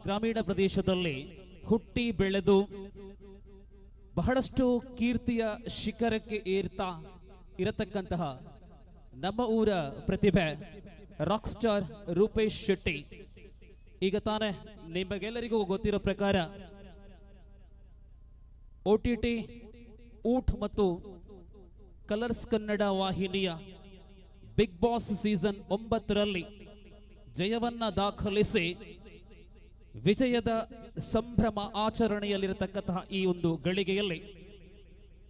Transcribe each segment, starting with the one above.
ಗ್ರಾಮೀಣ ಪ್ರದೇಶದಲ್ಲಿ ಹುಟ್ಟಿ ಬೆಳೆದು ಬಹಳಷ್ಟು ಕೀರ್ತಿಯ ಶಿಖರಕ್ಕೆ ಏರ್ತಾ ಇರತಕ್ಕಂತಹ ನಮ್ಮ ಊರ ಪ್ರತಿಭೆ ರಾಕ್ ಸ್ಟಾರ್ ರೂಪೇಶ್ ಶೆಟ್ಟಿ. ಈಗ ತಾನೇ ನಿಮಗೆಲ್ಲರಿಗೂ ಗೊತ್ತಿರೋ ಪ್ರಕಾರ ಒಟಿಟಿ ಊಟ್ ಮತ್ತು ಕಲರ್ಸ್ ಕನ್ನಡ ವಾಹಿನಿಯ ಬಿಗ್ ಬಾಸ್ ಸೀಸನ್ 9ರಲ್ಲಿ ಜಯವನ್ನ ದಾಖಲಿಸಿ ವಿಜಯದ ಸಂಭ್ರಮ ಆಚರಣೆಯಲ್ಲಿರತಕ್ಕಂತಹ ಈ ಒಂದು ಗಳಿಗೆಯಲ್ಲಿ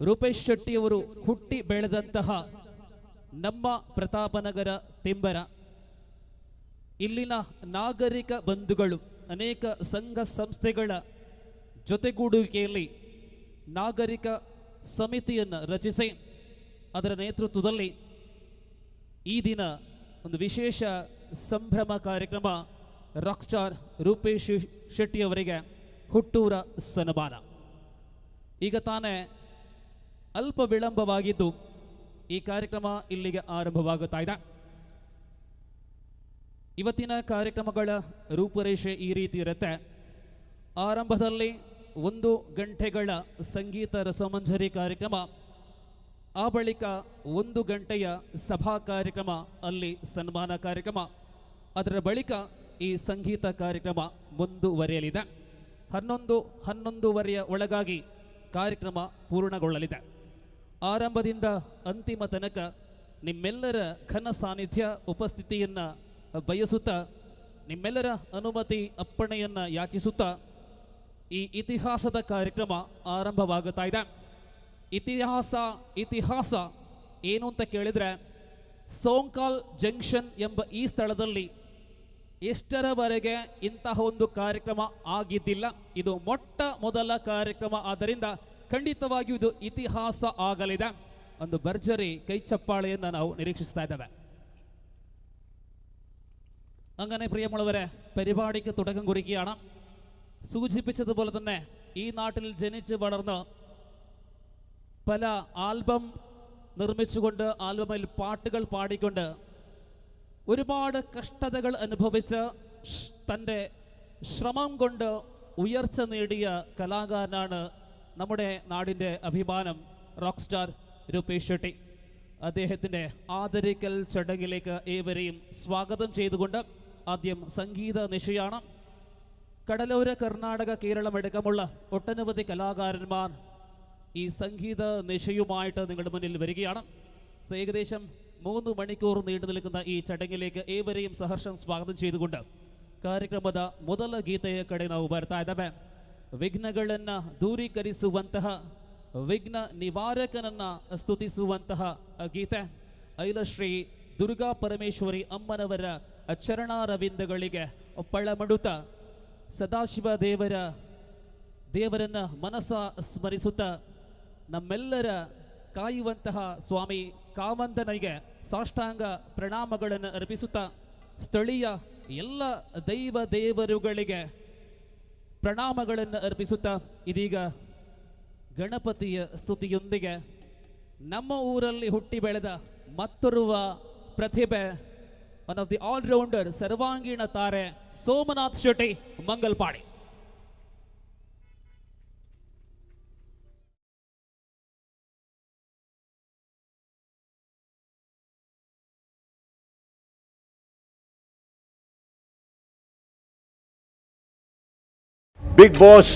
ರೂಪೇಶ್ ಶೆಟ್ಟಿಯವರು ಹುಟ್ಟಿ ಬೆಳೆದಂತಹ ನಮ್ಮ ಪ್ರತಾಪನಗರ ತಿಂಬರ ಇಲ್ಲಿನ ನಾಗರಿಕ ಬಂಧುಗಳು ಅನೇಕ ಸಂಘ ಸಂಸ್ಥೆಗಳ ಜೊತೆಗೂಡುವಿಕೆಯಲ್ಲಿ ನಾಗರಿಕ ಸಮಿತಿಯನ್ನು ರಚಿಸಿ ಅದರ ನೇತೃತ್ವದಲ್ಲಿ ಈ ದಿನ ಒಂದು ವಿಶೇಷ ಸಂಭ್ರಮ ಕಾರ್ಯಕ್ರಮ ರಾಕ್ ಸ್ಟಾರ್ ರೂಪೇಶ್ ಶೆಟ್ಟಿಯವರಿಗೆ ಹುಟ್ಟೂರ ಸನ್ಮಾನ. ಈಗ ತಾನೇ ಅಲ್ಪ ವಿಳಂಬವಾಗಿದ್ದು ಈ ಕಾರ್ಯಕ್ರಮ ಇಲ್ಲಿಗೆ ಆರಂಭವಾಗುತ್ತಾ ಇದೆ. ಇವತ್ತಿನ ಕಾರ್ಯಕ್ರಮಗಳ ರೂಪುರೇಷೆ ಈ ರೀತಿ ಇರುತ್ತೆ. ಆರಂಭದಲ್ಲಿ 1 ಗಂಟೆಗಳ ಸಂಗೀತ ರಸಮಂಜರಿ ಕಾರ್ಯಕ್ರಮ, ಆ ಬಳಿಕ 1 ಗಂಟೆಯ ಸಭಾ ಕಾರ್ಯಕ್ರಮ, ಅಲ್ಲಿ ಸನ್ಮಾನ ಕಾರ್ಯಕ್ರಮ, ಅದರ ಬಳಿಕ ಈ ಸಂಗೀತ ಕಾರ್ಯಕ್ರಮ ಮುಂದುವರಿಯಲಿದೆ. 11, ಹನ್ನೊಂದುವರೆಯ ಒಳಗಾಗಿ ಕಾರ್ಯಕ್ರಮ ಪೂರ್ಣಗೊಳ್ಳಲಿದೆ. ಆರಂಭದಿಂದ ಅಂತಿಮ ತನಕ ನಿಮ್ಮೆಲ್ಲರ ಘನ ಸಾನ್ನಿಧ್ಯ ಉಪಸ್ಥಿತಿಯನ್ನು ಬಯಸುತ್ತಾ, ನಿಮ್ಮೆಲ್ಲರ ಅನುಮತಿ ಅಪ್ಪಣೆಯನ್ನು ಯಾಚಿಸುತ್ತಾ ಈ ಇತಿಹಾಸದ ಕಾರ್ಯಕ್ರಮ ಆರಂಭವಾಗುತ್ತಾ ಇದೆ. ಇತಿಹಾಸ ಏನು ಅಂತ ಕೇಳಿದ್ರೆ, ಸೋಂಕಾಲ್ ಜಂಕ್ಷನ್ ಎಂಬ ಈ ಸ್ಥಳದಲ್ಲಿ ಎಷ್ಟರವರೆಗೆ ಇಂತಹ ಒಂದು ಕಾರ್ಯಕ್ರಮ ಆಗಿದ್ದಿಲ್ಲ. ಇದು ಮೊಟ್ಟ ಮೊದಲ ಕಾರ್ಯಕ್ರಮ, ಆದ್ದರಿಂದ ಖಂಡಿತವಾಗಿಯೂ ಇದು ಇತಿಹಾಸ ಆಗಲಿದೆ. ಒಂದು ಭರ್ಜರಿ ಕೈಚಪ್ಪಾಳೆಯನ್ನು ನಾವು ನಿರೀಕ್ಷಿಸ್ತಾ ಇದ್ದೇವೆ. അങ്ങനെ പ്രിയമുള്ളവരെ, പരിപാടിക്ക് തുടക്കം കുറിക്കുകയാണ്. സൂചിപ്പിച്ചതുപോലെ തന്നെ ഈ നാട്ടിൽ ജനിച്ച് വളർന്ന് പല ആൽബം നിർമ്മിച്ചുകൊണ്ട്, ആൽബമിൽ പാട്ടുകൾ പാടിക്കൊണ്ട് ഒരുപാട് കഷ്ടതകൾ അനുഭവിച്ച് തൻ്റെ ശ്രമം കൊണ്ട് ഉയർച്ച നേടിയ കലാകാരനാണ് നമ്മുടെ നാടിൻ്റെ അഭിമാനം റോക്ക് സ്റ്റാർ രൂപേഷ് ഷെട്ടി. അദ്ദേഹത്തിൻ്റെ ആദരിക്കൽ ചടങ്ങിലേക്ക് ഏവരെയും സ്വാഗതം ചെയ്തുകൊണ്ട് ആദ്യം സംഗീത നിശയാണ്. കടലോര കർണാടക കേരളം അടക്കമുള്ള ഒട്ടനവധി കലാകാരന്മാർ ഈ സംഗീത നിശയുമായിട്ട് നിങ്ങളുടെ മുന്നിൽ വരികയാണ്. ഏകദേശം 3 മണിക്കൂർ നീണ്ടു നിൽക്കുന്ന ഈ ചടങ്ങിലേക്ക് ഏവരെയും സഹർഷം സ്വാഗതം ചെയ്തുകൊണ്ട് ಕಾರ್ಯಕ್ರಮದ ಮೊದಲ ಗೀತೆಯ ಕಡೆ ನಾವು ಬರ್ತಾ ಇದ್ದೇವೆ. ವಿಘ್ನಗಳನ್ನು ದೂರೀಕರಿಸುವಂತಹ, ವಿಘ್ನ ನಿವಾರಕನನ್ನ ಸ್ತುತಿಸುವಂತಹ ಗೀತೆ ಐಲಶ್ರೀ ದುರ್ಗಾ ಪರಮೇಶ್ವರಿ ಅಮ್ಮನವರ ಚರಣಾರವಿಂದಗಳಿಗೆ ಪಳಮಡುತ್ತ ಸದಾಶಿವ ದೇವರನ್ನ ಮನಸ್ಸ ಸ್ಮರಿಸುತ್ತ ನಮ್ಮೆಲ್ಲರ ಕಾಯುವಂತಹ ಸ್ವಾಮಿ ಕಾಮಂದನಿಗೆ ಸಾಷ್ಟಾಂಗ ಪ್ರಣಾಮಗಳನ್ನು ಅರ್ಪಿಸುತ್ತಾ ಸ್ಥಳೀಯ ಎಲ್ಲ ದೈವ ದೇವರುಗಳಿಗೆ ಪ್ರಣಾಮಗಳನ್ನು ಅರ್ಪಿಸುತ್ತಾ ಇದೀಗ ಗಣಪತಿಯ ಸ್ತುತಿಯೊಂದಿಗೆ ನಮ್ಮ ಊರಲ್ಲಿ ಹುಟ್ಟಿ ಬೆಳೆದ ಮತ್ತೊರುವ ಪ್ರತಿಭೆ, ಒನ್ ಆಫ್ the allrounder, ಸರ್ವಾಂಗೀಣ ತಾರೆ ಸೋಮನಾಥ್ ಶೆಟ್ಟಿ ಮಂಗಲ್ಪಾಡಿ. Big Boss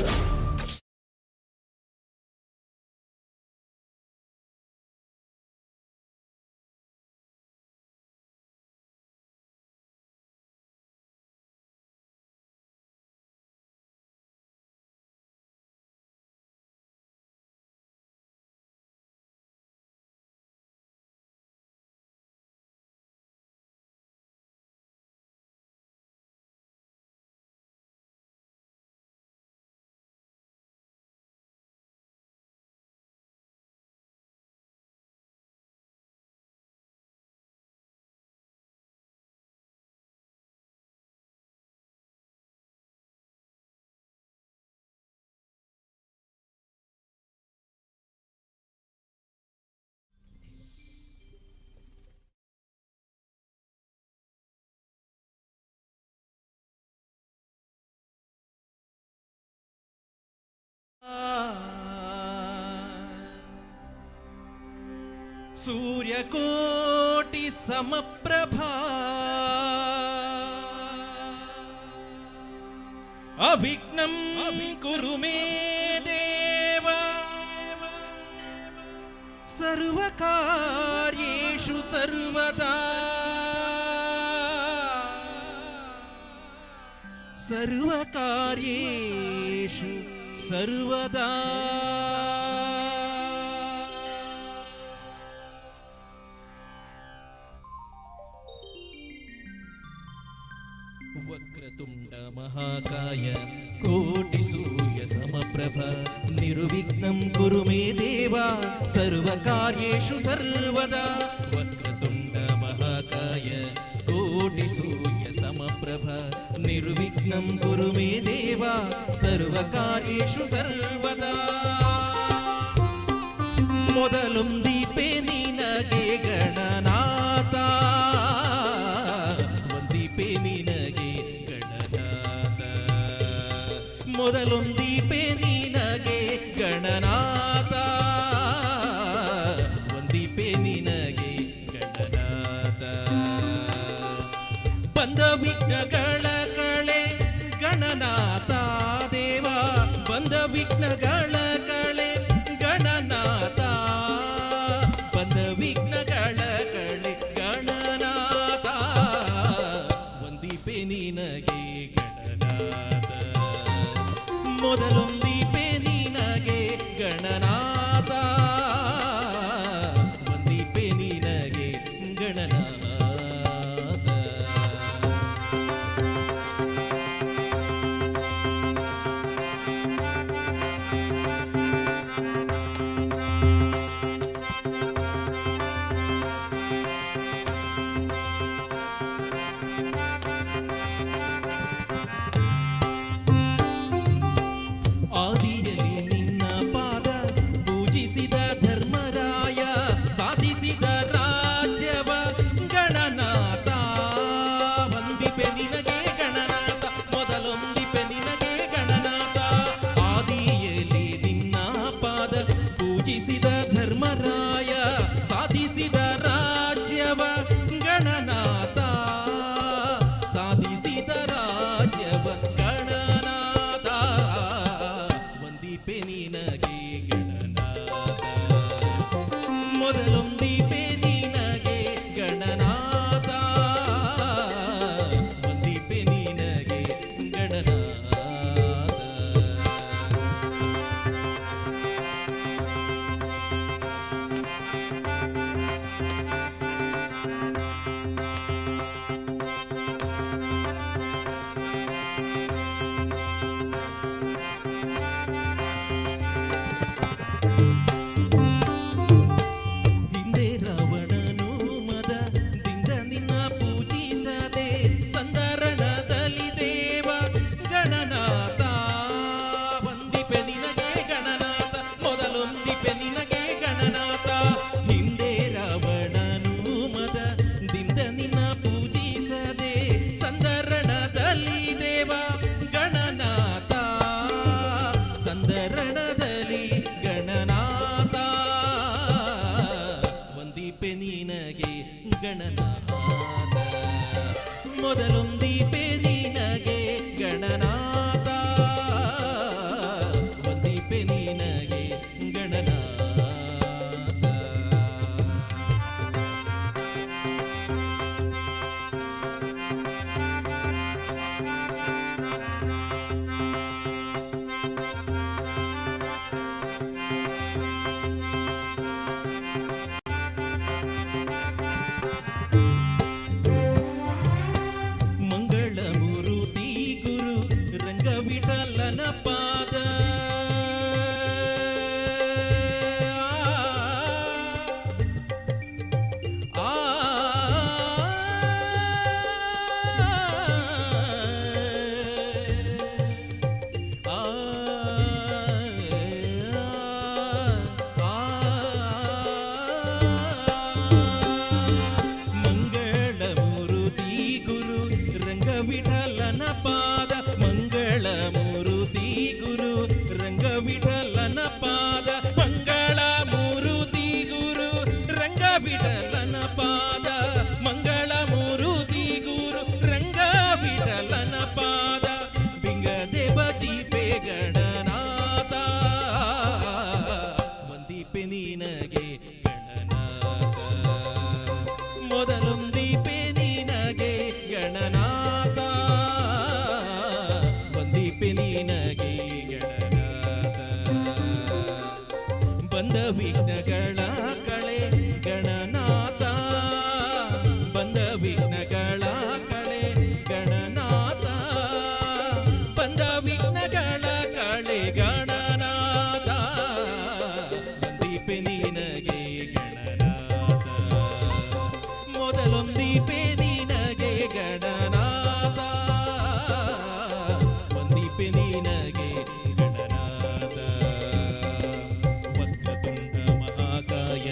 ಸೂರ್ಯಕೋಟಿ ಸಮಪ್ರಭಾ ಅವಿಘ್ನಂ ಕುರು ಮೇ ದೇವ ಸರ್ವಕಾರ್ಯೇಷು ಸರ್ವದಾ ಸರ್ವಕಾರ್ಯೇಷು ಸರ್ವದಾ. ವಕ್ರತುಂಡ ಮಹಾಕಾಯ ಕೋಟಿ ಸೂರ್ಯ ಸಮಪ್ರಭ ನಿರ್ವಿಘ್ನಂ ಕುರು ಮೇ ದೇವ ಸರ್ವಕಾರ್ಯೇಷು ಸರ್ವದಾ. ವಕ್ರತುಂಡ ಮಹಾಕಾಯ ಕೋಟಿ ಸೂರ್ಯ ಸಮಪ್ರಭ ನಿರ್ವಿಘ್ನಂ ಕುರು ಮೇ ದೇವ ಸರ್ವಕಾರ್ಯೇಷು ಸರ್ವದಾ. ಮೊದಲೊಂದೀಪೆ ನಿನಗೆ ಗಣನಾಥ, ಒಂದೀಪೆ ನಿನಗೆ ಗಣನಾಥ, ಮೊದಲೊಂದೀಪೆ ನಿನಗೆ ಗಣನಾಥ, ಒಂದೀಪೆ ನಿನಗೆ ಗಣನಾಥ. ಬಂದ ವಿಘ್ನಗಳ ಕಳೆ ಗಣನಾಥ ದೇವ, ಬಂದ ವಿಘ್ನಗಳ ಕಳೆ ಗಣನಾಥ, ಬಂದ ವಿಘ್ನಗಳ ಕಳೆ ಗಣನಾಥ, ಒಂದೀಪೆ ನಿನಗೆ ಗಣನಾಥ, ಮೊದಲೊಂದೀಪೆ ನಿನಗೆ ಗಣನಾಥ, ಒಂದೀಪೆ ನಿನಗೆ ಗಣನಾಥ. ಆದಿಯಲ್ಲಿ ನಿನ್ನ ಪಾದ ಪೂಜಿಸಿದ ಧರ್ಮರಾಯ ಸಾಧಿಸಿದ ರಾಜ್ಯವ ಗಣನಾಥ, ವಂದಿಪೆ ನಿನಗೆ ಗಣನಾಥ, ಮೊದಲೊಂದಿಪೆ ನಿನಗೆ ಗಣನಾಥ. ಆದಿಯಲ್ಲಿ ನಿನ್ನ ಪಾದ ಪೂಜಿಸಿದ ಧರ್ಮರಾಯ ಸಾಧಿಸಿದ ರಾಜ್ಯವ ಗಣನಾಥ, ಸಾಧಿಸಿದ ರಾಜ್ಯವ ಗಣನಾಥ, ವಂದಿಪೆ ನಿನಗೆ ಗಣನಾಥ, ಮೊದಲೊಂದಿಪೆ ನಿನಗೆ ಗಣನಾಥ, ವಂದಿಪೆ ನಿನಗೆ ಗಣನಾಥ. ಹಿಂದೆ ರಾವಣನು ಮದದಿಂದ ನಿನ್ನ ಪೂಜಿಸದೆ ಸಂದರಣದಲ್ಲಿ ದೇವ ಗಣನಾಥ, ವಂದಿಪೆ ನಿನಗೆ ಗಣನಾಥ, ಮೊದಲೊಂದಿಪೆ ನಿನಗೆ ಗಣನಾಥ. ಹಿಂದೆ ರಾವಣನು ಮದದಿಂದ ನಿನ್ನ ಪೂಜಿಸದೆ ಸಂದರಣದಲ್ಲಿ ದೇವ ಗಣನಾಥ, ಸಂದರಣದಲ್ಲಿ ಗಣನಾಥ, ವಂದಿಪೆ ನಿನಗೆ ಗಣನಾಥ, ಮೊದಲೊಂದಿಪೆ ನಿನಗೆ ಗಣನಾಥ, ವಂದಿಪೆ ನಿನಗೆ ಗಣನಾಥ. ಮಂಗಳ ಮೂರುತಿ ಗುರು ರಂಗವಿಠಲನ ಪಾದ, ಆ ಆ ಮಂಗಳ ಮೂರುತಿ ಗುರು ರಂಗವಿಠಲನ ಪಾದ, ಮಂಗಳ ಮೂರುತಿ ಗುರು ರಂಗವಿಠಲನ ಪಾದ, ಮಂಗಳ ಮೂರುತಿ ಗುರು ರಂಗ ಬಂದ ವಿಘ್ನಗಳ ಕಳೆ ಗಣನಾಥ, ಬಂದ ವಿಘ್ನಗಳ ಕಳೆ ಗಣನಾಥ, ಬಂದ ವಿಘ್ನಗಳ ಕಳೆ ಗಣನಾಥ, ವಂದಿಪೆ ನಿನಗೆ ಗಣನಾಥ, ಮೊದಲೊಂದೀಪೆ ನಿನಗೆ ಗಣನಾಥ, ವಂದಿಪೆ ನಿನಗೆ ಗಣನಾಥ. ವಕ್ರತುಂಡ ಮಹಾಕಾಯ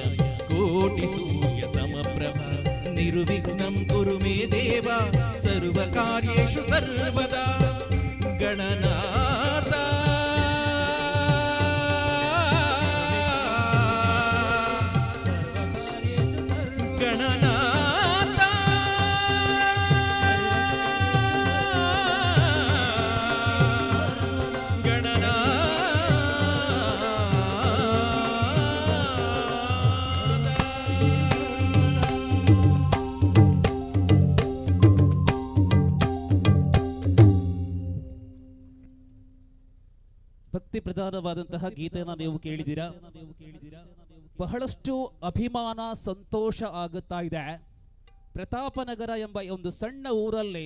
ಕೋಟಿ ಸೂರ್ಯ ಸಮಪ್ರಭ, ನಿರ್ವಿಘ್ನಂ ಕುರು ಮೇ ದೇವ ಸರ್ವ ಕಾರ್ಯೇಷು ಸರ್ವದಾ ಗಣನಾಥ. ಗಣನಾಥ, ಗಣನಾಥ. ಭಕ್ತಿ ಪ್ರಧಾನವಾದಂತಹ ಗೀತೆಯನ್ನು ನೀವು ಕೇಳಿದ್ದೀರಾ. ಬಹಳಷ್ಟು ಅಭಿಮಾನ, ಸಂತೋಷ ಆಗುತ್ತಾ ಇದೆ. ಪ್ರತಾಪನಗರ ಎಂಬ ಒಂದು ಸಣ್ಣ ಊರಲ್ಲಿ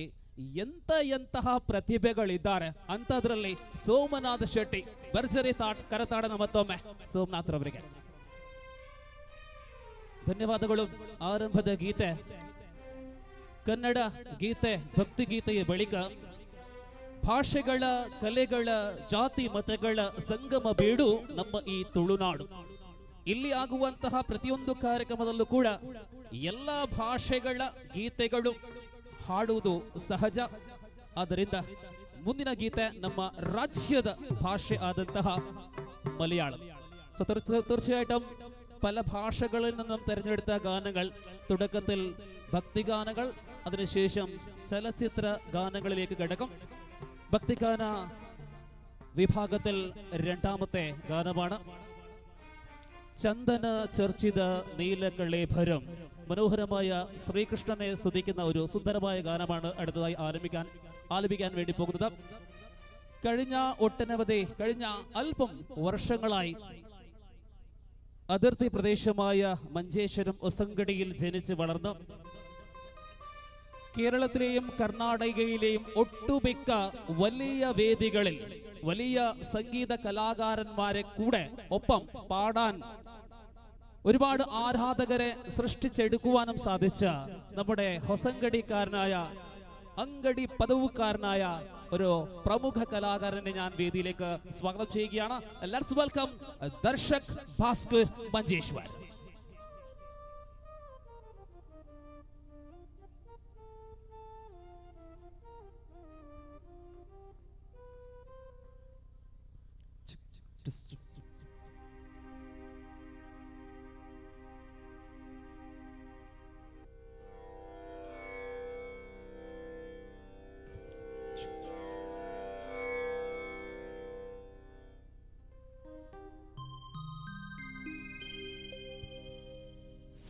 ಎಂತ ಎಂತಹ ಪ್ರತಿಭೆಗಳಿದ್ದಾರೆ ಅಂತದ್ರಲ್ಲಿ ಸೋಮನಾಥ ಶೆಟ್ಟಿ ಭರ್ಜರಿ ತಾಟ್ ಕರತಾಡನ ಮತ್ತೊಮ್ಮೆ ಸೋಮನಾಥ್ರವರಿಗೆ ಧನ್ಯವಾದಗಳು. ಆರಂಭದ ಗೀತೆ ಕನ್ನಡ ಗೀತೆ, ಭಕ್ತಿ ಗೀತೆಯ ಬಳಿಕ ಭಾಷೆಗಳ, ಕಲೆಗಳ, ಜಾತಿ ಮತಗಳ ಸಂಗಮ ಬೀಡು ನಮ್ಮ ಈ ತುಳುನಾಡು. ಇಲ್ಲಿ ಆಗುವಂತಹ ಪ್ರತಿಯೊಂದು ಕಾರ್ಯಕ್ರಮದಲ್ಲೂ ಕೂಡ ಎಲ್ಲ ಭಾಷೆಗಳ ಗೀತೆಗಳು ಹಾಡುವುದು ಸಹಜ. ಆದ್ದರಿಂದ ಮುಂದಿನ ಗೀತೆ ನಮ್ಮ ರಾಜ್ಯದ ಭಾಷೆ ಆದಂತಹ ಮಲಯಾಳಂ. ಸೊ തീർച്ചയായിട്ടും പല ഭാഷകളിൽ നിന്നും തിരഞ്ഞെടുത്ത ഗാനങ്ങൾ, തുടക്കത്തിൽ ഭക്തിഗാനങ്ങൾ, അതിനുശേഷം ചലച്ചിത്ര ഗാനങ്ങളിലേക്ക് കടക്കും. ഭക്തിഗാന വിഭാഗത്തിൽ രണ്ടാമത്തെ ഗാനമാണ് ചന്ദന ചർച്ചിത നീലകളേഭരം. മനോഹരമായ ശ്രീകൃഷ്ണനെ സ്തുതിക്കുന്ന ഒരു സുന്ദരമായ ഗാനമാണ് അടുത്തതായി ആലപിക്കാൻ വേണ്ടി പോകുന്നത്. കഴിഞ്ഞ അല്പം വർഷങ്ങളായി അതിർത്തി പ്രദേശമായ മഞ്ചേശ്വരം ഒസങ്കടിയിൽ ജനിച്ച് വളർന്നു കേരളത്തിലെയും കർണാടകയിലെയും ഒട്ടുമിക്ക വലിയ വേദികളിൽ വലിയ സംഗീത കലാകാരന്മാരെ കൂടെ ഒപ്പം പാടാൻ ഒരുപാട് ആരാധകരെ സൃഷ്ടിച്ചെടുക്കുവാനും സാധിച്ച നമ്മുടെ ഹൊസങ്കടിക്കാരനായ, അങ്കടി പദവുക്കാരനായ ഒരു പ്രമുഖ കലാകാരനെ ഞാൻ വേദിയിലേക്ക് സ്വാഗതം ചെയ്യുകയാണ്. Let's welcome Darshak Bhaskar Manjeshwar.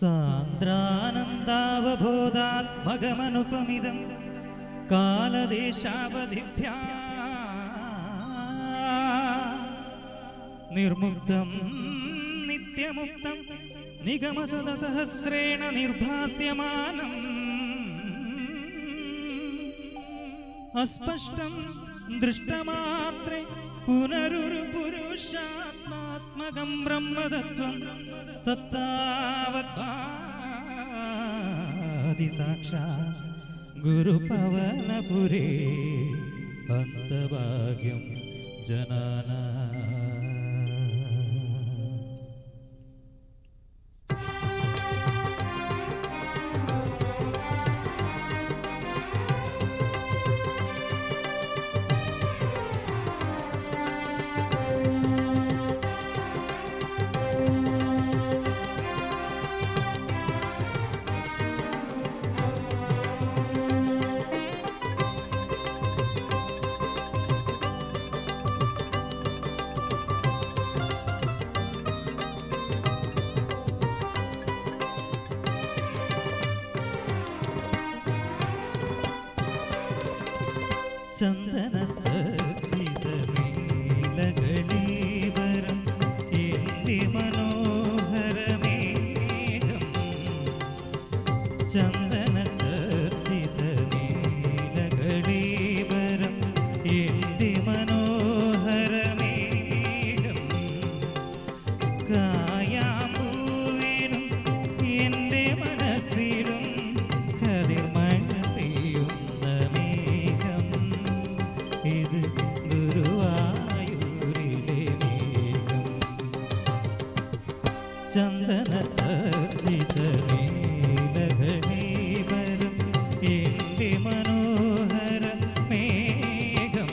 സാന്ദ്രാനന്ദാവബോധാത്മകമനുപമിതം കാലദേശാവധിഭ്യാ നിർമുക്തം നിത്യമുക്തം നിഗമശതസഹസ്രേണ നിർഭാസ്യമാനം അസ്പഷ്ടം ദൃഷ്ടമാത്രേ പുനരുരു പുരുഷാത്മാത്മകം ബ്രഹ്മതത്വം തത്താവദ്ഭാതി സാക്ഷാത് ഗുരുപവനപുരേ അന്തഭാഗ്യം ജനാനാ. ചന്ദന ചർച്ചിത നീലകളീവരം എന്റെ മനോ ചന്ദന ചർച്ചിത നീലകളേബരം എൻ്റെ മനോഹരമേഘം. കായാമ്പൂവിലും എൻ്റെ മനസ്സിലും കതിർമഴ പെയ്യുന്ന മേഘം. ഇത് ഗുരുവായൂരിലെ മേഘം. ചന്ദന ചർച്ചിത നീലകളേബരം എൻ്റെ മനോഹര മേഘം.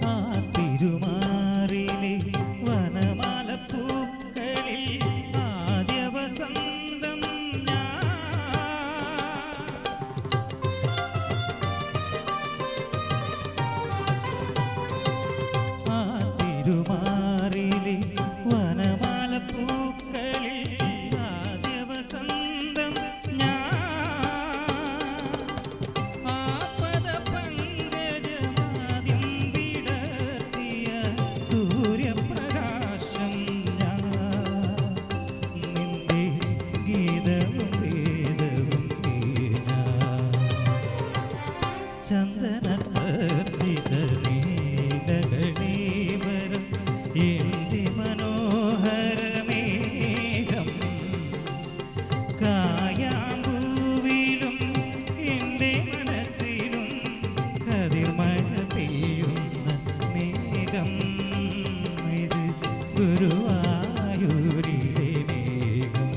ആ തിരുമാറിലെ വനമാലപ്പൂക്കളിൽ ആദ്യ വസന്തം ഞാൻ. ആ തിരുമാറിലെ വനമാലപ്പൂക്കളിൽ ആദ്യ വസന്തം ഞാൻ. ആ പദപങ്കജമാദ്യം വിടർത്തിയ സൂര്യപ്രകാശം ഞാൻ. നിന്റെ ഗീതവും വേദവും ഞാൻ. ചന്ദന ചർച്ചിത നീലകളേബരം എൻ്റെ മനോഹരമേഘം. കായാമ്പൂവിലും എൻ്റെ മനസ്സിലും കതിർമഴ പെയ്യുന്ന മേഘം. ഇത് ഗുരുവായൂരിലെ മേഘം.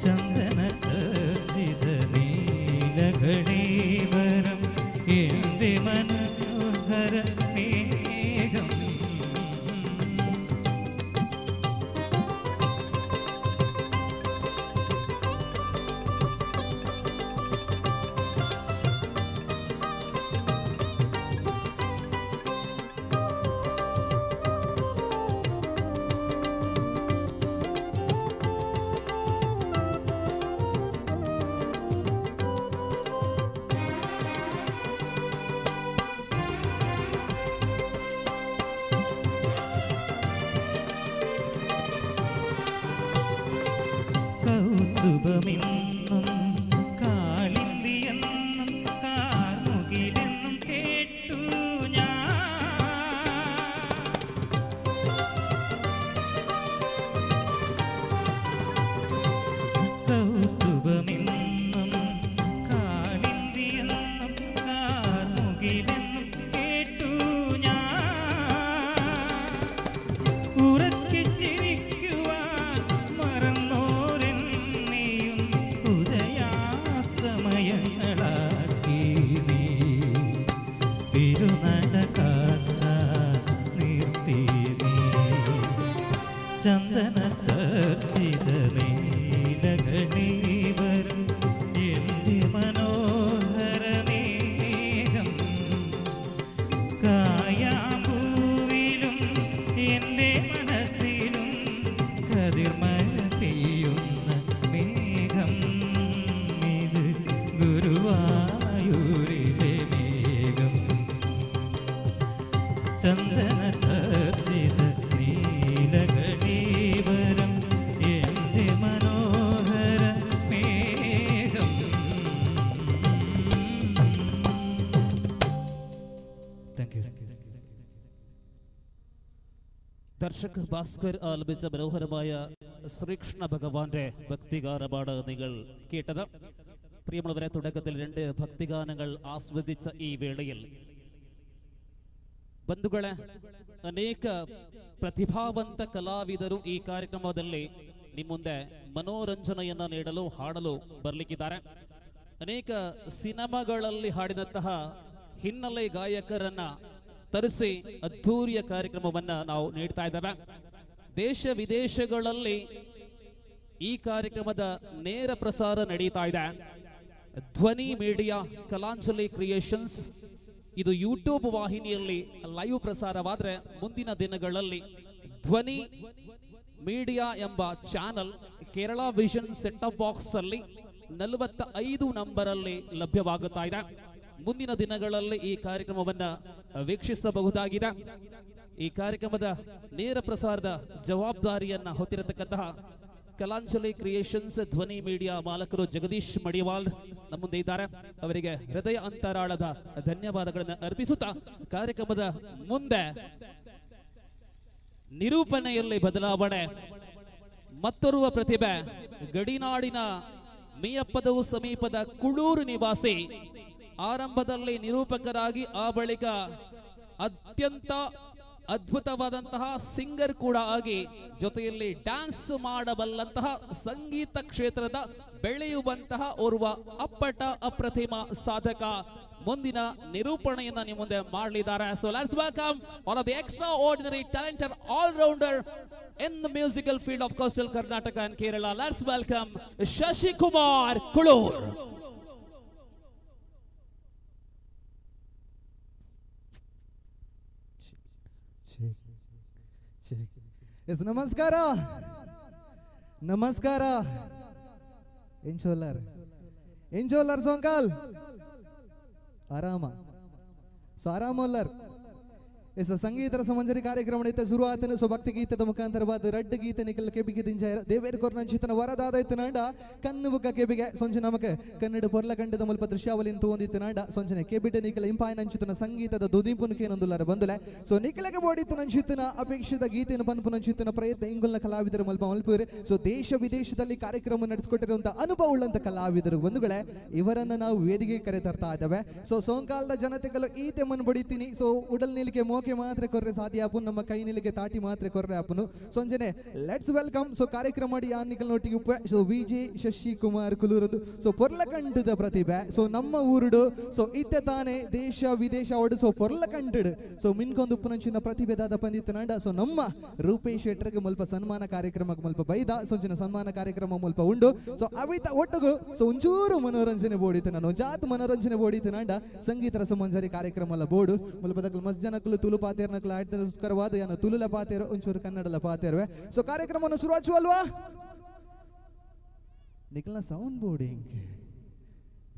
ചന്ദന ചർച്ചിത നീലകളേബരം എൻ്റെ മനോഹര മേഘം. കൗസ്തുഭമെന്നും കാളിന്തിയെന്നും കാർമുകിലെന്നും കേട്ടു ഞാൻ. കൗസ്തുഭമെന്നും കാളിന്തിയെന്നും കാർമുകിലെന്നും കേട്ടു ഞാൻ. ഉറക്കെ ചിരിക്കുവാൻ മറന്നോരെന്നെയും ഉദയാസ്തമയങ്ങളാക്കി നീ. തിരുനട കാത്ത നിർത്തി നീ. ചന്ദന ചർച്ചിത നീലകളേബരം എൻ്റെ മനോഹരമേഘം. കായാമ്പൂവിലും എൻ്റെ മനസ്സിലും കതിർമഴ പെയ്യുന്ന മേഘം. ഇത് ഗുരുവായൂരിലെ മേഘം. ചന്ദന ചർച്ചിത നീലകളേബരം എൻ്റെ മനോഹര മേഘം. Thank you. Darshak Bhaskar ആലപിച്ച മനോഹരമായ ശ്രീകൃഷ്ണ ഭഗവാന്റെ ഭക്തിഗാനമാണ് നിങ്ങൾ കേട്ടത്. പ്രിയമുള്ളവരെ, തുടക്കത്തിൽ രണ്ട് ഭക്തിഗാനങ്ങൾ ആസ്വദിച്ച ഈ വേളയിൽ ಬಂಧುಗಳೇ, ಅನೇಕ ಪ್ರತಿಭಾವಂತ ಕಲಾವಿದರು ಈ ಕಾರ್ಯಕ್ರಮದಲ್ಲಿ ನಿಮ್ಮ ಮುಂದೆ ಮನೋರಂಜನೆಯನ್ನ ನೀಡಲು ಹಾಡಲು ಬರಲಿಕ್ಕಿದ್ದಾರೆ. ಅನೇಕ ಸಿನಿಮಾಗಳಲ್ಲಿ ಹಾಡಿದಂತಹ ಹಿನ್ನೆಲೆ ಗಾಯಕರನ್ನ ತರಿಸಿ ಅದ್ಧೂರಿಯ ಕಾರ್ಯಕ್ರಮವನ್ನ ನಾವು ನೀಡ್ತಾ ಇದ್ದೇವೆ. ದೇಶ ವಿದೇಶಗಳಲ್ಲಿ ಈ ಕಾರ್ಯಕ್ರಮದ ನೇರ ಪ್ರಸಾರ ನಡೀತಾ ಇದೆ. ಧ್ವನಿ ಮೀಡಿಯಾ ಕಲಾಂಜಲಿ ಕ್ರಿಯೇಷನ್ಸ್ ಇದು ಯೂಟ್ಯೂಬ್ ವಾಹಿನಿಯಲ್ಲಿ ಲೈವ್ ಪ್ರಸಾರವಾದರೆ ಮುಂದಿನ ದಿನಗಳಲ್ಲಿ ಧ್ವನಿ ಮೀಡಿಯಾ ಎಂಬ channel Kerala vision set top box ಅಲ್ಲಿ 45 ನಂಬರಲ್ಲಿ ಲಭ್ಯವಾಗುತ್ತಾ ಇದೆ. ಮುಂದಿನ ದಿನಗಳಲ್ಲಿ ಈ ಕಾರ್ಯಕ್ರಮವನ್ನು ವೀಕ್ಷಿಸಬಹುದಾಗಿದೆ. ಈ ಕಾರ್ಯಕ್ರಮದ ನೇರ ಪ್ರಸಾರದ ಜವಾಬ್ದಾರಿಯನ್ನ ಹೊತ್ತಿರತಕ್ಕಂತಹ ಕಲಾಂಜಲಿ ಕ್ರಿಯೇಷನ್ಸ್ ಧ್ವನಿ ಮೀಡಿಯಾ ಮಾಲಕರು ಜಗದೀಶ್ ಮಡಿವಾಳ್ ನಮ್ಮ ಮುಂದೆ ಇದ್ದಾರೆ. ಅವರಿಗೆ ಹೃದಯ ಅಂತರಾಳದ ಧನ್ಯವಾದಗಳನ್ನು ಅರ್ಪಿಸುತ್ತಾ ಕಾರ್ಯಕ್ರಮದ ಮುಂದೆ ನಿರೂಪಣೆಯಲ್ಲಿ ಬದಲಾವಣೆ, ಮತ್ತೋರ್ವ ಪ್ರತಿಭೆ ಗಡಿನಾಡಿನ ಮಿಯಪ್ಪದವು ಸಮೀಪದ ಕುಳೂರು ನಿವಾಸಿ, ಆರಂಭದಲ್ಲಿ ನಿರೂಪಕರಾಗಿ ಆ ಬಳಿಕ ಅತ್ಯಂತ ಅದ್ಭುತವಾದಂತಹ ಸಿಂಗರ್ ಕೂಡ ಆಗಿ ಜೊತೆಯಲ್ಲಿ ಡ್ಯಾನ್ಸ್ ಮಾಡಬಲ್ಲಂತಹ ಸಂಗೀತ ಕ್ಷೇತ್ರದ ಬೆಳೆಯುವಂತಹ ಓರ್ವ ಅಪ್ಪಟ ಅಪ್ರತಿಮ ಸಾಧಕ ಮುಂದಿನ ನಿರೂಪಣೆಯನ್ನ ನಿಮ್ಮ ಮುಂದೆ ಮಾಡಲಿದ್ದಾರೆ. So let's welcome one of the extraordinary talented all rounder in the musical field of coastal Karnataka and Kerala. Let's welcome Shashikumar Kulur. Yes, ನಮಸ್ಕಾರ ನಮಸ್ಕಾರ. ಎಂಚೋಲ್ಲರ್ ಎಂಚೋಲ್ಲರ್ ಸೋಂಕಾಲ್ ಆರಾಮ ಸೊ ಆರಾಮೋಲ್ಲರ್. ಎಸ್, ಸಂಗೀತ ರಸಮಂಜರಿ ಕಾರ್ಯಕ್ರಮ ಇತ್ತ ಶುರು ಆತನ. ಸೊ ಭಕ್ತಿ ಗೀತದ ಮುಖಾಂತರವಾದ ರಡ್ಡು ಗೀತೆ ನಿಖಲ್ ಕೆಬಿಗೆ ದಿಂಜಾಯರ ದೇವೇರ್ ಕೊರ್ನಂಚಿತನ ವರದಾದ ನಾಂಡ ಕಣ್ಣು ಬುಕ್ಕ ಕೆಬಿಗೆ ಸೊಂಚೆ ನಮಕ ಕನ್ನಡ ಪೊರ್ಲ ಕಂಡದ ಮುಲ್ಪ ದೃಶ್ಯಾವಳಿಯನ್ನು ತೋಂದಿತ್ತು ನಾಂಡ ಸೊಂಚನೆ ಕೆಬಿಟ ನಿಖಲ ಇಂಪಾಯನಂಚಿತನ ಸಂಗೀತದ ದುದಿಂಪುನಕೇನೊಂದುಲ್ಲಾರ ಬಂದುಲೆ. ಸೊ ನಿಖಲಗೆ ಬೋಡಿತ್ತು ನಂಚಿತನ ಅಪೇಕ್ಷಿತ ಗೀತೆಯನ್ನು ಪನ್ಪುನಂಚಿತನ ಪ್ರಯತ್ನ ಇಂಗುಲ್ನ ಕಲಾವಿದರು ಮುಲ್ಪ ಮಲ್ಪೂರು. ಸೊ ದೇಶ ವಿದೇಶದಲ್ಲಿ ಕಾರ್ಯಕ್ರಮ ನಡೆಸಿಕೊಟ್ಟಿರುವಂತಹ ಅನುಭವ ಉಳ್ಳಂತ ಕಲಾವಿದರು ಬಂಧುಗಳೇ, ಇವರನ್ನು ನಾವು ವೇದಿಕೆ ಕರೆ ತರ್ತಾ ಇದ್ದೇವೆ. ಸೊ ಸೋಂಕಾಲದ ಜನತೆಗಳು ಈತೆ ಮನ್ ಬಡಿತೀನಿ. ಸೊ ಉಡಲ್ ನಿಲಿಕೆ ಮೋಕೆ ಮಾತ್ರ ಕೊರ್ರೆ ಸಾಧ್ಯ ಆಪುನ್, ನಮ್ಮ ಕೈ ನಿಲಿಗೆ ತಾಟಿ ಮಾತ್ರ ಕೊರ್ರೆ ಆಪುನು. ಸಂಜನೆ let's welcome. So ಕಾರ್ಯಕ್ರಮ ಮಾಡಿ ಯಾನಿಕಲ್ ನೋಟಿಗೆ ಉಪ್ಪೆ ಸೊ ವಿಜೆ ಶಶಿಕುಮಾರ್ ಕುಲೂರದು. ಸೊ ಪೊರ್ಲಕಂಡದ ಪ್ರತಿಭೆ. ಸೊ ನಮ್ಮ ಊರುಡು ಸೊ ಇತ್ತೆ ತಾನೆ ದೇಶ ವಿದೇಶ ಅವಡು ಸೊ ಪೊರ್ಲಕಂಡಡು ಸೊ ಮಿನ್ಕೊಂದು ಉಪ್ಪುನಂಚಿನ ಪ್ರತಿಭೆದಾದ ಪಂದಿತ್ತನಾಂಡ. ಸೊ ನಮ್ಮ ರೂಪೇಶ್ ಶೆಟ್ಟರ್ಗೆ ಮುಲ್ಪ ಸನ್ಮಾನ ಕಾರ್ಯಕ್ರಮಕ್ಕೆ ಮುಲ್ಪ ಬೈದ ಸೊಂಚಿನ ಸನ್ಮಾನ ಕಾರ್ಯಕ್ರಮ ಮುಲ್ಪ ಉಂಡು. ಸೊ ಅವಿತ ಒಟ್ಟುಗು ಸೊ ಒಂಚೂರು ಮನೋರಂಜನೆ ಬೋಡಿತು ನಾನು ಜಾತ್ ಮನೋರಂಜನೆ ಬೋಡಿತನಾಂಡ ಸಂಗೀತ ರಸಮಂಜರಿ ಕಾರ್ಯಕ್ರಮ ಎಲ್ಲ ಬೋಡು ಮುಲ್ಪದಕ್ಕಲು ಮಸ್ತ್ ಜನಕ್ಕಲು ತುಳು ಪಾತೇರ್ನಕ್ಲು ಆಯ್ತಸ್ಕರವಾದ ಯಾನ ತುಳುಲ ಪಾತೇರು ಒಂಚೂರು ಕನ್ನಡಲ ಪಾತೇರುವೆ. ಸೊ ಕಾರ್ಯಕ್ರಮವನ್ನು ಶುರು ಅಲ್ವಾ ನಿಖಲ್ನ ಸೌಂಡ್ ಬೋರ್ಡಿಂಗ್.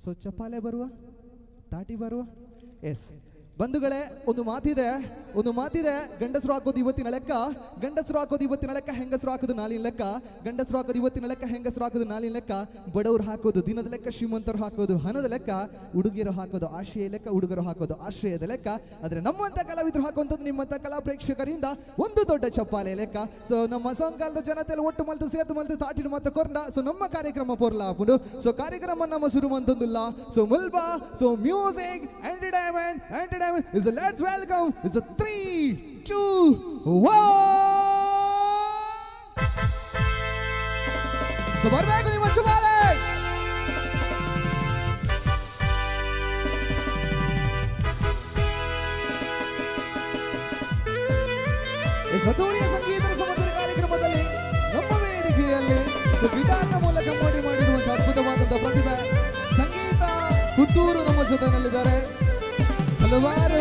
ಸೊ ಚಪ್ಪಾಲೆ ಬರುವ ತಾಟಿ ಬರುವ. ಎಸ್ ಬಂಧುಗಳೇ, ಒಂದು ಮಾತಿದೆ, ಒಂದು ಮಾತಿದೆ. ಗಂಡಸರು ಹಾಕೋದು ಇವತ್ತಿನ ಲೆಕ್ಕ, ಗಂಡಸರು ಹಾಕೋದು ಇವತ್ತಿನ ಲೆಕ್ಕ, ಹೆಂಗಸರು ಹಾಕೋದು ನಾಲಿನ ಲೆಕ್ಕ, ಗಂಡಸರು ಹಾಕೋದು ಇವತ್ತಿನ ಲೆಕ್ಕ, ಹೆಂಗಸರು ಹಾಕೋದು ನಾಲಿನ ಲೆಕ್ಕ, ಬಡವರು ಹಾಕೋದು ದಿನದ ಲೆಕ್ಕ, ಶ್ರೀಮಂತರು ಹಾಕೋದು ಹಣದ ಲೆಕ್ಕ, ಹುಡುಗಿಯರು ಹಾಕೋದು ಆಶಯ ಲೆಕ್ಕ, ಹುಡುಗರು ಹಾಕೋದು ಆಶ್ರಯದ ಲೆಕ್ಕ. ಆದರೆ ನಮ್ಮಂಥ ಕಲಾವಿದರು ಹಾಕುವಂಥದ್ದು ನಿಮ್ಮಂಥ ಕಲಾ ಪ್ರೇಕ್ಷಕರಿಂದ ಒಂದು ದೊಡ್ಡ ಚಪ್ಪಾಲೆ ಲೆಕ್ಕ. ಸೊ ನಮ್ಮ ಸೋಂಕಾಲದ ಜನತೆಲ್ಲ ಒಟ್ಟು ಮಲ್ತು ಸೇತು ಮಲ್ತು ತಾಟಿನ ಮಾತು ಕೊರ್ನ. ಸೊ ನಮ್ಮ ಕಾರ್ಯಕ್ರಮ ಪೊರ್ಲ ಆಪುಂಡು. ಸೊ ಕಾರ್ಯಕ್ರಮ ನಮ್ಮ ಶುರು ಮಂತೊಂದುಲ್ಲ. ಸೊ ಮುಲ್ಬಾ so music entertainment entertainment is a let's welcome is a 3 2 1. So barಬೇಕು ನಿಮ್ಮ ಶುಭಾಲೆ. ಈ ಸದೂರಿಯ ಸಂಗೀತ ಸಮುದ್ರ ಕಾರ್ಯಕ್ರಮದಲ್ಲಿ ನಮ್ಮ ವೇದಿಕೆಯಲ್ಲಿ ಸೊ ಗಿಟಾರ್ನ ಮೂಲಕ ಮೋಡಿ ಮಾಡಿರುವಂತಹ ಅದ್ಭುತವಾದಂತಹ ಪ್ರತಿಭೆ ಸಂಗೀತ ಪುತ್ತೂರು ನಮ್ಮ ಜೊತೆಯಲ್ಲಿದ್ದಾರೆ. ಹಲವಾರು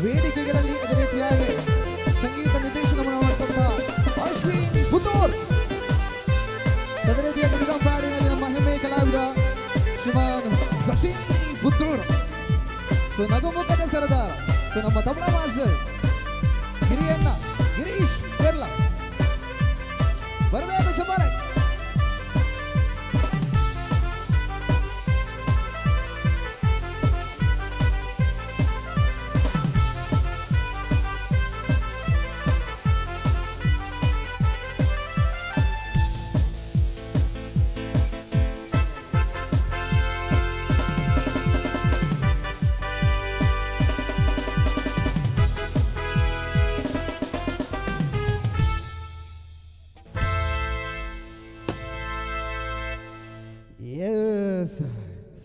ವೇದಿಕೆಗಳಲ್ಲಿ ಅದೇ ರೀತಿಯಾಗಿ ಸಂಗೀತ ನಿರ್ದೇಶನ ಮಾಡುವಂತಹ ಅಶ್ವಿನ್ ಪುತ್ತೂರ್, ಅದೇ ರೀತಿಯಾಗಿ ಮೃದಂಪಾಡಿನಲ್ಲಿ ನಮ್ಮ ಹೆಮ್ಮೆಯ ಕಲಾವಿದ ಶ್ರೀಮಾನ್ ಸಚಿನ್ ಪುತ್ತೂರ್, ಸೊ ನಗುಮುಖದ ಸರದಾರ, ಸೊ ನಮ್ಮ ತಬಲಾ ಮಾಸ್ಟರ್ ಗಿರಿಯಣ್ಣ ಗಿರೀಶ್ ಪೆರ್ಲ. ಬರಬೇಕು ಚಪ್ಪಾಳೆ.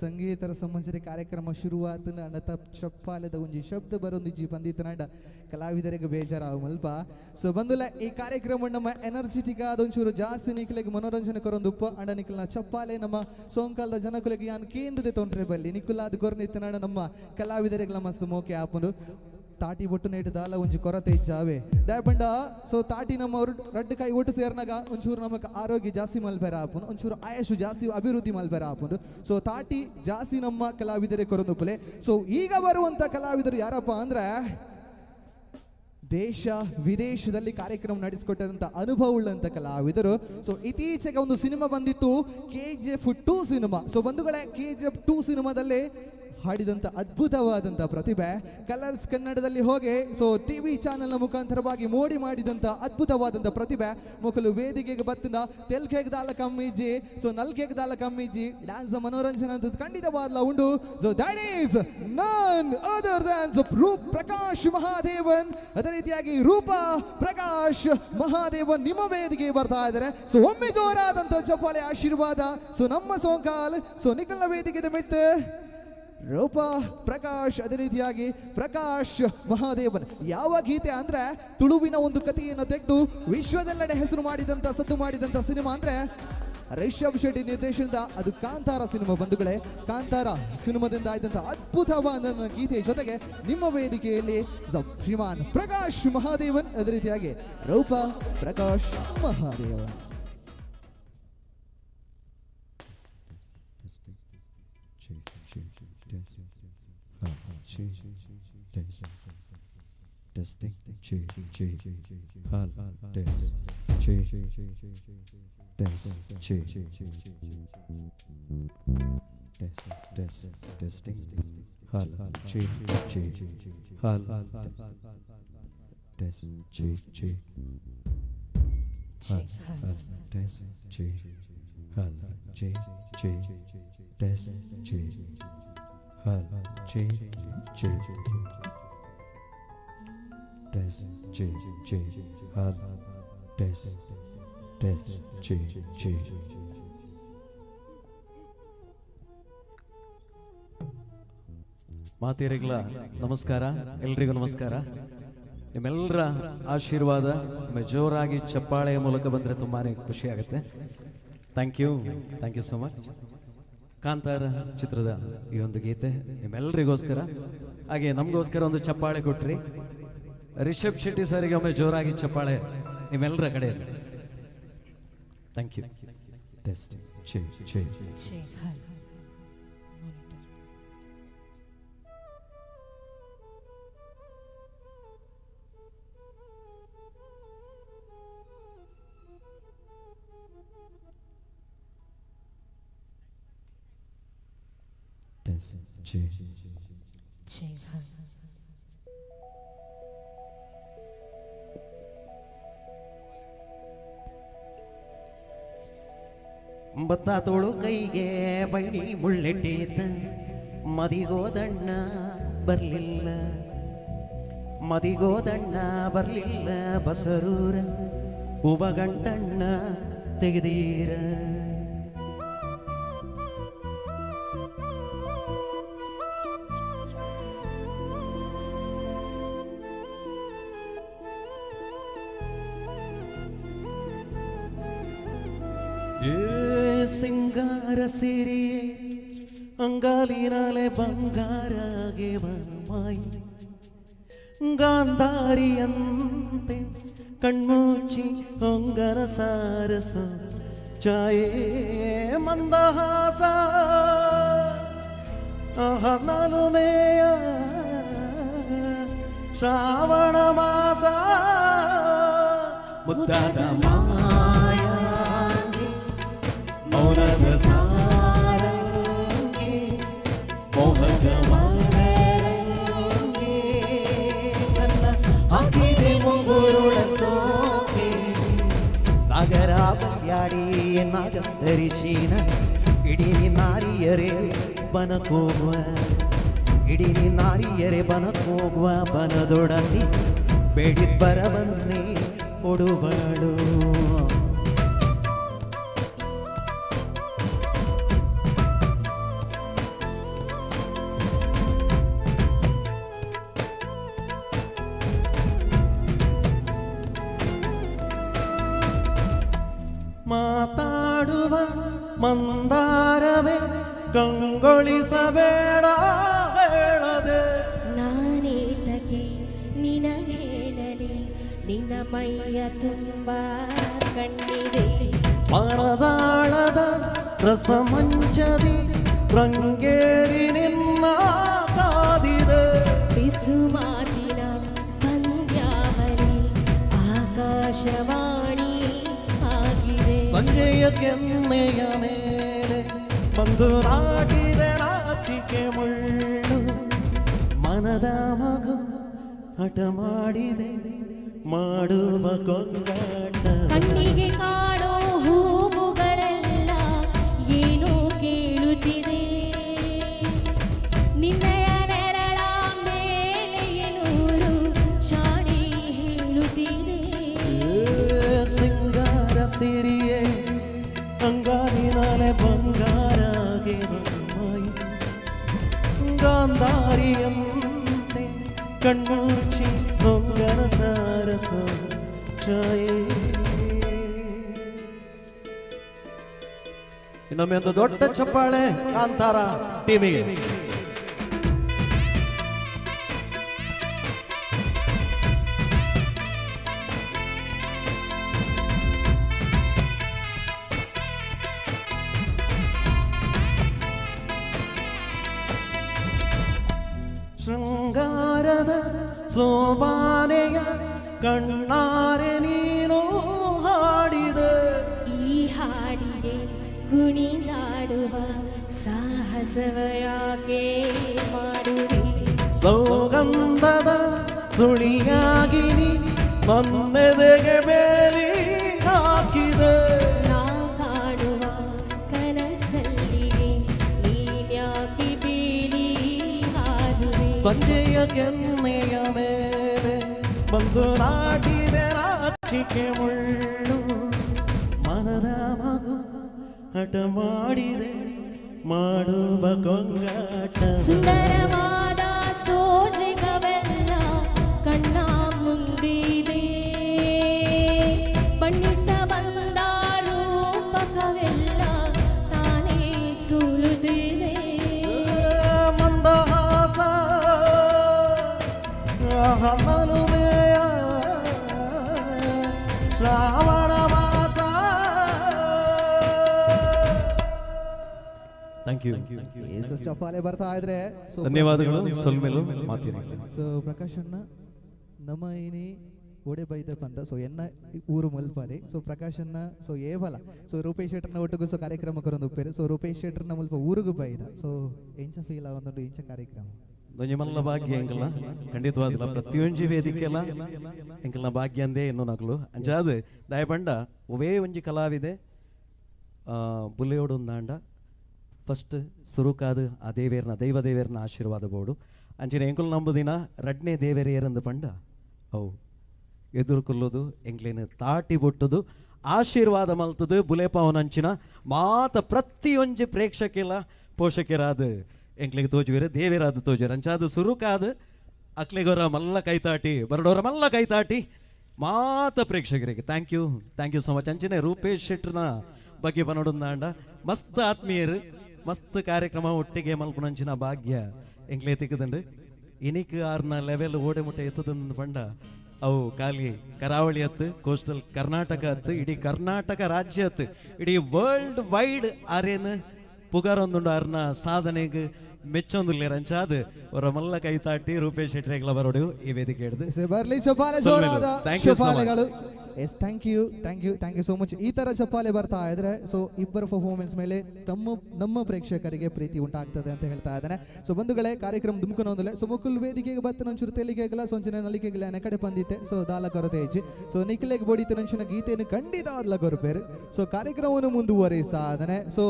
ಸಂಗೀತ ರಸಮಂಜರಿ ಕಾರ್ಯಕ್ರಮ ಶುರುವಾತನ ಅಣ್ಣ ಚಪ್ಪಾಲದ ಒಂಜಿ ಶಬ್ದ ಬರೊಂದಿಜ್ಜಿ ಬಂದಿತ್ತನಾಂಡ ಕಲಾವಿದರಿಗೆ ಬೇಜಾರಾವು ಮಲ್ಪ. ಸೊ ಬಂದುಲ ಈ ಕಾರ್ಯಕ್ರಮ ನಮ್ಮ ಎನರ್ಜಿಟಿಕ್ ಆದ ಒಂಚೂರು ಜಾಸ್ತಿ ನಿಕ್ಲೆಗ್ ಮನೋರಂಜನೆ ಕೊರೊಂದುಪ್ಪ ಅಂಡ ನಿಕ್ಲನ ಚಪ್ಪಾಲೆ ನಮ್ಮ ಸೋಂಕಾಲದ ಜನಕುಲೆಗ್ ಯಾನ್ ಕೇಂದ್ರದೆ ತೊಂದ್ರೆ ಬಲ್ಲಿ ನಿಕುಲ ಅದು ಕೊರನಿತ್ತನಾಂಡ ನಮ್ಮ ಕಲಾವಿದರಿಗೆಲ್ಲ ಮಸ್ತ್ ಮೋಕೆ ಆಪುಂಡು. ತಾಟಿ ಒಟ್ಟು ನೇಟು ದಾಲ ಒಂಜಿ ಕೊರತೆ ಇಚ್ಚಾವೆ ದಾಯಪಂಡ. ಸೊ ತಾಟಿ ನಮ್ಮ ರಡ್ಡು ಕೈ ಒಟ್ಟು ಸೇರ್ನಾಗ ಒಂಚೂರು ನಮಕ್ ಆರೋಗ್ಯ ಜಾಸ್ತಿ ಮಲ್ಪೆರ ಆಪುಂಡು, ಒಂಚೂರು ಆಯಸ್ಸು ಜಾಸ್ತಿ ಅಭಿವೃದ್ಧಿ ಮಲ್ಪೆರ ಆಪುಂಡು. ಸೊ ತಾಟಿ ಜಾಸ್ತಿ ನಮ್ಮ ಕಲಾವಿದರೇ ಕೊರೊಂದುಪ್ಪಲೆ. ಸೊ ಈಗ ಬರುವಂತ ಕಲಾವಿದರು ಯಾರಪ್ಪ ಅಂದ್ರೆ ದೇಶ ವಿದೇಶದಲ್ಲಿ ಕಾರ್ಯಕ್ರಮ ನಡೆಸಿಕೊಟ್ಟಂತ ಅನುಭವ ಉಳ್ಳಂತ ಕಲಾವಿದರು. ಸೊ ಇತ್ತೀಚೆಗೆ ಒಂದು ಸಿನಿಮಾ ಬಂದಿತ್ತು, KGF 2 cinema. So ಬಂಧುಗಳೇ, KGF 2 ಸಿನಿಮಾದಲ್ಲಿ ಹಾಡಿದಂಥ ಅದ್ಭುತವಾದಂಥ ಪ್ರತಿಭೆ, ಕಲರ್ಸ್ ಕನ್ನಡದಲ್ಲಿ ಹೋಗಿ ಸೊ ಟಿವಿ ಚಾನೆಲ್ನ ಮುಖಾಂತರವಾಗಿ ಮೋಡಿ ಮಾಡಿದಂಥ ಅದ್ಭುತವಾದಂಥ ಪ್ರತಿಭೆ. ಮೊಕಲು ವೇದಿಕೆಗೆ ಬತ್ತಿನ ತೆಲ್ಕೆಗೆ ದಾಲ ಕಮ್ಮಿಜಿ, ಸೊ ನಲ್ಕೆಗೆ ದಾಲ ಕಮ್ಮಿಜಿ, ಡ್ಯಾನ್ಸ್ ಮನೋರಂಜನೆ ಅಂತ ಖಂಡಿತವಾದ್ಲ ಉಂಡು. So that is none other than Roop Prakash Mahadevan. ಅದೇ ರೀತಿಯಾಗಿ ರೂಪಾ ಪ್ರಕಾಶ್ ಮಹಾದೇವನ್ ನಿಮ್ಮ ವೇದಿಕೆಗೆ ಬರ್ತಾ ಇದ್ದಾರೆ. ಸೊ ಒಮ್ಮೆ ಜೋರಾದಂಥ ಚಪ್ಪಾಳೆ ಆಶೀರ್ವಾದ ಸೊ ನಮ್ಮ ಸೋಂಕಾಲ್. ಸೊ ನಿಖಲ್ನ ವೇದಿಕೆದ ಮೆಟ್ಟು ರೂಪಾ ಪ್ರಕಾಶ್, ಅದೇ ರೀತಿಯಾಗಿ ಪ್ರಕಾಶ್ ಮಹಾದೇವನ್. ಯಾವ ಗೀತೆ ಅಂದ್ರೆ ತುಳುವಿನ ಒಂದು ಕಥೆಯನ್ನು ತೆಗೆದು ವಿಶ್ವದೆಲ್ಲೆಡೆ ಹೆಸರು ಮಾಡಿದಂಥ ಸದ್ದು ಮಾಡಿದಂಥ ಸಿನಿಮಾ ಅಂದ್ರೆ ರಿಷಬ್ ಶೆಟ್ಟಿ ನಿರ್ದೇಶನದ ಅದು ಕಾಂತಾರ ಸಿನಿಮಾ. ಬಂಧುಗಳೇ, ಕಾಂತಾರ ಸಿನಿಮಾದಿಂದ ಆಯ್ದಂಥ ಅದ್ಭುತವಾದ ಗೀತೆಯ ಜೊತೆಗೆ ನಿಮ್ಮ ವೇದಿಕೆಯಲ್ಲಿ ಶ್ರೀಮಾನ್ ಪ್ರಕಾಶ್ ಮಹಾದೇವನ್, ಅದೇ ರೀತಿಯಾಗಿ ರೂಪಾ Prakash Mahadevan. Testing, check, check, hal, test, check, test, check, test, test, testing, hal, check, check, hal, test, check, check, hal, hal, test, check, hal, check, check, test, check, hal, check, check. Test, check, check, hal, test, test, check, check. ಮಾತೇರಿಗಳ ನಮಸ್ಕಾರ, ಎಲ್ರಿಗೂ ನಮಸ್ಕಾರ. ನಿಮ್ಮೆಲ್ಲರ ಆಶೀರ್ವಾದ ನಿಮ್ಮ ಜೋರಾಗಿ ಚಪ್ಪಾಳೆಯ ಮೂಲಕ ಬಂದರೆ ತುಂಬಾನೇ ಖುಷಿ ಆಗುತ್ತೆ. Thank you, thank you so much. Kantara ಚಿತ್ರದ ಈ ಒಂದು ಗೀತೆ ನಿಮ್ಮೆಲ್ಲರಿಗೋಸ್ಕರ, ಹಾಗೆ ನಮಗೋಸ್ಕರ ಒಂದು ಚಪ್ಪಾಳೆ ಕೊಟ್ರಿ. ರಿಷಬ್ ಶೆಟ್ಟಿ ಸರಿಗೆ ಒಮ್ಮೆ ಜೋರಾಗಿ ಚಪ್ಪಾಳೆ ನಿಮ್ಮೆಲ್ಲರ ಕಡೆಯಲ್ಲಿ. Thank you. Test, check, check. Test, check. ಬತ್ತ ತೋಳು ಕೈಗೆ ಬೈಣಿ ಮುಳ್ಳೆಟ್ಟೀತ, ಮದಿಗೋದಣ್ಣ ಬರಲಿಲ್ಲ, ಮದಿಗೋದಣ್ಣ ಬರಲಿಲ್ಲ, ಬಸರೂರ ಉಬಗಂಟಣ್ಣ ತೆಗೆದೀರ. ಸಿಂಗಾರ ಸಿರಿ ಅಂಗಾಲಿನಾಲೆ ಬಂಗಾರಗೆ ಮಾಯಿ, ಗಾಂಧಾರಿಯಂತೆ ಕಣ್ಮುಚ್ಚಿ ಹೊಂಗರ ಸಾರಸ ಛಾಯೆ ಮಂದಹಾಸ ನಲುಮೆಯ ಶ್ರಾವಣ ಮಾಸ ಮುದ್ದಾದ ಮಾಯ ಮೌನದ ಸಾರಂಗೆ ಮೋಹದ ಮದರಂಗೆ ನನ್ನ ಹಾಕಿದೆ ಮುಂಗುರುಳ ಸೋಕೆ. ನಾಗರ ಬಲ್ಯಾಡಿ ನಾಗಂಧರಿಶೀನ ಇಡೀ ನಾರಿಯರೇ ಬನಕೋಗುವ, ಇಡೀ ನಾರಿಯರೇ ಬನಕೋಗುವ, ಬನದೊಡತಿ ಬೇಡಿದ ಬರವನ್ನೇ ಕೊಡುವಳು. ಮಂದಾರವೇ ಕಂಗೊಳಿಸಬೇಡ ಹೇಳದೆ. ನಾನೇತಕ್ಕೆ ನಿನಗೇಳಲಿ ನಿನ್ನ ಮೈಯ ತುಂಬ ಕಣ್ಣಿದೆ. ಮನದಾಳದ ರಸಮಂಚದಿ ರಂಗೇರಿ ನಿನ್ನ ಕಾದಿದೆ. ಬಿಸು ಮಾತಿನ ಪಂದ್ಯಾವಳಿ ಆಕಾಶವಾಣಿ ಆಗಿದೆ. ಸಂಜೆಯ ಕೆನ್ನೆಯ ಮೇಲೆ ಬಂದು ನಾಟಿದೆ ನಾಚಿಕೆ ಮುಳ್ಳು. ಮನದ ಮಗು ಹಠ ಮಾಡಿದೆ ಮಾಡುವ ಕೊಂಡಾಟ. ಕಣ್ಣಿಗೆ ಕಾಣೋ ಹೂವುಗಳೆಲ್ಲ ಏನೋ ಕೇಳುತ್ತಿದೆ. ನಿನ್ನಯ ನೆರಳ ಮೇಲೆ ನೂರು ಚಾಡಿ ಹೇಳುತ್ತಿದೆ. ಸಿಂಗಾರ ಸಿರಿಯೇ ಅಂಗಾಲಿನಾಲೆ ಬಂಗಾರಾಗಿ ಬಮ್ಮಾಯಿ ಗಾಂಧಾರಿಯಂತೆ ಕಣ್ಣುಚ್ಚಿ ಹೊಂಗರ ಸಾರಸ ಛಾಯೆ. ಇನ್ನೊಮ್ಮೆ ಒಂದು ದೊಡ್ಡ ಚಪ್ಪಾಳೆ ಕಾಂತಾರ ಟೀಮಿಗೆ. ಶೃಂಗಾರದ ಸೋಬಾನೆಯ ಕಣ್ಣಾರೆ ನೀನು ಹಾಡಿದೆ. ಈ ಹಾಡಿಗೆ ಕುಣಿದಾಡುವ ಸಾಹಸವ ಯಾಕೆ ಮಾಡುವೆ? ಸೌಗಂಧದ ಸುಳಿಯಾಗಿ ನೀ ನನ್ನೆದೆಗೆ ಬೇಲಿ ಹಾಕಿದೆ. ನಾ ಕಾಣುವ ಕನಸಲ್ಲಿಗೆ ನೀನ್ಯಾಕೆ ಬೇಲಿ ಹಾರುವೆ? ಸಂಜೆಯ ಕೆನ್ನೆಯ ಮೇಲೆ ಬಂದು ನಾಟಿದೆ ನಾಚಿಕೆ ಮುಳ್ಳು. ಮನದ ಮಗು ಹಠ ಮಾಡಿದೆ ಮಾಡುವ ಕೊಂಗಾಟ. ಸುಂದರವಾದ ಸೋಜಿಗವೆಲ್ಲ ಕಣ್ಣ ಮುಂದಿದೆ. ಬಣ್ಣಿಸ ಬಂದ ರೂಪಕವೆಲ್ಲ ತಾನೇ ಸುಳಿದಿದೆ. ಮಂದಹಾಸ ನಲುಮೆಯ ಶ್ರಾವಣ ಮಾಸ. Thank you. ಚಪ್ಪಾಳೆ ಬರ್ತಾ ಇದ್ರೆ ಸೊ ಧನ್ಯವಾದಗಳು. ಸೊಲ್ಮೆಲು ಮಾತಿನ. ಸೊ ಪ್ರಕಾಶ್ ಅಣ್ಣ ನಮ್ಮ ಇನಿ ಓಡೆ ಬೈದ ಪಂದ ಸೊ ಎನ್ನ ಊರು ಮಲ್ಪಾಲೆ. ಸೊ ಪ್ರಕಾಶ್ ಅಣ್ಣ ಸೊ ಏವಲ ಸೊ ರೂಪೇಶ್ ಶೆಟ್ಟರ್ನ ಒಟ್ಟಿಗೂ ಸೊ ಕಾರ್ಯಕ್ರಮ ಕೊರೊಂದು ಉಪ್ಪೇರು. ಸೊ ರೂಪೇಶ್ ಶೆಟ್ಟರ್ನ ಮುಲ್ಪ ಊರುಗು ಬೈದ ಸೊ ಎಂಚ ಫೀಲ್ ಆವೊಂದುಂಡು ಇಂಚ ಕಾರ್ಯಕ್ರಮ? ಒಂಜಿ ಮಲ್ಲ ಭಾಗ್ಯ ಎಂಕಲ್ನ ಖಂಡಿತವಾದಿಲ್ಲ. ಪ್ರತಿಯೊಂಜಿ ವೇದಿಕೆಲ ಎಂಕಲ್ನ ಭಾಗ್ಯ ಅಂದೇ ಎನ್ನು ನಕಲು ಅಂಚಾದ್ ದಯಪಂಡ ಒವೇ ಒಂಜಿ ಕಲಾವಿದೆ ಬುಲೆಯೋಡೊಂದಾಂಡ ಫಸ್ಟ್ ಸುರುಕಾದ ಆ ದೇವೇರ್ನ ದೈವ ದೇವೇರ್ನ ಆಶೀರ್ವಾದ ಬೋಡು. ಅಂಚಿನ ಎಂಕುಲು ನಂಬುದಿನ ರಡ್ನೇ ದೇವೇರ್ ಏರಂದು ಪಂಡ ಅವು ಎದುರುಕುಲ್ಲುದು ಎಂಕ್ಲೇನು ತಾಟಿ ಬೊಟ್ಟುದು ಆಶೀರ್ವಾದ ಮಲ್ತದು ಬುಲೆಪಾವನಂಚಿನ ಮಾತ ಪ್ರತಿಯೊಂಜಿ ಪ್ರೇಕ್ಷಕಿಲ ಪೋಷಕರಾದ ಎಂಕ್ಲಿಗೆ ತೋಜುವೆರು ದೇವೇರಾದ ತೋಜುವೆರು. ಅಂಚಾದ ಸುರುಕಾದ ಅಕ್ಲಿಗೊರ ಮಲ್ಲ ಕೈತಾಟಿ ಬರಡೋರ ಮಲ್ಲ ಕೈತಾಟಿ ಮಾತ ಪ್ರೇಕ್ಷಕರಿಗೆ thank you, thank you so much. ಅಂಚಿನ ರೂಪೇಶ್ ಶೆಟ್ಟರ್ನ ಬಗ್ಗೆ ಬನ್ನೊಡೊಂದಾಂಡ ಮಸ್ತ್ ಆತ್ಮೀಯರು ಮಸ್ತ್ ಕಾರ್ಯಕ್ರಮ ಒಟ್ಟಿಗೆ ಮಲ್ಪುನಂಚಿನ ಭಾಗ್ಯ ಎಂಕ್ಲೆ ತಿಕ್ಕದಂಡು. ಇನಿಕ್ ಆರ್ನ ಲೆವೆಲ್ ಓಡೆ ಮುಟ್ಟೆ ಎತ್ತದಂದು ಪಂಡ ಅವು ಖಾಲಿ ಕರಾವಳಿ ಅತ್ತು ಕೋಸ್ಟಲ್ ಕರ್ನಾಟಕ ಅತ್ತು ಇಡೀ ಕರ್ನಾಟಕ ರಾಜ್ಯ ಅತ್ತು ಇಡೀ ವರ್ಲ್ಡ್ ವೈಡ್ ಆರೇನು ಪುಗಾರೊಂದುಂಡು ಆರ್ನ ಸಾಧನೆಗೆ ಮೆಚ್ಚೊಂದುಲ್ಲೇರ್. ಅಂಚಾದ್ ಅವರ ಮಲ್ಲ ಕೈ ತಾಟಿ ರೂಪೇಶ್ ಶೆಟ್ಟರೆಗ್ಲ ಬರೋಡು ಈ ವೇದಿಕೆ ಹಿಡಿದು ಬರ್ಲಿ ಚಪ್ಪಾಳೆ, ಜೋರಾದ ಚಪ್ಪಾಳೆಗಳು. Yes, thank you, thank you, thank you so much. ಈ ಥರ ಚಪ್ಪಾಳೆ ಬರ್ತಾ ಇದ್ರೆ ಸೊ ಇಬ್ಬರ ಪರ್ಫಾರ್ಮೆನ್ಸ್ ಮೇಲೆ ತಮ್ಮ ನಮ್ಮ ಪ್ರೇಕ್ಷಕರಿಗೆ ಪ್ರೀತಿ ಉಂಟಾಗ್ತದೆ ಅಂತ ಹೇಳ್ತಾ ಇದ್ದಾನೆ. ಸೊ ಬಂಧುಗಳೇ, ಕಾರ್ಯಕ್ರಮ ದುಮ್ಕನೊಂದಲೆ ಸೊ ಮುಕುಲ್ ವೇದಿಕೆಗೆ ಬತ್ತ ನಂಚೂರು ತೆಲಿಗೆಗಲ ಸೊಂಚಿನ ನಲಿಕೆಗಲ ಕಡೆ ಬಂದಿತ್ತೆ ಸೊ ದಾಲ ಕೊರತೆ ಹೆಚ್ಚಿ ಸೊ ನಿಖಿಲೆಗೆ ಬೋಡಿತ ನಂಚಿನ ಗೀತೆಯನ್ನು ಖಂಡಿತ ಅದ್ಲ ಕೊರಪೇರು. ಸೊ ಕಾರ್ಯಕ್ರಮವನ್ನು ಮುಂದುವರಿಸಾದನೆ. ಸೊ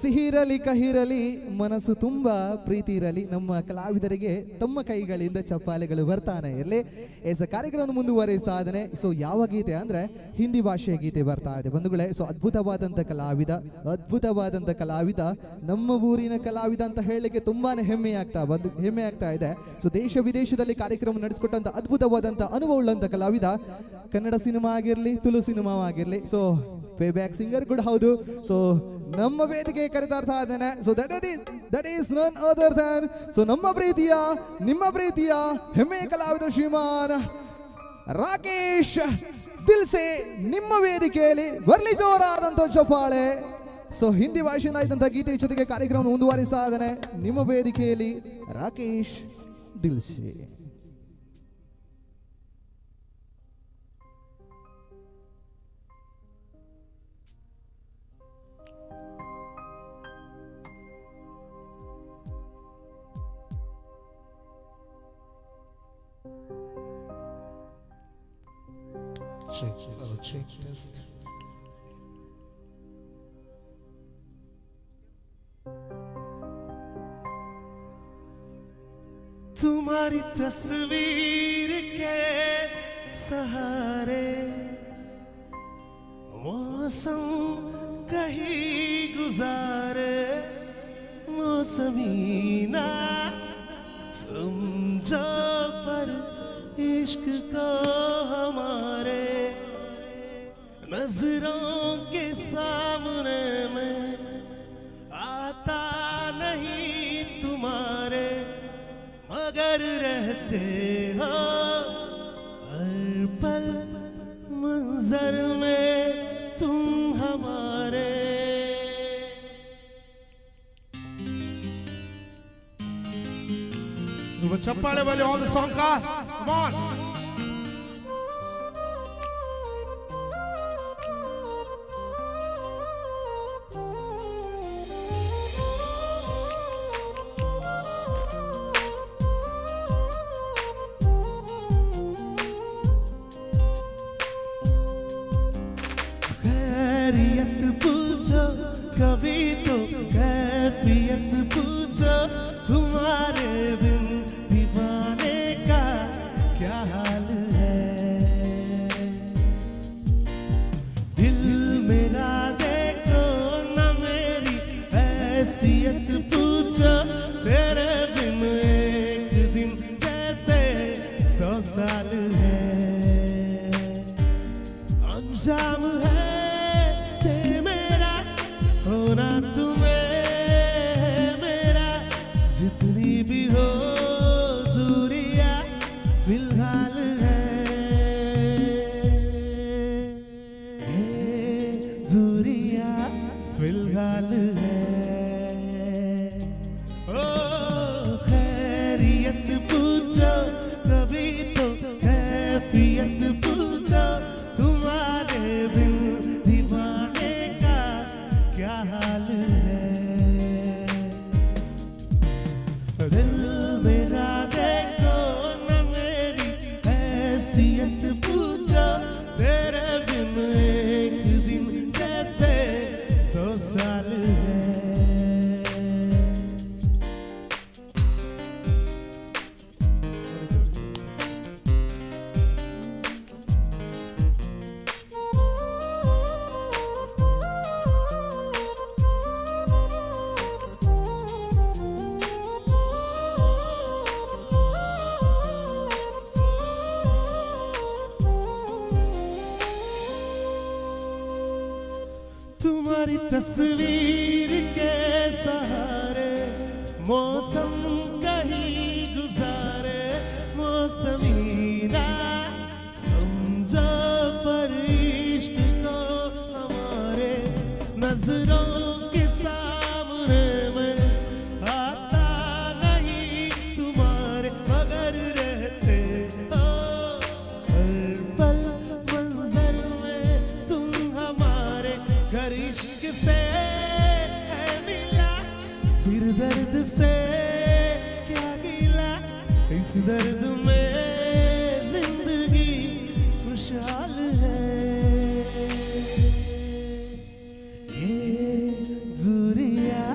ಸಿಹಿರಲಿ ಕಹಿರಲಿ ಮನಸ್ಸು ತುಂಬ ಪ್ರೀತಿ ಇರಲಿ, ನಮ್ಮ ಕಲಾವಿದರಿಗೆ ತಮ್ಮ ಕೈಗಳಿಂದ ಚಪ್ಪಾಳೆಗಳು ಬರ್ತಾನೆ ಇರಲಿ. ಎಸ್, ಕಾರ್ಯಕ್ರಮವನ್ನು ಮುಂದುವರಿಸಾದನೆ. ಸೊ ಯಾವ ಗೀತೆ ಅಂದ್ರೆ ಹಿಂದಿ ಭಾಷೆಯ ಗೀತೆ ಬರ್ತಾ ಇದೆ ಬಂಧುಗಳೇ. ಸೊ ಅದ್ಭುತವಾದಂಥ ಕಲಾವಿದ, ಅದ್ಭುತವಾದಂಥ ಕಲಾವಿದ, ನಮ್ಮ ಊರಿನ ಕಲಾವಿದ ಅಂತ ಹೇಳಲಿಕ್ಕೆ ತುಂಬಾನೇ ಹೆಮ್ಮೆ ಆಗ್ತಾ ಇದೆ. ಸೊ ದೇಶ ವಿದೇಶದಲ್ಲಿ ಕಾರ್ಯಕ್ರಮ ನಡೆಸಿಕೊಟ್ಟಂತ ಅದ್ಭುತವಾದಂಥ ಅನುಭವ ಉಳ್ಳಂಥ ಕಲಾವಿದ, ಕನ್ನಡ ಸಿನಿಮಾ ಆಗಿರಲಿ ತುಳು ಸಿನಿಮಾ ಆಗಿರಲಿ. ಸೊ ಪ್ಲೇಬ್ಯಾಕ್ ಸಿಂಗರ್ ಕೂಡ ಹೌದು. ಸೊ ನಮ್ಮ ವೇದಿಕೆ ಕರೆತರ್ತಾ ಇದ್ದೇನೆ. So that is none other than so ನಮ್ಮ ಪ್ರೀತಿಯ, ನಿಮ್ಮ ಪ್ರೀತಿಯ ಹೆಮ್ಮೆಯ ಕಲಾವಿದ ಶ್ರೀಮಾನ್ ರಾಕೇಶ್ ದಿಲ್ಸೆ ನಿಮ್ಮ ವೇದಿಕೆಯಲ್ಲಿ ಬರ್ಲಿ ಜೋರಾದಂಥ ಚಪ್ಪಾಳೆ. ಸೊ ಹಿಂದಿ ಭಾಷೆಯಿಂದ ಆಯ್ತಂತ ಗೀತೆ ಜೊತೆಗೆ ಕಾರ್ಯಕ್ರಮ ಮುಂದುವರಿಸ್ತಾ ಇದ್ದಾನೆ ನಿಮ್ಮ ವೇದಿಕೆಯಲ್ಲಿ Rakesh Dil Se. Check, hello, check, test. तुम्हारी तस्वीर के सहारे मौसम कहीं गुजारे, मौसमी ना समझो पर इश्क को हमारे, नजरों के सामने में आता नहीं तुम्हारे, मगर रहते हो हर पल मंजर में तुम हमारे। ಚಪ್ಪಾಳೆ ಬಲ್ಲಿ all the song cast. Come on. खैरियत पूछो कभी तो कैफियत पूछो, तुम्हारे बिन दीवाने का क्या हाल है। दिल मेरा देखो न मेरी हैसियत पूछो, तेरे बिन एक दिन जैसे 100 साल है। अंजाम है तेरे मेरा होना तुम्हें मेरा, जितनी भी हो दूरियां फिलहाल है, ये दूरियां फिलहाल है। ओ खैरियत पूछो कभी तो कैफियत पूछो, तुम्हारे बिन दीवाने का क्या हाल है। दिल मेरा देखो न मेरी हैसियत पूछो, तेरे बिन एक दिन जैसे 100 साल है। तुम्हारी तस्वीर के सहारे मौसम कहीं गुजारे, मौसमी ना समझो पर इश्क को हमारे, नजरों के सामने में आता नहीं तुम्हारे, मगर रहते हो हर पल मंजर में तुम हमारे। घर इश्क से है मिला फिर दर्द से क्या गिला, इस दर्द में जिंदगी खुशहाल है। ये दूरियां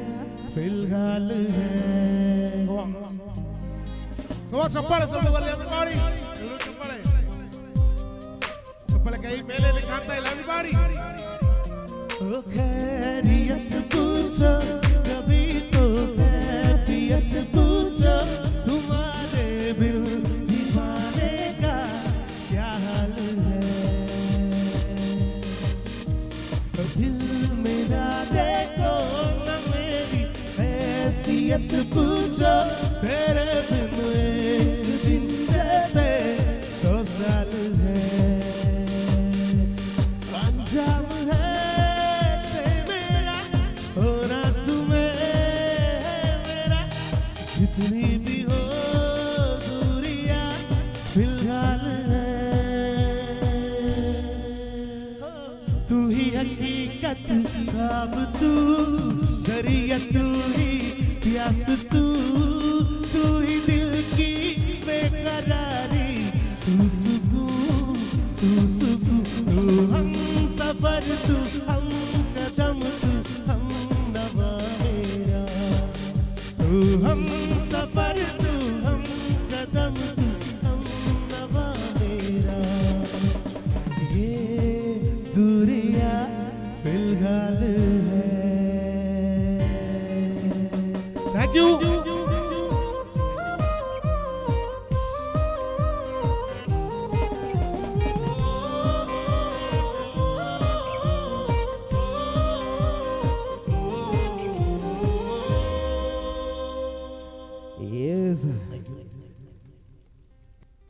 फिलहाल है। Come on, ಚಪ್ಪಾಳೆ ಸ್ವಲ್ಪ ಬರ್ಲಿ everybody. ಎಲ್ಲರೂ ಚಪ್ಪಾಳೆ, ಚಪ್ಪಾಳೆ ಕೈ ಮೇಲೆ ಇಲ್ಲಿ ಕಾಣ್ತಾ ಇಲ್ಲ everybody. ओ खैरियत पूछो कभी तो कैफियत पूछो, तुम्हारे बिन दीवाने का क्या हाल है।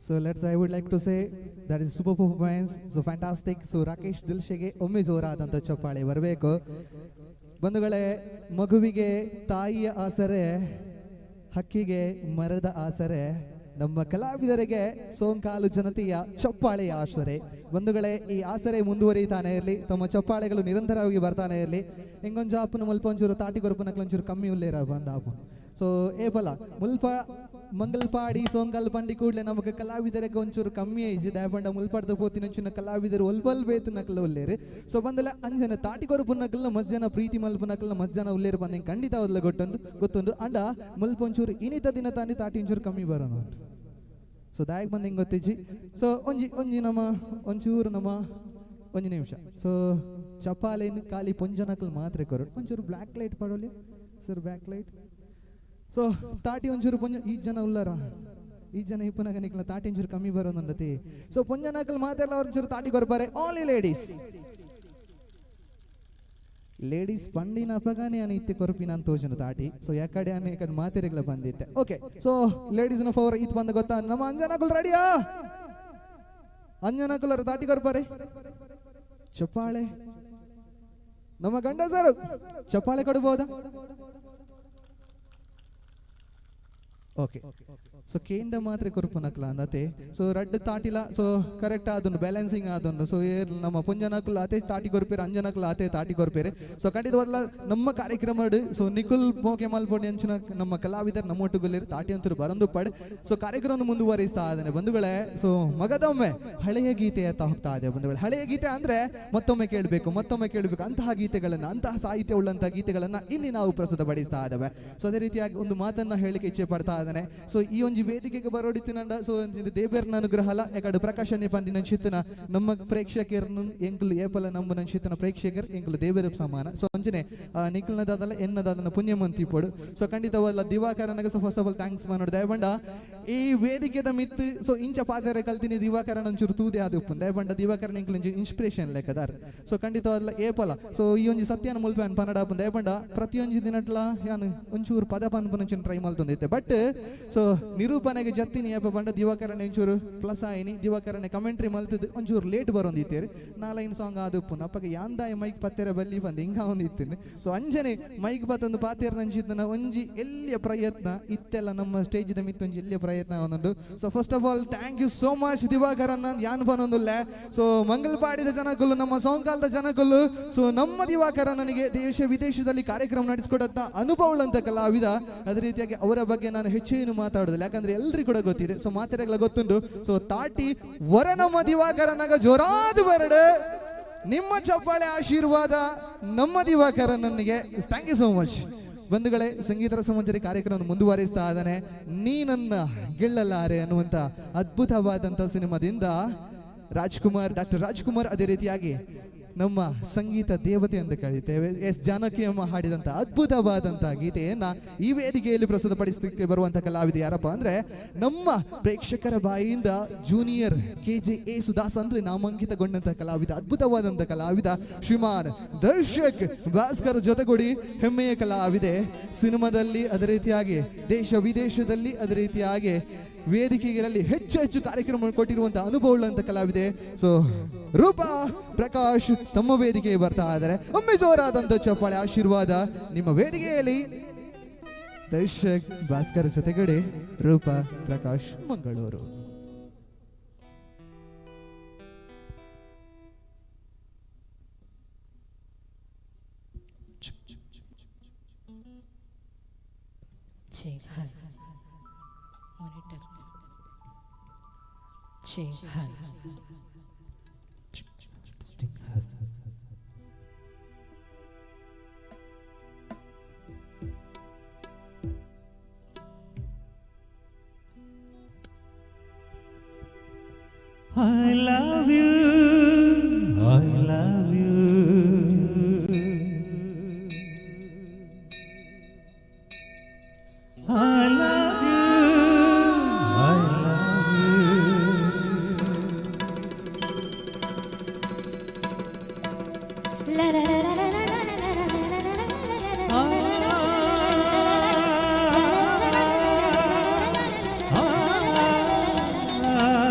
So let's, I would like to say that is super performance, so fantastic. So Rakesh ದಿಲ್ಶೆಗೆ ಒಮ್ಮೆ ಜೋರಾದಂಥ ಚಪ್ಪಾಳೆ ಬರಬೇಕು. ಬಂಧುಗಳೇ, ಮಗುವಿಗೆ ತಾಯಿಯ ಆಸರೆ, ಹಕ್ಕಿಗೆ ಮರದ ಆಸರೆ, ನಮ್ಮ ಕಲಾವಿದರಿಗೆ ಸೋಂಕಾಲು ಜನತೆಯ ಚಪ್ಪಾಳೆಯ ಆಸರೆ. ಬಂಧುಗಳೇ, ಈ ಆಸರೆ ಮುಂದುವರಿತಾನೆ ಇರಲಿ, ತಮ್ಮ ಚಪ್ಪಾಳೆಗಳು ನಿರಂತರವಾಗಿ ಬರ್ತಾನೆ ಇರಲಿ. ಹೆಂಗೊಂಜು ಆಪನ ಮುಲ್ಪ ಒಂಚೂರು ತಾಟಿ ಕೊರಪನಕ್ಲೊಂಚೂರು ಕಮ್ಮಿ ಉಲ್ಲೇರ ಬಂದ ಆಪು. ಸೊ ಏಪಲ ಮುಲ್ಪ ಮಂಗಲ್ಪಾಡಿ ಸೋಂಗಲ್ ಬಂಡಿ ಕೂಡಲೇ ನಮಗೆ ಕಲಾವಿದರಿಗೆ ಒಂಚೂರು ಕಮ್ಮಿ ಐಜಿ ದಯಪಂಡ ಮುಲ್ಪಾಡ್ದ ಪೋತಿನ ಒಂಚಿನ ಕಲಾವಿದರು ಒಲ್ಬಲ್ ಬೇತು ನಕಲ ಉಲ್ಲೇರು. ಸೊ ಬಂದಲ್ಲ ಅಂಜನ ತಾಟಿ ಕೊರಪು ನಕಲ್ನ ಮಜ್ಜನ ಪ್ರೀತಿ ಮಲ್ಪು ನಕಲ್ನ ಮಜ್ಜನ ಉಲ್ಲೇರು ಬಂದ ಖಂಡಿತ ಅವಲ್ಲ ಗೊತ್ತೊಂದು ಗೊತ್ತೊಂದು ಅಂಡ ಮುಲ್ಪ ಒಂಚೂರು ಇನಿತ ದಿನ ತಾನಿ ತಾಟಿ ಒಂಚೂರು ಕಮ್ಮಿ ಬರೋಣ. ಸೊ ದಾಯಕ್ ಬಂದು ಹಿಂಗೆ ಗೊತ್ತಿಜ್ಜಿ. ಸೊ ಒಂಜಿ ಒಂಜಿ ನಮ್ಮ ಒಂಚೂರು ನಮ್ಮ ಒಂಜಿ ನಿಮಿಷ. ಸೊ ಚಪಾಲೇನು ಖಾಲಿ ಪೊಂಜನಕಲ್ ಮಾತ್ರ ಕೊರಡು ಒಂಚೂರು ಬ್ಲ್ಯಾಕ್ ಲೈಟ್ ಪಡೋಲಿ ಸರ್, ಬ್ಲ್ಯಾಕ್ ಲೈಟ್. ಸೊ ತಾಟಿ ಒಂಚೂರು ಪೊಂಜ ಈ ಜನ ಉಲ್ಲಾರ ಈ ಜನ ಇಪ್ಪನಾಗ ನಿಕ್ಲ ತಾಟಿ ಒಂಚೂರು ಕಮ್ಮಿ ಬರೋದಂಡತಿ. ಸೊ ಪೊಂಜನಕಲ್ ಮಾತಾಡಲ್ಲ ಅವ್ರ ಒಂಚೂರು ತಾಟಿ ಕೊರ್ಪಾರೆ. ಆನ್ಲಿ ಲೇಡೀಸ್, ಲೇಡೀಸ್ ಪಂಡಿನ ಅಪಗಾನೆ ಅನ್ನ ಇತ್ತೆ ಕೊರಪಿನ ಅಂತ ತೋಜನ ತಾಟಿ. ಸೊ ಯಾಕಡೆ ಅನ್ನ ಈ ಕಡೆ ಮಾತಿರಿಗ್ಲ ಬಂದಿತ್ತೆ. ಓಕೆ, ಸೊ ಲೇಡೀಸ್ನ ಫವರ್ ಇತ್ ಬಂದ ಗೊತ್ತಾ ನಮ್ಮ ಅಂಜನಾಕುಲ್ ರೆಡಿಯಾ? ಅಂಜನಾಕುಲರ ತಾಟಿ ಕೊರ್ಪಾರೆ ಚಪ್ಪಾಳೆ. ನಮ್ಮ ಗಂಡ ಸರ್ ಚಪ್ಪಾಳೆ ಕೊಡ್ಬೋದಾ? ಓಕೆ, ಸೊ ಕೇಂದ್ರ ಮಾತ್ರ ಕೊರ್ಪುನಕ್ಲ ಅಂದತೆ. ಸೊ ರಡ್ಡ್ ತಾಟಿಲ, ಸೊ ಕರೆಕ್ಟ್ ಆದುಂಡು, ಬ್ಯಾಲೆನ್ಸಿಂಗ್ ಆದುಂಡು. ಸೊ ಏರ್ ನಮ್ಮ ಪುಂಜನಕುಲ್ ಆತೆ ತಾಟಿ ಕೊರ್ಪೇರು, ಅಂಜನಕುಲ್ ಆತೆ ತಾಟಿ ಕೊರ್ಪೇರು. ಸೊ ಖಂಡಿತವಾದ್ಲ ನಮ್ಮ ಕಾರ್ಯಕ್ರಮ ಸೊ ನಿಖುಲ್ ಮೋಕೆ ಮಲ್ಪೊಂಡಿ ಅಂಚಿನ ನಮ್ಮ ಕಲಾವಿದರು ನಮ್ಮೊಟ್ಟುಗುಲ್ಲೇರು ತಾಟಿ ಅಂತರು ಬರಂದು ಪಡ್. ಸೊ ಕಾರ್ಯಕ್ರಮ ಮುಂದುವರಿಸ್ತಾ ಇದ್ದಾನೆ ಬಂಧುಗಳೇ. ಸೊ ಮಗದೊಮ್ಮೆ ಹಳೆಯ ಗೀತೆಯತ್ತ ಹೋಗ್ತಾ ಇದೆ ಬಂಧುಗಳೇ. ಹಳೆಯ ಗೀತೆ ಅಂದ್ರೆ ಮತ್ತೊಮ್ಮೆ ಕೇಳಬೇಕು, ಮತ್ತೊಮ್ಮೆ ಕೇಳಬೇಕು ಅಂತಹ ಗೀತೆಗಳನ್ನು, ಅಂತಹ ಸಾಹಿತ್ಯ ಉಳ್ಳಂತಹ ಗೀತೆಗಳನ್ನು ಇಲ್ಲಿ ನಾವು ಪ್ರಸ್ತುತಪಡಿಸ್ತಾ ಇದ್ದೇವೆ. ಸೊ ಅದೇ ರೀತಿಯಾಗಿ ಒಂದು ಮಾತನ್ನ ಹೇಳಿಕೆ ಇಚ್ಛೆ ಪಡ್ತಾ ಇದ್ದಾನೆ. ಸೊ ಈ ಒಂಜಿ ವೇದಿಕೆಗೆ ಬರೋಡಿತ್ತಿನಂಡ ಸೊ ಒಂಜಿ ದೇಬೇರ್ನ ಅನುಗ್ರಹ ಅಲ್ಲ, ಯಾಕಂದ್ರೆ ಪ್ರಕಾಶ್ ಪಂಡಿನ ಚಿತ್ತನ ನಮ್ಮ ಪ್ರೇಕ್ಷಕರನ್ನು ಎಂಕುಲು ಏಪಲ ನಮ್ಮ ಚಿತ್ತನ ಪ್ರೇಕ್ಷಕರು ಎಂಕುಲು ದೇವೇರ ಸಮಾನ. ಸೊ ಅಂಚನೆ ನಿಖಲ್ನದಾದಲ್ಲ ಎನ್ನದಾದನ ಪುಣ್ಯಮಂತಿ ಪೋಡು. ಸೊ ಖಂಡಿತವಲ್ಲ ದಿವಾಕರನಾಗ so first of all thanks ಮಾಡೋದು ದಯಬಂಡ ಈ ವೇದಿಕೆದ ಮಿತ್ತು. ಸೊ ಇಂಚ ಪಾದರೆ ಕಲ್ತಿನಿ ದಿವಾಕರನ ಒಂಚೂರು ತೂದೆ ಅದು ಉಪ್ಪು ದಯಬಂಡ ದಿವಾಕರನ ಎಂಕುಲು ಒಂಜಿ ಇನ್ಸ್ಪಿರೇಷನ್ ಲೆಕ್ಕದಾರ. ಸೊ ಖಂಡಿತವಲ್ಲ ಏಪಲ ಸೊ ಈ ಒಂಜಿ ಸತ್ಯನ ಮುಲ್ಪ ಪನ್ನಡ ದಯಬಂಡ ಪ್ರತಿಯೊಂಜಿ ದಿನಟ್ಲ ಯಾನು ಒಂಚೂರು ಪದ ಪನ್ಪುನಂಚಿನ ಟ್ರೈ ಮಲ್ತೊಂದಿತ್ತೆ. ಬಟ್ ಸೊ ನಿರೂಪಣೆಗೆ ಜತ್ತಿನಿ ಏಪ ಪಂಡ ದಿವಾಕರಣ ಒಂಚೂರು ಪ್ಲಸ್ ಆಯಿನಿ ದಿವಾಕರಣ ಕಮೆಂಟ್ರಿ ಮಲ್ತದ್ದು ಒಂಚೂರು ಲೇಟ್ ಬರೋಂದಿತ್ತೇರಿ ನಾಲೈನ್ ಸಾಂಗ್ ಆದ ಉಪ್ಪು ಅಪ್ಪಗೆ ಯಾಂದಾಯ ಮೈಕ್ ಪತ್ತೆರ ಬಲ್ಲಿ ಬಂದು ಹಿಂಗ ಒಂದಿತ್ತೇನೆ. ಸೊ ಅಂಜನೆ ಮೈಕ್ ಪತ್ತೊಂದು ಪಾತೇರ ನಂಚಿದ್ದನ ಒಂಜಿ ಎಲ್ಲಿಯ ಪ್ರಯತ್ನ ಇತ್ತೆಲ್ಲ ನಮ್ಮ ಸ್ಟೇಜಿದ ಮಿತ್ತೊಂಜಿ ಎಲ್ಲಿಯ ಪ್ರಯತ್ನ ಒಂದುಂಡು. So first of all thank you so much ದಿವಾಕರನ್ನ ಯಾನ್ ಬನೊಂದುಲ್ಲ. ಸೊ ಮಂಗಲ್ಪಾಡಿದ ಜನಕುಲ್ಲು ನಮ್ಮ ಸೋಂಕಾಲದ ಜನಕುಲ್ಲು ಸೊ ನಮ್ಮ ದಿವಾಕರ ನನಗೆ ದೇಶ ವಿದೇಶದಲ್ಲಿ ಕಾರ್ಯಕ್ರಮ ನಡೆಸಿಕೊಡಂತ ಅನುಭವಗಳಂತ ಕಲಾವಿದ. ಅದೇ ರೀತಿಯಾಗಿ ಅವರ ಬಗ್ಗೆ ನಾನು ಹೆಚ್ಚೇನು ಮಾತಾಡೋದಿಲ್ಲ, ಯಾಕಂದ್ರೆ ಎಲ್ರಿಗೂ ಕೂಡ ಗೊತ್ತಿದೆ. ಸೊ ಮಾತಾಡಗಳ ಗೊತ್ತುಂಟು. ಸೊ ತಾಟಿ ವರ ನಮ್ಮ ದಿವಾಕರನಾಗ ಜೋರಾದ ಬರಡು ನಿಮ್ಮ ಚಪ್ಪಾಳೆ ಆಶೀರ್ವಾದ ನಮ್ಮ ದಿವಾಕರ ನನಗೆ. Thank you so much ಬಂಧುಗಳೇ. ಸಂಗೀತ ರಸಮಂಜರಿ ಕಾರ್ಯಕ್ರಮವನ್ನು ಮುಂದುವರಿಸ್ತಾ ಇದ್ದಾನೆ. ನೀ ನನ್ನ ಗೆಲ್ಲಲಾರೆ ಅನ್ನುವಂಥ ಅದ್ಭುತವಾದಂಥ ಸಿನಿಮಾದಿಂದ ರಾಜ್ಕುಮಾರ್, ಡಾಕ್ಟರ್ ರಾಜ್ಕುಮಾರ್, ಅದೇ ರೀತಿಯಾಗಿ ನಮ್ಮ ಸಂಗೀತ ದೇವತೆ ಅಂತ ಕರೀತೇವೆ ಎಸ್ ಜಾನಕಿಯಮ್ಮ ಹಾಡಿದಂಥ ಅದ್ಭುತವಾದಂಥ ಗೀತೆಯನ್ನ ಈ ವೇದಿಕೆಯಲ್ಲಿ ಪ್ರಸ್ತುತಪಡಿಸಲಿಕ್ಕೆ ಬರುವಂಥ ಕಲಾವಿದ ಯಾರಪ್ಪ ಅಂದ್ರೆ ನಮ್ಮ ಪ್ರೇಕ್ಷಕರ ಬಾಯಿಯಿಂದ ಜೂನಿಯರ್ ಕೆ ಜೆ ಯೇಸುದಾಸ್ ಅಂದ್ರೆ ನಾಮಾಂಕಿತಗೊಂಡಂಥ ಕಲಾವಿದ, ಅದ್ಭುತವಾದಂಥ ಕಲಾವಿದ ಶ್ರೀಮಾನ್ ದರ್ಶಕ್ ಭಾಸ್ಕರ್ ಜೊತೆಗೂಡಿ ಹೆಮ್ಮೆಯ ಕಲಾವಿದೆ. ಸಿನಿಮಾದಲ್ಲಿ ಅದೇ ರೀತಿಯಾಗಿ ದೇಶ ವಿದೇಶದಲ್ಲಿ ಅದೇ ರೀತಿಯಾಗಿ ವೇದಿಕೆಗಳಲ್ಲಿ ಹೆಚ್ಚು ಹೆಚ್ಚು ಕಾರ್ಯಕ್ರಮ ಕೊಟ್ಟಿರುವಂತಹ ಅನುಭವಗಳಂತ ಕಲಾವಿದೆ. ಸೊ ರೂಪಾ ಪ್ರಕಾಶ್ ತಮ್ಮ ವೇದಿಕೆಗೆ ಬರ್ತಾ ಇದ್ದಾರೆ. ಒಮ್ಮೆ ಜೋರಾದಂಥ ಚಪ್ಪಾಳೆ ಆಶೀರ್ವಾದ ನಿಮ್ಮ ವೇದಿಕೆಯಲ್ಲಿ ದರ್ಶಕ್ ಭಾಸ್ಕರ್ ಜೊತೆಗಡೆ ರೂಪಾ Prakash Mangaluru. I love you, I love you. I love you, I love you. La la la la la la la la la la la la la. Ah, ah, ah.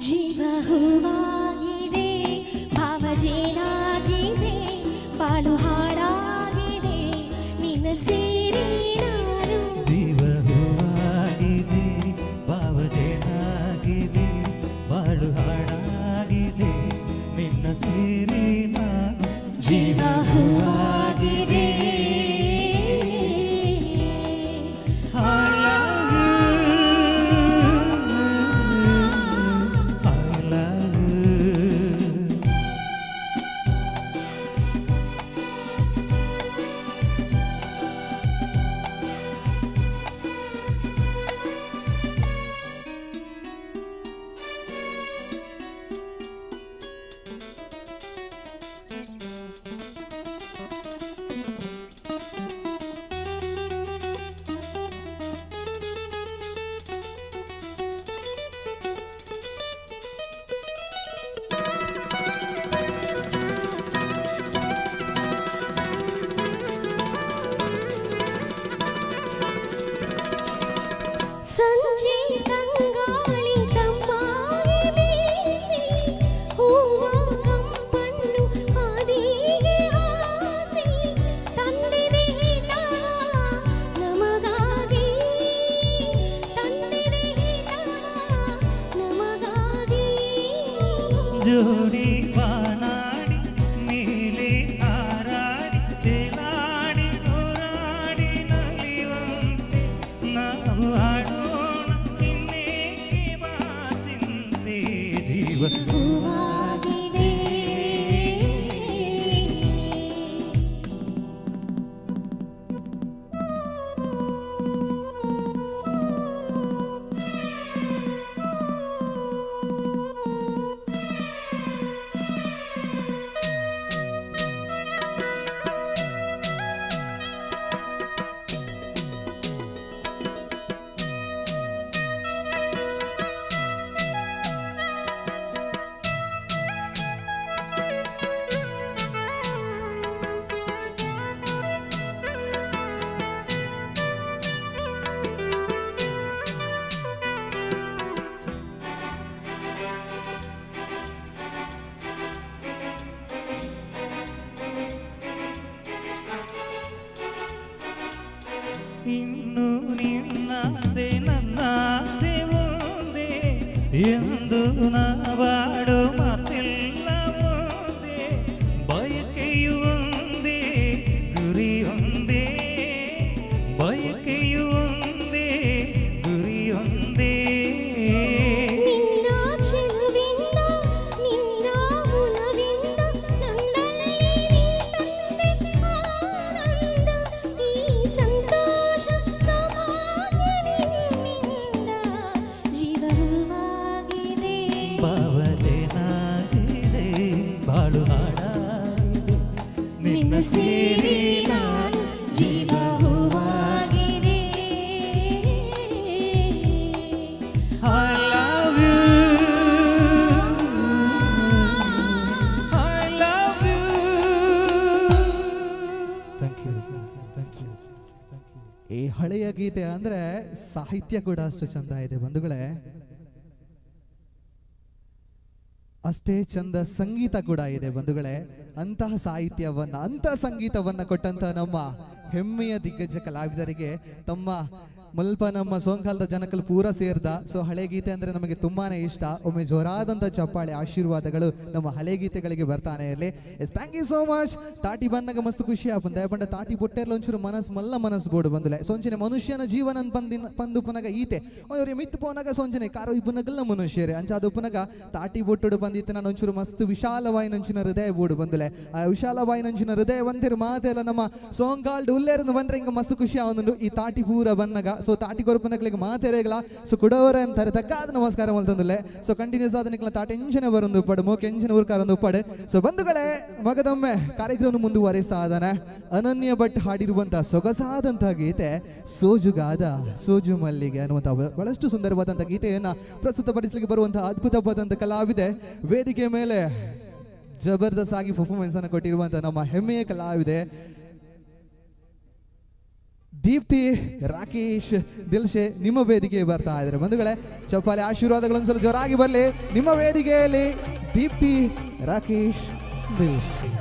ಜೀವ ಹೂವಾಗಿದೆ, ಭಾವಜೇನಾಗಿದೆ, ಬಾಳು ಹಾಡಾಗಿದೆ, ನಿನ್ನ ಸೇರಿ ನಾನು. ಜೀವ ಹೂವಾಗಿದೆ, ಭಾವಜೇನಾಗಿದೆ, ಬಾಳು ಹಾಡಾಗಿದೆ, ನಿನ್ನ ಸೇರಿ ನಾನು. ಜೀವ ಹೂವಾಗಿದೆ. I love you. I love you. ಸಂಜೆ ತಂಗಾಳಿ ತಂಪಾಗಿ ಬೀಸಿ, ಹೂವ ಕಂಪನ್ನು ಹಾದಿಗೆ ಹಾಸಿ, ತಂದಿದೆ ಹಿತವ ನಮಗಾಗಿ, ತಂದಿದೆ ಹಿತವ ನಮಗಾಗಿ. ಜೋಡಿ ಬಾನಾಡಿ ಮೇಲೆ ಹಾರಾಡಿ ತೇಲಾಡಿ ಹೋರಾಡಿ ನಲಿವಂತೆ ನಾವು ಹಾಡೋಣ, ಇನ್ನೇಕೆ ಬಾ ಚಿಂತೆ. ಜೀವ ಹೂವಾಗಿದೆ. ಇನ್ನು ನಿನ್ನಾಸೆ ನನ್ನಾಸೆ ಒಂದೇ ಎಂದು ನಾವಾಡೋ ಮಾತೆಲ್ಲ ಒಂದೇ, ಬಯಕೆಯು ಒಂದೇ ಗುರಿಯೊಂದೇ, ಬಯಕೆಯು ಒಂದೇ ಗುರಿಯೊಂದೇ. ನಿನ್ನ ಚೆಲುವಿಂದ ನಿನ್ನ ಗುಣವಿಂದ ನನ್ನಲ್ಲಿ ನೀ ತಂದೆ ಆನಂದ, ಈ ಸಂತೋಷ ಸೌಭಾಗ್ಯ ನಿನ್ನಿಂದ. ಜೀವ ಹೂವಾಗಿದೆ, ಭಾವಜೇನಾಗಿದೆ, ಬಾಳು ಹಾಡಾಗಿದೆ, ನಿನ್ನ ಸೇರಿ ನಾನು. ಜೀವ ಹೂವಾಗಿದೆ. I love you. I love you. Thank you. Thank you. ಈ ಹಳೆಯ ಗೀತೆ ಅಂದ್ರೆ ಸಾಹಿತ್ಯ ಕೂಡ ಅಷ್ಟು ಚಂದ ಇದೆ ಬಂಧುಗಳೇ, ಅಷ್ಟೇ ಚಂದ ಸಂಗೀತ ಕೂಡ ಇದೆ ಬಂಧುಗಳೇ. ಅಂತಹ ಸಾಹಿತ್ಯವನ್ನ ಅಂತಹ ಸಂಗೀತವನ್ನ ಕೊಟ್ಟಂತಹ ನಮ್ಮ ಹೆಮ್ಮೆಯ ದಿಗ್ಗಜ ಕಲಾವಿದರಿಗೆ ತಮ್ಮ ಮುಲ್ಪ ನಮ್ಮ ಸೋಂಕಾಲದ ಜನಕಲ್ ಪೂರ ಸೇರ್ದ. ಸೊ ಹಳೆ ಗೀತೆ ಅಂದ್ರೆ ನಮಗೆ ತುಂಬಾನೇ ಇಷ್ಟ. ಒಮ್ಮೆ ಜೋರಾದಂಥ ಚಪ್ಪಾಳೆ ಆಶೀರ್ವಾದಗಳು ನಮ್ಮ ಹಳೆ ಗೀತೆಗಳಿಗೆ ಬರ್ತಾನೆ ಇರಲಿ. Yes, thank you so much. ತಾಟಿ ಬಂದಾಗ ಮಸ್ತ್ ಖುಷಿ ಆಪುಂಡು, ದಯಪಂಡ ತಾಟಿ ಬೊಟ್ಟೆರ್ಲ ಒಂಚೂರು ಮನಸ್ ಮಲ್ಲ ಮನಸ್ ಬೋಡು ಬಂದುಲೆ. ಸೊಂಚಿನ ಮನುಷ್ಯನ ಜೀವನ ಬಂದಿನ ಪಂದು ಪುನಗ ಈತೆ ಅವ್ರಿಗೆ ಮಿತ್ತು ಪೋನಾಗ ಸೊಂಚನೆ ಕಾರು ಇಪ್ಪುನಗಲ್ಲ ಮನುಷ್ಯರೇ ಅಂಚಾದ ಪುನಗ ತಾಟಿ ಬೊಟ್ಟುಡು ಬಂದಿತ್ತು ನಾನು ಒಂಚೂರು ಮಸ್ತ್ ವಿಶಾಲವಾಯಿನಂಚಿನ ಹೃದಯ ಬೋಡು ಬಂದುಲೆ. ಆ ವಿಶಾಲವಾಯಿನಂಚಿನ ಹೃದಯ ಒಂದಿರು ಮಾತೆಲ್ಲ ನಮ್ಮ ಸೋಂಗಾಲ್ಡ್ ಉಲ್ಲೇರ್ದು ಬಂದ್ರೆ ಹಿಂಗ ಮಸ್ತ್ ಖುಷಿ ಆವೊಂದು ಈ ತಾಟಿ ಪೂರ ಬನ್ನಗ. ಸೊ ತಾಟಿ ಕೊರಪನಕ್ಲಿಗೆ ಮಾತೆರೆಗ್ಲ ಸೊ ಕುಡವರ ಅಂತಾರೆ ತಕ್ಕಾದ ನಮಸ್ಕಾರ ಮಲ್ತಂದುಲೆ. ಸೊ ಕಂಟಿನ್ಯೂಸ್ ಆದ ನಿಕ್ಲ ತಾಟಿ ಎಂಚಿನ ಬರೊಂದು ಉಪ್ಪಡು ಮೋಕೆ ಎಂಚಿನ ಊರ್ಕಾರೊಂದು ಉಪ್ಪಡು. ಸೊ ಬಂಧುಗಳೇ, ಮಗದೊಮ್ಮೆ ಕಾರ್ಯಕ್ರಮ ಮುಂದುವರಿಸ್ತಾ ಇದ್ದಾನೆ ಅನನ್ಯ ಭಟ್ ಹಾಡಿರುವಂತಹ ಸೊಗಸಾದಂತಹ ಗೀತೆ ಸೋಜುಗಾದ ಸೋಜು ಮಲ್ಲಿಗೆ ಅನ್ನುವಂತಹ ಬಹಳಷ್ಟು ಸುಂದರವಾದಂತಹ ಗೀತೆಯನ್ನ ಪ್ರಸ್ತುತಪಡಿಸಲಿಕ್ಕೆ ಬರುವಂತಹ ಅದ್ಭುತವಾದಂತಹ ಕಲಾವಿದೆ ವೇದಿಕೆ ಮೇಲೆ ಜಬರ್ದಸ್ತ್ ಆಗಿ ಪರ್ಫಾರ್ಮೆನ್ಸ್ ಅನ್ನು ಕೊಟ್ಟಿರುವಂತಹ ನಮ್ಮ ಹೆಮ್ಮೆಯ ಕಲಾವಿದೆ ದೀಪ್ತಿ ರಾಕೇಶ್ ದಿಲ್ಶೆ ನಿಮ್ಮ ವೇದಿಕೆ ಬರ್ತಾ ಇದ್ದಾರೆ. ಬಂಧುಗಳೇ, ಚಪ್ಪಾಳೆ ಆಶೀರ್ವಾದಗಳು ಒಂದ್ಸಲ ಜೋರಾಗಿ ಬರಲಿ. ನಿಮ್ಮ ವೇದಿಕೆಯಲ್ಲಿ ದೀಪ್ತಿ ರಾಕೇಶ್ ದಿಲ್ಶೆ.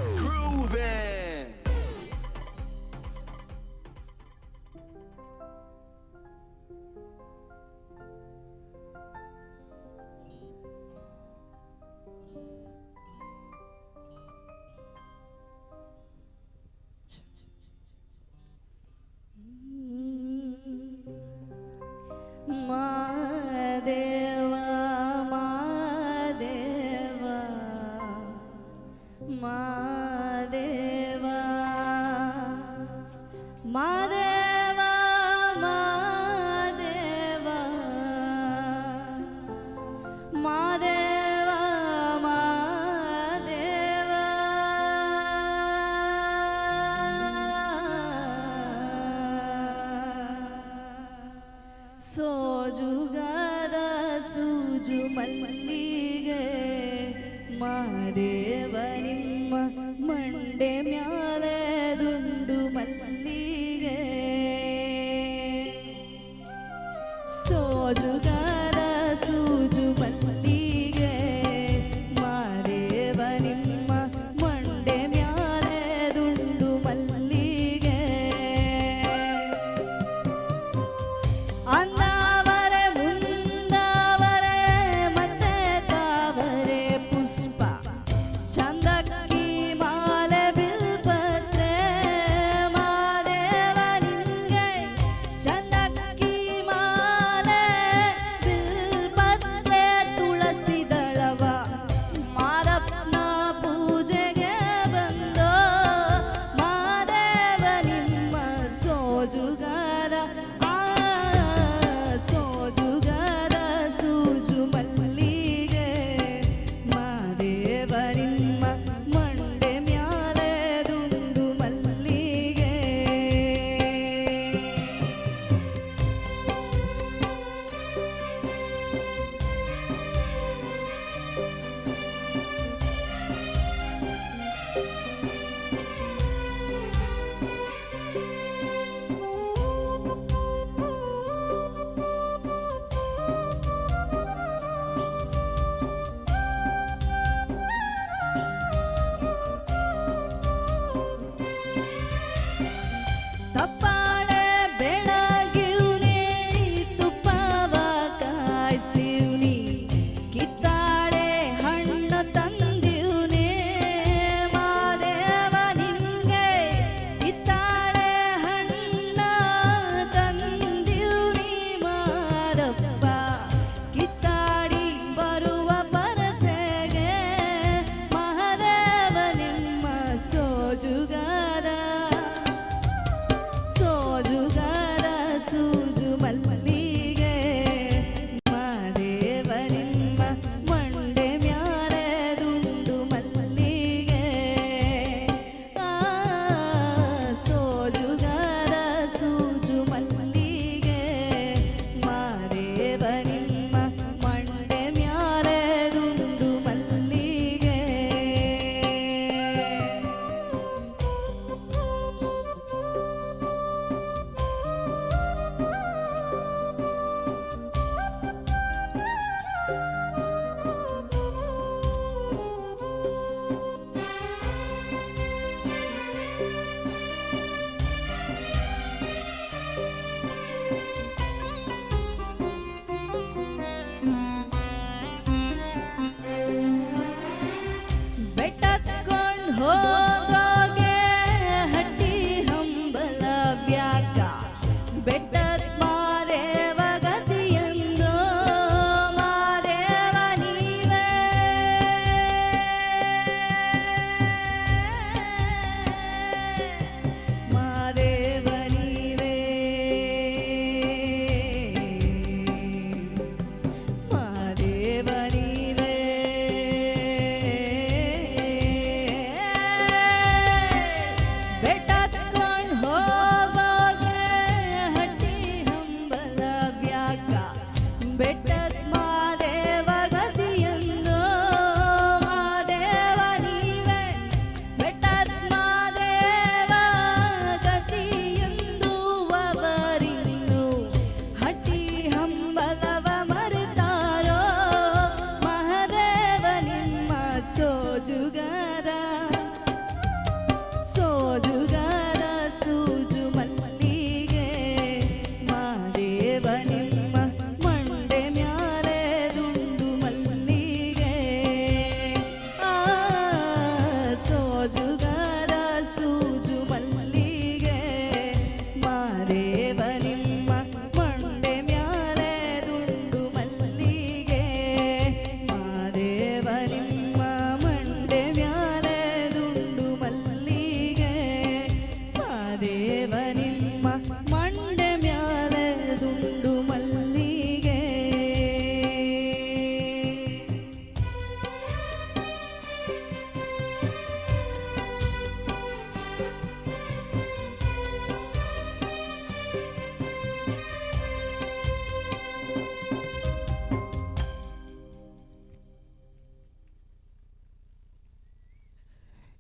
ಮಾದೇವ ಮಾದೇವ ಮಾದೇವ ಮಾದೇವ ಮಾದೇವ ಮಾದೇವ ಮಾದೇವ ಸೋಜುಗಾದ ಸೂಜು ಮಲ್ಲಿಗೆ ಮಾದೇವ ನಿಮ್ಮ ಮಂಡೆ ಮ್ಯಾಲೆ ದುಂಡು ಮಲ್ಲಿಗೆ. ಸೋಜುಗಾದ ಸೂಜು ಮಲ್ಲಿಗೆ ಮಾದೇವ ನಿಮ್ಮ ಮಂಡೆ ಮ್ಯಾಲೆ ದುಂಡು ಮಲ್ಲಿಗೆ. ಅಂದಾವರೆ ಮುಂದಾವರೆ ಮತ್ತೆ ತಾವರೆ ಪುಷ್ಪ ಚಂದಕ್ಕಿ ಮಾಲೆ ಬಿಲ್ಪತ್ರೆ.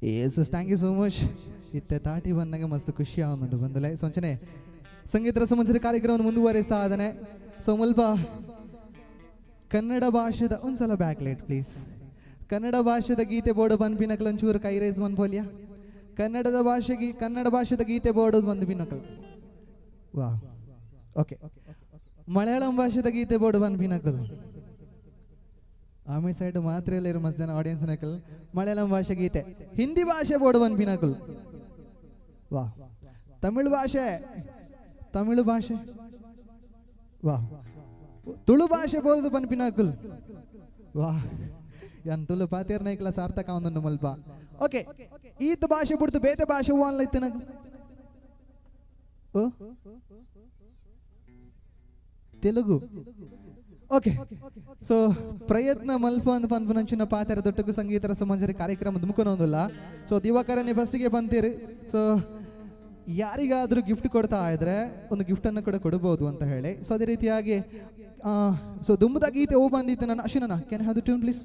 Yes, thank you so much. ಇತ್ತೆ ತಾಟಿ ಬಂದಾಗ ಮಸ್ತ್ ಖುಷಿ ಆವೊಂದುಂಡು ಬಂದುಲೆ. ಸೊ ಅಂಚನೆ ಸಂಗೀತ ರಸಮಂಜರಿ ಕಾರ್ಯಕ್ರಮವನ್ನು ಮುಂದುವರಿಸ್ತಾ ಇದ್ದಾನೆ. ಸೊ ಮುಲ್ಪ ಕನ್ನಡ ಭಾಷೆದ ಒಂದ್ಸಲ ಬ್ಯಾಕ್ ಲೈಟ್ ಪ್ಲೀಸ್. ಕನ್ನಡ ಭಾಷೆದ ಗೀತೆ ಬೋರ್ಡ್ ಪನ್ಪಿನಕಲ್ ಒಂಚೂರು ಕೈ ರೈಸ್ ಮನ್ಪೋಲಿಯಾ? ಕನ್ನಡದ ಭಾಷೆಗೆ ಕನ್ನಡ ಭಾಷೆದ ಗೀತೆ ಬೋರ್ಡ್ ಬಂದು ಪಿನಕಲ್. ವಾ, ಓಕೆ. ಮಲಯಾಳಂ ಭಾಷೆದ ಗೀತೆ ಬೋರ್ಡ್ ಪನ್ಪಿನಕಲ್. ಆಮೆ ಸೈಡ್ ಮಾತ್ರ ಇಲ್ಲ ಮಸ್ತ್ ಜನ ಆಡಿಯನ್ಸ್ ನಕಲ್. ಮಲಯಾಳಂ ಭಾಷೆ ಗೀತೆ, ಹಿಂದಿ ಭಾಷೆ ಬೋರ್ಡ್ ಪನ್ಪಿನಕಲ್. ವಾ, ತಮಿಳು ಭಾಷೆ, ತಮಿಳು ಭಾಷೆ, ವಾ, ತುಳು ಭಾಷೆ ಬೋರ್ಡ್ ಪನ್ಪಿನಕಲ್. ವಾ, ಯಾನ್ ತುಳು ಪಾತೇರ್ ನೈಕ್ಲ ಸಾರ್ಥಕ ಒಂದೊಂದು ಮಲ್ಪ. ಓಕೆ, ಈತ ಭಾಷೆ ಬಿಡ್ತು ಬೇತೆ ಭಾಷೆ ಹೂವು ಇತ್ತು ಓ ತೆಲುಗು. ಓಕೆ, ಸೊ ಪ್ರಯತ್ನ ಮಲ್ಪ ಅಂದ್ ಪನ್ಪುನಂಚಿನ ಪಾತೆರ ದೊಟ್ಟಗು ಸಂಗೀತ ರಸಮಂಜರಿ ಕಾರ್ಯಕ್ರಮ ದುಮುಕನೊಂದುಲ್ಲ. ಸೊ ದಿವಾಕರನೇ ಫಸ್ಟಿಗೆ ಬಂತೀರಿ. ಸೊ ಯಾರಿಗಾದರೂ ಗಿಫ್ಟ್ ಕೊಡ್ತಾ ಇದ್ರೆ ಒಂದು ಗಿಫ್ಟನ್ನು ಕೂಡ ಕೊಡ್ಬೋದು ಅಂತ ಹೇಳಿ. ಸೊ ಅದೇ ರೀತಿಯಾಗಿ ಸೊ ದುಂಬದ ಗೀತೆ ಓ ಬಂದಿತ್ತು ನನ್ನ ಅಶ್ವಿನ, can have the tune please?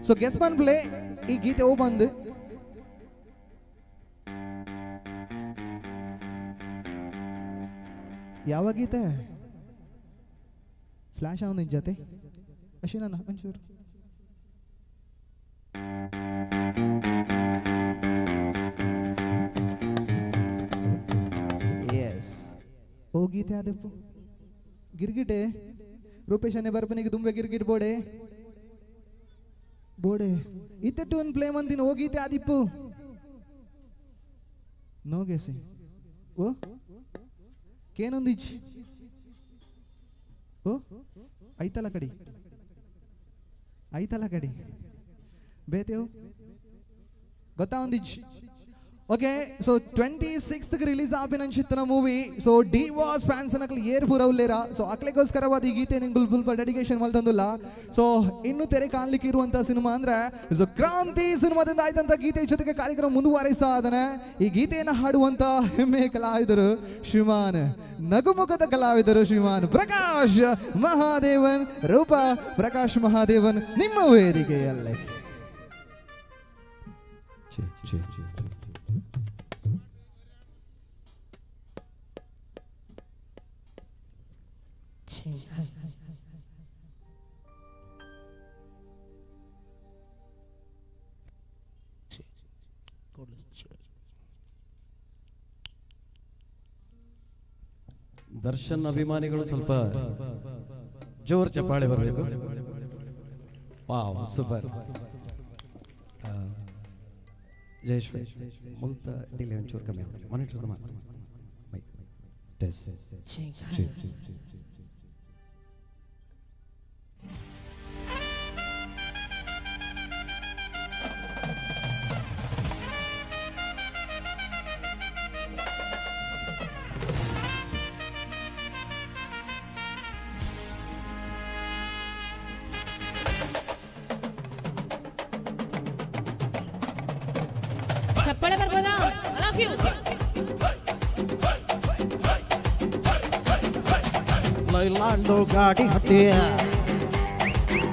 So guess man play ಈ ಗೀತೆ ಓ ಬಂದು ಯಾವ ಗೀತೆ? ಫ್ಲಾಶ್ ಅವನ ಜೊತೆ ಅಶ್ವಿನ ಒಂಚೂರು. ಎಸ್, ಓ ಗೀತೆ ಅದಪ್ಪು ಗಿರ್ಗಿಟೆ ರೂಪೇಶನೇ ಬರ್ಪನಿಗೆ ದುಂಬೆ ಗಿರ್ಗಿಟ್ ಬೋಡೆ ಬೋಡೆ ಇತ್ತೆ ಟೂನ್ ಪ್ಲೇ ಮಂದಿನ ಓ ಗೀತೆ ಆದಿಪ್ಪು ನೋ ಗೆಸಿಂಗ್ ಓ ಕೇನೊಂದಿಚ್ ಓ ಐತಲ ಕಡಿ ಐತಲ ಕಡಿ ಬೇತೇವು ಗೊತ್ತಾ ಒಂದಿಚ್. ಓಕೆ, ಸೊ 26th release ಆಪಿನಂಚಿತ್ತನ movie. So D was fans ನಕಲ್ ಏರ್ ಪೂರವ್ಲೇರಾ. ಸೊ ಅಕ್ಲೆಗೋಸ್ಕರವಾದ ಈ ಗೀತೆ ನಿಂಗೆ ಫುಲ್ ಡೆಡಿಕೇಶನ್ ಮಲ್ತಂದುಲ್ಲ. ಸೊ ಇನ್ನು ತೆರೆ ಕಾಣ್ಲಿಕ್ಕೆ ಇರುವಂತಹ ಸಿನಿಮಾ ಅಂದ್ರೆ ಸೊ ಕ್ರಾಂತಿ ಸಿನಿಮಾದಿಂದ ಆಯ್ತಂತ ಗೀತೆ ಜೊತೆಗೆ ಕಾರ್ಯಕ್ರಮ ಮುಂದುವರಿಸ್ತಾ ಇದ್ದಾನೆ. ಈ ಗೀತೆಯನ್ನು ಹಾಡುವಂತ ಹೆಮ್ಮೆ ಕಲಾವಿದರು ಶ್ರೀಮಾನ್ ನಗುಮುಖದ ಕಲಾವಿದರು ಶ್ರೀಮಾನ್ ಪ್ರಕಾಶ್ ಮಹಾದೇವನ್. ರೂಪ ಪ್ರಕಾಶ್ ಮಹಾದೇವನ್ ನಿಮ್ಮ ವೇದಿಕೆಯಲ್ಲೇ. ದರ್ಶನ್ ಅಭಿಮಾನಿಗಳು ಸ್ವಲ್ಪ ಜೋರ್ ಚಪ್ಪಾಳೆ ಬರಬೇಕು. Wow, super. Jayesh ಮುಲ್ತ ಡಿಲೇ ಒಂಚೂರು ಕಮ್ಮಿ ಆಗುತ್ತೆ, ಮಾನಿಟರ್ ಮಾತ್ರ. ಚಪ್ಪಾಳೆ ಬರ್ಬೋದಾ? I love you. ಲೈಲಾಂಡು ಗಾಡಿ ಹತ್ತಿ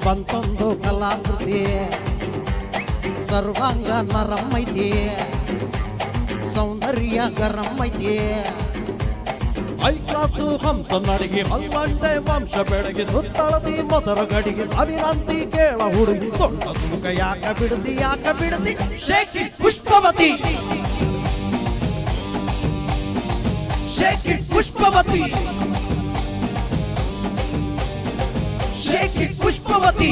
ಬಂತೊಂದು ಕಲಾಕೃತಿ, ಸರ್ವಾಂಗ ನರಮ್ಮೈತಿ, ಸೌಂದರ್ಯ ಗರಂ ಐತಿ. ಹೈ ಕ್ಲಾಸು ಹಂಸ ನಡಿಗೆ ಮಲ್ವಂಡೆ ವಂಶ ಬೆಳಗಿ, ಸುತ್ತಳದಿ ಮೊಸರ ಗಡಿಗೆ ಸಾವಿರಾಂತಿ ಕೇಳ ಹುಡುಗಿ, ಸೊಂಟ ಸುಮುಖ ಯಾಕ ಬಿಡದಿ ಯಾಕ Bidadi. Shake it Pushpavati, shake it Pushpavati, shake it Pushpavati.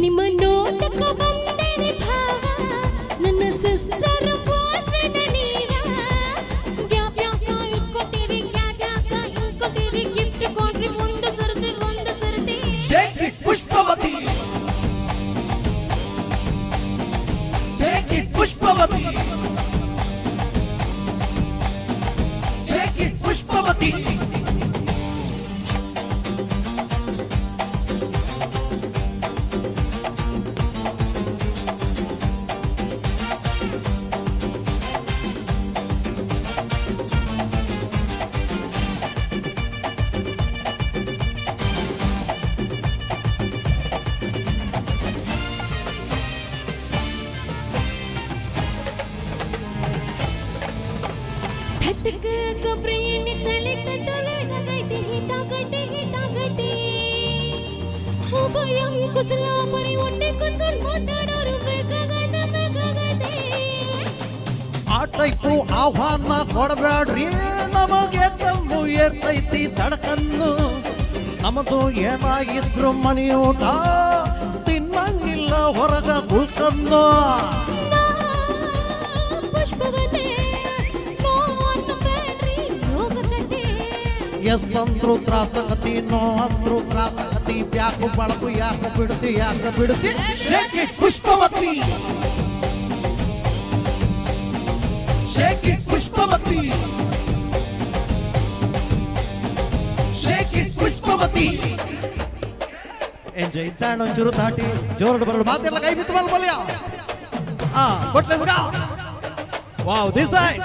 ನಿಮ್ಮ ನೋಟಕ್ಕ ಬಂದರೆ ಭಾವ, ನನ್ನ ಸಿಸ್ಟರ್ ಬಾಯ್ಫ್ರೆಂಡ್ ನೀವ. ಗ್ಯಾಪ್ ಯಾಕ ಇಟ್ಕೋತೀರಿ, ಗ್ಯಾಪ್ ಯಾಕ ಇಟ್ಕೋತೀರಿ, ಗಿಫ್ಟ್ ಕೊಡ್ರಿ ಒಂದು ಸರ್ತಿ ಒಂದು ಸರ್ತಿ. Shake it Pushpavati, shake it Pushpavati, shake it Pushpavati. ಕಟಕ ಕೊಬ್ಬರಿ ತಲೆ ಕಟ್ಟಲು ಹಿತಾಗೈತೆ ಹಿತಾಗೈತೆ ಉಭಯಂ ಕುಸಲ ಪರಿ ಒಟ್ಟೆ ಕುಸಲ್ ಮಾತಾಡೋರು ಬೇಕಾಗೈತೆ ಬೇಕಾಗೈತೆ. ಆ ಟೈಪು ಆಹ್ವಾನ ಕೊಡಬೇಡ್ರಿ, ನಮಗೆ ತಮ್ಮು ಏರ್ತೈತಿ ತಡಕನ್ನು. ನಮ್ಮದು ಏನಾಗಿದ್ರು ಮನೆಯೂಟ ತಿನ್ನಂಗಿಲ್ಲ ಹೊರಗ ಗುಲ್ಕನ್ನು. ಎಸ್ ಅಂದ್ರು ತ್ರಾಸಗತಿ, ನೋ ಅಂದ್ರು ತ್ರಾಸಗತಿ, ಬ್ಯಾಕು ಬಳಕು ಯಾಕೆ ಬಿಡ್ತಿ ಯಾಕೆ ಬಿಡ್ತಿ. Shake it Pushpavathi, shake it Pushpavathi, shake it Pushpavathi. Enjoy ಇದ್ದಾಣೊಂಚೂರು ತಾಟಿ ಜೋರು ಬರಲು ಮಾತೆಲ್ಲ ಕೈ ಬಿತ್ತು ಬಲ್ ಬಲ್ಯ. ಆ ಕೊಟ್ಲೆ ವಾವ್ this side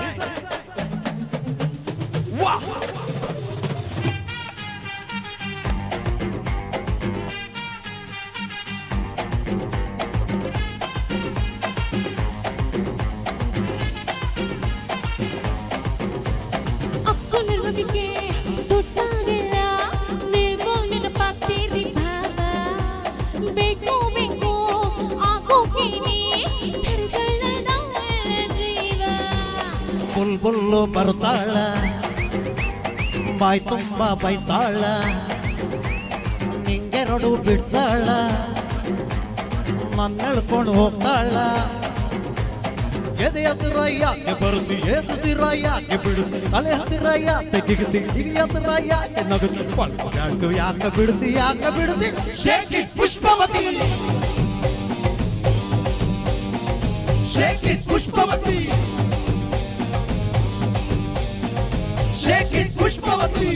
ವಾ. ಬುಲ್ಬುಲ್ಲು ಬರ್ತಾಳ, ಬಾಯ್ ತುಂಬ ಬೈತಾಳ, ನಿಂಗೆರಡು ಬಿಡ್ತಾಳ, ನನ್ನೆಳ್ಕೊಂಡು ಹೋಗ್ತಾಳ. ಎದೆ ಹತ್ತಿರ ಯಾಕೆ ಬರುತ್ತಿ, ಏದುಸಿರ ಯಾಕೆ ಬಿಡುತ್ತಿ, ತಲೆ ಹತ್ತಿರ ಯಾಕೆ ಜಿಗತಿ, ಜಿಗಿ ಹತ್ತಿರ ಯಾಕೆ ನಗುತ್ತಿ, ಯಾಕೆ ಯಾಕೆ ಬಿಡುತ್ತಿ ಯಾಕೆ ಬಿಡುತ್ತಿ. Shake it Pushpavathi, shake it Pushpavathi, shake it Pushpavathi.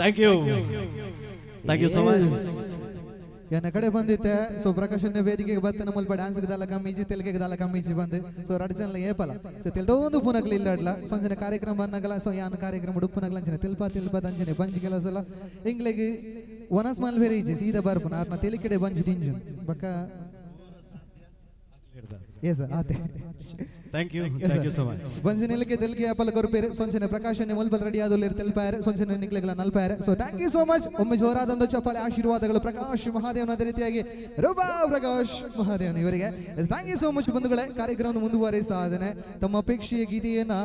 Thank you, thank you so much. ಎನ್ನ ಕಡೆ ಬಂದಿತ್ತೆ. ಸೊ ಪ್ರಕಾಶನ ವೇದಿಕೆಗೆ ಬತ್ತ ನಮ್ಮಲ್ಪ ಡ್ಯಾನ್ಸ್ ದಾಲ ಕಮ್ಮೀಜಿ, ತೆಲಿಗೆಗೆ ದಾಲ ಕಮ್ಮೀಜಿ ಬಂದು. ಸೊ ರಡ್ಜನ್ಲ ಏಪಲ ಸೊ ತೆಲ್ದೊಂದು ಪುನಕ್ಲಿ ಇಲ್ಲಾಡ್ಲ ಸಂಜನೆ ಕಾರ್ಯಕ್ರಮ ಬಂದಾಗಲ. ಸೊ ಯಾನ್ ಕಾರ್ಯಕ್ರಮ ಉಡುಪುನಗಲ ಅಂಚನೆ ತಿಲ್ಪ ತಿಲ್ಪ ಅಂಚನೆ ಬಂಜಿ ಕೆಲವು ಸಲ ಇಂಗ್ಲೆಗ್ ಒನಸ್ ಮಾಲ್ ಬೇರೆ ಈಜಿ ಸೀದಾ ಬರ್ಪುನ ಆತ್ಮ ತೆಲಿಕೆಡೆ ಬಂಜಿ ದಿಂಜು ಬಕ್ಕ. ಎಸ್ ಆತೆ. Thank you, thank you so much. ಬಂಜಿನೆಲಕ್ಕೆ ತೆಲಿಗೆ ಅಪಲ ಕೊರ್ಪೇರು ಸೊಂಚನೆ ಪ್ರಕಾಶನೆ ಮುಲ್ಬಲ್ ರೆಡಿ ಆದೊಲ್ಲೇರು ತೆಲ್ಪಾಯರು ಸೊಂಚನೆ ನಿಕ್ಲೆಗಳ ನಲ್ಪಾಯರು. So thank you so much. ಒಮ್ಮೆ ಜೋರಾದಂತ ಚಪ್ಪಾಳೆ ಆಶೀರ್ವಾದಗಳು ಪ್ರಕಾಶ್ ಮಹಾದೇವನ, ಅದೇ ರೀತಿಯಾಗಿ ರೂಪಾ ಪ್ರಕಾಶ್ ಮಹಾದೇವನ್ ಇವರಿಗೆ. Thank you so much ಬಂಧುಗಳೇ. ಕಾರ್ಯಕ್ರಮವನ್ನು ಮುಂದುವರಿಸ್ತಾ ಇದ್ದೇನೆ. ತಮ್ಮ ಅಪೇಕ್ಷೆಯ ಗೀತೆಯನ್ನ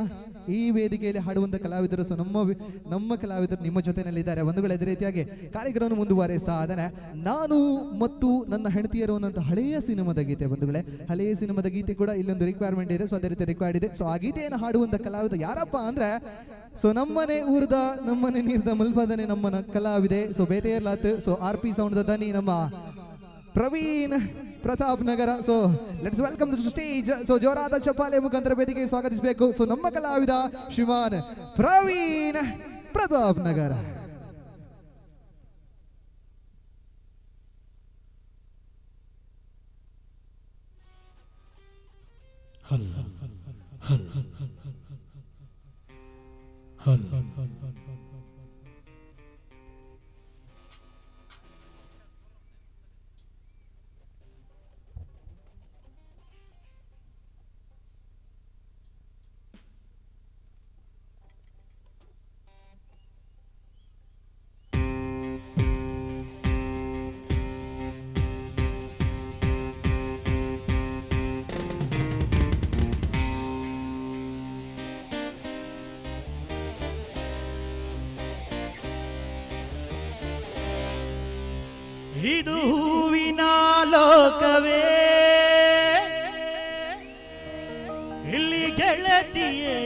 ಈ ವೇದಿಕೆಯಲ್ಲಿ ಹಾಡುವಂತ ಕಲಾವಿದರು, ಸೊ ನಮ್ಮ ಕಲಾವಿದರು ನಿಮ್ಮ ಜೊತೆಯಲ್ಲಿದ್ದಾರೆ ಬಂಧುಗಳೇ. ಅದೇ ರೀತಿಯಾಗಿ ಕಾರ್ಯಕ್ರಮವನ್ನು ಮುಂದುವರಿಸ್ತಾ ಇದ್ದೇನೆ. ನಾನು ಮತ್ತು ನನ್ನ ಹೆಂಡತಿಯರು ಅನ್ನೋಂಥ ಹಳೆಯ ಸಿನಿಮಾದ ಗೀತೆ ಬಂಧುಗಳೇ. ಹಳೆಯ ಸಿನಿಮಾದ ಗೀತೆ ಕೂಡ ಇಲ್ಲೊಂದು ರಿಕ್ವೈರ್ಮೆಂಟ್ ಇದೆ. ಸೊ ಅದೇ ರೀತಿ ರಿಕ್ವೈರ್ಡ್ ಇದೆ. ಸೊ ಆ ಗೀತೆಯನ್ನು ಹಾಡುವಂತ ಕಲಾವಿದ ಯಾರಪ್ಪ ಅಂದ್ರೆ, ಸೊ ನಮ್ಮನೆ ಊರದ ನಮ್ಮನೆ ನೀರ್ದ ಮುಲ್ಪದನೆ ನಮ್ಮನ ಕಲಾವಿದೆ. ಸೊ ಬೇತೆಯರ್ಲಾತ್. ಸೊ ಆರ್ ಪಿ ಸೌಂಡ್ ದನಿ ನಮ್ಮ Praveen Pratap Nagar. So let's welcome the stage. So ಜೋರಾದ ಚಪ್ಪಾಳೆ ಮುಖಾಂತರ ವೇದಿಕೆಗೆ ಸ್ವಾಗತಿಸಬೇಕು. ಸೊ ನಮ್ಮ ಕಲಾವಿದ ಶ್ರೀಮಾನ್ ಪ್ರವೀಣ್ ಪ್ರತಾಪ್ ನಗರ. ಹಲ್ ಹಲ್ ಹಲ್. ಇದು ಹೂವಿನ ಲೋಕವೇ, ಇಲ್ಲಿ ಗೆಳತಿಯರಿಲ್ಲವೇ,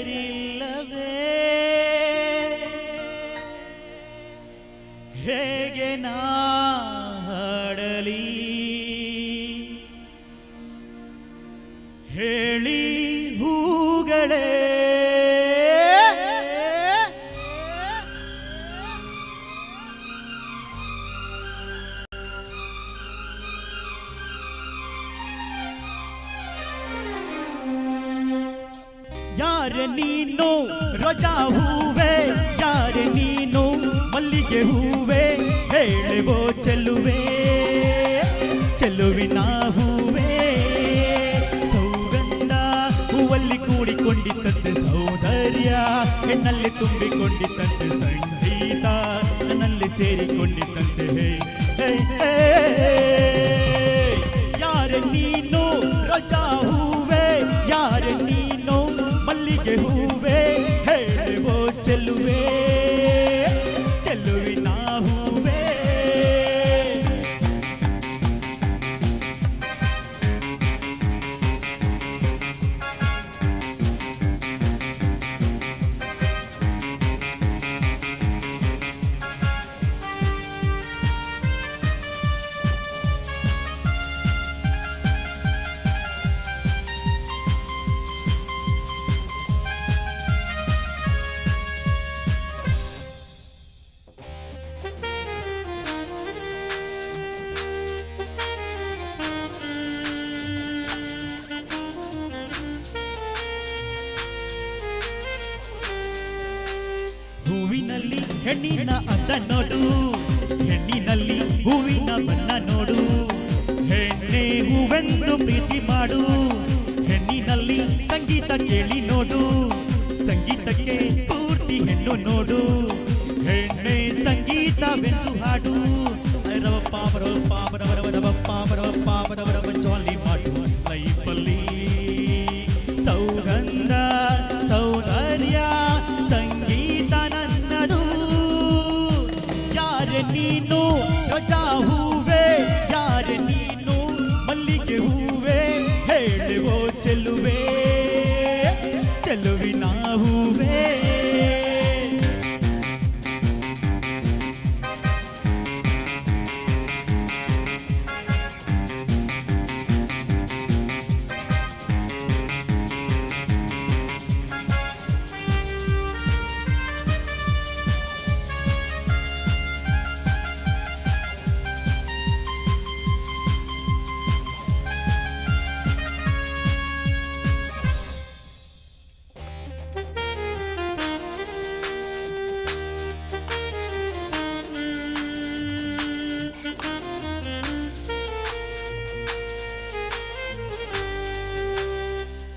ಹೇಗೆ ನಾಡಲಿ ಹೇಳಿ ಹೂಗಳೇ. ಯಾರ ನೀನು ರೋಜಾ ಹೂವೆ, ಯಾರ ನೀನು ಮಲ್ಲಿಗೆ ಹೂವೆ, ಹೇಳುವೋ ಚೆಲುವೆ ಚೆಲುವಿನ ಹೂವೆ, ಸೌಗಂಧ ಹೂವಲ್ಲಿ ಕೂಡಿಕೊಂಡಿತ್ತು. ಹೆಣ್ಣಿನ ಅಂದ ನೋಡು, ಹೆಣ್ಣಿನಲ್ಲಿ ಹೂವಿನ ಬಣ್ಣ ನೋಡು, ಹೆಣ್ಣೆ ಹೂವೆಂದು ಪ್ರೀತಿ ಮಾಡು, ಹೆಣ್ಣಿನಲ್ಲಿ ಸಂಗೀತ ಕೇಳಿ ನೋಡು, ಸಂಗೀತಕ್ಕೆ ಪೂರ್ತಿ ಹೆಣ್ಣು ನೋಡು, ಹೆಣ್ಣೆ ಸಂಗೀತವೆಂದು ಹಾಡು. ರವಪ್ಪ ರವಪ್ಪ ರವ ರವಪ್ಪ ರವಪ್ಪ ರವ ರವ ಜಾಲಿ ಮಾಡು ಲೈಫಲ್ಲಿ. ಸೌಗಂಧ ಸೌಂದರ್ಯ ಸಂಗೀತ ನನ್ನದು. ಯಾರೆ ನೀನು ರಜಾ ಹೂವೆ, ಯಾರೆ ನೀನು ಮಲ್ಲಿಗೆ ಹೂವೆ, ಹೇಳುವೋ ಚೆಲುವೆ ಚೆಲುವಿನ ಹೂವೆ.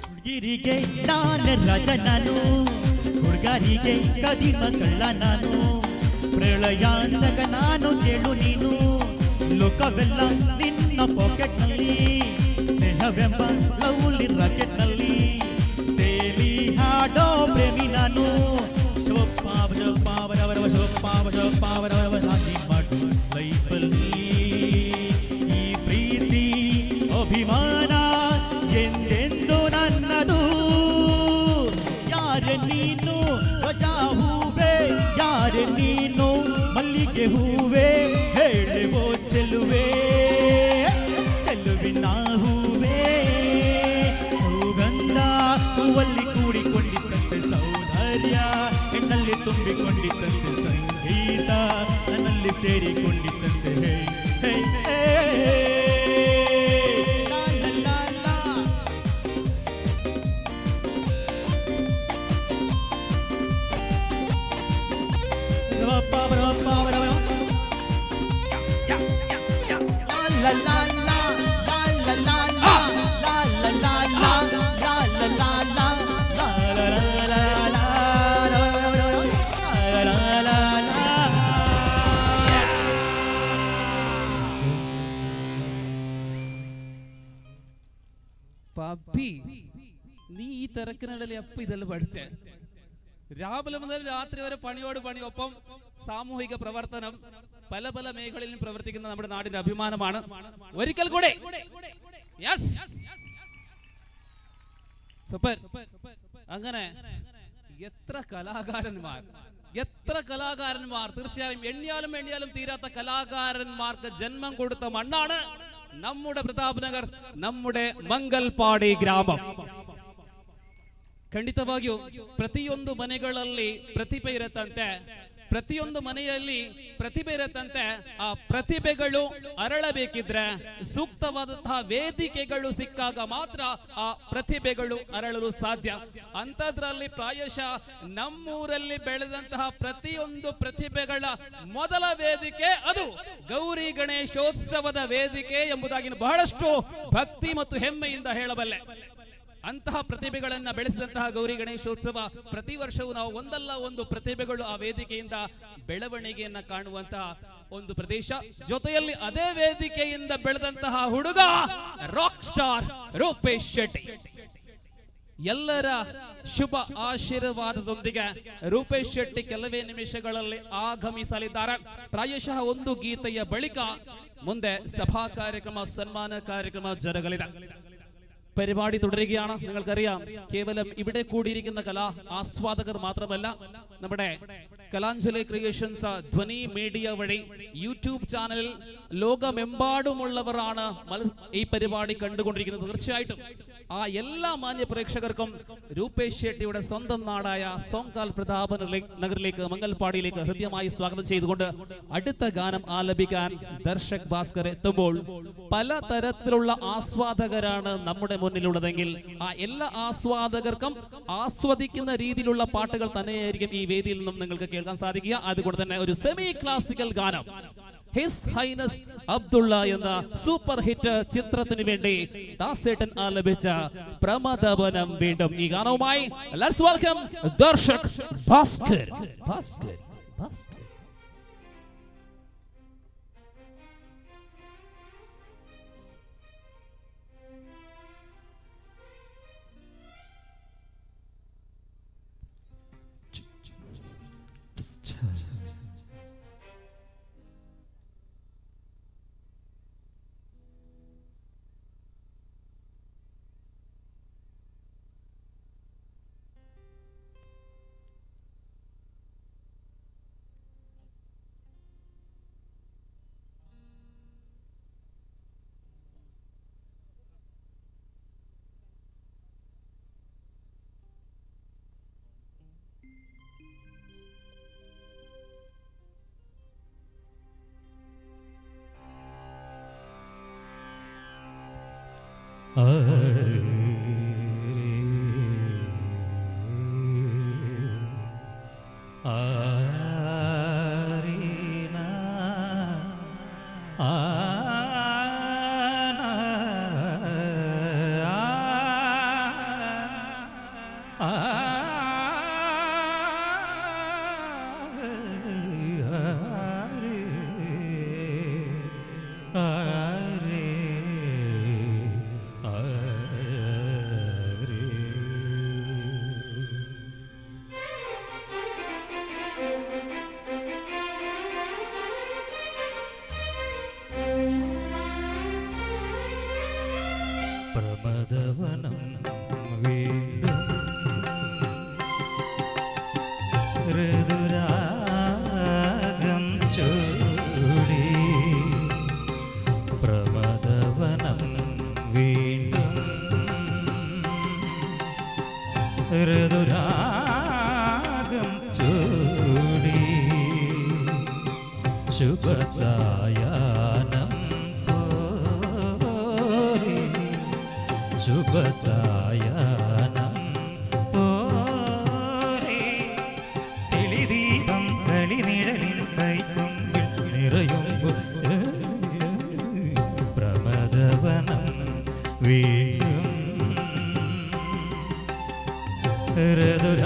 ಹುಡುಗಿರಿಗೆ ನಾನು ರಾಜ ನಾನು, ಹುಡುಗರಿಗೆ ಕದಿಮ ಕಳ್ಳ ನಾನು, ಪ್ರಳಯಾಂತಕ ನಾನು ಕೇಳು ನೀನು, ಲೋಕವೆಲ್ಲ ನಿನ್ನ ಪಾಕೆಟ್ನಲ್ಲಿ, ಸ್ನೇಹವೆಂಬ ಲವ್ಲಿ ರಾಕೆಟ್ನಲ್ಲಿ ತೇಲಿ ಹಾಡೋ ಪ್ರೇಮಿ ನಾನು. ಶಿವಪ್ಪ ಶಿವಪ್ಪ ರವ ಶಿವಪ್ಪ ಶಿವಪ್ಪ ರವ ಸಾಧಿ ಮಾಡು ಲೈಫಲ್ಲಿ. ಈ ಪ್ರೀತಿ ಅಭಿಮಾನ ಎಂದೆಂದು ನನ್ನದು. ಯಾರೆ ನೀನು ರಜಾ ಹೂವೆ, ಯಾರೆ ನೀನು ಮಲ್ಲಿಗೆ ಹೂವೆ, ಹೇಳುವೋ ಚೆಲುವೆ ಚೆಲುವಿನ ಹೂವೆ. ಸೌಗಂಧ ಹೂವಲ್ಲಿ ಕೂಡಿಕೊಂಡಿದ್ದಂತೆ ಸೌಂದರ್ಯ ಹೆಣ್ಣಲ್ಲಿ ತುಂಬಿಕೊಂಡಿದ್ದಂತೆ ಸಂಗೀತ ನನ್ನಲ್ಲಿ ಸೇರಿಕೊಂಡಿದ್ದಂತೆ. ಹೇ ಹೇ ಹೇ ಲಾ ಲಾ ಲಾ. ರವಪ್ಪ ರವಪ್ಪ ರವ ಲಾ ಲಾ ಲಾ ಲಾ ಲಾ ಲಾ ಲಾ ಲಾ ಲಾ ಲಾ ಲಾ ಲಾ ಲಾ. പപ്പി, നീ ഈ തിരക്കിനിടയിൽ എപ്പോ ഇതെല്ലാം പഠിച്ചേ? രാവിലെ മുതൽ രാത്രി വരെ പണിയോട് പണി, ഒപ്പം സാമൂഹിക പ്രവർത്തനം, പല പല മേഖലയിലും പ്രവർത്തിക്കുന്ന നമ്മുടെ നാടിന്റെ അഭിമാനമാണ്. ഒരിക്കൽ കൂടെ യെസ്, സൂപ്പർ. അങ്ങനെ എത്ര കലാകാരന്മാർ, എത്ര കലാകാരന്മാർ, തീർച്ചയായും എണ്ണിയാലും എണ്ണിയാലും തീരാത്ത കലാകാരന്മാർക്ക് ജന്മം കൊടുത്ത മണ്ണാണ് നമ്മുടെ പ്രതാപ് നഗർ, നമ്മുടെ ಮಂಗಲ್ಪಾಡಿ ಗ್ರಾಮ. ಖಂಡಿತವಾಗಿಯೂ ಪ್ರತಿಯೊಂದು ಮನೆಗಳಲ್ಲಿ ಪ್ರತಿಭೆ ಇರತ್ತಂತೆ, ಪ್ರತಿಯೊಂದು ಮನೆಯಲ್ಲಿ ಪ್ರತಿಭೆ ಇರತ್ತಂತೆ. ಆ ಪ್ರತಿಭೆಗಳು ಅರಳಬೇಕಿದ್ರೆ ಸೂಕ್ತವಾದಂತಹ ವೇದಿಕೆಗಳು ಸಿಕ್ಕಾಗ ಮಾತ್ರ ಆ ಪ್ರತಿಭೆಗಳು ಅರಳಲು ಸಾಧ್ಯ. ಅಂಥದ್ರಲ್ಲಿ ಪ್ರಾಯಶಃ ನಮ್ಮೂರಲ್ಲಿ ಬೆಳೆದಂತಹ ಪ್ರತಿಯೊಂದು ಪ್ರತಿಭೆಗಳ ಮೊದಲ ವೇದಿಕೆ ಅದು ಗೌರಿ ಗಣೇಶೋತ್ಸವದ ವೇದಿಕೆ ಎಂಬುದಾಗಿ ಬಹಳಷ್ಟು ಭಕ್ತಿ ಮತ್ತು ಹೆಮ್ಮೆಯಿಂದ ಹೇಳಬಲ್ಲೆ. ಅಂತಹ ಪ್ರತಿಭೆಗಳನ್ನ ಬೆಳೆಸಿದಂತಹ ಗೌರಿ ಗಣೇಶೋತ್ಸವ ಪ್ರತಿ ವರ್ಷವೂ ನಾವು ಒಂದಲ್ಲ ಒಂದು ಪ್ರತಿಭೆಗಳು ಆ ವೇದಿಕೆಯಿಂದ ಬೆಳವಣಿಗೆಯನ್ನ ಕಾಣುವಂತಹ ಒಂದು ಪ್ರದೇಶ. ಜೊತೆಯಲ್ಲಿ ಅದೇ ವೇದಿಕೆಯಿಂದ ಬೆಳೆದಂತಹ ಹುಡುಗ ರಾಕ್ ಸ್ಟಾರ್ ರೂಪೇಶ್ ಶೆಟ್ಟಿ. ಎಲ್ಲರ ಶುಭ ಆಶೀರ್ವಾದದೊಂದಿಗೆ ರೂಪೇಶ್ ಶೆಟ್ಟಿ ಕೆಲವೇ ನಿಮಿಷಗಳಲ್ಲಿ ಆಗಮಿಸಲಿದ್ದಾರೆ. ಪ್ರಾಯಶಃ ಒಂದು ಗೀತೆಯ ಬಳಿಕ ಮುಂದೆ ಸಭಾ ಕಾರ್ಯಕ್ರಮ, ಸನ್ಮಾನ ಕಾರ್ಯಕ್ರಮ ಜರುಗಲಿದೆ. പരിപാടി തുടരുകയാണ്. നിങ്ങൾക്കറിയാം, കേവലം ഇവിടെ കൂടിയിരിക്കുന്ന കലാ ആസ്വാദകർ മാത്രമല്ല, നമ്മുടെ കലാഞ്ജലി ക്രിയേഷൻസ് ധ്വനി മീഡിയ വഴി യൂട്യൂബ് ചാനലിൽ ലോകമെമ്പാടുമുള്ളവരാണ് ഈ പരിപാടി കണ്ടുകൊണ്ടിരിക്കുന്നത്. തീർച്ചയായിട്ടും ആ എല്ലാ മാന്യ പ്രേക്ഷകർക്കും രൂപേഷ് ഷെട്ടിയുടെ സ്വന്തം നാടായ സോങ്കാൽ പ്രതാപ നഗറിലേക്ക്, മംഗൽപാടിയിലേക്ക് ഹൃദ്യമായി സ്വാഗതം ചെയ്തുകൊണ്ട് അടുത്ത ഗാനം ആലപിക്കാൻ ദർശക് ഭാസ്കർ എത്തുമ്പോൾ പല തരത്തിലുള്ള ആസ്വാദകരാണ് നമ്മുടെ മുന്നിലുള്ളതെങ്കിൽ ആ എല്ലാ ആസ്വാദകർക്കും ആസ്വദിക്കുന്ന രീതിയിലുള്ള പാട്ടുകൾ തന്നെയായിരിക്കും ഈ വേദിയിൽ നിന്നും നിങ്ങൾക്ക് കേൾക്കാൻ കേൾക്കാൻ സാധിക്കുക. അതുകൊണ്ട് തന്നെ ഒരു സെമി ക്ലാസിക്കൽ ഗാനം his highness Abdulla എന്ന സൂപ്പർ ഹിറ്റ് ചിത്രത്തിന് വേണ്ടി ദാസേട്ടൻ ആലപിച്ച പ്രമദവനം വീണ്ടും ഈ ഗാനവുമായി let's welcome Darshak Bhaskar. Bhaskar Bhaskar. പ്രമദവനം വീണ്ടും ഋതുരാഗം ചൂടി, പ്രമദവനം വീണ്ടും ഋതുരാഗം ചൂടി, ശുഭസായാനം പോരി, ശുഭസായാനം പോരി, തെളിദീപം കളിനിഴലിൽ കൈക്കൊമ്പിൽ നിറയുമ്പോൾ പ്രമദവനം വീണ്ടും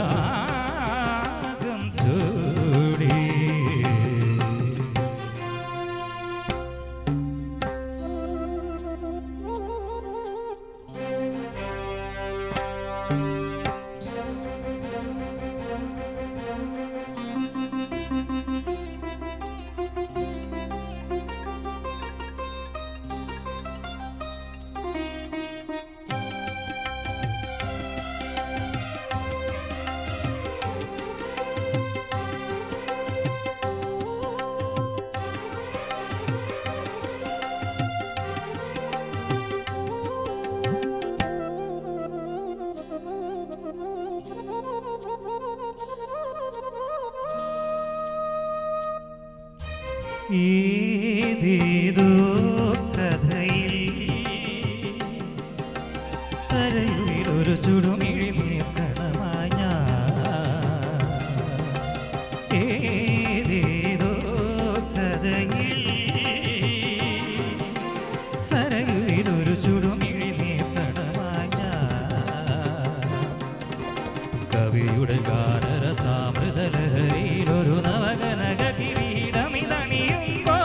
ഋതുരാഗം ചൂടി. ഏതേതോ കഥയിൽ സരയുവിൽ ഒരു ചുടുമിഴി നീർക്കണമായി ഞാൻ, ഏതേതോ കഥയിൽ സരയുവിൽ ഒരു ചുടുമിഴി നീർക്കണമായി ഞാൻ, കവിയുടെ ഗാനരസാമൃതലഹരിയിലൊരു നവകനക കിരീടമിതണിയുമ്പോ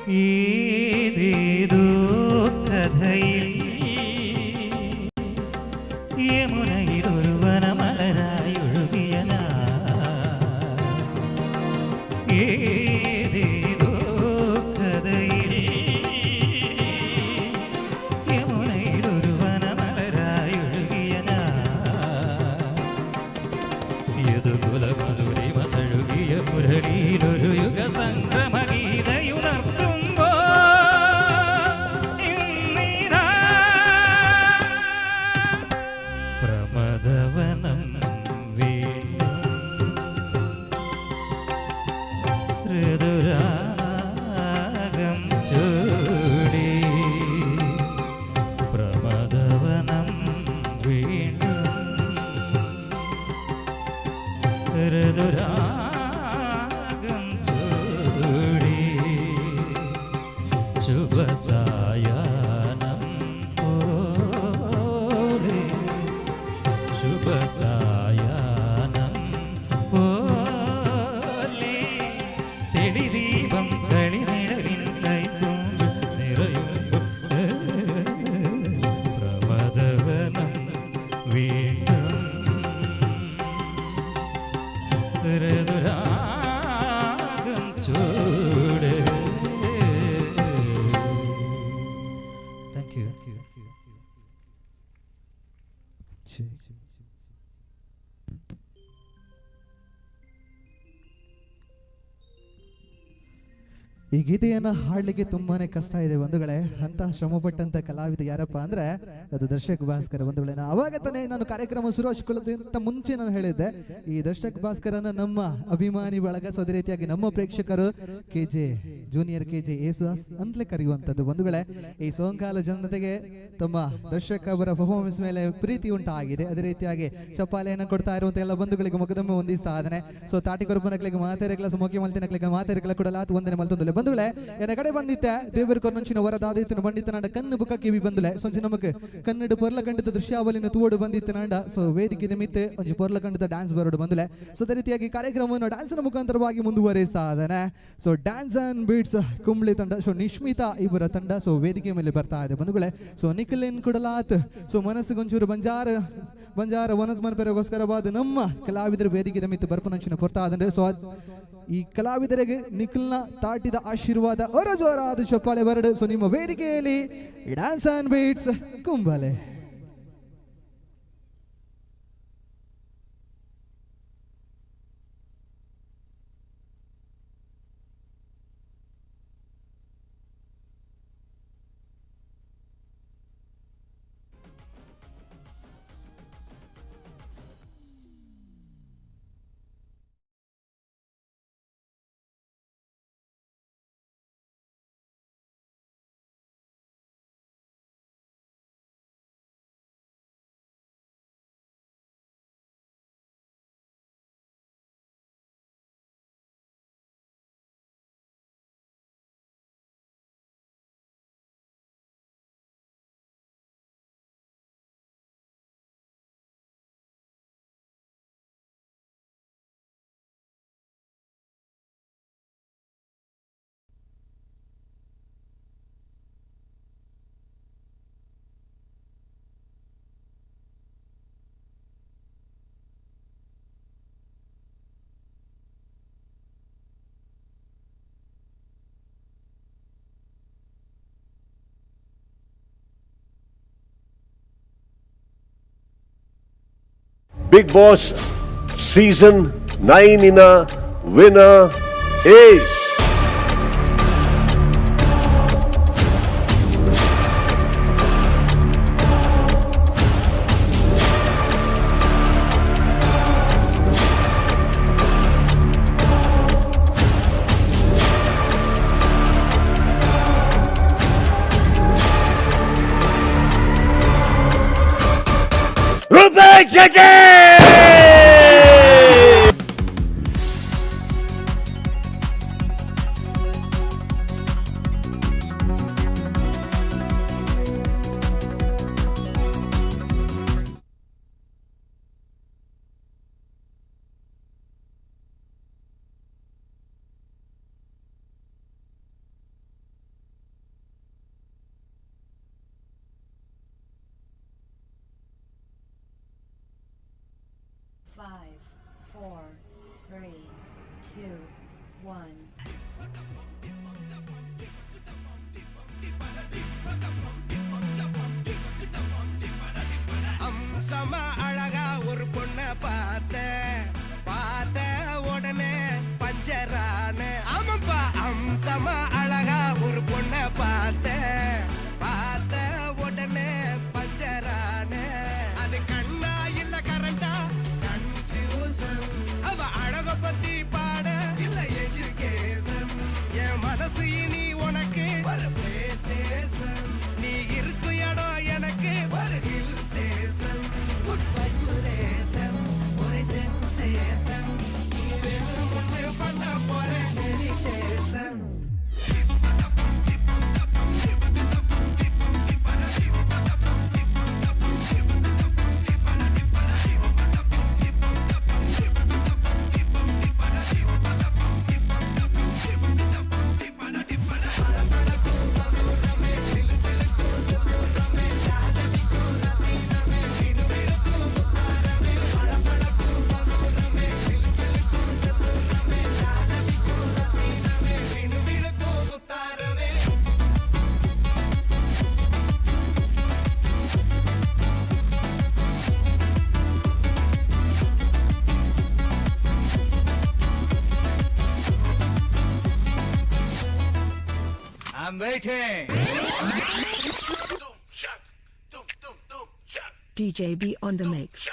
ഏതേതോ കഥയിൽ യമുനയിലൊരു വനമലരായി ഒഴുകിയ ഞാൻ. ഏതേതോ കഥയിൽ യമുനയിലൊരു വനമലരായി ഒഴുകിയ ഞാൻ. യദുകുലമധുരിമ തഴുകിയ മുരളിയിലൊരു യുഗ സംക്രമഗീതയുണർത്തുമ്പോ ഇന്നിതാ പ്രമദവനം വീണ്ടും ഋതുരാഗം ചൂടി. പ്രമദവനം വീണ്ടും ഋതുരാഗം ചൂടി. ശുഭസായാനം പോലെ, ശുഭസായാനം പോലെ തെളിദീപം കളിനിഴലിൻ കൈക്കൊണ്ട് നിറയുമ്പോൾ പ്രമദവനം വീണ്ടും ഋതുരാഗം ചൂട്. Thank you. ಈ ಗೀತೆಯನ್ನ ಹಾಡ್ಲಿಕ್ಕೆ ತುಂಬಾನೇ ಕಷ್ಟ ಇದೆ ಬಂಧುಗಳೇ. ಅಂತ ಶ್ರಮಪಟ್ಟಂತ ಕಲಾವಿದ ಯಾರಪ್ಪ ಅಂದ್ರೆ ಅದು ದರ್ಶಕ್ ಭಾಸ್ಕರ್ ಬಂಧುಗಳೇ. ಅವಾಗ ತಾನೇ ನಾನು ಕಾರ್ಯಕ್ರಮ ಶುರು ಹಚ್ಕೊಳ್ಳೋದಕ್ಕಿಂತ ಮುಂಚೆ ನಾನು ಹೇಳಿದ್ದೆ, ಈ ದರ್ಶಕ್ ಭಾಸ್ಕರನ್ನ ನಮ್ಮ ಅಭಿಮಾನಿ ಬಳಗ, ಸೊ ಅದೇ ರೀತಿಯಾಗಿ ನಮ್ಮ ಪ್ರೇಕ್ಷಕರು K J junior K J Yesudas ಅಂತಲೇ ಕರೆಯುವಂಥದ್ದು ಬಂಧುಗಳೇ. ಈ ಸೋಂಕಾಲ ಜನತೆಗೆ ತಮ್ಮ ದರ್ಶಕ್ ಅವರ ಪರ್ಫಾರ್ಮೆನ್ಸ್ ಮೇಲೆ ಪ್ರೀತಿ ಉಂಟಾಗಿದೆ. ಅದೇ ರೀತಿಯಾಗಿ ಚಪ್ಪಾಳೆಯನ್ನು ಕೊಡ್ತಾ ಇರುವಂತ ಎಲ್ಲ ಬಂಧುಗಳಿಗೆ ಮೊಕದೊಮ್ಮೆ ವಂದಿಸ್ತಾ ಇದ್ದಾನೆ. ಸೊ ತಾಟಿಕೊರಪನಕ್ಲಿಗೆ ಮಾತೆರೆಗ್ಲ ಮುಖ್ಯ ಮಲ್ತಿನಕ್ಲಿಗೆ ಮಾತೆರೆಗ್ಲ ಕೊಡಲ ವಂದನೆ ಮಲ್ತೊಂದುಲೆ ಬಂಧುಗಳೇ. ಎನ್ನ ಕಡೆ ಬಂದಿತ್ತೆ ದೇವರ ಕೊರ್ನಂಚಿನ ವರದಾದಿತ್ತನ ಬಂಡಿತನಾಂಡ ಕಣ್ಣು ಬುಕ್ಕ ಕಿವಿ ಬಂದುಲೆ. ಸೊಂಚಿ ನಮಕ್ ಕನ್ನಡ ಪೊರ್ಲ ಕಂಡದ ದೃಶ್ಯಾವಳಿನ ತೂವಡು ಬಂದಿತ್ತನಾಂಡ. ಸೊ ವೇದಿಕೆ ನಿಮಿತ್ತ ಒಂಜಿ ಪೊರ್ಲ ಕಂಡದ ಡ್ಯಾನ್ಸ್ ಬರೋಡು ಬಂದುಲೆ. ಸೊ ಅದೇ ರೀತಿಯಾಗಿ ಕಾರ್ಯಕ್ರಮವನ್ನು ಡ್ಯಾನ್ಸ್ನ ಮುಖಾಂತರವಾಗಿ ಮುಂದುವರಿಸ್ತಾ ಇದ್ದಾನೆ. So dance and beats Kumble ತಂಡ, ಸೊ ನಿಶ್ಮಿತಾ ಇವರ ತಂಡ ಸೊ ವೇದಿಕೆ ಮೇಲೆ ಬರ್ತಾ ಇದೆ ಬಂಧುಗಳೇ. ಸೊ ನಿಖಿಲಿನ್ ಕುಡಲಾತ್ ಸೊ ಮನಸ್ಸಿಗೊಂಚೂರು ಬಂಜಾರ ಬಂಜಾರ ವನಸ್ ಮನ್ಪೆರೆಗೋಸ್ಕರವಾದ ನಮ್ಮ ಕಲಾವಿದರ ವೇದಿಕೆ ನಿಮಿತ್ತ ಬರ್ಪನಂಚಿನ ಪೊರ್ತಾ ಆದಂದ್ರೆ. ಸೊ ಈ ಕಲಾವಿದರಿಗೆ ನಿಖಿಲ್ನ ತಾಟಿದ ಆಶೀರ್ವಾದ ಹೊರ ಜೋರಾದ ಚಪ್ಪಾಳೆ ಬರಡು. ಸೊ ನಿಮ್ಮ ವೇದಿಕೆಯಲ್ಲಿ dance and beats Kumbla. Bigg Boss season 9 winner is Rupesh Shetty! அம்சமா அழகா ஒரு பொண்ண பார்த்தேன், பார்த்த உடனே பஞ்சரான. ஆமாப்பா, அம்சமா அழகா ஒரு பொண்ண பார்த்தேன், பார்த்த உடனே பஞ்சரான. அது கண்ணா இல்ல கரண்டா கன்ஃபியூசன். அவ அழக பத்தி பாட இல்ல எஜுகேஷன். என் மனசு இனி உனக்கு ஒரு பிளே ஸ்டேஷன். நீ இருக்கும் இடம் எனக்கு ஒரு ஹில் ஸ்டேஷன். குட் வைப்ரேஷன் ஒரு சென்சேஷன். நீ வேணும்னு பண்ண போற meditation. I'm waiting. DJ B on the mix.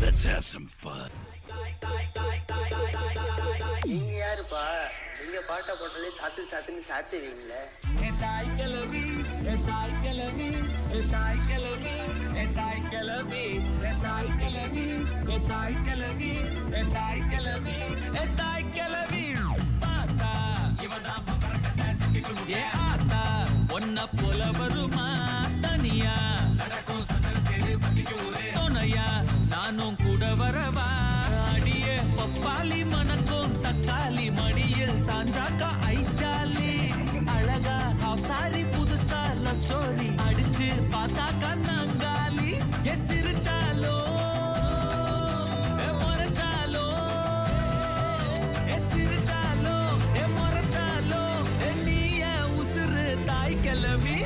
Let's have some fun. நீங்க யாருப்பா? நீங்க பாட்டை போட்டாலே சாத்து சாத்துன்னு சாத்துவீங்களே. தாய் கிழவி, தாய் கிழவி, தாய் கிழவி, தாய் கிழவி, தாய் கிழவி, தாய் கிழவி, தாய் கிழவி, தாய் கிழவி. பார்த்தா இவதான் பம்பரக்கட்ட சிக்கிக்குள். ஏ ஆத்தா, ஒன்ன போல வருமா தனியா? நடக்கும் சந்தன தெரு வண்டிக்கு ஊரே துணையா, நானும் கூட வரவா? அடியே பப்பாளி மணக்கும் தக்காளி, மடியில் சாஞ்சாக்கா ஐச்சாலி. அழகா ஹாஃப் சாரி, புதுசா லவ் ஸ்டோரி, அடிச்சு பார்த்தாக்கா நாங்காலி. எ சிரிச்சாலோ எ முறைச்சாலோ, எ சிரிச்சாலோ எ முறைச்சாலோ, எ நீ என் உசுரு தாய் கிழவி.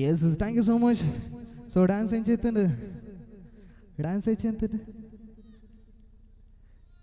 Yes, thank you so much. So dance ಎಂಚಿತ್ತಂಡು, ಡ್ಯಾನ್ಸ್ ಎಂಚಿತ್ತಂಡು.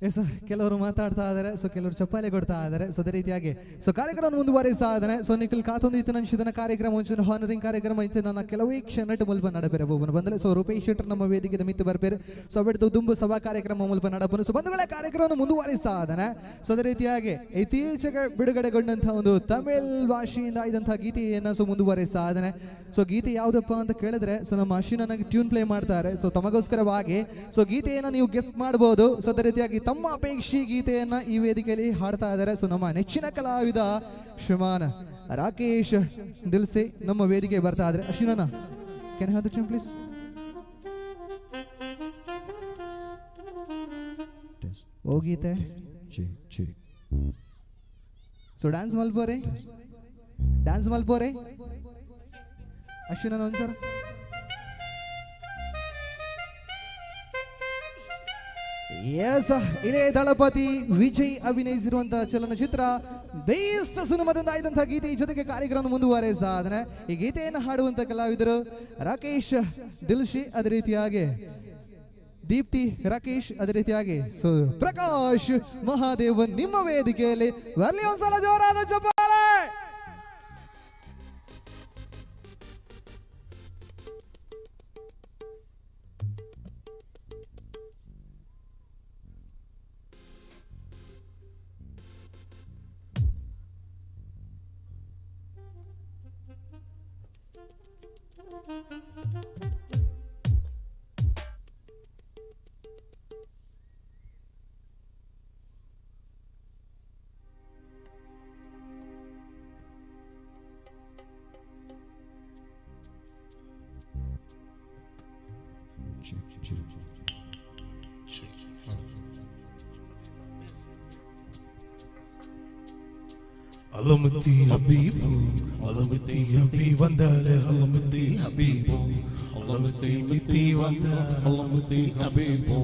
ಎಸ್, ಕೆಲವರು ಮಾತಾಡ್ತಾ ಇದ್ದಾರೆ, ಸೊ ಕೆಲವರು ಚಪ್ಪಾಳೆ ಕೊಡ್ತಾ ಇದ್ದಾರೆ. ಸೊ ಅದೇ ರೀತಿಯಾಗಿ ಸೊ ಕಾರ್ಯಕ್ರಮ ಮುಂದುವರಿಸ್ತಾ ಇದ್ದಾನೆ. ಸೊ ನಿಖಿಲ್ ಕಾತೊಂದು ಇತ್ತು ನನ್ಸಿದನ ಕಾರ್ಯಕ್ರಮ ಒಂಚೂರು ಹಾನರಿಂಗ್ ಕಾರ್ಯಕ್ರಮ ಇತ್ತು ನನ್ನ ಕೆಲವೇ ಕ್ಷಣ ಮುಲ್ಪ ನಡಪೇರೆ ಬೋಬನ ಬಂದರೆ. ಸೊ ರೂಪೇಶ್ ಶೆಟ್ಟರ್ ನಮ್ಮ ವೇದಿಕೆ ಮಿತ್ತು ಬರ್ಪೇರೆ. ಸೊ ಬಿಡ್ದು ದುಂಬು ಸಭಾ ಕಾರ್ಯಕ್ರಮ ಮುಲ್ಪ ನಡಪನು. ಸೊ ಬಂಧುಗಳ ಕಾರ್ಯಕ್ರಮವನ್ನು ಮುಂದುವರಿಸ್ತಾ ಇದ್ದಾನೆ. ಸೊ ಅದೇ ರೀತಿಯಾಗಿ ಇತ್ತೀಚೆಗೆ ಬಿಡುಗಡೆಗೊಂಡಂತಹ ಒಂದು ತಮಿಳ್ ಭಾಷೆಯಿಂದ ಇದ್ದಂತಹ ಗೀತೆಯನ್ನು ಸೊ ಮುಂದುವರಿಸ್ತಾ ಇದ್ದಾನೆ. ಸೊ ಗೀತೆ ಯಾವುದಪ್ಪ ಅಂತ ಕೇಳಿದ್ರೆ ಸೊ ನಮ್ಮ ಅಶ್ವಿನ್ ನನಗೆ ಟ್ಯೂನ್ ಪ್ಲೇ ಮಾಡ್ತಾರೆ. ಸೊ ತಮಗೋಸ್ಕರವಾಗಿ ಸೊ ಗೀತೆಯನ್ನು ನೀವು ಗೆಸ್ ಮಾಡಬಹುದು. ಸೊ ಅದೇ ರೀತಿಯಾಗಿ ತಮ್ಮ ಅಪೇಕ್ಷಿ ಗೀತೆಯನ್ನ ಈ ವೇದಿಕೆಯಲ್ಲಿ ಹಾಡ್ತಾ ಇದ್ದಾರೆ. ಸೊ ನಮ್ಮ ನೆಚ್ಚಿನ ಕಲಾವಿದ ಶ್ರೀಮಾನ್ ರಾಕೇಶ್ ದಿಲ್ಸೆ ನಮ್ಮ ವೇದಿಕೆ ಬರ್ತಾ ಇದ್ದಾರೆ. ಅಶ್ವಿನಣ್ಣ, can have the tune please? ಓ ಗೀತೆ ಸೊ ಡ್ಯಾನ್ಸ್ ಮಲ್ಪೋರೆ, ಡ್ಯಾನ್ಸ್ ಮಲ್ಪೋರೆ ಅಶ್ವಿನಣ್ಣ ಒಂದ್ಸರ್. ಎಸ್, ಇಳೆ ದಳಪತಿ ವಿಜಯ್ ಅಭಿನಯಿಸಿರುವಂತಹ ಚಲನಚಿತ್ರ ಬೇಸ್ಟ್ ಸಿನಿಮಾದಿಂದ ಆಯ್ದಂತಹ ಗೀತೆ ಜೊತೆಗೆ ಕಾರ್ಯಕ್ರಮ ಮುಂದುವರೆಸ್ತಾ ಇದ್ದಾನೆ. ಈ ಗೀತೆಯನ್ನು ಹಾಡುವಂತ ಕಲಾವಿದರು ರಾಕೇಶ್ ದಿಲ್ಶಿ, ಅದೇ ರೀತಿಯಾಗಿ ದೀಪ್ತಿ ರಾಕೇಶ್, ಅದೇ ರೀತಿಯಾಗಿ ಸೊ ಪ್ರಕಾಶ್ ಮಹಾದೇವನ್ ನಿಮ್ಮ ವೇದಿಕೆಯಲ್ಲಿ ಬರ್ಲಿ ಒಂದ್ಸಲ ಜೋರಾದ ಚಪ್ಪಾಳೆ. அலமுத்தி ஹபீபு, அலமுத்தி ஹபி வந்தாலே அலமுத்தி ஹபீபு, அலமுத்தி மித்தி வந்த அலமுத்தி ஹபீபு,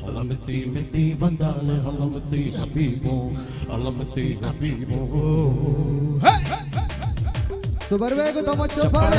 அலமுத்தி மித்தி வந்தாலே அலமுத்தி ஹபீபு, அலமுத்தி ஹபீபு. ಸೊ ಬರಬೇಕು ತಮ್ಮ ಚಪ್ಪಾಳೆ.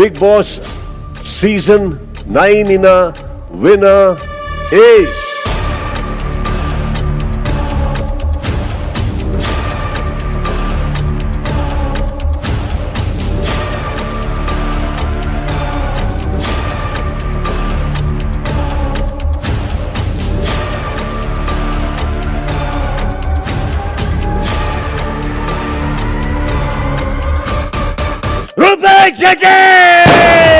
Big boss season 9 winner is Rupesh Shetty!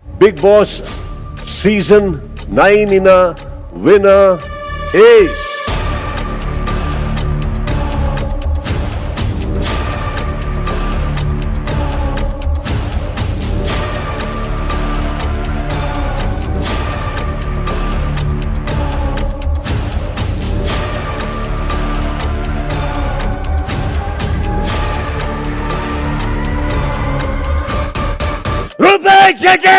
Bigg Boss season 9 winner is Rupesh Shetty!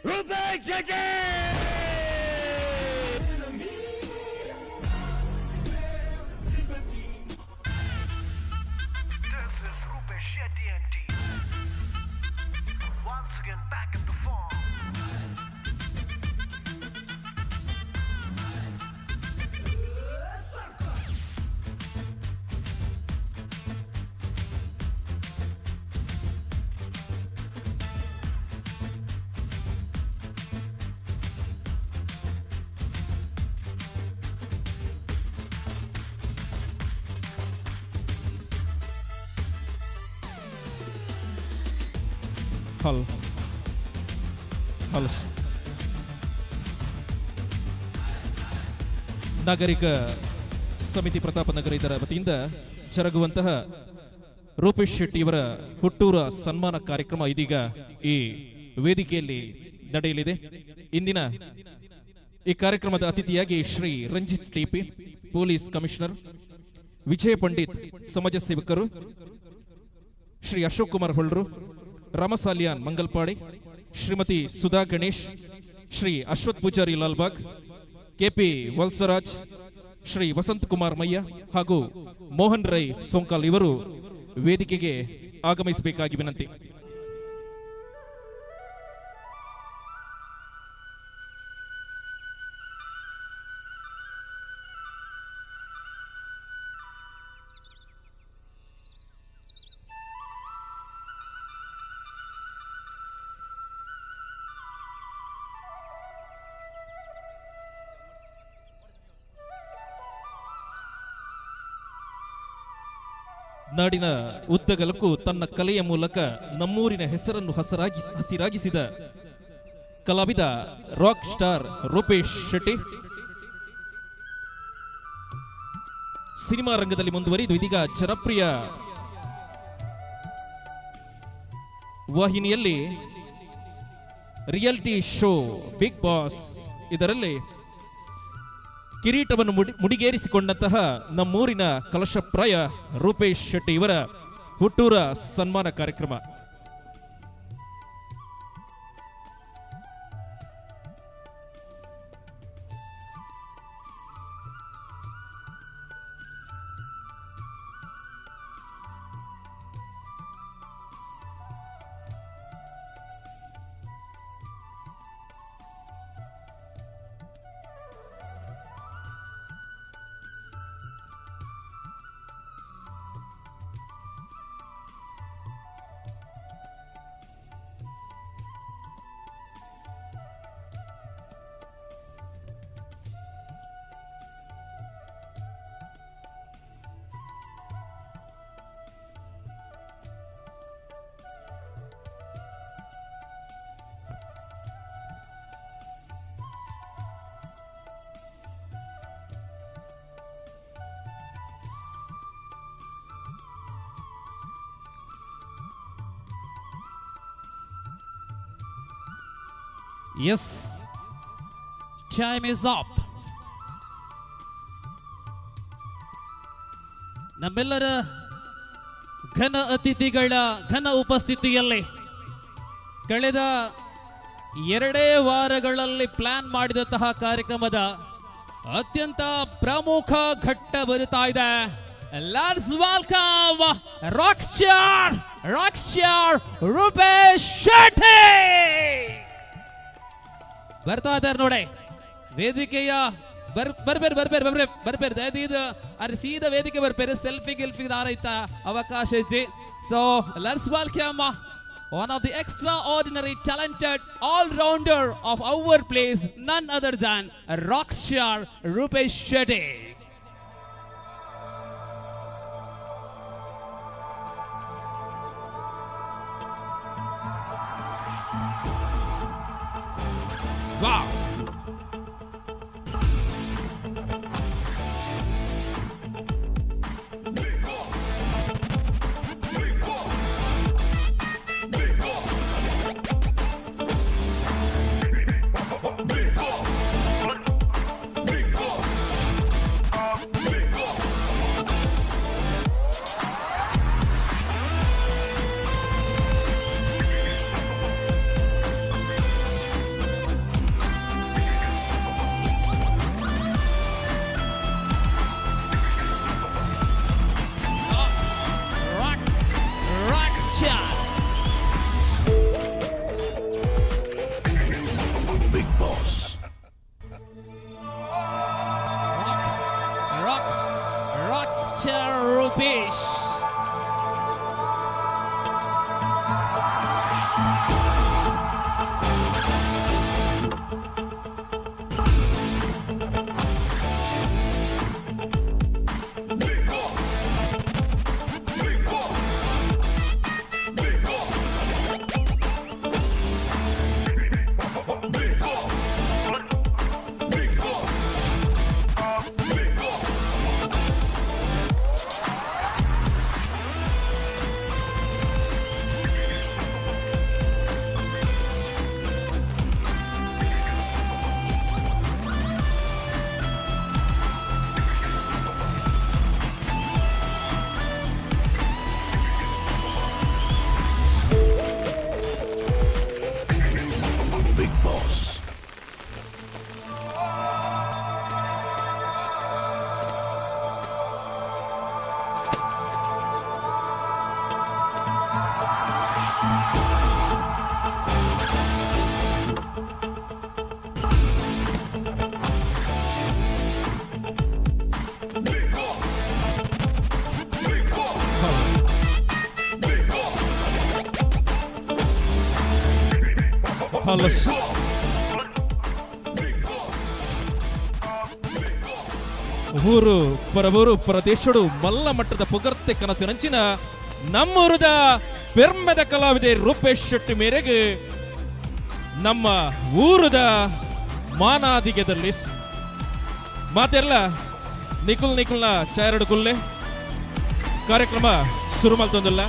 Rupesh Shetty! This is Rupesh Shetty and team. Once again back in the form. ಹಲ್ ಹಲ್ ನಾಗರಿಕ ಸಮಿತಿ ಪ್ರತಾಪನಗರ ಇದರ ವತಿಯಿಂದ ಜರುಗುವಂತಹ ರೂಪೇಶ್ ಶೆಟ್ಟಿಯವರ ಹುಟ್ಟೂರ ಸನ್ಮಾನ ಕಾರ್ಯಕ್ರಮ ಇದೀಗ ಈ ವೇದಿಕೆಯಲ್ಲಿ ನಡೆಯಲಿದೆ. ಇಂದಿನ ಈ ಕಾರ್ಯಕ್ರಮದ ಅತಿಥಿಯಾಗಿ Shri Ranjith TP, police commissioner, Vijaya Pandit ಸಮಾಜ ಸೇವಕರು, ಶ್ರೀ ಅಶೋಕ್ ಕುಮಾರ್ ಹೊಳ್ರು, ರಾಮಸಾಲಿಯಾನ್ ಮಂಗಲ್ಪಾಡಿ, ಶ್ರೀಮತಿ ಸುಧಾ ಗಣೇಶ್, ಶ್ರೀ ಅಶ್ವಥ್ ಪೂಜಾರಿ ಲಾಲ್ಬಾಗ್, ಕೆಪಿ ವಲ್ಸರಾಜ್, ಶ್ರೀ ವಸಂತ್ ಕುಮಾರ್ ಮಯ್ಯ ಹಾಗೂ ಮೋಹನ್ ರೈ ಸೋಂಕಾಲ್ ಇವರು ವೇದಿಕೆಗೆ ಆಗಮಿಸಬೇಕಾಗಿ ವಿನಂತಿ. ನಾಡಿನ ಉದ್ದಗಲಕ್ಕೂ ತನ್ನ ಕಲೆಯ ಮೂಲಕ ನಮ್ಮೂರಿನ ಹೆಸರನ್ನು ಹಸಿರಾಗಿಸಿದ ಕಲಾವಿದ rock star Rupesh Shetty cinema ರಂಗದಲ್ಲಿ ಮುಂದುವರಿದು ಇದೀಗ ಜನಪ್ರಿಯ ವಾಹಿನಿಯಲ್ಲಿ ರಿಯಾಲಿಟಿ ಶೋ ಬಿಗ್ ಬಾಸ್ ಇದರಲ್ಲಿ ಕಿರೀಟವನ್ನು ಮುಡಿಗೇರಿಸಿಕೊಂಡಂತಹ ನಮ್ಮೂರಿನ ಕಲಶಪ್ರಾಯ ರೂಪೇಶ್ ಶೆಟ್ಟಿ ಇವರ ಹುಟ್ಟೂರ ಸನ್ಮಾನ ಕಾರ್ಯಕ್ರಮ. Yes, time is up. ನಮ್ಮೆಲ್ಲರ ಘನ ಅತಿಥಿಗಳ ಘನ ಉಪಸ್ಥಿತಿಯಲ್ಲಿ ಕಳೆದ 2 ವಾರಗಳಲ್ಲಿ ಪ್ಲಾನ್ ಮಾಡಿದಂತಹ ಕಾರ್ಯಕ್ರಮದ ಅತ್ಯಂತ ಪ್ರಮುಖ ಘಟ್ಟ ಬರುತ್ತಾ ಇದೆ. Let's welcome rock star Rupesh Shetty. ಬರ್ತಾ ಇದ್ದಾರೆ ನೋಡಿ ವೇದಿಕೆಯ ಬರ್ಬೇರು ಬರ್ಬೇರು ಬರ್ಬೇರು ಬರ್ಬೇರು ದಯದೀದು ಅರೆ ಸೀದಾ ವೇದಿಕೆ ಬರ್ಬೇರು ಸೆಲ್ಫಿ ಗಿಲ್ಫಿ ದಾರೈತ ಅವಕಾಶ ಇಜ್ಜಿ. So let's welcome one of the extraordinary talented all-rounder of our place, none other than rock star Rupesh Shetty. Wow. Big Boss. Rock star Rupesh. Big Boss. Hello. ಊರು ಪರಬೂರು ಪ್ರದೇಶಡು ಮಲ್ಲ ಮಟ್ಟದ ಪುಗರ್ತೆ ಕನತಿನಂಚಿನ ನಮ್ಮೂರದ ಪೆರ್ಮೆದ ಕಲಾವಿದೆ ರೂಪೇಶ್ ಶೆಟ್ಟಿ ಮೇರೆಗೆ ನಮ್ಮ ಊರದ ಮಾನಾದಿಗೆದಲ್ಲಿ ಮಾತೆಲ್ಲ ನಿಕುಲ್ ನಿಕುಲ್ನ ಚಾಯರಡು ಕುಲ್ಲೆ ಕಾರ್ಯಕ್ರಮ ಶುರು ಮಲ್ತೊಂದಿಲ್ಲ.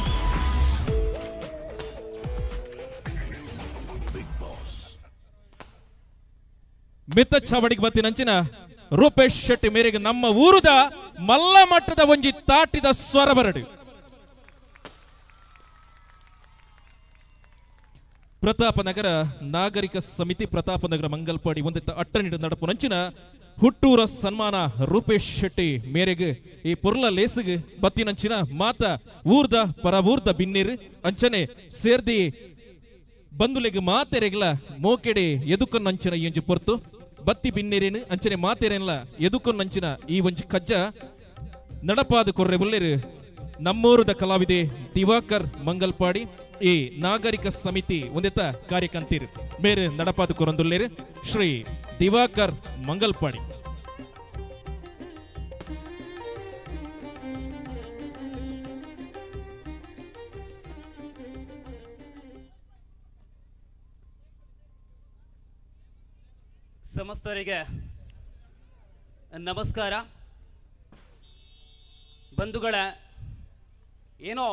ಮಿತ್ತ ಚಾವಡಿಗೆ ಬತ್ತಿನಂಚಿನ ರೂಪೇಶ್ ಶೆಟ್ಟಿ ಮೇರೆಗೆ ನಮ್ಮ ಊರುದ ಮಲ್ಲ ಮಟ್ಟದ ಒಂಜಿ ತಾಟಿದ ಸ್ವರ ಬರಡು. ಪ್ರತಾಪನಗರ ನಾಗರಿಕ ಸಮಿತಿ ಪ್ರತಾಪನಗರ ಮಂಗಲ್ಪಾಡಿ ಒಂದಿತ್ತ ಅಟ್ಟನಿಡ ನಡಪು ನಂಚಿನ ಹುಟ್ಟೂರ ಸನ್ಮಾನ ರೂಪೇಶ್ ಶೆಟ್ಟಿ ಮೇರೆಗೆ ಈ ಪೊರ್ಲ ಲೇಸುಗ್ ಬತ್ತಿನಂಚಿನ ಮಾತ ಊರ್ದ ಪರವೂರ್ದ ಬಿನ್ನಿರು ಅಂಚನೆ ಸೇರ್ದಿ ಬಂದುಲೆಗ್ ಮಾತೆರೆಗ್ಲ ಮೋಕೆಡೆ ಎದುಕೊನ್ನಂಚಿನ ಈ ಒಂಜಿ ಪೊರ್ತು ಬತ್ತಿ ಬಿನ್ನಿರೇನು ಅಂಚನೆ ಮಾತೆರೆನ್ಲ ಎದುಕೊನ್ನಂಚಿನ ಈ ಒಂಜಿ ಕಜ್ಜ ನಡಪಾದ ಕೊರ್ರೆ ಬುಲ್ಲೆರು ನಮ್ಮೂರುದ ಕಲಾವಿದೆ ದಿವಾಕರ್ ಮಂಗಲ್ಪಾಡಿ ಈ ನಾಗರಿಕ ಸಮಿತಿ ಒಂದೆತ್ತ ಕಾರ್ಯಕಂತೀರ್ ಮೇರೆ ನಡಪಾದ ಕೊರಂದುಲ್ಲೇರು ಶ್ರೀ ದಿವಾಕರ್ ಮಂಗಲ್ಪಾಡಿ. ಸಮಸ್ತರಿಗೆ ನಮಸ್ಕಾರ. ಬಂಧುಗಳೇ, ಏನೋ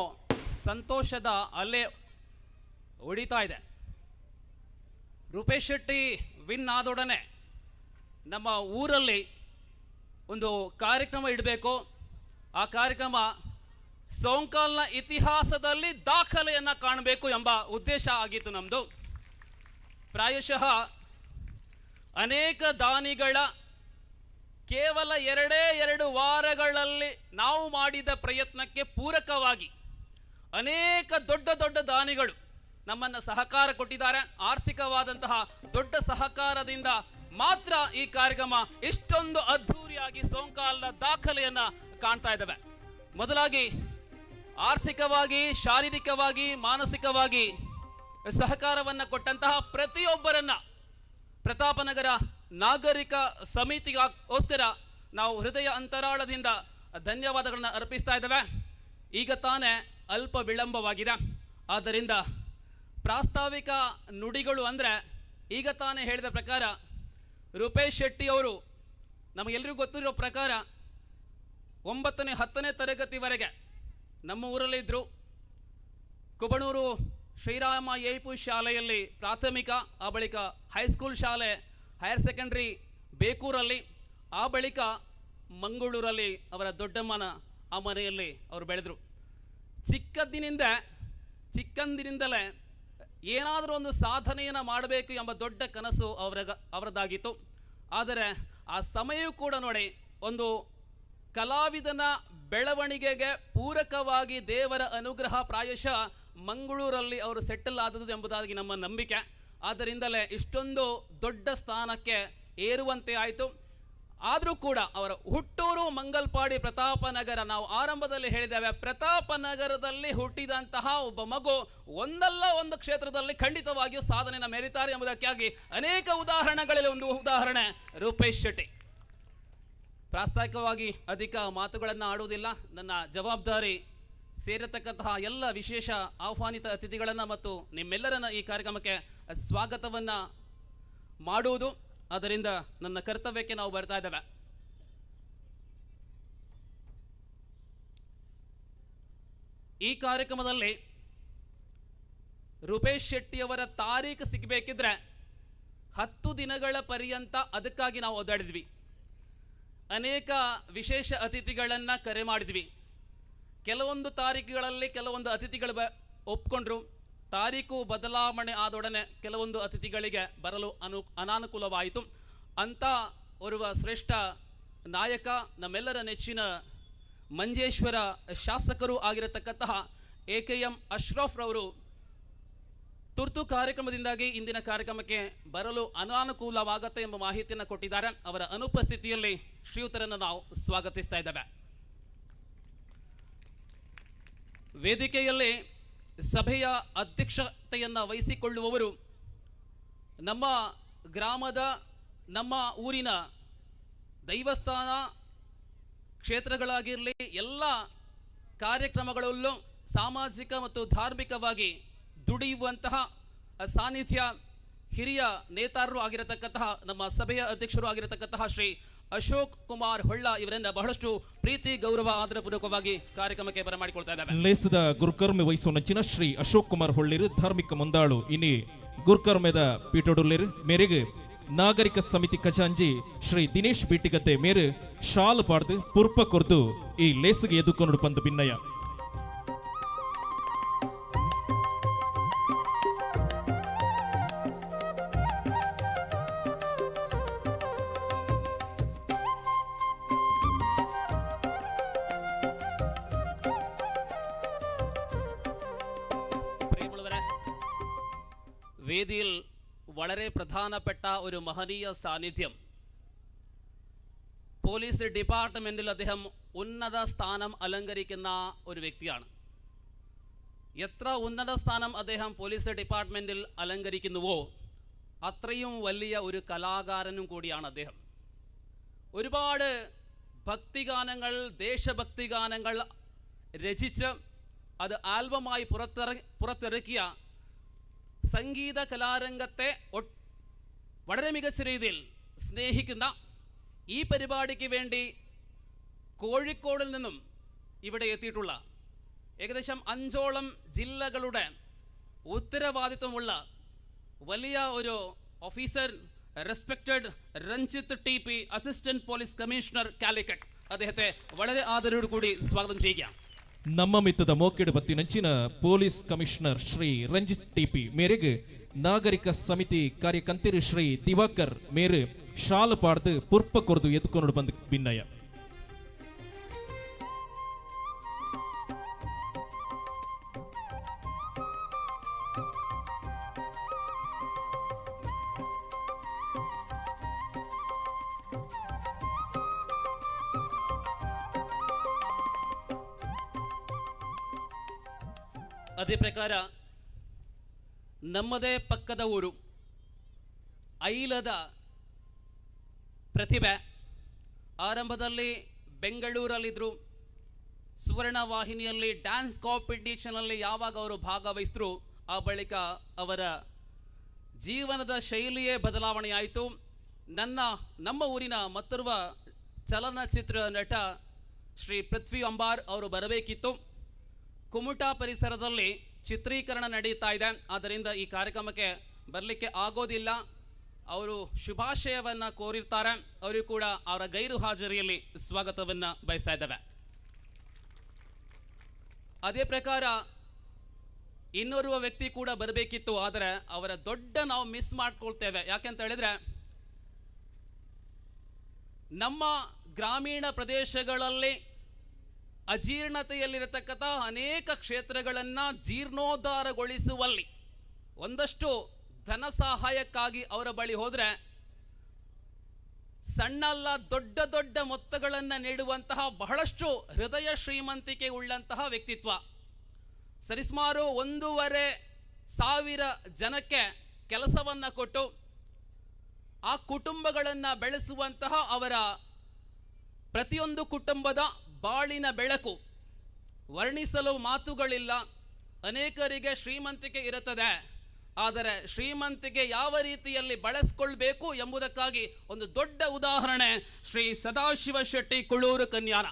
ಸಂತೋಷದ ಅಲೆ ಹೊಡಿತಾ ಇದೆ. ರೂಪೇಶ್ ಶೆಟ್ಟಿ ವಿನ್ ಆದೊಡನೆ ನಮ್ಮ ಊರಲ್ಲಿ ಒಂದು ಕಾರ್ಯಕ್ರಮ ಇಡಬೇಕು. ಆ ಕಾರ್ಯಕ್ರಮ ಸೋಂಕಾಲ್ನ ಇತಿಹಾಸದಲ್ಲಿ ದಾಖಲೆಯನ್ನು ಕಾಣಬೇಕು ಎಂಬ ಉದ್ದೇಶ ಆಗಿತ್ತು ನಮ್ಮದು. ಪ್ರಾಯಶಃ ಅನೇಕ ದಾನಿಗಳ ಕೇವಲ 2 ವಾರಗಳಲ್ಲಿ ನಾವು ಮಾಡಿದ ಪ್ರಯತ್ನಕ್ಕೆ ಪೂರಕವಾಗಿ ಅನೇಕ ದೊಡ್ಡ ದೊಡ್ಡ ದಾನಿಗಳು ನಮ್ಮನ್ನು ಸಹಕಾರ ಕೊಟ್ಟಿದ್ದಾರೆ. ಆರ್ಥಿಕವಾದಂತಹ ದೊಡ್ಡ ಸಹಕಾರದಿಂದ ಮಾತ್ರ ಈ ಕಾರ್ಯಕ್ರಮ ಇಷ್ಟೊಂದು ಅದ್ಧೂರಿಯಾಗಿ ಸೋಂಕಾಲ್ನ ದಾಖಲೆಯನ್ನು ಕಾಣ್ತಾ ಇದ್ದಾವೆ. ಮೊದಲಾಗಿ ಆರ್ಥಿಕವಾಗಿ, ಶಾರೀರಿಕವಾಗಿ, ಮಾನಸಿಕವಾಗಿ ಸಹಕಾರವನ್ನು ಕೊಟ್ಟಂತಹ ಪ್ರತಿಯೊಬ್ಬರನ್ನ ಪ್ರತಾಪನಗರ ನಾಗರಿಕ ಸಮಿತಿಗೋಸ್ಕರ ನಾವು ಹೃದಯ ಅಂತರಾಳದಿಂದ ಧನ್ಯವಾದಗಳನ್ನು ಅರ್ಪಿಸ್ತಾ ಇದ್ದೇವೆ. ಈಗ ತಾನೇ ಅಲ್ಪ ವಿಳಂಬವಾಗಿದೆ, ಆದ್ದರಿಂದ ಪ್ರಾಸ್ತಾವಿಕ ನುಡಿಗಳು ಅಂದರೆ ಈಗ ತಾನೇ ಹೇಳಿದ ಪ್ರಕಾರ ರೂಪೇಶ್ ಶೆಟ್ಟಿ ಅವರು ನಮಗೆಲ್ಲರಿಗೂ ಗೊತ್ತಿರೋ ಪ್ರಕಾರ 9ನೇ 10ನೇ ತರಗತಿವರೆಗೆ ನಮ್ಮ ಊರಲ್ಲಿದ್ದರು. ಕುಬಣೂರು ಶ್ರೀರಾಮ ಏಪು ಶಾಲೆಯಲ್ಲಿ ಪ್ರಾಥಮಿಕ, ಆ ಬಳಿಕ ಹೈಸ್ಕೂಲ್ ಶಾಲೆ, ಹೈಯರ್ ಸೆಕೆಂಡ್ರಿ ಬೇಕೂರಲ್ಲಿ, ಆ ಬಳಿಕ ಮಂಗಳೂರಲ್ಲಿ ಅವರ ದೊಡ್ಡಮ್ಮನ ಆ ಮನೆಯಲ್ಲಿ ಅವರು ಬೆಳೆದರು. ಚಿಕ್ಕಂದಿನಿಂದಲೇ ಏನಾದರೂ ಒಂದು ಸಾಧನೆಯನ್ನು ಮಾಡಬೇಕು ಎಂಬ ದೊಡ್ಡ ಕನಸು ಅವರದ್ದಾಗಿತ್ತು. ಆದರೆ ಆ ಸಮಯವೂ ಕೂಡ ನೋಡಿ, ಒಂದು ಕಲಾವಿದನ ಬೆಳವಣಿಗೆಗೆ ಪೂರಕವಾಗಿ ದೇವರ ಅನುಗ್ರಹ ಪ್ರಾಯಶಃ ಮಂಗಳೂರಲ್ಲಿ ಅವರು ಸೆಟ್ಟಲ್ ಆದದ್ದು ಎಂಬುದಾಗಿ ನಮ್ಮ ನಂಬಿಕೆ. ಆದ್ದರಿಂದಲೇ ಇಷ್ಟೊಂದು ದೊಡ್ಡ ಸ್ಥಾನಕ್ಕೆ ಏರುವಂತೆ ಆಯಿತು. ಆದರೂ ಕೂಡ ಅವರ ಹುಟ್ಟೂರು ಮಂಗಲ್ಪಾಡಿ ಪ್ರತಾಪನಗರ, ನಾವು ಆರಂಭದಲ್ಲಿ ಹೇಳಿದ್ದೇವೆ, ಪ್ರತಾಪನಗರದಲ್ಲಿ ಹುಟ್ಟಿದಂತಹ ಒಬ್ಬ ಮಗು ಒಂದಲ್ಲ ಒಂದು ಕ್ಷೇತ್ರದಲ್ಲಿ ಖಂಡಿತವಾಗಿಯೂ ಸಾಧನೆಯನ್ನು ಮೆರೀತಾರೆ ಎಂಬುದಕ್ಕಾಗಿ ಅನೇಕ ಉದಾಹರಣೆಗಳಲ್ಲಿ ಒಂದು ಉದಾಹರಣೆ ರೂಪೇಶ್ ಶೆಟ್ಟಿ. ಪ್ರಾಸ್ತಾವಿಕವಾಗಿ ಅಧಿಕ ಮಾತುಗಳನ್ನು ಆಡುವುದಿಲ್ಲ. ನನ್ನ ಜವಾಬ್ದಾರಿ ಸೇರಿರತಕ್ಕಂತಹ ಎಲ್ಲ ವಿಶೇಷ ಆಹ್ವಾನಿತ ಅತಿಥಿಗಳನ್ನು ಮತ್ತು ನಿಮ್ಮೆಲ್ಲರನ್ನ ಈ ಕಾರ್ಯಕ್ರಮಕ್ಕೆ ಸ್ವಾಗತವನ್ನು ಮಾಡುವುದು. ಆದ್ದರಿಂದ ನನ್ನ ಕರ್ತವ್ಯಕ್ಕೆ ನಾವು ಬರ್ತಾ ಇದ್ದೇವೆ. ಈ ಕಾರ್ಯಕ್ರಮದಲ್ಲಿ ರೂಪೇಶ್ ಶೆಟ್ಟಿಯವರ ತಾರೀಖು ಸಿಗಬೇಕಿದ್ರೆ 10 ದಿನಗಳ ಪರ್ಯಂತ ಅದಕ್ಕಾಗಿ ನಾವು ಒದ್ದಾಡಿದ್ವಿ. ಅನೇಕ ವಿಶೇಷ ಅತಿಥಿಗಳನ್ನು ಕರೆ ಮಾಡಿದ್ವಿ. ಕೆಲವೊಂದು ತಾರೀಖುಗಳಲ್ಲಿ ಕೆಲವೊಂದು ಅತಿಥಿಗಳು ಒಪ್ಕೊಂಡ್ರು. ತಾರೀಕು ಬದಲಾವಣೆ ಆದೊಡನೆ ಕೆಲವೊಂದು ಅತಿಥಿಗಳಿಗೆ ಬರಲು ಅನಾನುಕೂಲವಾಯಿತು. ಅಂತ ಓರ್ವ ಶ್ರೇಷ್ಠ ನಾಯಕ, ನಮ್ಮೆಲ್ಲರ ನೆಚ್ಚಿನ ಮಂಜೇಶ್ವರ ಶಾಸಕರು ಆಗಿರತಕ್ಕಂತಹ AKM Ashraf ರವರು ತುರ್ತು ಕಾರ್ಯಕ್ರಮದಿಂದಾಗಿ ಇಂದಿನ ಕಾರ್ಯಕ್ರಮಕ್ಕೆ ಬರಲು ಅನಾನುಕೂಲವಾಗತ್ತೆ ಎಂಬ ಮಾಹಿತಿಯನ್ನು ಕೊಟ್ಟಿದ್ದಾರೆ. ಅವರ ಅನುಪಸ್ಥಿತಿಯಲ್ಲಿ ಶ್ರೀಯುತರನ್ನು ನಾವು ಸ್ವಾಗತಿಸ್ತಾ ಇದ್ದೇವೆ. ವೇದಿಕೆಯಲ್ಲಿ ಸಭೆಯ ಅಧ್ಯಕ್ಷತೆಯನ್ನು ವಹಿಸಿಕೊಳ್ಳುವವರು ನಮ್ಮ ಗ್ರಾಮದ, ನಮ್ಮ ಊರಿನ ದೈವಸ್ಥಾನ ಕ್ಷೇತ್ರಗಳಾಗಿರಲಿ ಎಲ್ಲ ಕಾರ್ಯಕ್ರಮಗಳಲ್ಲೂ ಸಾಮಾಜಿಕ ಮತ್ತು ಧಾರ್ಮಿಕವಾಗಿ ದುಡಿಯುವಂತಹ ಸಾನ್ನಿಧ್ಯ ಹಿರಿಯ ನೇತಾರರು ಆಗಿರತಕ್ಕಂತಹ ನಮ್ಮ ಸಭೆಯ ಅಧ್ಯಕ್ಷರು ಆಗಿರತಕ್ಕಂತಹ ಶ್ರೀ ಅಶೋಕ್ ಕುಮಾರ್ ಹೊಳ್ಳ ಇವರನ್ನ ಬಹಳಷ್ಟು ಪ್ರೀತಿ ಗೌರವ ಆದರಪೂರ್ವಕವಾಗಿ ಕಾರ್ಯಕ್ರಮಕ್ಕೆ ಬರಮಾಡಿಕೊಳ್ತಾ ಇದ್ದೇವೆ. ಲೇಸದ ಗುರುಕರ್ಮೆ ವಹಿಸುವ ನಂಚಿನ ಶ್ರೀ ಅಶೋಕ್ ಕುಮಾರ್ ಹೊಳ್ಳಿರು ಧಾರ್ಮಿಕ ಮುಂದಾಳು ಇನಿ ಗುರುಕರ್ಮೆದ ಪೀಠೋಡುಲ್ಲೇರು ಮೇರೆಗೆ ನಾಗರಿಕ ಸಮಿತಿ ಖಜಾಂಜಿ ಶ್ರೀ ದಿನೇಶ್ ಬೀಟಿಗದ್ದೆ ಮೇರು ಶಾಲ್ ಪಾಡ್ದು ಪುರ್ಪ ಕೊರ್ದು ಈ ಲೇಸುಗೆ ಎದುಕೊಂಡು ಪಂದು ಭಿನ್ನಯ. വേദിയിൽ വളരെ പ്രധാനപ്പെട്ട ഒരു മഹനീയ സാന്നിധ്യം. പോലീസ് ഡിപ്പാർട്ട്മെൻറ്റിൽ അദ്ദേഹം ഉന്നത സ്ഥാനം അലങ്കരിക്കുന്ന ഒരു വ്യക്തിയാണ്. എത്ര ഉന്നത സ്ഥാനം അദ്ദേഹം പോലീസ് ഡിപ്പാർട്ട്മെൻറ്റിൽ അലങ്കരിക്കുന്നുവോ അത്രയും വലിയ ഒരു കലാകാരനും കൂടിയാണ് അദ്ദേഹം. ഒരുപാട് ഭക്തിഗാനങ്ങൾ, ദേശഭക്തിഗാനങ്ങൾ രചിച്ച് അത് ആൽബമായി പുറത്തിറക്കിയ സംഗീത കലാരംഗത്തെ വളരെ മികച്ച രീതിയിൽ സ്നേഹിക്കുന്ന ഈ പരിപാടിക്ക് വേണ്ടി കോഴിക്കോടിൽ നിന്നും ഇവിടെ എത്തിയിട്ടുള്ള ഏകദേശം 5ഓളം ജില്ലകളുടെ ഉത്തരവാദിത്വമുള്ള വലിയ ഒരു officer, respected Ranjith T P, assistant police commissioner Calicut, അദ്ദേഹത്തെ വളരെ ആദരവോടു കൂടി സ്വാഗതം ചെയ്യുക. ನಮ್ಮ ಮಿತ್ತದ ಮೋಕೆಡು ಬತ್ತಿನಂಚಿನ police commissioner Shri Ranjith T P ಮೇರೆಗೆ ನಾಗರಿಕ ಸಮಿತಿ ಕಾರ್ಯಕಂತಿರು ಶ್ರೀ ದಿವಾಕರ್ ಮೇರು ಶಾಲು ಪಾಡ್ದು ಪುರ್ಪ ಕೊರ್ದು ಎದ್ಕೊಂಡು ಬಂದು ಭಿನ್ನಯ. ಅದೇ ಪ್ರಕಾರ ನಮ್ಮದೇ ಪಕ್ಕದ ಊರು ಐಲದ ಪ್ರತಿಭೆ, ಆರಂಭದಲ್ಲಿ ಬೆಂಗಳೂರಲ್ಲಿದ್ದರು. ಸುವರ್ಣ ವಾಹಿನಿಯಲ್ಲಿ ಡ್ಯಾನ್ಸ್ ಕಾಂಪಿಟೇಷನಲ್ಲಿ ಯಾವಾಗ ಅವರು ಭಾಗವಹಿಸಿದ್ರು ಆ ಬಳಿಕ ಅವರ ಜೀವನದ ಶೈಲಿಯೇ ಬದಲಾವಣೆಯಾಯಿತು. ನಮ್ಮ ಊರಿನ ಮತ್ತೋರ್ವ ಚಲನಚಿತ್ರ ನಟ ಶ್ರೀ ಪೃಥ್ವಿ ಅಂಬಾರ್ ಅವರು ಬರಬೇಕಿತ್ತು. ಕುಮಟಾ ಪರಿಸರದಲ್ಲಿ ಚಿತ್ರೀಕರಣ ನಡೆಯುತ್ತಾ ಇದೆ, ಆದ್ದರಿಂದ ಈ ಕಾರ್ಯಕ್ರಮಕ್ಕೆ ಬರಲಿಕ್ಕೆ ಆಗೋದಿಲ್ಲ. ಅವರು ಶುಭಾಶಯವನ್ನು ಕೋರಿರ್ತಾರೆ. ಅವರು ಕೂಡ ಅವರ ಗೈರು ಹಾಜರಿಯಲ್ಲಿ ಸ್ವಾಗತವನ್ನು ಬಯಸ್ತಾ ಇದ್ದೇವೆ. ಅದೇ ಪ್ರಕಾರ ಇನ್ನೋರ್ವ ವ್ಯಕ್ತಿ ಕೂಡ ಬರಬೇಕಿತ್ತು, ಆದರೆ ಅವರ ದೊಡ್ಡ ನಾವು ಮಿಸ್ ಮಾಡ್ಕೊಳ್ತೇವೆ. ಯಾಕೆಂತ ಹೇಳಿದ್ರೆ ನಮ್ಮ ಗ್ರಾಮೀಣ ಪ್ರದೇಶಗಳಲ್ಲಿ ಅಜೀರ್ಣತೆಯಲ್ಲಿರತಕ್ಕಂಥ ಅನೇಕ ಕ್ಷೇತ್ರಗಳನ್ನು ಜೀರ್ಣೋದ್ಧಾರಗೊಳಿಸುವಲ್ಲಿ ಒಂದಷ್ಟು ಧನ ಸಹಾಯಕ್ಕಾಗಿ ಅವರ ಬಳಿ ಹೋದರೆ ಸಣ್ಣಲ್ಲ ದೊಡ್ಡ ದೊಡ್ಡ ಮೊತ್ತಗಳನ್ನು ನೀಡುವಂತಹ ಬಹಳಷ್ಟು ಹೃದಯ ಶ್ರೀಮಂತಿಕೆ ಉಳ್ಳಂತಹ ವ್ಯಕ್ತಿತ್ವ. ಸರಿಸುಮಾರು 1,500 ಜನಕ್ಕೆ ಕೆಲಸವನ್ನು ಕೊಟ್ಟು ಆ ಕುಟುಂಬಗಳನ್ನು ಬೆಳೆಸುವಂತಹ ಅವರ ಪ್ರತಿಯೊಂದು ಕುಟುಂಬದ ಬಾಳಿನ ಬೆಳಕು ವರ್ಣಿಸಲು ಮಾತುಗಳಿಲ್ಲ. ಅನೇಕರಿಗೆ ಶ್ರೀಮಂತಿಕೆ ಇರುತ್ತದೆ, ಆದರೆ ಶ್ರೀಮಂತಿಕೆ ಯಾವ ರೀತಿಯಲ್ಲಿ ಬಳಸ್ಕೊಳ್ಬೇಕು ಎಂಬುದಕ್ಕಾಗಿ ಒಂದು ದೊಡ್ಡ ಉದಾಹರಣೆ ಶ್ರೀ ಸದಾಶಿವ ಶೆಟ್ಟಿ ಕುಳೂರು ಕನ್ಯಾನ.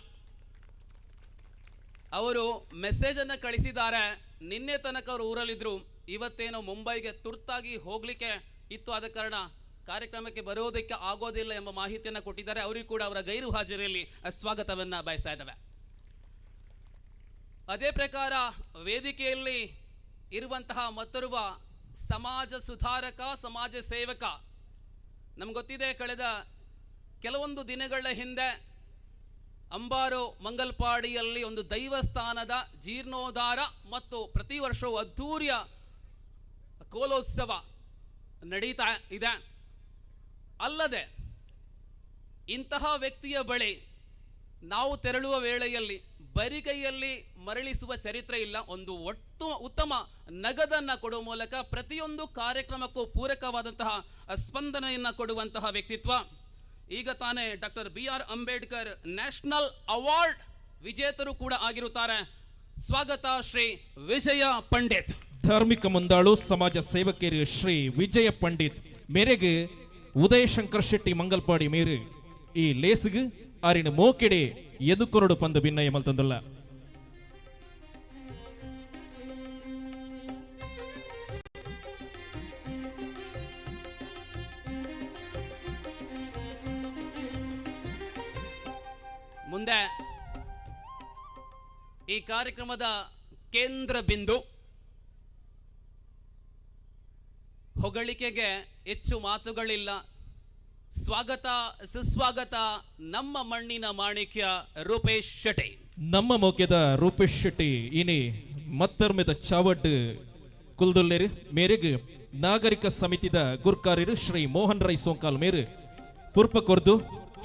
ಅವರು ಮೆಸೇಜನ್ನು ಕಳಿಸಿದ್ದಾರೆ. ನಿನ್ನೆ ತನಕ ಅವರು ಊರಲ್ಲಿದ್ದರು, ಇವತ್ತೇನೋ ಮುಂಬೈಗೆ ತುರ್ತಾಗಿ ಹೋಗಲಿಕ್ಕೆ ಇತ್ತು, ಆದ ಕಾರಣ ಕಾರ್ಯಕ್ರಮಕ್ಕೆ ಬರೋದಕ್ಕೆ ಆಗೋದಿಲ್ಲ ಎಂಬ ಮಾಹಿತಿಯನ್ನು ಕೊಟ್ಟಿದ್ದಾರೆ. ಅವರಿಗೂ ಕೂಡ ಅವರ ಗೈರು ಹಾಜರಿಯಲ್ಲಿ ಸ್ವಾಗತವನ್ನು ಬಯಸ್ತಾ ಇದ್ದಾವೆ. ಅದೇ ಪ್ರಕಾರ ವೇದಿಕೆಯಲ್ಲಿ ಇರುವಂತಹ ಮತ್ತೋರ್ವ ಸಮಾಜ ಸುಧಾರಕ, ಸಮಾಜ ಸೇವಕ, ನಮ್ಗೆ ಗೊತ್ತಿದೆ, ಕಳೆದ ಕೆಲವೊಂದು ದಿನಗಳ ಹಿಂದೆ ಅಂಬಾರು ಮಂಗಲ್ಪಾಡಿಯಲ್ಲಿ ಒಂದು ದೈವಸ್ಥಾನದ ಜೀರ್ಣೋದ್ಧಾರ ಮತ್ತು ಪ್ರತಿ ವರ್ಷವೂ ಅದ್ಧೂರಿಯ ಕೋಲೋತ್ಸವ ನಡೀತಾ ಇದೆ. ಅಲ್ಲದೆ ಇಂತಹ ವ್ಯಕ್ತಿಯ ಬಳಿ ನಾವು ತೆರಳುವ ವೇಳೆಯಲ್ಲಿ ಬರಿಗೈಯಲ್ಲಿ ಮರಳಿಸುವ ಚರಿತ್ರೆ ಇಲ್ಲ. ಒಂದು ಉತ್ತಮ ನಗದನ್ನು ಕೊಡುವ ಮೂಲಕ ಪ್ರತಿಯೊಂದು ಕಾರ್ಯಕ್ರಮಕ್ಕೂ ಪೂರಕವಾದಂತಹ ಸ್ಪಂದನೆಯನ್ನು ಕೊಡುವಂತಹ ವ್ಯಕ್ತಿತ್ವ. ಈಗ ತಾನೇ doctor B R Ambedkar national award ವಿಜೇತರು ಕೂಡ ಆಗಿರುತ್ತಾರೆ. ಸ್ವಾಗತ ಶ್ರೀ ವಿಜಯ ಪಂಡಿತ್. ಧಾರ್ಮಿಕ ಮುಂದಾಳು ಸಮಾಜ ಸೇವಕರು ಶ್ರೀ ವಿಜಯ ಪಂಡಿತ್ ಮೇರೆಗೆ ಉದಯಶಂಕರ್ ಶೆಟ್ಟಿ ಮಂಗಲ್ಪಾಡಿ ಮೇರು ಈ ಲೇಸುಗು ಆರಿನ ಮೋಕೆಡೆ ಎದುಕೊರಡು ಪಂದು ಭಿನ್ನಯ ಮಲ್ತಂದುಲ್ಲ. ಮುಂದೆ ಈ ಕಾರ್ಯಕ್ರಮದ ಕೇಂದ್ರ ಬಿಂದು, ಹೊಗಳಿಕೆಗೆ ಹೆಚ್ಚು ಮಾತುಗಳಿಲ್ಲ. ಸ್ವಾಗತ ಸುಸ್ವಾಗತ ನಮ್ಮ ಮಣ್ಣಿನ ಮಾಣಿಕ್ಯ ರೂಪೇಶ್ ಶೆಟ್ಟಿ. ನಮ್ಮ ಮೌಕ್ಯದ ರೂಪೇಶ್ ಶೆಟ್ಟಿ ಇನಿ ಮತ್ತರ್ಮೆದ ಚಾವಡ್ ಕುಲ್ದುಲ್ಲೇರು ಮೇರೆಗ್ ನಾಗರಿಕ ಸಮಿತಿದ ಗುರ್ಕಾರಿರು ಶ್ರೀ ಮೋಹನ್ ರೈ ಸೋಂಕಾಲ್ ಮೇರು ಪುರ್ಪ ಕೊರ್ದು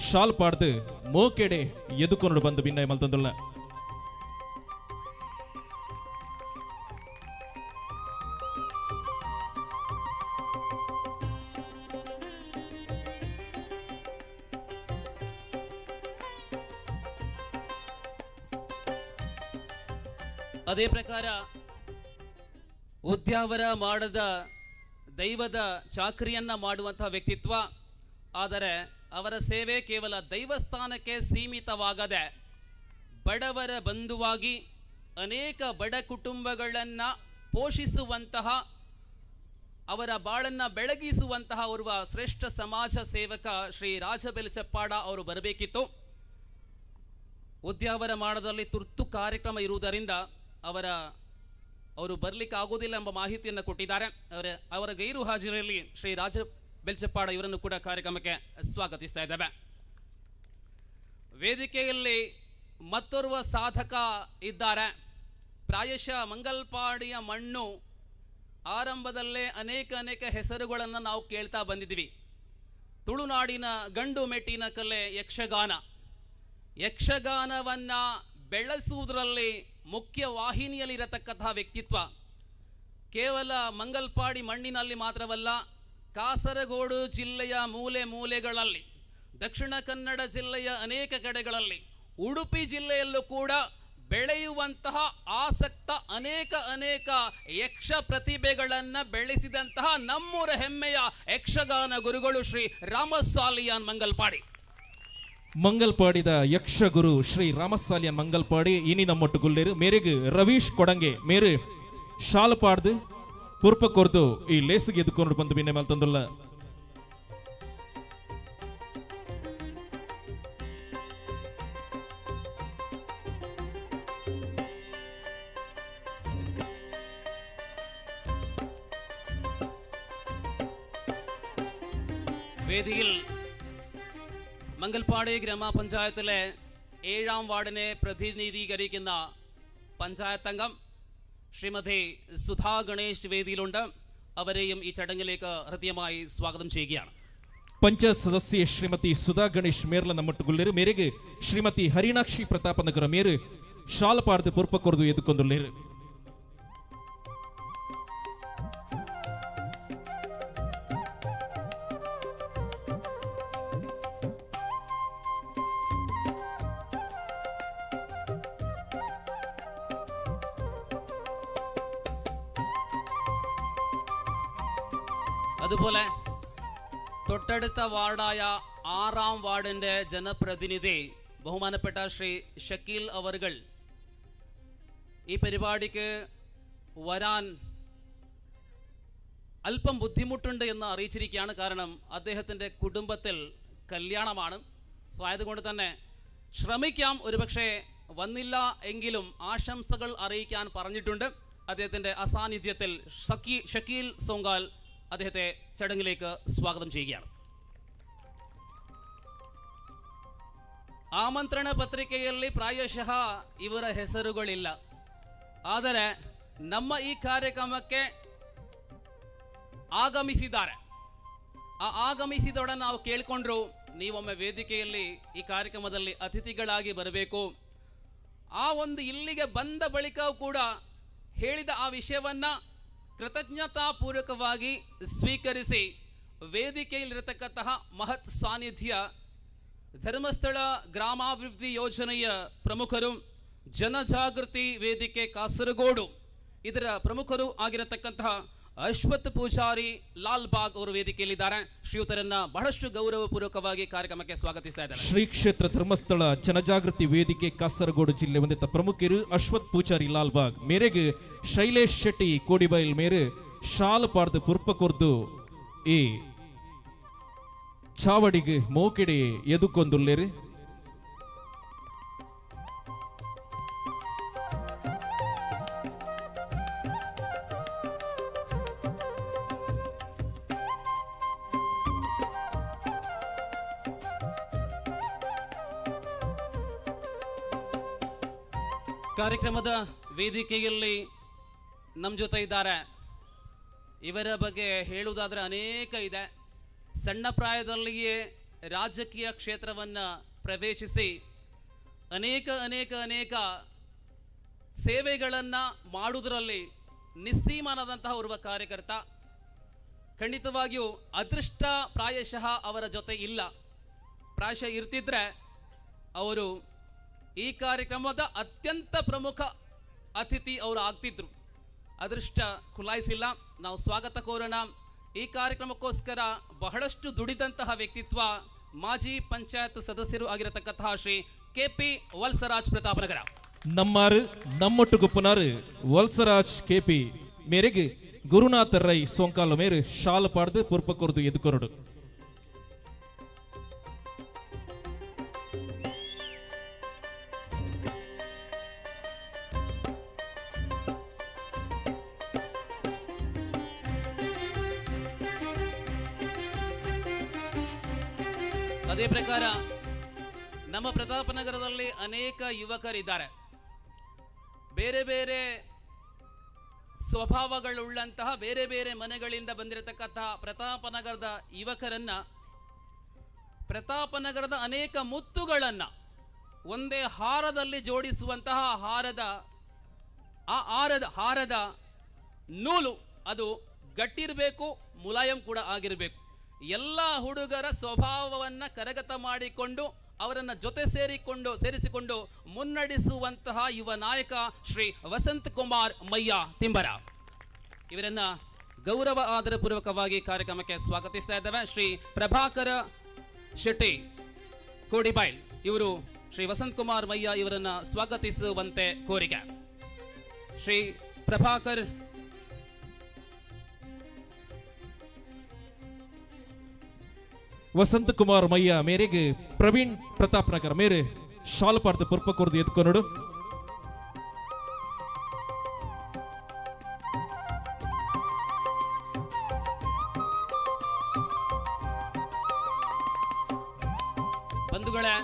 ಶಾಲ್ ಪಾಡ್ದು ಮೋಕೆಡೆ ಎದುಕೊಂಡು ಬಂದು ಭಿನ್ನಯ ಮಲ್ತಂದುಲ್ಲ. ಅದೇ ಪ್ರಕಾರ ಉದ್ಯಾವರ ಮಾಡದ ದೈವದ ಚಾಕರಿಯನ್ನ ಮಾಡುವಂತಹ ವ್ಯಕ್ತಿತ್ವ, ಆದರೆ ಅವರ ಸೇವೆ ಕೇವಲ ದೈವಸ್ಥಾನಕ್ಕೆ ಸೀಮಿತವಾಗದೆ ಬಡವರ ಬಂಧುವಾಗಿ ಅನೇಕ ಬಡ ಕುಟುಂಬಗಳನ್ನು ಪೋಷಿಸುವಂತಹ, ಅವರ ಬಾಳನ್ನು ಬೆಳಗಿಸುವಂತಹ ಓರ್ವ ಶ್ರೇಷ್ಠ ಸಮಾಜ ಸೇವಕ ಶ್ರೀ ರಾಜಬೆಲ್ಚಪ್ಪಾಡ ಅವರು ಬರಬೇಕಿತ್ತು. ಉದ್ಯಾವರ ಮಾಡದಲ್ಲಿ ತುರ್ತು ಕಾರ್ಯಕ್ರಮ ಇರುವುದರಿಂದ ಅವರು ಬರಲಿಕ್ಕೆ ಆಗೋದಿಲ್ಲ ಎಂಬ ಮಾಹಿತಿಯನ್ನು ಕೊಟ್ಟಿದ್ದಾರೆ. ಅವರ ಗೈರು ಹಾಜರಿಯಲ್ಲಿ ಶ್ರೀ ರಾಜ ಬೆಲ್ಚಪ್ಪಾಡ ಇವರನ್ನು ಕೂಡ ಕಾರ್ಯಕ್ರಮಕ್ಕೆ ಸ್ವಾಗತಿಸ್ತಾ ಇದ್ದೇವೆ. ವೇದಿಕೆಯಲ್ಲಿ ಮತ್ತೋರ್ವ ಸಾಧಕ ಇದ್ದಾರೆ. ಪ್ರಾಯಶಃ ಮಂಗಲ್ಪಾಡಿಯ ಮಣ್ಣು ಆರಂಭದಲ್ಲೇ ಅನೇಕ ಅನೇಕ ಹೆಸರುಗಳನ್ನು ನಾವು ಕೇಳ್ತಾ ಬಂದಿದ್ದೀವಿ. ತುಳುನಾಡಿನ ಗಂಡು ಮೆಟ್ಟಿನ ಕಲೆ ಯಕ್ಷಗಾನ, ಯಕ್ಷಗಾನವನ್ನು ಬೆಳೆಸುವುದರಲ್ಲಿ ಮುಖ್ಯ ವಾಹಿನಿಯಲ್ಲಿರತಕ್ಕಂತಹ ವ್ಯಕ್ತಿತ್ವ. ಕೇವಲ ಮಂಗಲ್ಪಾಡಿ ಮಣ್ಣಿನಲ್ಲಿ ಮಾತ್ರವಲ್ಲ, ಕಾಸರಗೋಡು ಜಿಲ್ಲೆಯ ಮೂಲೆ ಮೂಲೆಗಳಲ್ಲಿ, ದಕ್ಷಿಣ ಕನ್ನಡ ಜಿಲ್ಲೆಯ ಅನೇಕ ಕಡೆಗಳಲ್ಲಿ, ಉಡುಪಿ ಜಿಲ್ಲೆಯಲ್ಲೂ ಕೂಡ ಬೆಳೆಯುವಂತಹ ಆಸಕ್ತ ಅನೇಕ ಅನೇಕ ಯಕ್ಷ ಪ್ರತಿಭೆಗಳನ್ನು ಬೆಳೆಸಿದಂತಹ ನಮ್ಮೂರ ಹೆಮ್ಮೆಯ ಯಕ್ಷಗಾನ ಗುರುಗಳು ಶ್ರೀ ರಾಮಸಾಲಿಯಾನ್ ಮಂಗಲ್ಪಾಡಿ. ಮಂಗಲ್ಪಾಡಿದ ಯಕ್ಷಗುರು ಶ್ರೀ ರಾಮಸಾಲಿಯನ್ ಮಂಗಲ್ಪಾಡಿ ಇನಿ ನಮ್ಮೊಟ್ಟು ಗುಲ್ಲೇರು ಮೇರೆಗ್ ರವೀಶ್ ಕೊಡಂಗೆ ಮೇರು ಶಾಲ್ ಪಾಡ್ದು ಪುರ್ಪ ಕೊರ್ದು ಈ ಲೇಸಿಗೆ ಎದುಕೊಂಡು ಬಂದು ಬಿನ್ನೆ ಮಲ್ತಂದುಲ್ಲ. വേദിയിൽ മംഗൽപാടി ഗ്രാമപഞ്ചായത്തിലെ 7-ാം വാർഡിനെ പ്രതിനിധീകരിക്കുന്ന പഞ്ചായത്ത് അംഗം ശ്രീമതി സുധാ ഗണേശ് വേദിയിലുണ്ട്. അവരെയും ഈ ചടങ്ങിലേക്ക് ഹൃദ്യമായി സ്വാഗതം ചെയ്യുകയാണ്. ಪಂಚಾಯತ್ ಸದಸ್ಯೆ ಶ್ರೀಮತಿ ಸುಧಾ ಗಣೇಶ್ ಮೇರ್ಲ ನಮ್ಮೊಟ್ಟುಗುಲ್ಲೇರು ಮೇರೆಗೆ ಶ್ರೀಮತಿ ಹರಿಣಾಕ್ಷಿ ಪ್ರತಾಪನಗರ ಮೇರು ಶಾಲ್ ಪಾಡ್ದು ಪುರ್ಪ ಕೊರ್ದು ಎದುಕೊಂದುಲ್ಲೇರು. അതുപോലെ തൊട്ടടുത്ത വാർഡായ 6-ാം വാർഡിൻ്റെ ജനപ്രതിനിധി ബഹുമാനപ്പെട്ട ശ്രീ ഷക്കീൽ അവർകൾ ഈ പരിപാടിക്ക് വരാൻ അല്പം ബുദ്ധിമുട്ടുണ്ട് എന്ന് അറിയിച്ചിരിക്കുകയാണ്. കാരണം അദ്ദേഹത്തിൻ്റെ കുടുംബത്തിൽ കല്യാണമാണ്. സോ ആയതുകൊണ്ട് തന്നെ ശ്രമിക്കാം, ഒരുപക്ഷെ വന്നില്ല എങ്കിലും ആശംസകൾ അറിയിക്കാൻ പറഞ്ഞിട്ടുണ്ട്. അദ്ദേഹത്തിൻ്റെ അസാന്നിധ്യത്തിൽ ഷക്കീൽ സോങ്കാൽ അദ്ദേഹത്തെ ചടങ്ങിലേക്ക് സ്വാഗതം ചെയ്യുകയാണ്. ಆಮಂತ್ರಣ ಪತ್ರಿಕೆಯಲ್ಲಿ ಪ್ರಾಯಶಃ ಇವರ ಹೆಸರುಗಳಿಲ್ಲ, ಆದರೆ ನಮ್ಮ ಈ ಕಾರ್ಯಕ್ರಮಕ್ಕೆ ಆಗಮಿಸಿದ್ದಾರೆ. ಆ ಆಗಮಿಸಿದೊಡನೆ ನಾವು ಕೇಳಿಕೊಂಡ್ರು, ನೀವೊಮ್ಮೆ ವೇದಿಕೆಯಲ್ಲಿ ಈ ಕಾರ್ಯಕ್ರಮದಲ್ಲಿ ಅತಿಥಿಗಳಾಗಿ ಬರಬೇಕು. ಆ ಒಂದು ಇಲ್ಲಿಗೆ ಬಂದ ಬಳಿಕ ಕೂಡ ಹೇಳಿದ ಆ ವಿಷಯವನ್ನು ಕೃತಜ್ಞತಾಪೂರ್ವಕವಾಗಿ ಸ್ವೀಕರಿಸಿ ವೇದಿಕೆಯಲ್ಲಿರತಕ್ಕಂತಹ ಮಹತ್ ಸಾನ್ನಿಧ್ಯ ಧರ್ಮಸ್ಥಳ ಗ್ರಾಮಾಭಿವೃದ್ಧಿ ಯೋಜನೆಯ ಪ್ರಮುಖರು, ಜನಜಾಗೃತಿ ವೇದಿಕೆ ಕಾಸರಗೋಡು ಇದರ ಪ್ರಮುಖರು ಆಗಿರತಕ್ಕಂತಹ ಅಶ್ವಥ್ ಪೂಜಾರಿ ಲಾಲ್ಬಾಗ್ ಅವರು ವೇದಿಕೆಯಲ್ಲಿದ್ದಾರೆ. ಶ್ರೀಯುತರನ್ನ ಬಹಳಷ್ಟು ಗೌರವಪೂರ್ವಕವಾಗಿ ಕಾರ್ಯಕ್ರಮಕ್ಕೆ ಸ್ವಾಗತಿಸ್ತಾ ಇದ್ದಾರೆ. ಶ್ರೀ ಕ್ಷೇತ್ರ ಧರ್ಮಸ್ಥಳ ಜನಜಾಗೃತಿ ವೇದಿಕೆ ಕಾಸರಗೋಡು ಜಿಲ್ಲೆ ಹೊಂದಿದ್ದ ಪ್ರಮುಖರು ಅಶ್ವಥ್ ಪೂಜಾರಿ ಲಾಲ್ಬಾಗ್ ಮೇರೆಗೆ ಶೈಲೇಶ್ ಶೆಟ್ಟಿ ಕೋಡಿಬೈಲ್ ಮೇರೆ ಶಾಲ್ ಪಾಡ್ದು ಪುರ್ಪ ಕೊರ್ದು ಈ ಚಾವಡಿಗೆ ಮೋಕೆಡೆ ಎದುಕೊಂದುಲ್ಲೇರು. ಕಾರ್ಯಕ್ರಮದ ವೇದಿಕೆಯಲ್ಲಿ ನಮ್ಮ ಜೊತೆ ಇದ್ದಾರೆ. ಇವರ ಬಗ್ಗೆ ಹೇಳುವುದಾದರೆ ಅನೇಕ ಇದೆ. ಸಣ್ಣ ಪ್ರಾಯದಲ್ಲಿಯೇ ರಾಜಕೀಯ ಕ್ಷೇತ್ರವನ್ನು ಪ್ರವೇಶಿಸಿ ಅನೇಕ ಅನೇಕ ಅನೇಕ ಸೇವೆಗಳನ್ನು ಮಾಡುವುದರಲ್ಲಿ ನಿಸ್ಸೀಮನಾದಂತಹ ಓರ್ವ ಕಾರ್ಯಕರ್ತ. ಖಂಡಿತವಾಗಿಯೂ ಅದೃಷ್ಟ ಪ್ರಾಯಶಃ ಅವರ ಜೊತೆ ಇಲ್ಲ. ಪ್ರಾಯಶಃ ಇರ್ತಿದ್ರೆ ಅವರು ಈ ಕಾರ್ಯಕ್ರಮದ ಅತ್ಯಂತ ಪ್ರಮುಖ ಅತಿಥಿ ಅವರು ಆಗ್ತಿದ್ರು. ಅದೃಷ್ಟ ಖುಲಾಯಿಸಿಲ್ಲ. ನಾವು ಸ್ವಾಗತ ಕೋರೋಣ. ಈ ಕಾರ್ಯಕ್ರಮಕ್ಕೋಸ್ಕರ ಬಹಳಷ್ಟು ದುಡಿದಂತಹ ವ್ಯಕ್ತಿತ್ವ, ಮಾಜಿ ಪಂಚಾಯತ್ ಸದಸ್ಯರು ಆಗಿರತಕ್ಕಂತಹ ಶ್ರೀ ಕೆ ಪಿ ವಲ್ಸರಾಜ್ ಪ್ರತಾಪನಗರ. ನಮ್ಮಾರು ನಮ್ಮೊಟ್ಟು ಗುಪ್ಪನಾರು ವಲ್ಸರಾಜ್ ಕೆ ಪಿ ಮೇರೆಗೆ ಗುರುನಾಥ ರೈ ಸೋಂಕಾಲ ಮೇರು ಶಾಲ್ ಪಾಡ್ದು ಪುರ್ಪಕೊರ್ದು ಎದುಕೊರಡು. ಅದೇ ಪ್ರಕಾರ ನಮ್ಮ ಪ್ರತಾಪನಗರದಲ್ಲಿ ಅನೇಕ ಯುವಕರಿದ್ದಾರೆ. ಬೇರೆ ಬೇರೆ ಸ್ವಭಾವಗಳುಳ್ಳಂತಹ ಬೇರೆ ಬೇರೆ ಮನೆಗಳಿಂದ ಬಂದಿರತಕ್ಕಂತಹ ಪ್ರತಾಪನಗರದ ಯುವಕರನ್ನ, ಪ್ರತಾಪನಗರದ ಅನೇಕ ಮುತ್ತುಗಳನ್ನ ಒಂದೇ ಹಾರದಲ್ಲಿ ಜೋಡಿಸುವಂತಹ ಹಾರದ ಆ ಹಾರದ ನೂಲು ಅದು ಗಟ್ಟಿರಬೇಕು, ಮುಲಾಯಂ ಕೂಡ ಆಗಿರಬೇಕು. ಎಲ್ಲ ಹುಡುಗರ ಸ್ವಭಾವವನ್ನು ಕರಗತ ಮಾಡಿಕೊಂಡು ಅವರನ್ನು ಜೊತೆ ಸೇರಿಸಿಕೊಂಡು ಮುನ್ನಡೆಸುವಂತಹ ಯುವ ನಾಯಕ ಶ್ರೀ ವಸಂತ್ ಕುಮಾರ್ ಮಯ್ಯ ತಿಂಬರ ಇವರನ್ನ ಗೌರವ ಆದರಪೂರ್ವಕವಾಗಿ ಕಾರ್ಯಕ್ರಮಕ್ಕೆ ಸ್ವಾಗತಿಸ್ತಾ ಇದ್ದೇವೆ. ಶ್ರೀ ಪ್ರಭಾಕರ ಶೆಟ್ಟಿ ಕೋಡಿಬೈಲ್ ಇವರು ಶ್ರೀ ವಸಂತ್ ಕುಮಾರ್ ಮಯ್ಯ ಇವರನ್ನ ಸ್ವಾಗತಿಸುವಂತೆ ಕೋರಿಕೆ. ಶ್ರೀ ಪ್ರಭಾಕರ್ ವಸಂತ ಕುಮಾರ್ ಮಯ್ಯ ಮೇರೆಗೆ ಪ್ರವೀಣ್ ಪ್ರತಾಪ್ ನಗರ್ ಮೇರೆ ಶಾಲ್ ಪಾಡ್ದು ಪುರ್ಪಕೊರ್ದು ಎದ್ಕೊನಡು. ಬಂಧುಗಳೇ,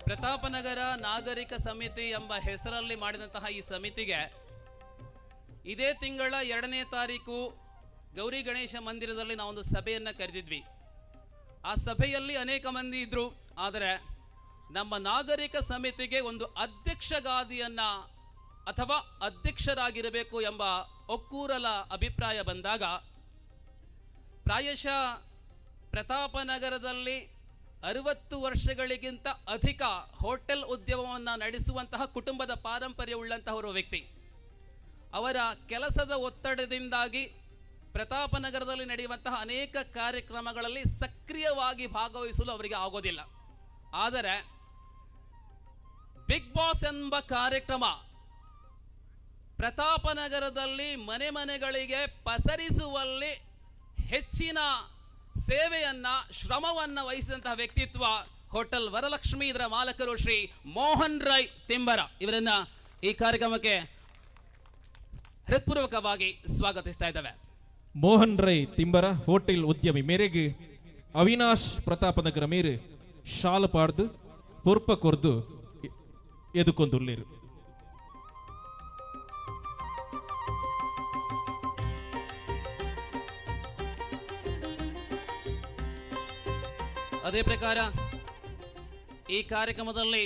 ಪ್ರತಾಪನಗರ ನಾಗರಿಕ ಸಮಿತಿ ಎಂಬ ಹೆಸರಲ್ಲಿ ಮಾಡಿದಂತಹ ಈ ಸಮಿತಿಗೆ ಇದೇ ತಿಂಗಳ 2ನೇ ತಾರೀಕು ಗೌರಿ ಗಣೇಶ ಮಂದಿರದಲ್ಲಿ ನಾವೊಂದು ಸಭೆಯನ್ನು ಕರೆದಿದ್ವಿ. ಆ ಸಭೆಯಲ್ಲಿ ಅನೇಕ ಮಂದಿ ಇದ್ರು. ಆದರೆ ನಮ್ಮ ನಾಗರಿಕ ಸಮಿತಿಗೆ ಒಂದು ಅಧ್ಯಕ್ಷಗಾದಿಯನ್ನ ಅಥವಾ ಅಧ್ಯಕ್ಷರಾಗಿರಬೇಕು ಎಂಬ ಒಕ್ಕೂರಲ ಅಭಿಪ್ರಾಯ ಬಂದಾಗ ಪ್ರಾಯಶಃ ಪ್ರತಾಪನಗರದಲ್ಲಿ 60 ವರ್ಷಗಳಿಗಿಂತ ಅಧಿಕ ಹೋಟೆಲ್ ಉದ್ಯಮವನ್ನು ನಡೆಸುವಂತಹ ಕುಟುಂಬದ ಪಾರಂಪರ್ಯವುಳ್ಳಂತಹ ಒಬ್ಬ ವ್ಯಕ್ತಿ, ಅವರ ಕೆಲಸದ ಒತ್ತಡದಿಂದಾಗಿ ಪ್ರತಾಪನಗರದಲ್ಲಿ ನಡೆಯುವಂತಹ ಅನೇಕ ಕಾರ್ಯಕ್ರಮಗಳಲ್ಲಿ ಸಕ್ರಿಯವಾಗಿ ಭಾಗವಹಿಸಲು ಅವರಿಗೆ ಆಗೋದಿಲ್ಲ. ಆದರೆ ಬಿಗ್ ಬಾಸ್ ಎಂಬ ಕಾರ್ಯಕ್ರಮ ಪ್ರತಾಪನಗರದಲ್ಲಿ ಮನೆ ಮನೆಗಳಿಗೆ ಪಸರಿಸುವಲ್ಲಿ ಹೆಚ್ಚಿನ ಸೇವೆಯನ್ನ, ಶ್ರಮವನ್ನು ವಹಿಸಿದಂತಹ ವ್ಯಕ್ತಿತ್ವ ಹೋಟೆಲ್ ವರಲಕ್ಷ್ಮಿ ಇದರ ಮಾಲಕರು ಶ್ರೀ ಮೋಹನ್ ರೈ ತಿಂಬರ ಇವರನ್ನ ಈ ಕಾರ್ಯಕ್ರಮಕ್ಕೆ ಹೃತ್ಪೂರ್ವಕವಾಗಿ ಸ್ವಾಗತಿಸ್ತಾ ಇದ್ದೇವೆ. ಮೋಹನ್ ರೈ ತಿಂಬರ ಹೋಟೆಲ್ ಉದ್ಯಮಿ ಮೇರೆಗೆ ಅವಿನಾಶ್ ಪ್ರತಾಪನಗರ ಮೇರೆ ಶಾಲ್ ಪಾಡ್ದು ಪುರ್ಪ ಕೊರ್ದು ಎದುಕೊಂದುಳ್ಳೇರು. ಅದೇ ಪ್ರಕಾರ ಈ ಕಾರ್ಯಕ್ರಮದಲ್ಲಿ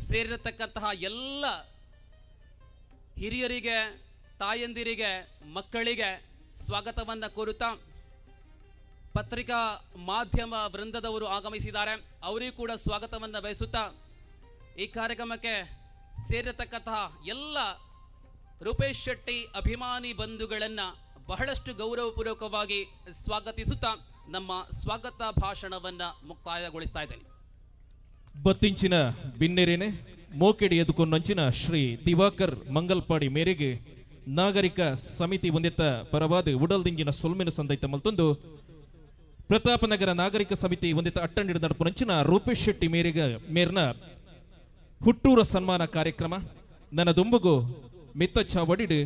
ಸೇರಿರತಕ್ಕಂತಹ ಎಲ್ಲ ಹಿರಿಯರಿಗೆ, ತಾಯಂದಿರಿಗೆ, ಮಕ್ಕಳಿಗೆ ಸ್ವಾಗತವನ್ನು ಕೋರುತ್ತಾ ಪತ್ರಿಕಾ ಮಾಧ್ಯಮ ವೃಂದದವರು ಆಗಮಿಸಿದ್ದಾರೆ. ಅವರಿಗೂ ಕೂಡ ಸ್ವಾಗತವನ್ನು ಬಯಸುತ್ತಾ ಈ ಕಾರ್ಯಕ್ರಮಕ್ಕೆ ಸೇರಿರತಕ್ಕಂತಹ ಎಲ್ಲ ರೂಪೇಶ್ ಶೆಟ್ಟಿ ಅಭಿಮಾನಿ ಬಂಧುಗಳನ್ನು ಬಹಳಷ್ಟು ಗೌರವಪೂರ್ವಕವಾಗಿ ಸ್ವಾಗತಿಸುತ್ತಾ ನಮ್ಮ ಸ್ವಾಗತ ಭಾಷಣವನ್ನು ಮುಕ್ತಾಯಗೊಳಿಸ್ತಾ ಇದ್ದೇನೆ. ಬತ್ತಿಂಚಿನ ಬಿನ್ನೆರೇನೆ ಮೋಕೆಡಿ ಎದುಕೊಂಡಂಚಿನ ಶ್ರೀ ದಿವಾಕರ್ ಮಂಗಲ್ಪಾಡಿ ಮೇರೆಗೆ ನಾಗರಿಕ ಸಮಿತಿ ಹೊಂದಿತ್ತ ಪರವಾದ ಉಡಲ್ದಿಂಗಿನ ಸೊಲ್ಮೆನ ಸಂದೈತ ಮಲ್ತೊಂದು ಪ್ರತಾಪನಗರ ನಾಗರಿಕ ಸಮಿತಿ ಹೊಂದಿತ್ತ ಅಟ್ಟಂಡಿಡ ನಡಪುನಂಚಿನ ರೂಪೇಶ್ ಶೆಟ್ಟಿ ಮೇರೆಗೆ ಮೇರ್ನ ಹುಟ್ಟೂರ ಸನ್ಮಾನ ಕಾರ್ಯಕ್ರಮ ನನ್ನ ದುಂಬುಗು ಮಿತ್ತ ಚಾವಡಿಡು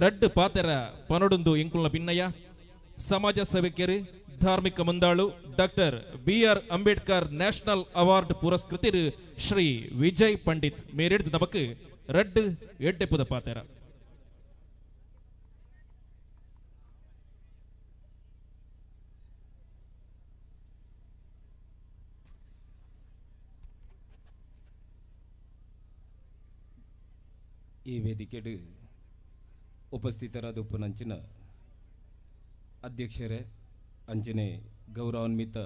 ರಡ್ಡು ಪಾತೆರ ಪನೊಡೊಂದು ಎಂಕುಲ್ನ ಭಿನ್ನಯ್ಯ ಸಮಾಜ ಸೇವಕರು ಧಾರ್ಮಿಕ ಮುಂದಾಳು doctor B R Ambedkar national award ಪುರಸ್ಕೃತರು Shri Vijay Pandit ಮೇರೆಡ್ದು ನಮಕ್ ರಡ್ಡ್ ಎಡ್ಡೆಪುದ ಪಾತೆರ. ಈ ವೇದಿಕೆಡು ಉಪಸ್ಥಿತರಾದ ಉಪ್ಪುನಂಚಿನ ಅಧ್ಯಕ್ಷರೇ, ಅಂಚನೆ ಗೌರವಾನ್ವಿತ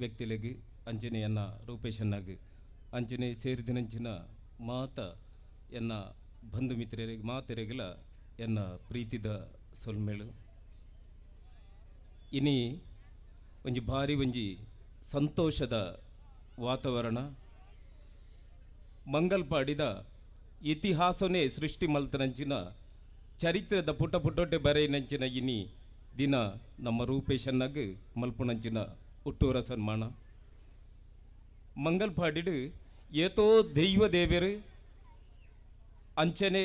ವ್ಯಕ್ತಿಲೆಗ್, ಅಂಚನೆಯನ್ನ ರೂಪೇಶನ್ನಾಗ್, ಅಂಚನೆ ಸೇರಿದಿನಂಚಿನ ಮಾತ ಎನ್ನ ಬಂಧು ಮಿತ್ರರಿಗೆ ಮಾತೆರೆಗಲ ಎನ್ನ ಪ್ರೀತಿದ ಸೊಲ್ಮೇಳು. ಇನಿ ಒಂಜಿ ಭಾರಿ ಒಂಜಿ ಸಂತೋಷದ ವಾತಾವರಣ. ಮಂಗಲ್ಪಾಡಿದ ಇತಿಹಾಸನೇ ಸೃಷ್ಟಿ ಮಲ್ತನಂಚಿನ ಚರಿತ್ರದ ಪುಟ ಪುಟೊಟ್ಟೆ ಬರೆಯಿನಂಚಿನ ಇನಿ ದಿನ ನಮ್ಮ ರೂಪೇಶನ್ನಾಗ್ ಮಲ್ಪುನಂಚಿನ ಹುಟ್ಟೂರ ಸನ್ಮಾನ. ಮಂಗಲ್ಪಾಡಿಡು ಏತೋ ದೈವ ದೇವರು ಅಂಚನೆ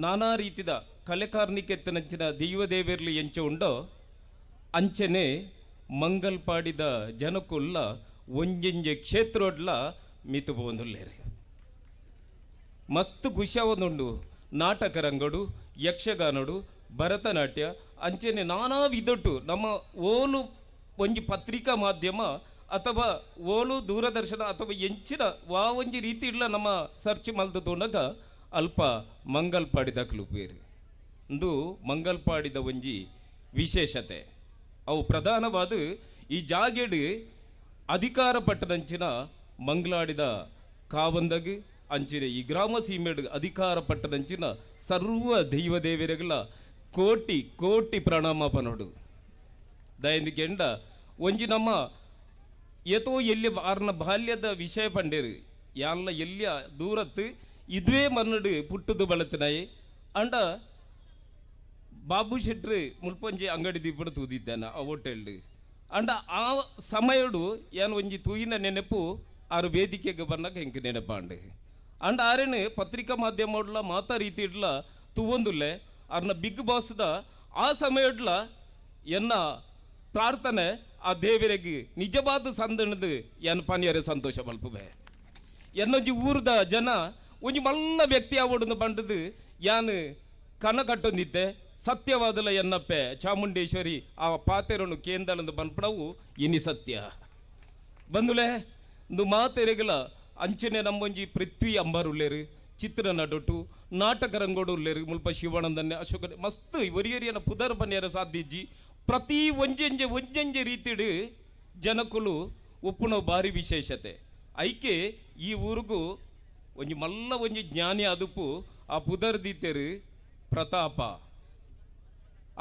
ನಾನಾ ರೀತಿದ ಕಲೆಕಾರ್ನಿಕೆತ್ತನಂಚಿನ ದೈವ ದೇವರ್ಲಿ ಎಂಚ ಉಂಡೋ ಅಂಚನೆ ಮಂಗಲ್ಪಾಡಿದ ಜನಕುಲ್ಲ ಒಂಜೊಂಜೆ ಕ್ಷೇತ್ರೋಡ್ಲ ಮಿತು ಪೋವೊಂದುಲ್ಲೆರ್. ಮಸ್ತ್ ಖುಷಿಯಾವೊಂದುಂಡು. ನಾಟಕ ರಂಗಡು, ಯಕ್ಷಗಾನಡು, ಭರತನಾಟ್ಯ ಅಂಚನೆ ನಾನಾ ವಿಧೊಟ್ಟು ನಮ್ಮ ಓಲು ಒಂಜಿ ಪತ್ರಿಕಾ ಮಾಧ್ಯಮ ಅಥವಾ ಓಲು ದೂರದರ್ಶನ ಅಥವಾ ಎಂಚಿನ ವಾ ಒಂಜಿ ರೀತಿ ಇಲ್ಲ ನಮ್ಮ ಸರ್ಚ್ ಮಲ್ದು ತೋಣಗ ಅಲ್ಪ ಮಂಗಲ್ಪಾಡಿದ ಕ್ಲುಪೇರು ಇಂದು ಮಂಗಲ್ಪಾಡಿದ ಒಂಜಿ ವಿಶೇಷತೆ. ಅವು ಪ್ರಧಾನವಾದ ಈ ಜಾಗೆಡು ಅಧಿಕಾರ ಪಟ್ಟದಂಚಿನ ಮಂಗ್ಲಾಡಿದ ಕಾವಂದಗ್ ಅಂಚಿನ ಈ ಗ್ರಾಮ ಸೀಮೆಡು ಅಧಿಕಾರ ಪಟ್ಟದಂಚಿನ ಸರ್ವ ದೈವ ದೇವರುಗಳ ಕೋಟಿ ಕೋಟಿ ಪ್ರಣಾಮ ಪನೋಡು. ದಯಂದು ಕೆಂಡ ಒಂಜಿ ನಮ್ಮ ಏತೋ ಎಲ್ಲಿ ಆರ್ನ ಬಾಲ್ಯದ ವಿಷಯ ಪಂಡೇರು ಯಾನ್ಲ ಎಲ್ಲಿಯ ದೂರತ್ತು ಇದುವೇ ಮನ್ನಡು ಪುಟ್ಟುದು ಬಳತನಾಯಿ ಅಂಡ ಬಾಬು ಶೆಟ್ರು ಮುಲ್ಪೊಂಜಿ ಅಂಗಡಿ ದೀಪಡು ತೂದಿದ್ದಾನೆ ಆ ಹೋಟೆಲ್ ಅಂಡ ಆ ಸಮಯಡು ಯಾನ್ ಒಂಜಿ ತೂಯಿನ ನೆನಪು ಆರು ವೇದಿಕೆಗೆ ಬಂದಾಗ ಹೆಂಗೆ ನೆನಪಾಂಡು. ಅಂಡ ಆರೇನು ಪತ್ರಿಕಾ ಮಾಧ್ಯಮ ಮಾತಾ ರೀತಿ ಇಡ್ಲ ತೂವೊಂದುಲ್ಲೆ ಅರ್ನ ಬಿಗ್ ಬಾಸ್ದ ಆ ಸಮಯಡ್ಲ ಎನ್ನ ಪ್ರಾರ್ಥನೆ ಆ ದೇವರಿಗೆ ನಿಜವಾದ ಸಂದಣದು ಎನ್ ಪನಿಯರೆ ಸಂತೋಷ ಮಲ್ಪುವೆ. ಎನ್ನೊಂಜಿ ಊರದ ಜನ ಒಂಜಿ ಮಲ್ಲ ವ್ಯಕ್ತಿ ಆವೊಡುಂದು ಪಂಡದು ಯಾನ್ ಕನ ಕಟ್ಟೊಂದಿತ್ತೆ. ಸತ್ಯವಾದಲ ಎನ್ನಪ್ಪೆ ಚಾಮುಂಡೇಶ್ವರಿ ಆ ಪಾತೆರನು ಕೇಂದಲಂದು ಪನ್ಪಣವು ಇನಿ ಸತ್ಯ ಬಂದುಲೆ. ಇಂದು ಮಾತೆರೆಗಲ ಅಂಚನೆ ನಮ್ಮೊಂಜಿ ಪೃಥ್ವಿ ಅಂಬಾರುಲ್ಲೇರು, ಚಿತ್ರ ನಡುಟು ನಾಟಕ ರಂಗೋಡು ಉಲ್ಲೇರು, ಮುಲ್ಪ ಶಿವಾನಂದನೆ ಅಶೋಕ ಮಸ್ತ್ ಒರಿಯರಿಯನ ಪುದರ್ ಪನ್ಯರ ಸಾಧ್ಯಜ್ಜಿ. ಪ್ರತಿ ಒಂಜೆಂಜೆ ಒಂಜೆಂಜೆ ರೀತಿಡು ಜನಕುಲು ಉಪ್ಪುನ ಭಾರಿ ವಿಶೇಷತೆ. ಐಕೆ ಈ ಊರಿಗೂ ಒಂಜಿ ಮಲ್ಲ ಒಂಜಿ ಜ್ಞಾನಿ ಅದುಪು ಆ ಪುದರ್ ದೀತೆರು ಪ್ರತಾಪ.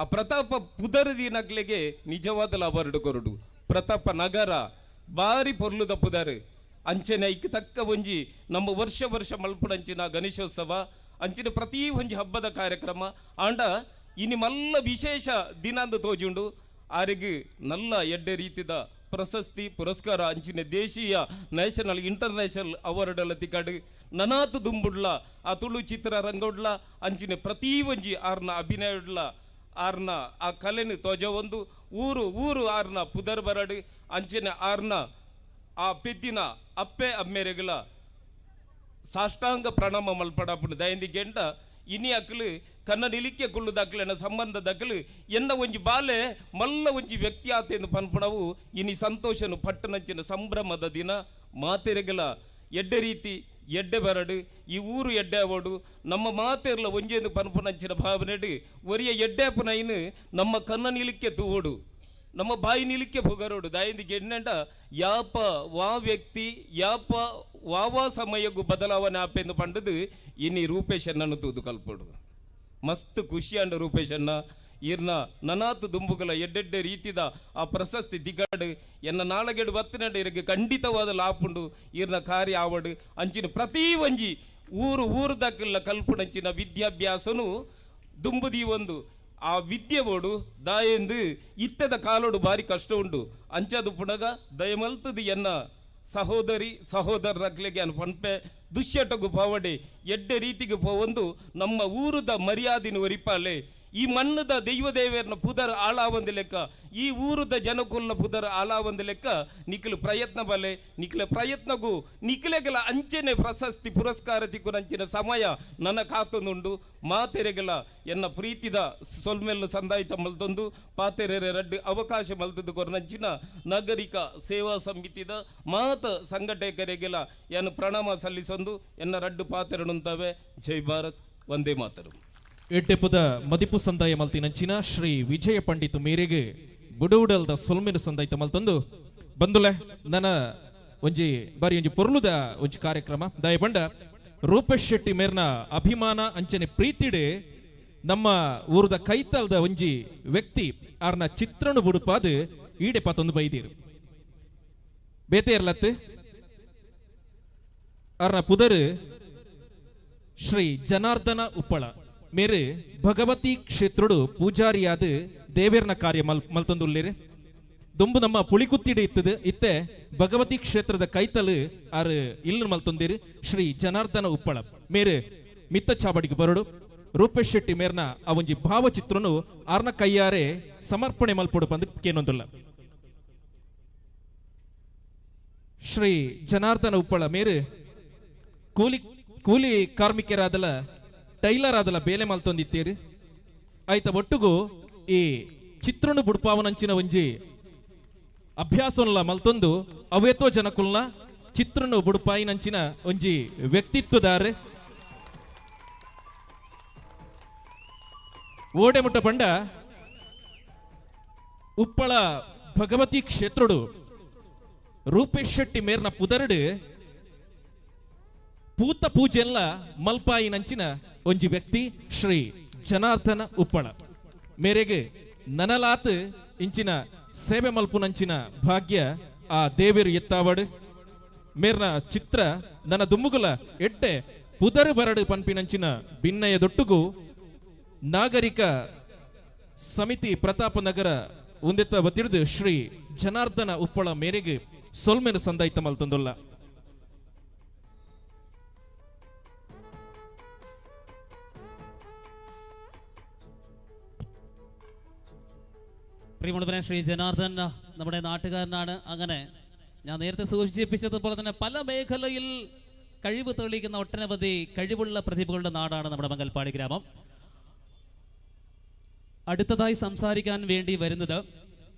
ಆ ಪ್ರತಾಪ ಪುದರ್ ದೀನಕ್ಲೆಗೆ ನಿಜವಾದ ಲಾಭ ಕೊರಡು ಪ್ರತಾಪ ನಗರ ಭಾರಿ ಪೊರ್ಲುದ ಪುದರ್. ಅಂಚನೆ ಐಕ್ ತಕ್ಕ ಒಂಜಿ ನಮ್ಮ ವರ್ಷ ವರ್ಷ ಮಲ್ಪುನಂಚಿನ ಗಣೇಶೋತ್ಸವ ಅಂಚಿನ ಪ್ರತಿ ಒಂಜಿ ಹಬ್ಬದ ಕಾರ್ಯಕ್ರಮ ಆಂಡ ಇನಿ ಮಲ್ಲ ವಿಶೇಷ ದಿನಾಂದು ತೋಜುಂಡು. ಆರಿಗೆ ನಲ್ಲ ಎಡ್ಡೆ ರೀತಿದ ಪ್ರಶಸ್ತಿ ಪುರಸ್ಕಾರ ಅಂಚಿನ ದೇಶೀಯ ನ್ಯಾಷನಲ್ ಇಂಟರ್ನ್ಯಾಷನಲ್ ಅವಾರ್ಡ್ ತಿಕ್ಕಡು ನನಾತು ದುಂಬುಡ್ಲ ಆ ತುಳು ಚಿತ್ರ ರಂಗೋಡ್ಲ ಅಂಚಿನ ಪ್ರತಿ ಒಂಜಿ ಆರ್ನ ಅಭಿನಯಡ್ಲ ಆರ್ನ ಆ ಕಲೆನು ತೋಜ ಒಂದು ಊರು ಊರು ಆರ್ನ ಪುದರ್ ಬರಡು ಅಂಚಿನ ಆರ್ನ ಆ ಪೆದ್ದಿನ ಅಪ್ಪೆ ಅಮ್ಮೆರೆಗಳ ಸಾಷ್ಟಾಂಗ ಪ್ರಣಾಮ ಮಲ್ಪಡಪುಂಡು. ದಯಂದಿ ಗೆಂಡ ಇನಿ ಅಕ್ಲು ಕನ್ನ ನಿಲಿಕೆ ಕುಳ್ಳುದಾಕ್ಲು ಎನ್ನ ಸಂಬಂಧದಕ್ಲು ಎನ್ನ ಒಂಜಿ ಬಾಲೆ ಮಲ್ಲ ಒಂಜಿ ವ್ಯಕ್ತಿ ಆತೆಂದು ಪನ್ಪಣವು ಇನಿ ಸಂತೋಷನು ಪಟ್ಟಣಂಚಿನ ಸಂಭ್ರಮದ ದಿನ. ಮಾತೆರೆಗಳ ಎಡ್ಡೆ ರೀತಿ ಎಡ್ಡೆ ಬರಡು ಈ ಊರು ಎಡ್ಡೆ ಅವಡು ನಮ್ಮ ಮಾತೆರ್ಲ ಒಂಜೇಂದು ಪನ್ಪುನಂಚಿನ ಭಾವನೆಡು ಒರಿಯ ಎಡ್ಡೆ ಪುನೈನು ನಮ್ಮ ಕನ್ನ ನಿಲಿಕೆ ತೂವೋಡು ನಮ್ಮ ಬಾಯಿ ನಿಲಿಕೆ ಪುಗರೋಡು. ದಯಂದಿ ಗೆಣ್ಣಂಡ ಯಾಪ ವಾ ವ್ಯಕ್ತಿ ಯಾಪ ವಾವಾ ಸಮಯಕ್ಕೂ ಬದಲಾವಣೆ ಆಪೆಂದು ಪಂಡದು ಇನಿ ರೂಪೇಶನ್ನನ್ನು ತೂದು ಕಲ್ಪೋಡು. ಮಸ್ತ್ ಖುಷಿಯಾಂಡ ರೂಪೇಶನ್ನ ಇರ್ನ ನನಾತು ದುಂಬುಗಳ ಎಡ್ಡೆಡ್ಡೆ ರೀತಿದ ಆ ಪ್ರಶಸ್ತಿ ದಿಗಡು ಎನ್ನ ನಾಳಗೆಡು ಬತ್ತಿನಂಡ ಇರಿಗೆ ಖಂಡಿತವಾದ ಲಾಪುಂಡು ಇರ್ನ ಕಾರ್ಯ ಆವಡು ಅಂಚಿನ ಪ್ರತಿ ಒಂಜಿ ಊರು ಊರು ದಕ್ಕಿಲ್ಲ ಕಲ್ಪುಣಂಚಿನ ವಿದ್ಯಾಭ್ಯಾಸನು ದುಂಬುದಿ ಒಂದು ಆ ವಿದ್ಯೆ ಬೋಡು ದಾಯೆಂದು ಇತ್ತದ ಕಾಲೋಡು ಭಾರಿ ಕಷ್ಟ ಉಂಡು. ಅಂಚದು ಪುಣಗ ದಯಮಲ್ತದು ಎನ್ನ ಸಹೋದರಿ ಸಹೋದರರಕ್ಲೆಗೆ ಅನ್ ಪನ್ಪೆ ದುಶ್ಯಟಗು ಪಾವಡೆ ಎಡ್ಡೆ ರೀತಿಗೆ ಪೋವೊಂದು ನಮ್ಮ ಊರುದ ಮರ್ಯಾದಿನ ಒರಿಪಾಲೆ. ಈ ಮಣ್ಣದ ದೈವ ದೇವರ್ನ ಪುದರ್ ಆಳಾವಂದ ಲೆಕ್ಕ, ಈ ಊರುದ ಜನಕುಲ್ನ ಪುದರ್ ಆಳಾವಂದ ಲೆಕ್ಕ ನಿಖಲು ಪ್ರಯತ್ನ ಬಲೆ, ನಿಖಲ ಪ್ರಯತ್ನಗೂ ನಿಖಲೆಗಲ ಅಂಚನೆ ಪ್ರಶಸ್ತಿ ಪುರಸ್ಕಾರ ತಿಕ್ಕುನಂಚಿನ ಸಮಯ ನನ್ನ ಕಾತೊಂದುಂಡು. ಮಾತೆರೆಗಲ ಎನ್ನ ಪ್ರೀತಿದ ಸೊಲ್ಮೆಲ್ಲು ಸಂದಾಯಿತ ಮಲ್ತೊಂದು ಪಾತೆರೆರೆ ರಡ್ಡು ಅವಕಾಶ ಮಲ್ತದ್ದು ಕೊರನಂಚಿನ ನಾಗರಿಕ ಸೇವಾ ಸಮಿತಿದ ಮಾತ ಸಂಘಟಕರಿಗೆಲ್ಲ ಎನ್ನು ಪ್ರಣಾಮ ಸಲ್ಲಿಸೊಂದು ಎನ್ನ ರಡ್ಡು ಪಾತೆರನುಂತವೆ. ಜೈ ಭಾರತ್, ವಂದೇ ಮಾತರು. ಎಡ್ಡೆಪುದ ಮದಿಪು ಸಂದಾಯ ಮಲ್ತಿನಂಚಿನ ಶ್ರೀ ವಿಜಯ ಪಂಡಿತ್ ಮೇರೆಗೆ ಬುಡೌಡಲ್ದ ಸೊಲ್ಮೆನು ಸಂದಾಯಿತ ಮಲ್ತೊಂದು ಬಂದುಲೆ. ನನ್ನ ಒಂಜಿ ಬಾರಿ ಒಂಜಿ ಪೊರ್ಲುದ ಒಂಜಿ ಕಾರ್ಯಕ್ರಮ ದಯಪಂಡ ರೂಪೇಶ್ ಶೆಟ್ಟಿ ಮೇರ್ನ ಅಭಿಮಾನ ಅಂಚನೆ ಪ್ರೀತಿಡೆ ನಮ್ಮ ಊರದ ಕೈತಲ್ದ ಒಂಜಿ ವ್ಯಕ್ತಿ ಆರ್ನ ಚಿತ್ರನು ಬುಡುಪಾದು ಈಡೆ ಪಾತೊಂದು ಬೈದೀರು ಬೇತೆ ಇರ್ಲತ್ತು. ಆರ್ನ ಪುದರು ಶ್ರೀ ಜನಾರ್ದನ ಉಪ್ಪಳ ಮೇರೆ ಭಗವತಿ ಕ್ಷೇತ್ರಡು ಪೂಜಾರಿಯಾದ ದೇವೇರ್ನ ಕಾರ್ಯ ಮಲ್ತೊಂದುಲ್ಲೇರು. ದುಂಬು ನಮ್ಮ ಪುಳಿಕುತ್ತಿಡಿ ಇತ್ತದು ಇತ್ತೆ ಭಗವತಿ ಕ್ಷೇತ್ರದ ಕೈತಲು ಆರು ಇಲ್ಲು ಮಲ್ತೊಂದಿರು. ಶ್ರೀ ಜನಾರ್ದನ ಉಪ್ಪಳ ಮೇರೆ ಮಿತ್ತ ಚಾವಡಿಗೆ ಬರಡು. ರೂಪೇಶ್ ಶೆಟ್ಟಿ ಮೇರ್ನ ಆ ಒಂಜಿ ಭಾವಚಿತ್ರನು ಆರ್ನ ಕೈಯಾರೆ ಸಮರ್ಪಣೆ ಮಲ್ಪೊಡು ಪಂದ್ ಕೇನೊಂದುಲ್ಲ. ಶ್ರೀ ಜನಾರ್ದನ ಉಪ್ಪಳ ಮೇರು ಕೂಲಿ ಕೂಲಿ ಕಾರ್ಮಿಕರಾದಲ ಟೈಲರ್ ಆದಲ ಬೇಲೆ ಮಲ್ತೊಂದಿತ್ತೀರಿ. ಆಯ್ತ ಒಟ್ಟುಗು ಈ ಚಿತ್ರನು ಬುಡ್ಪಾವನಂಚಿನ ಒಂಜಿ ಅಭ್ಯಾಸನ್ಲ ಮಲ್ತೊಂದು ಅವೇತೋ ಜನಕುಲ್ನ ಚಿತ್ರನು ಬುಡ್ಪಾಯಿನಂಚಿನ ಒಂಜಿ ವ್ಯಕ್ತಿತ್ವದಾರೆ. ಓಡೆಮುಟ್ಟ ಪಂಡ ಉಪ್ಪಳ ಭಗವತಿ ಕ್ಷೇತ್ರಡು ರೂಪೇಶ್ ಶೆಟ್ಟಿ ಮೇರ್ನ ಪುದರಡು ಪೂತ ಪೂಜೆಲ್ಲ ಮಲ್ಪಾಯಿನಂಚಿನ ಒಂಜಿ ವ್ಯಕ್ತಿ ಶ್ರೀ ಜನಾರ್ದನ ಉಪ್ಪಳ ಮೇರೆಗೆ ನನಲಾತ್ ಇಂಚಿನ ಸೇವೆ ಮಲ್ಪುನಂಚಿನ ಭಾಗ್ಯ ಆ ದೇವೇರು ಎತ್ತಾವಡು. ಮೇರ್ನ ಚಿತ್ರ ನನ್ನ ದುಮ್ಮುಗುಲ ಎಡ್ಡೆ ಪುದರು ಬರಡು ಪನ್ಪಿನಂಚಿನ ಭಿನ್ನಯ ದೊಟ್ಟುಗು ನಾಗರಿಕ ಸಮಿತಿ ಪ್ರತಾಪನಗರ ಉಂದೆತ್ತ ವತಿರ್ದು ಶ್ರೀ ಜನಾರ್ದನ ಉಪ್ಪಳ ಮೇರೆಗೆ ಸೊಲ್ಮೆನು ಸಂದಾಯಿತ ಮಲ್ತೊಂದುಲ್ಲ. പ്രിയമുള്ളവരെ, ശ്രീ ജനാർദ്ദൻ നമ്മുടെ നാട്ടുകാരനാണ്. അങ്ങനെ ഞാൻ നേരത്തെ സൂചിപ്പിച്ചതുപോലെ തന്നെ പല മേഖലയിൽ കഴിവ് തെളിയിക്കുന്ന ഒട്ടനവധി കഴിവുള്ള പ്രതിഭകളുടെ നാടാണ് നമ്മുടെ മംഗൽപാടി ഗ്രാമം. അടുത്തതായി സംസാരിക്കാൻ വേണ്ടി വരുന്നത്,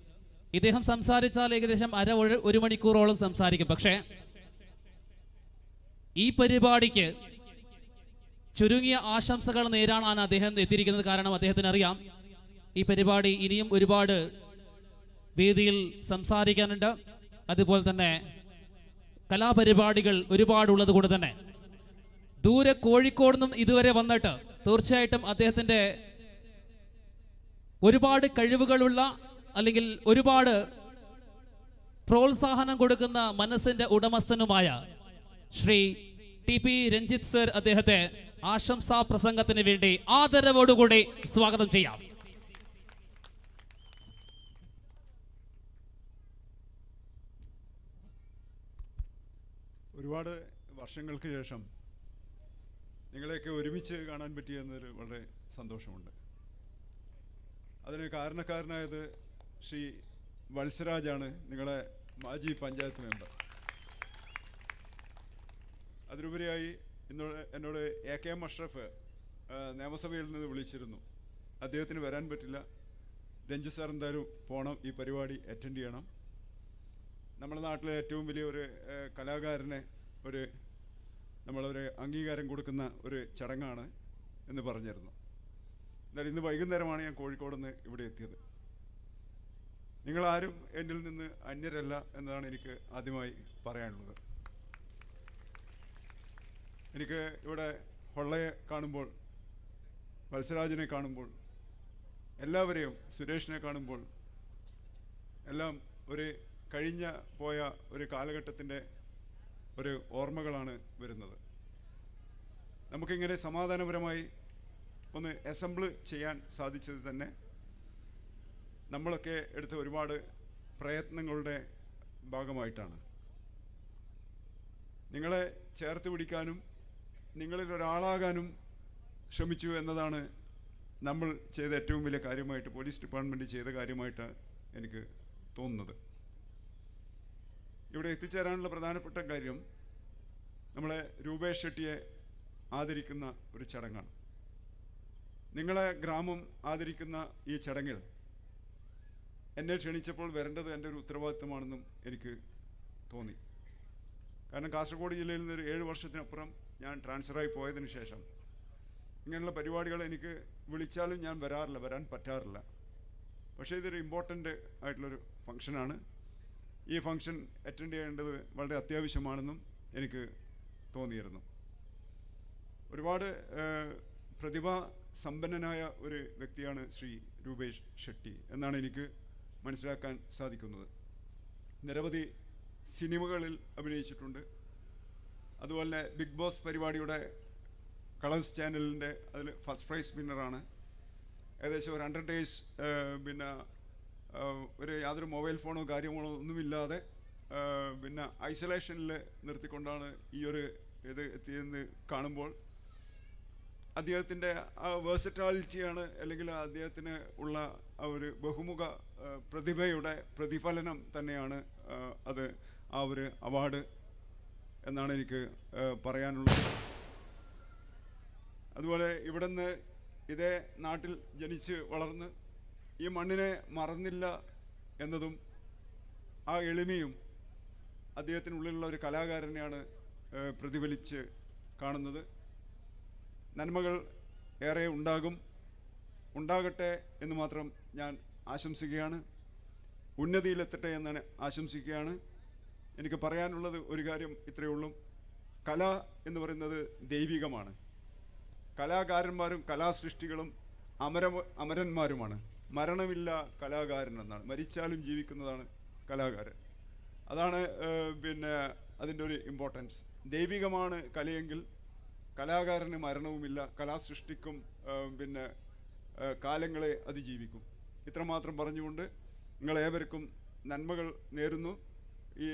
ഇദ്ദേഹം സംസാരിച്ചാൽ ഏകദേശം ഒരു മണിക്കൂറോളം സംസാരിക്കും. പക്ഷേ ഈ പരിപാടിക്ക് ചുരുങ്ങിയ ആശംസകൾ നേരാനാണ് അദ്ദേഹം എത്തിയിരിക്കുന്നത്. കാരണം അദ്ദേഹത്തിന് അറിയാം ഈ പരിപാടി ഇനിയും ഒരുപാട് വേദിയിൽ സംസാരിക്കാനുണ്ട്, അതുപോലെ തന്നെ കലാപരിപാടികൾ ഒരുപാടുള്ളത് കൊണ്ട് തന്നെ ദൂരെ കോഴിക്കോട് നിന്നും ഇതുവരെ വന്നിട്ട് തീർച്ചയായിട്ടും അദ്ദേഹത്തിൻ്റെ ഒരുപാട് കഴിവുകളുള്ള അല്ലെങ്കിൽ ഒരുപാട് പ്രോത്സാഹനം കൊടുക്കുന്ന മനസ്സിൻ്റെ ഉടമസ്ഥനുമായ Shri T P Ranjith sir അദ്ദേഹത്തെ ആശംസാ പ്രസംഗത്തിന് വേണ്ടി ആദരവോടുകൂടി സ്വാഗതം ചെയ്യാം. ഒരുപാട് വർഷങ്ങൾക്ക് ശേഷം നിങ്ങളെയൊക്കെ ഒരുമിച്ച് കാണാൻ പറ്റിയെന്നൊരു വളരെ സന്തോഷമുണ്ട്. അതിന് കാരണക്കാരനായത് ശ്രീ വത്സരാജാണ്, നിങ്ങളെ മാജി പഞ്ചായത്ത് മെമ്പർ. അതിലുപരിയായി എന്നോട് എ കെ എം അഷ്റഫ് നിയമസഭയിൽ നിന്ന് വിളിച്ചിരുന്നു. അദ്ദേഹത്തിന് വരാൻ പറ്റില്ല, രഞ്ജിത്ത് സാർ എന്തായാലും പോകണം, ഈ പരിപാടി അറ്റൻഡ് ചെയ്യണം. നമ്മുടെ നാട്ടിലെ ഏറ്റവും വലിയ ഒരു കലാകാരനെ ഒരു നമ്മളൊരു അംഗീകാരം കൊടുക്കുന്ന ഒരു ചടങ്ങാണ് എന്ന് പറഞ്ഞിരുന്നു. എന്നാൽ ഇന്ന് വൈകുന്നേരമാണ് ഞാൻ കോഴിക്കോട് നിന്ന് ഇവിടെ എത്തിയത്. നിങ്ങളാരും എന്നിൽ നിന്ന് അന്യരല്ല എന്നതാണ് എനിക്ക് ആദ്യമായി പറയാനുള്ളത്. എനിക്ക് ഇവിടെ ഹൊള്ളയെ കാണുമ്പോൾ, വത്സരാജിനെ കാണുമ്പോൾ, എല്ലാവരെയും, സുരേഷിനെ കാണുമ്പോൾ എല്ലാം ഒരു കഴിഞ്ഞ പോയ ഒരു കാലഘട്ടത്തിൻ്റെ ഒരു ഓർമ്മകളാണ് വരുന്നത്. നമുക്കിങ്ങനെ സമാധാനപരമായി ഒന്ന് അസംബിൾ ചെയ്യാൻ സാധിച്ചത് തന്നെ നമ്മളൊക്കെ എടുത്ത ഒരുപാട് പ്രയത്നങ്ങളുടെ ഭാഗമായിട്ടാണ്. നിങ്ങളെ ചേർത്ത് പിടിക്കാനും നിങ്ങളിൽ ഒരാളാകാനും ശ്രമിച്ചു എന്നതാണ് നമ്മൾ ചെയ്ത ഏറ്റവും വലിയ കാര്യമായിട്ട്, പോലീസ് ഡിപ്പാർട്ട്മെൻറ്റ് ചെയ്ത കാര്യമായിട്ടാണ് എനിക്ക് തോന്നുന്നത്. ഇവിടെ എത്തിച്ചേരാനുള്ള പ്രധാനപ്പെട്ട കാര്യം നമ്മളെ രൂപേഷ് ഷെട്ടിയെ ആദരിക്കുന്ന ഒരു ചടങ്ങാണ്. നിങ്ങളെ ഗ്രാമം ആദരിക്കുന്ന ഈ ചടങ്ങിൽ എന്നെ ക്ഷണിച്ചപ്പോൾ വരേണ്ടത് എൻ്റെ ഒരു ഉത്തരവാദിത്തമാണെന്നും എനിക്ക് തോന്നി. കാരണം കാസർഗോഡ് ജില്ലയിൽ നിന്ന് ഒരു 7 വർഷത്തിനപ്പുറം ഞാൻ ട്രാൻസ്ഫറായി പോയതിന് ശേഷം ഇങ്ങനെയുള്ള പരിപാടികൾ എനിക്ക് വിളിച്ചാലും ഞാൻ വരാറില്ല, വരാൻ പറ്റാറില്ല. പക്ഷേ ഇതൊരു ഇമ്പോർട്ടൻ്റ് ആയിട്ടുള്ളൊരു ഫംഗ്ഷനാണ്. ഈ ഫംഗ്ഷൻ അറ്റൻഡ് ചെയ്യേണ്ടത് വളരെ അത്യാവശ്യമാണെന്നും എനിക്ക് തോന്നിയിരുന്നു. ഒരുപാട് പ്രതിഭാ സമ്പന്നനായ ഒരു വ്യക്തിയാണ് ശ്രീ രൂപേഷ് ഷെട്ടി എന്നാണ് എനിക്ക് മനസ്സിലാക്കാൻ സാധിക്കുന്നത്. നിരവധി സിനിമകളിൽ അഭിനയിച്ചിട്ടുണ്ട്. അതുപോലെ ബിഗ് ബോസ് പരിപാടിയുടെ കളേഴ്സ് ചാനലിൻ്റെ അതിൽ ഫസ്റ്റ് പ്രൈസ് വിന്നറാണ്. ഏകദേശം ഒരു 100 ഡേയ്സ് പിന്നെ ഒരു യാതൊരു മൊബൈൽ ഫോണോ കാര്യങ്ങളോ ഒന്നുമില്ലാതെ പിന്നെ ഐസൊലേഷനിൽ നിർത്തിക്കൊണ്ടാണ് ഈ ഒരു ഇത് എത്തിയെന്ന് കാണുമ്പോൾ അദ്ദേഹത്തിൻ്റെ ആ വേഴ്സറ്റാലിറ്റിയാണ്, അല്ലെങ്കിൽ അദ്ദേഹത്തിന് ഉള്ള ആ ഒരു ബഹുമുഖ പ്രതിഭയുടെ പ്രതിഫലനം തന്നെയാണ് അത്, ആ ഒരു അവാർഡ് എന്നാണ് എനിക്ക് പറയാനുള്ളത്. അതുപോലെ ഇവിടുന്ന് ഇതേ നാട്ടിൽ ജനിച്ച് വളർന്ന് ഈ മണ്ണിനെ മറന്നില്ല എന്നതും ആ എളിമയും അദ്ദേഹത്തിനുള്ളിലുള്ള ഒരു കലാകാരനെയാണ് പ്രതിഫലിച്ച് കാണുന്നത്. നന്മകൾ ഏറെ ഉണ്ടാകട്ടെ എന്ന് മാത്രം ഞാൻ ആശംസിക്കുകയാണ്. ഉന്നതിയിലെത്തട്ടെ എന്നാണ് ആശംസിക്കുകയാണ്. എനിക്ക് പറയാനുള്ളത് ഒരു കാര്യം ഇത്രയേ ഉള്ളൂ. കല എന്ന് പറയുന്നത് ദൈവികമാണ്. കലാകാരന്മാരും കലാസൃഷ്ടികളും അമരന്മാരുമാണ്. മരണമില്ല കലാകാരൻ എന്നാണ്. മരിച്ചാലും ജീവിക്കുന്നതാണ് കലാകാരൻ. അതാണ് പിന്നെ അതിൻ്റെ ഒരു ഇമ്പോർട്ടൻസ്. ദൈവികമാണ് കലയെങ്കിൽ കലാകാരന് മരണവുമില്ല, കലാസൃഷ്ടിക്കും പിന്നെ കാലങ്ങളെ അതിജീവിക്കും. ഇത്രമാത്രം പറഞ്ഞുകൊണ്ട് നിങ്ങളേവർക്കും നന്മകൾ നേരുന്നു. ഈ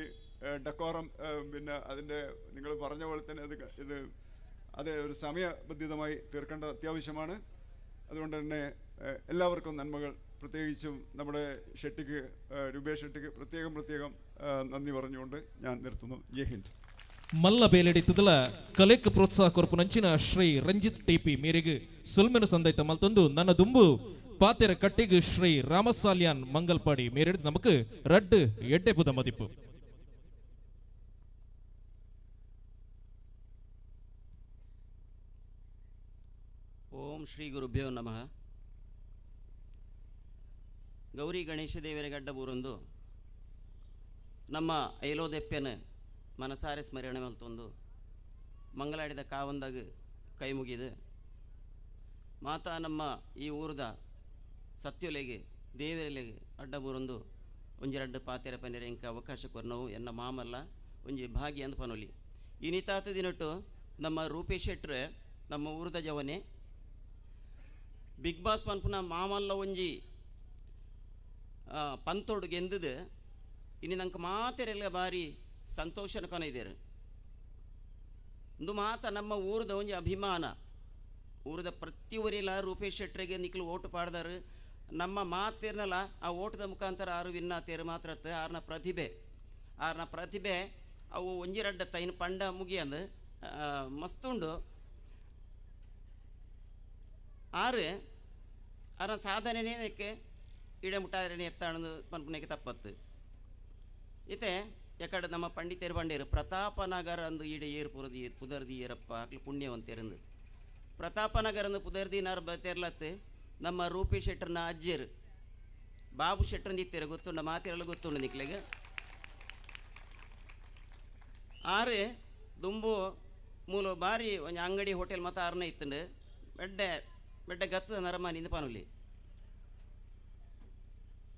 ഡെക്കോറം പിന്നെ അതിൻ്റെ നിങ്ങൾ പറഞ്ഞ പോലെ തന്നെ അത് അത് ഒരു സമയബന്ധിതമായി തീർക്കേണ്ടത് അത്യാവശ്യമാണ്. അതുകൊണ്ട് തന്നെ എല്ലാവർക്കും നന്മകൾ, പ്രത്യേകിച്ചും നമ്മുടെ ഷെട്ടിക്ക്, രൂപേഷ് ഷെട്ടിക്ക് പ്രത്യേകം പ്രത്യേകം നന്ദി പറഞ്ഞുകൊണ്ട് ഞാൻ നിർത്തുന്നു. ജയ് ഹിന്ദ്. ಮಲ್ಲ ಬೇಲೆಡಿತ್ತದಲ ಕಲೆಕ್ ಪ್ರೋತ್ಸಾಹ ಕೊರ್ಪುನಂಚಿನ ಶ್ರೀ ರಂಜಿತ್ ಟಿಪಿ ಮೇರೆಗೆ ಸುಲ್ಮೆನು ಸಂದೈತ ಮಲ್ತೊಂದು ನನ್ನ ದುಂಬು ಪಾತೆರ ಕಟ್ಟಿಗೆ ಶ್ರೀ ರಾಮಸಾಲ್ಯಾನ್ ಮಂಗಲ್ಪಾಡಿ ಮೇರೆಡ್ ನಮಕ್ ರಡ್ಡು ಎಡ್ಡೆಪುದ ಮದಿಪು. ಓಂ ಶ್ರೀ ಗುರುಭ್ಯೋ ನಮಃ. ಗೌರಿ ಗಣೇಶ ದೇವರ ಗಡ್ಡಬೂರೊಂದು ನಮ್ಮ ಐಲೋದೆಪ್ಪೆನ ಮನಸಾರೆ ಸ್ಮರಣೆ ಮಲ್ತೊಂದು ಮಂಗಳಾಡಿದ ಕಾವಂದಾಗ ಕೈ ಮುಗಿದು ಮಾತಾ ನಮ್ಮ ಈ ಊರದ ಸತ್ಯೊಲೆಗೆ ದೇವರೆಲೆಗೆ ಅಡ್ಡಬೂರೊಂದು ಒಂಜಿ ರಡ್ಡು ಪಾತೆರ ಪನ್ನೆರೆ ಎಂಕ ಅವಕಾಶ ಕೊರ್ನವು ಎನ್ನ ಮಾಮಲ್ಲ ಒಂಜಿ ಭಾಗ್ಯ ಅಂದ್ ಪನೊಲಿ. ಇನಿತಾತ ದಿನಟ್ಟು ನಮ್ಮ ರೂಪೇಶ್ ಶೆಟ್ರೆ ನಮ್ಮ ಊರದ ಜವನೆ ಬಿಗ್ ಬಾಸ್ ಪನ್ಪುನ ಮಾಮಲ್ಲ ಒಂಜಿ ಪಂತೋಡು ಗೆಂದದು ಇನ್ನು ನಂಗೆ ಮಾತೆರೆಲ್ಲ ಭಾರಿ ಸಂತೋಷನ ಕೊನೆಯಿದ್ದೇರು. ಇಂದು ಮಾತ ನಮ್ಮ ಊರದ ಒಂಜಿ ಅಭಿಮಾನ, ಊರದ ಪ್ರತಿಯೊರಿಲ ರೂಪೇಶ್ ಶೆಟ್ಟರಿಗೆ ನಿಕ್ಲು ಓಟು ಪಾಡ್ದಾರು. ನಮ್ಮ ಮಾತಿರ್ನಲ್ಲ ಆ ಓಟದ ಮುಖಾಂತರ ಆರು ವಿನ್ನ ತೇರು ಮಾತ್ರ ಆರ್ನ ಪ್ರತಿಭೆ, ಆರ್ನ ಪ್ರತಿಭೆ ಅವು ಒಂಜಿ ರಡ್ಡ ತೈನ್ ಪಂಡ ಮುಗಿಯಂದು ಮಸ್ತುಂಡು. ಆರು ಆರ್ನ ಸಾಧನೆನೇ ಇಡಮುಟ್ಟಾರನೆ ಎತ್ತಾಣದು ಪನ್ಪುನೆಗೆ ತಪ್ಪತ್ತು. ಇತ್ತೆ ಎಕಡೆ ನಮ್ಮ ಪಂಡಿತರು ಬಂಡೇರು ಪ್ರತಾಪನಗರ ಅಂದು ಈಡೆ ಏರು ಪುರದಿ ಪುದರ್ದಿ ಏರಪ್ಪ ಅಕ್ಲು ಪುಣ್ಯವಂತೆರಂದು ಪ್ರತಾಪನಗರ ಅಂದು ಪುದರ್ದಿ ನಾರು ಬತ್ತೇರ್ಲತ್ತು ನಮ್ಮ ರೂಪಿ ಶೆಟ್ಟರ್ನ ಅಜ್ಜಿಯರು ಬಾಬು ಶೆಟ್ಟರ್ ಇತ್ತೇರು ಗೊತ್ತುಂಡ ಮಾತಿರಲು ಗೊತ್ತುಂಡು ನಿಕ್ಲೆಗೆ. ಆರು ದುಂಬು ಮೂಲ ಬಾರಿ ಒಂಜಿ ಅಂಗಡಿ ಹೋಟೆಲ್ ಮತ್ತು ಆರನೇ ಇತ್ತುಂಡು ಬೆಡ್ಡೆ ಬೆಡ್ಡೆ ಗತ್ತದ ನರಮಾನಿಂದ ಪನುಲಿ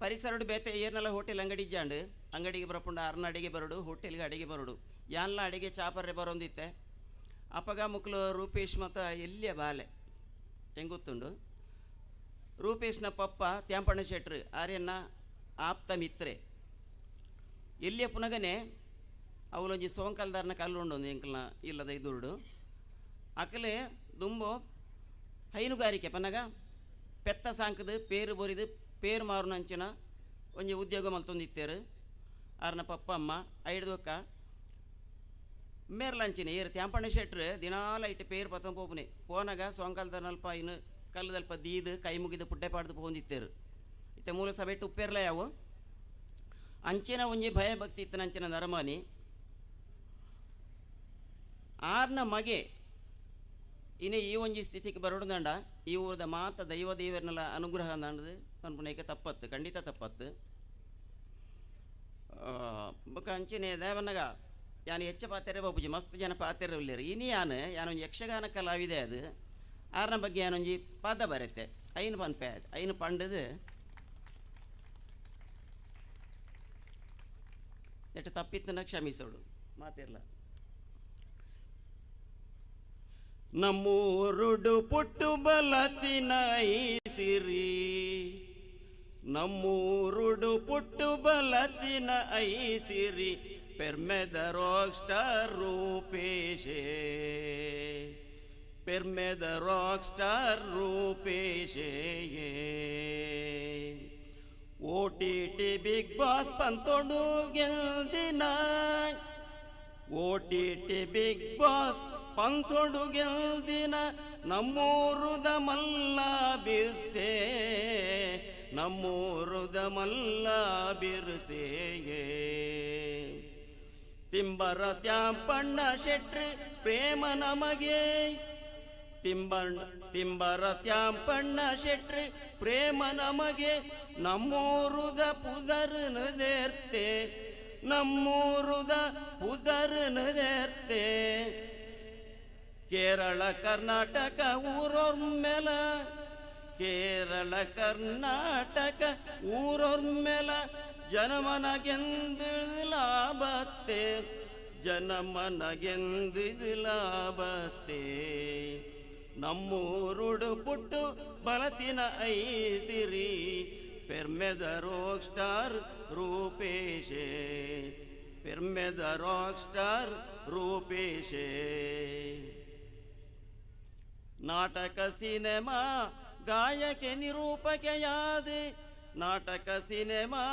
ಪರಿಸರಡು ಬೇತೆ ಏರ್ನೆಲ್ಲ ಹೋಟೆಲ್ ಅಂಗಡಿ ಇಜ್ಜಾಂಡು ಅಂಗಡಿಗೆ ಬರಪುಂಡ ಅರ್ನ ಅಡಿಗೆ ಬರೋಡು ಹೋಟೆಲ್ಗೆ ಅಡಿಗೆ ಬರೋಡು ಯಾನ್ಲ ಅಡಿಗೆ ಚಾಪರ್ರೆ ಬರೋಂದಿತ್ತೆ. ಅಪ್ಪಗ ಮುಕ್ಲು ರೂಪೇಶ್ ಮತ್ತು ಎಲ್ಲಿಯ ಬಾಲೆ ಹೆಂಗೆ ಗೊತ್ತುಂಡು. ರೂಪೇಶ್ನ ಪಪ್ಪ ತ್ಯಾಂಪಣ್ಣ ಶೆಟ್ರು ಆರ್ಯನ್ನ ಆಪ್ತ ಮಿತ್ರೆ ಎಲ್ಲಿಯ ಪುನಗನೆ ಅವಲೊಂಜಿ ಸೋಂಕಲ್ದಾರನ ಕಲ್ಲುಂಡು ಒಂದು ಎಂಕಲ್ನ ಇಲ್ಲದ ಇದುರುಡು ಅಕಲೆ ದುಂಬು ಹೈನುಗಾರಿಕೆ ಪನ್ನಗ ಪೆತ್ತ ಸಾಂಕದ ಪೇರು ಬೊರಿದು ಪೇರು ಮಾರುನಂಚಿನ ಒಂಜಿ ಉದ್ಯೋಗ ಮಲ್ತೊಂದಿತ್ತೇರು. ಆರ್ನ ಪಪ್ಪ ಅಮ್ಮ ಐಡ್ದೊಕ್ಕ ಮೇರ್ಲಂಚಿನ ಏರು ತ್ಯಾಂಪಣ್ಣ ಶೆಟ್ರು ದಿನಾಲ ಇಟ್ಟು ಪೇರು ಪತ್ತೊಂದು ಪೋಪುನೆ ಪೋನಾಗ ಸೋಂಕಾಲ್ದ ನಲ್ಪ ಇನ್ನು ಕಲ್ಲದಲ್ಪ ದೀದು ಕೈ ಮುಗಿದು ಪುಡ್ಡೆ ಪಾಡ್ದು ಪೋಂದಿತ್ತೇರು. ಇತ್ತೆ ಮೂಲ ಸಭೆಟ್ಟು ಉಪ್ಪೇರ್ಲ ಯಾವು ಅಂಚಿನ ಒಂಜಿ ಭಯಭಕ್ತಿ ಇತ್ತನ ಅಂಚಿನ ನರಮಾನಿ. ಆರ್ನ ಮಗೆ ಇನ್ನು ಈ ಒಂಜಿ ಸ್ಥಿತಿಗೆ ಬರೋದಂಡ ಈ ಊರದ ಮಾತ ದೈವ ದೇವರನ್ನೆಲ್ಲ ಅನುಗ್ರಹ ಅನ್ನೋದು ಪನ್ಪುನೈಕೆ ತಪ್ಪತ್ತು, ಖಂಡಿತ ತಪ್ಪತ್ತು. ಬೊಕ ಅಂಚಿನ ದೇವನಗ ಯಾನು ಹೆಚ್ಚ ಪಾತೆರೆ ಬಾಪುಜಿ ಮಸ್ತ್ ಜನ ಪಾತೆರೆ ಉಲ್ಲೇರು. ಇನಿ ಯಾನು ಯಾನೊಂಜಿ ಯಕ್ಷಗಾನ ಕಲಾವಿದೆ ಅದು ಆರ್ನ ಬಗ್ಗೆ ಯಾನೊಂಜಿ ಪದ ಬರುತ್ತೆ ಐನು ಪನ್ಪೆ ಐನು ಪಂಡದು ಎಟ್ಟು ತಪ್ಪಿತ್ತನ ಕ್ಷಮಿಸೋಡು ಮಾತಿರ್ಲ. ನಮ್ಮೂರುಡು ಪುಟ್ಟು ಬಲತಿನ ಐಸಿರಿ, ನಮ್ಮೂರುಡು ಪುಟ್ಟು ಬಲತಿನ ಐಸಿರಿ, ಪೆರ್ಮೆದ ರಾಕ್ ಸ್ಟಾರ್ ರೂಪೇಶೇ, ಪೆರ್ಮೆದ ರಾಕ್ ಸ್ಟಾರ್ ರೂಪೇಶೇ. OTT big boss ಪಂತೊಡು ಗೆಲ್ದಿನ, OTT big boss ಪಂತೊಡು ಗೆಲ್ದಿನ, ನಮ್ಮೂರುದ ಮಲ್ಲ ಬಿರ್ಸೆ, ನಮ್ಮೂರುದ ಮಲ್ಲ ಬಿರ್ಸೆಯೇ. ತಿಂಬರ ತ್ಯಾಂಪಣ್ಣ ಶೆಟ್ರು ಪ್ರೇಮ ನಮಗೆ, ತಿಂಬರ ತ್ಯಾಂಪಣ್ಣ ಶೆಟ್ರು ಪ್ರೇಮ ನಮಗೆ, ನಮ್ಮೂರುದ ಪುದರ್ನು ದೇರ್ತೆ, ನಮ್ಮೂರುದ ಪುದರ್ನು ದೇರ್ತೆ. ಕೇರಳ ಕರ್ನಾಟಕ ಊರೊರ್ಮೆಲ, ಕೇರಳ ಕರ್ನಾಟಕ ಊರೊರ್ಮೆಲ, ಜನಮನಗೆಂದು ಲಾಭತ್ತೆ, ಜನಮನಗೆಂದು ಲಾಭತ್ತೆ. ನಮ್ಮೂರುಡು ಪುಟ್ಟು ಬಲತಿನ ಐಸಿರಿ, ಪೆರ್ಮೆದ ರಾಕ್ ಸ್ಟಾರ್ ರೂಪೇಶೇ, ಪೆರ್ಮೆದ ರಾಕ್ ಸ್ಟಾರ್ ರೂಪೇಶೇ. ನಾಟಕ ಸಿನೆಮಾ ಗಾಯಕೆ ನಿರೂಪಕೆಯಾದ, ನಾಟಕ ಸಿನೆಮಾ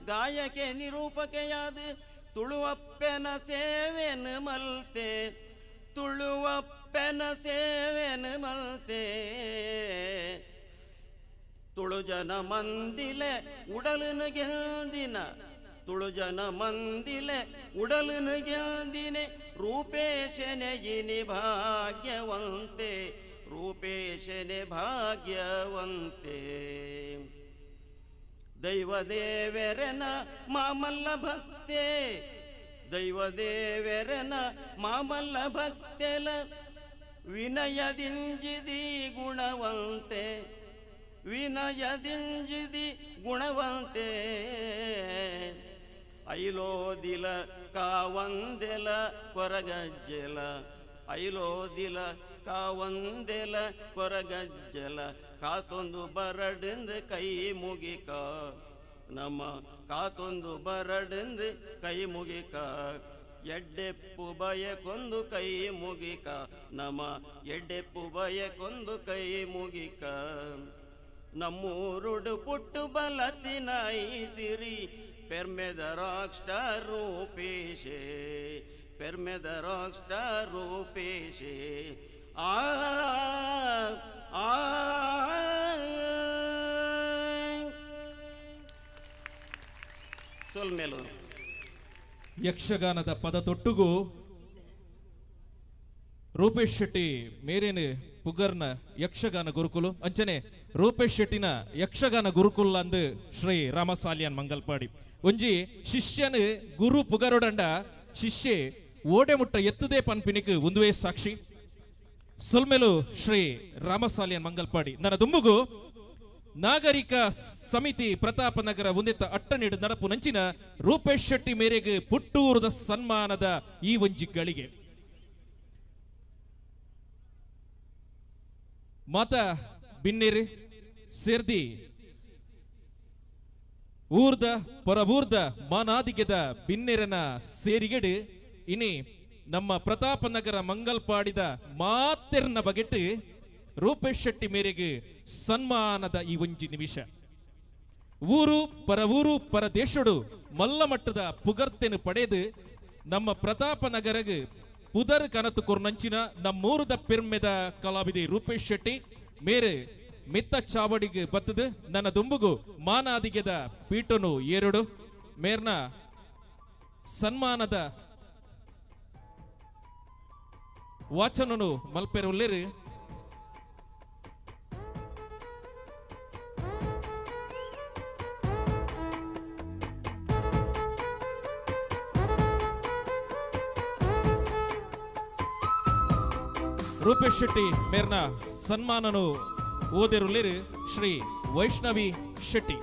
ಗಾಯಕೆ ನಿರೂಪಕೆಯಾದ, ತುಳುವಪ್ಪೆನ ಸೇವೆನು ಮಲ್ತೆ, ತುಳುವಪ್ಪೆನ ಸೇವೆನು ಮಲ್ತೆ. ತುಳುಜನ ಮಂದಿಲೆ ಉಡಲನು ಗೆಲ್ದಿನ, ತುಳುಜನ ಮಂದಿಲೆ ಉಡಲನು ಗೆಲ್ದಿನೆ, ರೂಪೇಶನೆ ಇನಿ ಭಾಗ್ಯವಂತೆ, ರೂಪೇಶನೆ ಭಾಗ್ಯವಂತೆ. ದೈವದೇವರನ ಮಾಮಲ್ಲ ಭಕ್ತೆ, ದೈವದೇವರನ ಮಾಮಲ್ಲ ಭಕ್ತೆಲ, ವಿನಯದಿಂಜಿದಿ ಗುಣವಂತೆ, ವಿನಯದಿಂಜಿದಿ ಗುಣವಂತೆ. ಐಲೋದಿಲ ಕಾವಂದೆಲ ಕೊರಗಜ್ಜಲ, ಐಲೋದಿಲ ಕಾವಂದೆಲ ಕೊರಗಜ್ಜಲ, ಕಾತೊಂದು ಬರಡೆಂದು ಕೈ ಮುಗಿಕ ನಮ್ಮ, ಕಾತೊಂದು ಬರಡೆಂದು ಕೈ ಮುಗಿಕ, ಎಡ್ಡೆಪ್ಪು ಬಯಕೊಂದು ಕೈ ಮುಗಿಕ ನಮ, ಎಡ್ಡೆಪ್ಪು ಬಯಕೊಂದು ಕೈ ಮುಗಿಕ. ನಮ್ಮೂರುಡು ಪುಟ್ಟು ಬಲತಿನ ಐಸಿರಿ, ಪೆರ್ಮೆದ ರಾಕ್ ಸ್ಟಾರ್ ರೂಪೇಶೇ, ಪೆರ್ಮೆದ ರಾಕ್ ಸ್ಟಾರ್ ರೂಪೇಶೇ. ಆ ಆ ಸೊಲ್ಮೇಲು ಯಕ್ಷಗಾನದ ಪದ ತೊಟ್ಟುಗೂ ರೂಪೇಶ್ ಶೆಟ್ಟಿ ಮೇರೇನು ಪುಗರ್ನ ಯಕ್ಷಗಾನ ಗುರುಕುಲು ಅಂಚನೆ ರೂಪೇಶ್ ಶೆಟ್ಟಿನ ಯಕ್ಷಗಾನ ಗುರುಕುಲ್ ಅಂದು ಶ್ರೀ ರಾಮಸಾಲಿಯನ್ ಮಂಗಲ್ಪಾಡಿ ಒಂಜಿ ಶಿಷ್ಯನು ಗುರು ಪುಗರೊಡಂಡ ಶಿಷ್ಯೆ ಓಡೆ ಮುಟ್ಟ ಎತ್ತುದೇ ಪನ್ಪಿನಿಕ್ ಒಂದುವೇ ಸಾಕ್ಷಿ ಸೊಲ್ಮೆಲು ಶ್ರೀ ರಾಮಸಾಲಿಯನ್ ಮಂಗಲ್ಪಾಡಿ. ನನ್ನ ದುಂಬುಗು ನಾಗರಿಕ ಸಮಿತಿ ಪ್ರತಾಪನಗರ ಒಂದಿತ್ತ ಅಟ್ಟನಿಡು ನಡಪು ನಂಚಿನ ರೂಪೇಶ್ ಶೆಟ್ಟಿ ಮೇರೆಗೆ ಪುಟ್ಟೂರದ ಸನ್ಮಾನದ ಈ ಒಂಜಿ ಗಳಿಗೆ ಮಾತಾ ಬಿನ್ನಿರಿ ಸೇರ್ದಿ ಊರ್ದ ಪರವೂರ್ದ ಮಾನಾದಿಗೆದ ಬಿನ್ನಿರನ ಸೇರಿಗೆಡು ಇನಿ ನಮ್ಮ ಪ್ರತಾಪನಗರ ಮಂಗಲ್ಪಾಡಿದ ಮಾತೆರ್ನ ಬಗೆಟ್ಟು ರೂಪೇಶ್ ಶೆಟ್ಟಿ ಮೇರೆಗೆ ಸನ್ಮಾನದ ಈ ಒಂಜಿ ನಿಮಿಷ. ಊರು ಪರವೂರು ಪರದೇಶಡು ಮಲ್ಲಮಟ್ಟದ ಪುಗರ್ತೆನು ಪಡೆದು ನಮ್ಮ ಪ್ರತಾಪ ನಗರಗ್ ಪುದರ್ ಕನತು ಕೊರ್ನಂಚಿನ ನಮ್ಮೂರದ ಪೆರ್ಮೆದ ಕಲಾವಿದೆ ರೂಪೇಶ್ ಶೆಟ್ಟಿ ಮೇರೆ ಮಿತ್ತ ಚಾವಡಿಗೆ ಬತ್ತದು ನನ್ನ ದುಂಬುಗು ಮಾನಾದಿಗೆದ ಪೀಟನು ಏರುಡು ಮೇರ್ನ ಸನ್ಮಾನದ ವಾಚನನು ಮಲ್ಪೆರುಲ್ಲೇರು. ರೂಪೇಶ್ ಶೆಟ್ಟಿ ಮೇರ್ನ ಸನ್ಮಾನನು ಓದಿರುಲ್ಲೇರು ಶ್ರೀ ವೈಷ್ಣವಿ ಶೆಟ್ಟಿ.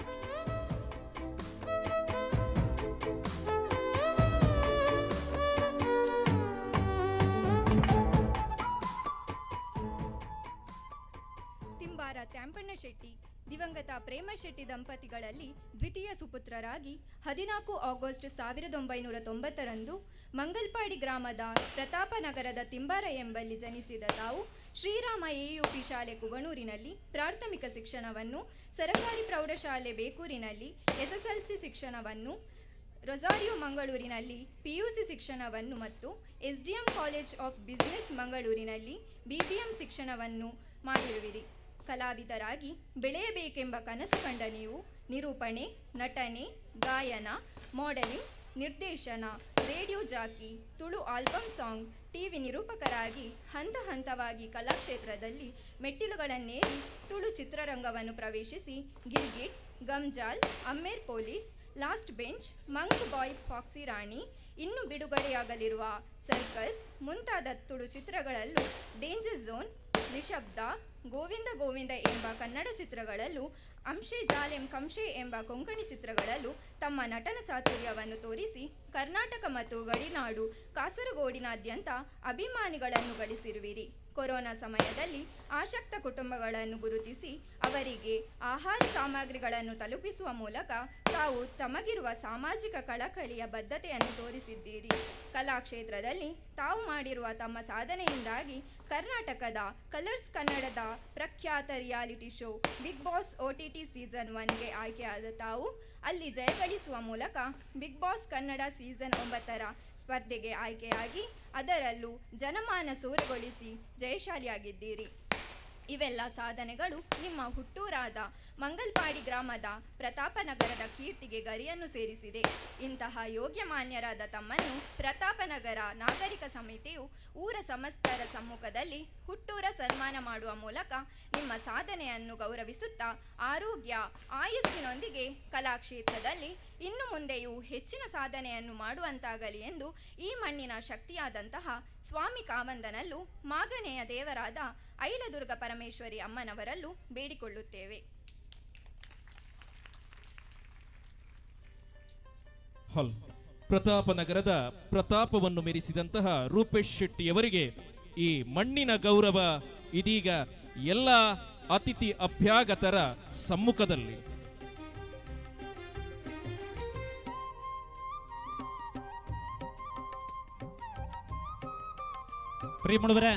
ತಿಂಬಾರ ತ್ಯಾಂಪಣ್ಣ ಶೆಟ್ಟಿ ದಿವಂಗತ ಪ್ರೇಮ ಶೆಟ್ಟಿ ದಂಪತಿಗಳಲ್ಲಿ ದ್ವಿತೀಯ ಸುಪುತ್ರರಾಗಿ 14 ಆಗಸ್ಟ್ 1990ರಂದು ಮಂಗಲ್ಪಾಡಿ ಗ್ರಾಮದ ಪ್ರತಾಪನಗರದ ತಿಂಬಾರ ಎಂಬಲ್ಲಿ ಜನಿಸಿದ ತಾವು ಶ್ರೀರಾಮ ಎಯುಪಿ ಶಾಲೆ ಕುವಣೂರಿನಲ್ಲಿ ಪ್ರಾಥಮಿಕ ಶಿಕ್ಷಣವನ್ನು, ಸರಕಾರಿ ಪ್ರೌಢಶಾಲೆ ಬೇಕೂರಿನಲ್ಲಿ ಎಸ್ಎಸ್ಎಲ್ಸಿ ಶಿಕ್ಷಣವನ್ನು, ರೊಸಾರಿಯೋ ಮಂಗಳೂರಿನಲ್ಲಿ ಪಿಯುಸಿ ಶಿಕ್ಷಣವನ್ನು ಮತ್ತು ಎಸ್ಡಿಎಂ ಕಾಲೇಜ್ ಆಫ್ ಬಿಸಿನೆಸ್ ಮಂಗಳೂರಿನಲ್ಲಿ ಬಿಬಿಎಂ ಶಿಕ್ಷಣವನ್ನು ಮಾಡಿರುವಿರಿ. ಕಲಾವಿದರಾಗಿ ಬೆಳೆಯಬೇಕೆಂಬ ಕನಸು ಕಂಡ ನೀವು ನಿರೂಪಣೆ, ನಟನೆ, ಗಾಯನ, ಮಾಡೆಲಿಂಗ್, ನಿರ್ದೇಶನ, radio jockey, Tulu album song, TV ನಿರೂಪಕರಾಗಿ ಹಂತ ಹಂತವಾಗಿ ಕಲಾಕ್ಷೇತ್ರದಲ್ಲಿ ಮೆಟ್ಟಿಲುಗಳನ್ನೇರಿ ತುಳು ಚಿತ್ರರಂಗವನ್ನು ಪ್ರವೇಶಿಸಿ Girgit, Gamjal, Ammer police, last bench, monk boy, foxy Rani, ಇನ್ನು ಬಿಡುಗಡೆಯಾಗಲಿರುವ ಸರ್ಕಸ್ ಮುಂತಾದ ತುಳು ಚಿತ್ರಗಳಲ್ಲೂ, ಡೇಂಜರ್ ಝೋನ್, ನಿಶಬ್ದ, ಗೋವಿಂದ ಗೋವಿಂದ ಎಂಬ ಕನ್ನಡ ಚಿತ್ರಗಳಲ್ಲೂ, ಅಂಶೆ ಜಾಲೆಂ ಕಂಶೆ ಎಂಬ ಕೊಂಕಣಿ ಚಿತ್ರಗಳಲ್ಲೂ ತಮ್ಮ ನಟನ ಚಾತುರ್ಯವನ್ನು ತೋರಿಸಿ ಕರ್ನಾಟಕ ಮತ್ತು ಗಡಿನಾಡು ಕಾಸರಗೋಡಿನಾದ್ಯಂತ ಅಭಿಮಾನಿಗಳನ್ನು ಗಳಿಸಿರುವಿರಿ. ಕೊರೋನಾ ಸಮಯದಲ್ಲಿ ಆಸಕ್ತ ಕುಟುಂಬಗಳನ್ನು ಗುರುತಿಸಿ ಅವರಿಗೆ ಆಹಾರ ಸಾಮಗ್ರಿಗಳನ್ನು ತಲುಪಿಸುವ ಮೂಲಕ ತಾವು ತಮಗಿರುವ ಸಾಮಾಜಿಕ ಕಳಕಳಿಯ ಬದ್ಧತೆಯನ್ನು ತೋರಿಸಿದ್ದೀರಿ. ಕಲಾಕ್ಷೇತ್ರದಲ್ಲಿ ತಾವು ಮಾಡಿರುವ ತಮ್ಮ ಸಾಧನೆಯಿಂದಾಗಿ ಕರ್ನಾಟಕದ ಕಲರ್ಸ್ ಕನ್ನಡದ ಪ್ರಖ್ಯಾತ reality show Bigg Boss OTT season 1ಗೆ ಆಯ್ಕೆಯಾದ ತಾವು ಅಲ್ಲಿ ಜಯಗಳಿಸುವ ಮೂಲಕ ಬಿಗ್ ಬಾಸ್ ಕನ್ನಡ ಸೀಸನ್ 9ರ ಸ್ಪರ್ಧೆಗೆ ಆಯ್ಕೆಯಾಗಿ ಅದರಲ್ಲೂ ಜನಮಾನ ಸೂರೆಗೊಳಿಸಿ ಜಯಶಾಲಿಯಾಗಿದ್ದೀರಿ. ಇವೆಲ್ಲ ಸಾಧನೆಗಳು ನಿಮ್ಮ ಹುಟ್ಟೂರಾದ ಮಂಗಲ್ಪಾಡಿ ಗ್ರಾಮದ ಪ್ರತಾಪನಗರದ ಕೀರ್ತಿಗೆ ಗರಿಯನ್ನು ಸೇರಿಸಿದೆ. ಇಂತಹ ಯೋಗ್ಯಮಾನ್ಯರಾದ ತಮ್ಮನ್ನು ಪ್ರತಾಪನಗರ ನಾಗರಿಕ ಸಮಿತಿಯು ಊರ ಸಮಸ್ತರ ಸಮ್ಮುಖದಲ್ಲಿ ಹುಟ್ಟೂರ ಸನ್ಮಾನ ಮಾಡುವ ಮೂಲಕ ನಿಮ್ಮ ಸಾಧನೆಯನ್ನು ಗೌರವಿಸುತ್ತಾ ಆರೋಗ್ಯ ಆಯಸ್ಸಿನೊಂದಿಗೆ ಕಲಾಕ್ಷೇತ್ರದಲ್ಲಿ ಇನ್ನು ಮುಂದೆಯೂ ಹೆಚ್ಚಿನ ಸಾಧನೆಯನ್ನು ಮಾಡುವಂತಾಗಲಿ ಎಂದು ಈ ಮಣ್ಣಿನ ಶಕ್ತಿಯಾದಂತಹ ಸ್ವಾಮಿ ಕಾವಂದನಲ್ಲೂ ಮಾಗಣೆಯ ದೇವರಾದ ಐಲದುರ್ಗ ಪರಮೇಶ್ವರಿ ಅಮ್ಮನವರಲ್ಲೂ ಬೇಡಿಕೊಳ್ಳುತ್ತೇವೆ. ಹಾಲ್ ಪ್ರತಾಪನಗರದ ಪ್ರತಾಪವನ್ನು ಮೆರೆಸಿದಂತಹ ರೂಪೇಶ್ ಶೆಟ್ಟಿಯವರಿಗೆ ಈ ಮಣ್ಣಿನ ಗೌರವ ಇದೀಗ ಎಲ್ಲ ಅತಿಥಿ ಅಭ್ಯಾಗತರ ಸಮ್ಮುಖದಲ್ಲಿ. പ്രിയമുള്ളവരെ,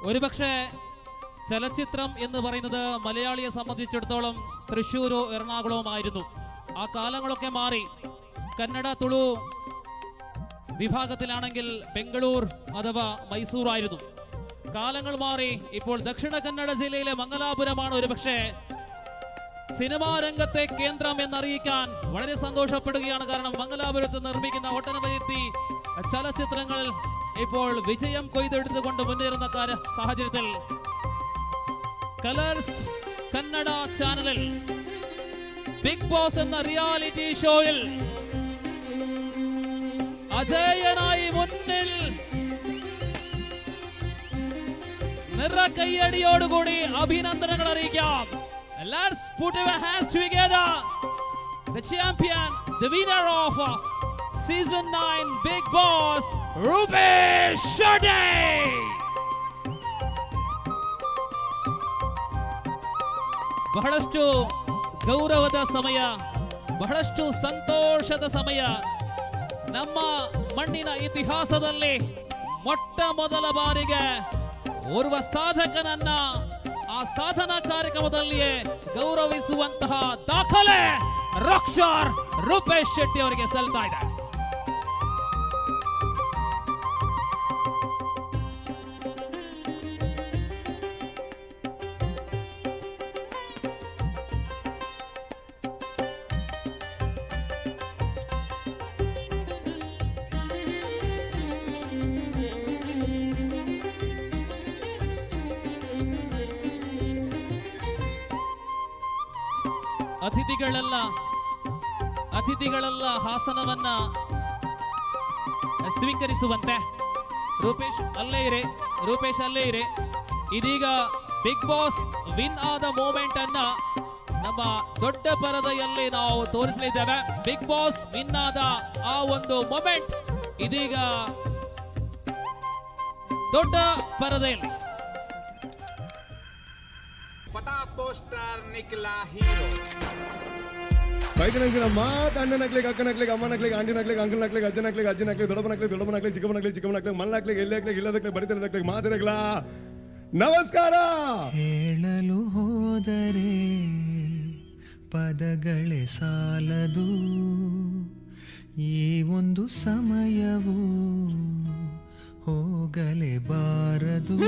ഒരുപക്ഷെ ചലച്ചിത്രം എന്ന് പറയുന്നത് മലയാളിയെ സംബന്ധിച്ചിടത്തോളം തൃശ്ശൂരോ എറണാകുളവുമായിരുന്നു. ആ കാലങ്ങളൊക്കെ മാറി. കന്നഡ തുളു വിഭാഗത്തിലാണെങ്കിൽ ബംഗളൂർ അഥവാ മൈസൂറായിരുന്നു. കാലങ്ങൾ മാറി. ഇപ്പോൾ ദക്ഷിണ കന്നഡ ജില്ലയിലെ മംഗലാപുരമാണ് ഒരുപക്ഷെ സിനിമാ രംഗത്തെ കേന്ദ്രം എന്നറിയിക്കാൻ വളരെ സന്തോഷപ്പെടുകയാണ്. കാരണം മംഗലാപുരത്ത് നിർമ്മിക്കുന്ന ഒട്ടനവധി ചലച്ചിത്രങ്ങൾ ഇപ്പോൾ വിജയം കൊയ്തെടുത്തുകൊണ്ട് മുന്നേറുന്ന സാഹചര്യത്തിൽ കളേഴ്സ് കന്നഡ ചാനലിൽ ബിഗ് ബോസ് എന്ന റിയാലിറ്റി ഷോയിൽ അജയനായി മുന്നിൽ നിറ കയ്യടിയോടുകൂടി അഭിനന്ദനങ്ങൾ അറിയിക്കാം. Let's put our hands together. The champion, the winner of Season 9 Big Boss, Rupesh Shetty. ಬಹಳಷ್ಟು ಗೌರವದ ಸಮಯ, ಬಹಳಷ್ಟು ಸಂತೋಷದ ಸಮಯ. ನಮ್ಮ ಮಣ್ಣಿನ ಇತಿಹಾಸದಲ್ಲಿ ಮೊಟ್ಟ ಮೊದಲ ಬಾರಿಗೆ ಓರ್ವ ಸಾಧಕನನ್ನ ಆ ಸಾಧನಾ ಕಾರ್ಯಕ್ರಮದಲ್ಲಿಯೇ ಗೌರವಿಸುವಂತಹ ದಾಖಲೆ ರಾಕ್ಸ್ಟಾರ್ ರೂಪೇಶ್ ಶೆಟ್ಟಿ ಅವರಿಗೆ ಸಲ್ತಾ ಇದೆ. ಅತಿಥಿಗಳೆಲ್ಲ ಹಾಸನವನ್ನ ಸ್ವೀಕರಿಸುವಂತೆ. ರೂಪೇಶ್ ಅಲ್ಲೇ ಇರಿ, ರೂಪೇಶ್ ಅಲ್ಲೇ ಇರಿ. ಇದೀಗ ಬಿಗ್ ಬಾಸ್ ವಿನ್ ಆದ ಮೂಮೆಂಟ್ ಅನ್ನ ನಮ್ಮ ದೊಡ್ಡ ಪರದೆಯಲ್ಲಿ ನಾವು ತೋರಿಸಲಿದ್ದೇವೆ. ಬಿಗ್ ಬಾಸ್ ವಿನ್ ಆದ ಆ ಒಂದು ಮೊಮೆಂಟ್ ಇದೀಗ ದೊಡ್ಡ ಪರದೆಯಲ್ಲಿ. ಬೈದಿನ ಮಾತು ಅಣ್ಣನಕ್ಲಿಗೆ, ಅಕ್ಕನಕ್ಲಿಗೆ, ಅಮ್ಮನಕ್ಲಿಗೆ, ಆಂಟಿನಕ್ಲಿಗೆ, ಅಂಕಲ್ನಕ್ಲಿಗೆ, ಅಜ್ಜನಕ್ಲಿಗೆ, ಅಜ್ಜನಕ್ಲಿಗೆ, ದೊಡ್ಡಪ್ಪನಕ್ಲಿಗೆ, ದೊಡ್ಡಪ್ಪನಕ್ಲಿಗೆ, ಚಿಕ್ಕಪ್ಪನಕ್ಲಿಗೆ, ಚಿಕ್ಕಮ್ಮನಕ್ಲಿಗೆ, ಮಲ್ಲಕ್ಲಿಗೆ, ಎಲ್ಲಕ್ಲಿಗೆ, ಇಲ್ಲದಕ್ಲಿಗೆ, ಬರಿತಿರದಕ್ಲಿಗೆ, ಮಾತಿರಗ್ಲಾ ನಮಸ್ಕಾರ. ಹೇಳಲು ಹೋದರೆ ಪದಗಳೇ ಸಾಲದು, ಈ ಒಂದು ಸಮಯವು ಹೋಗಲೇಬಾರದು.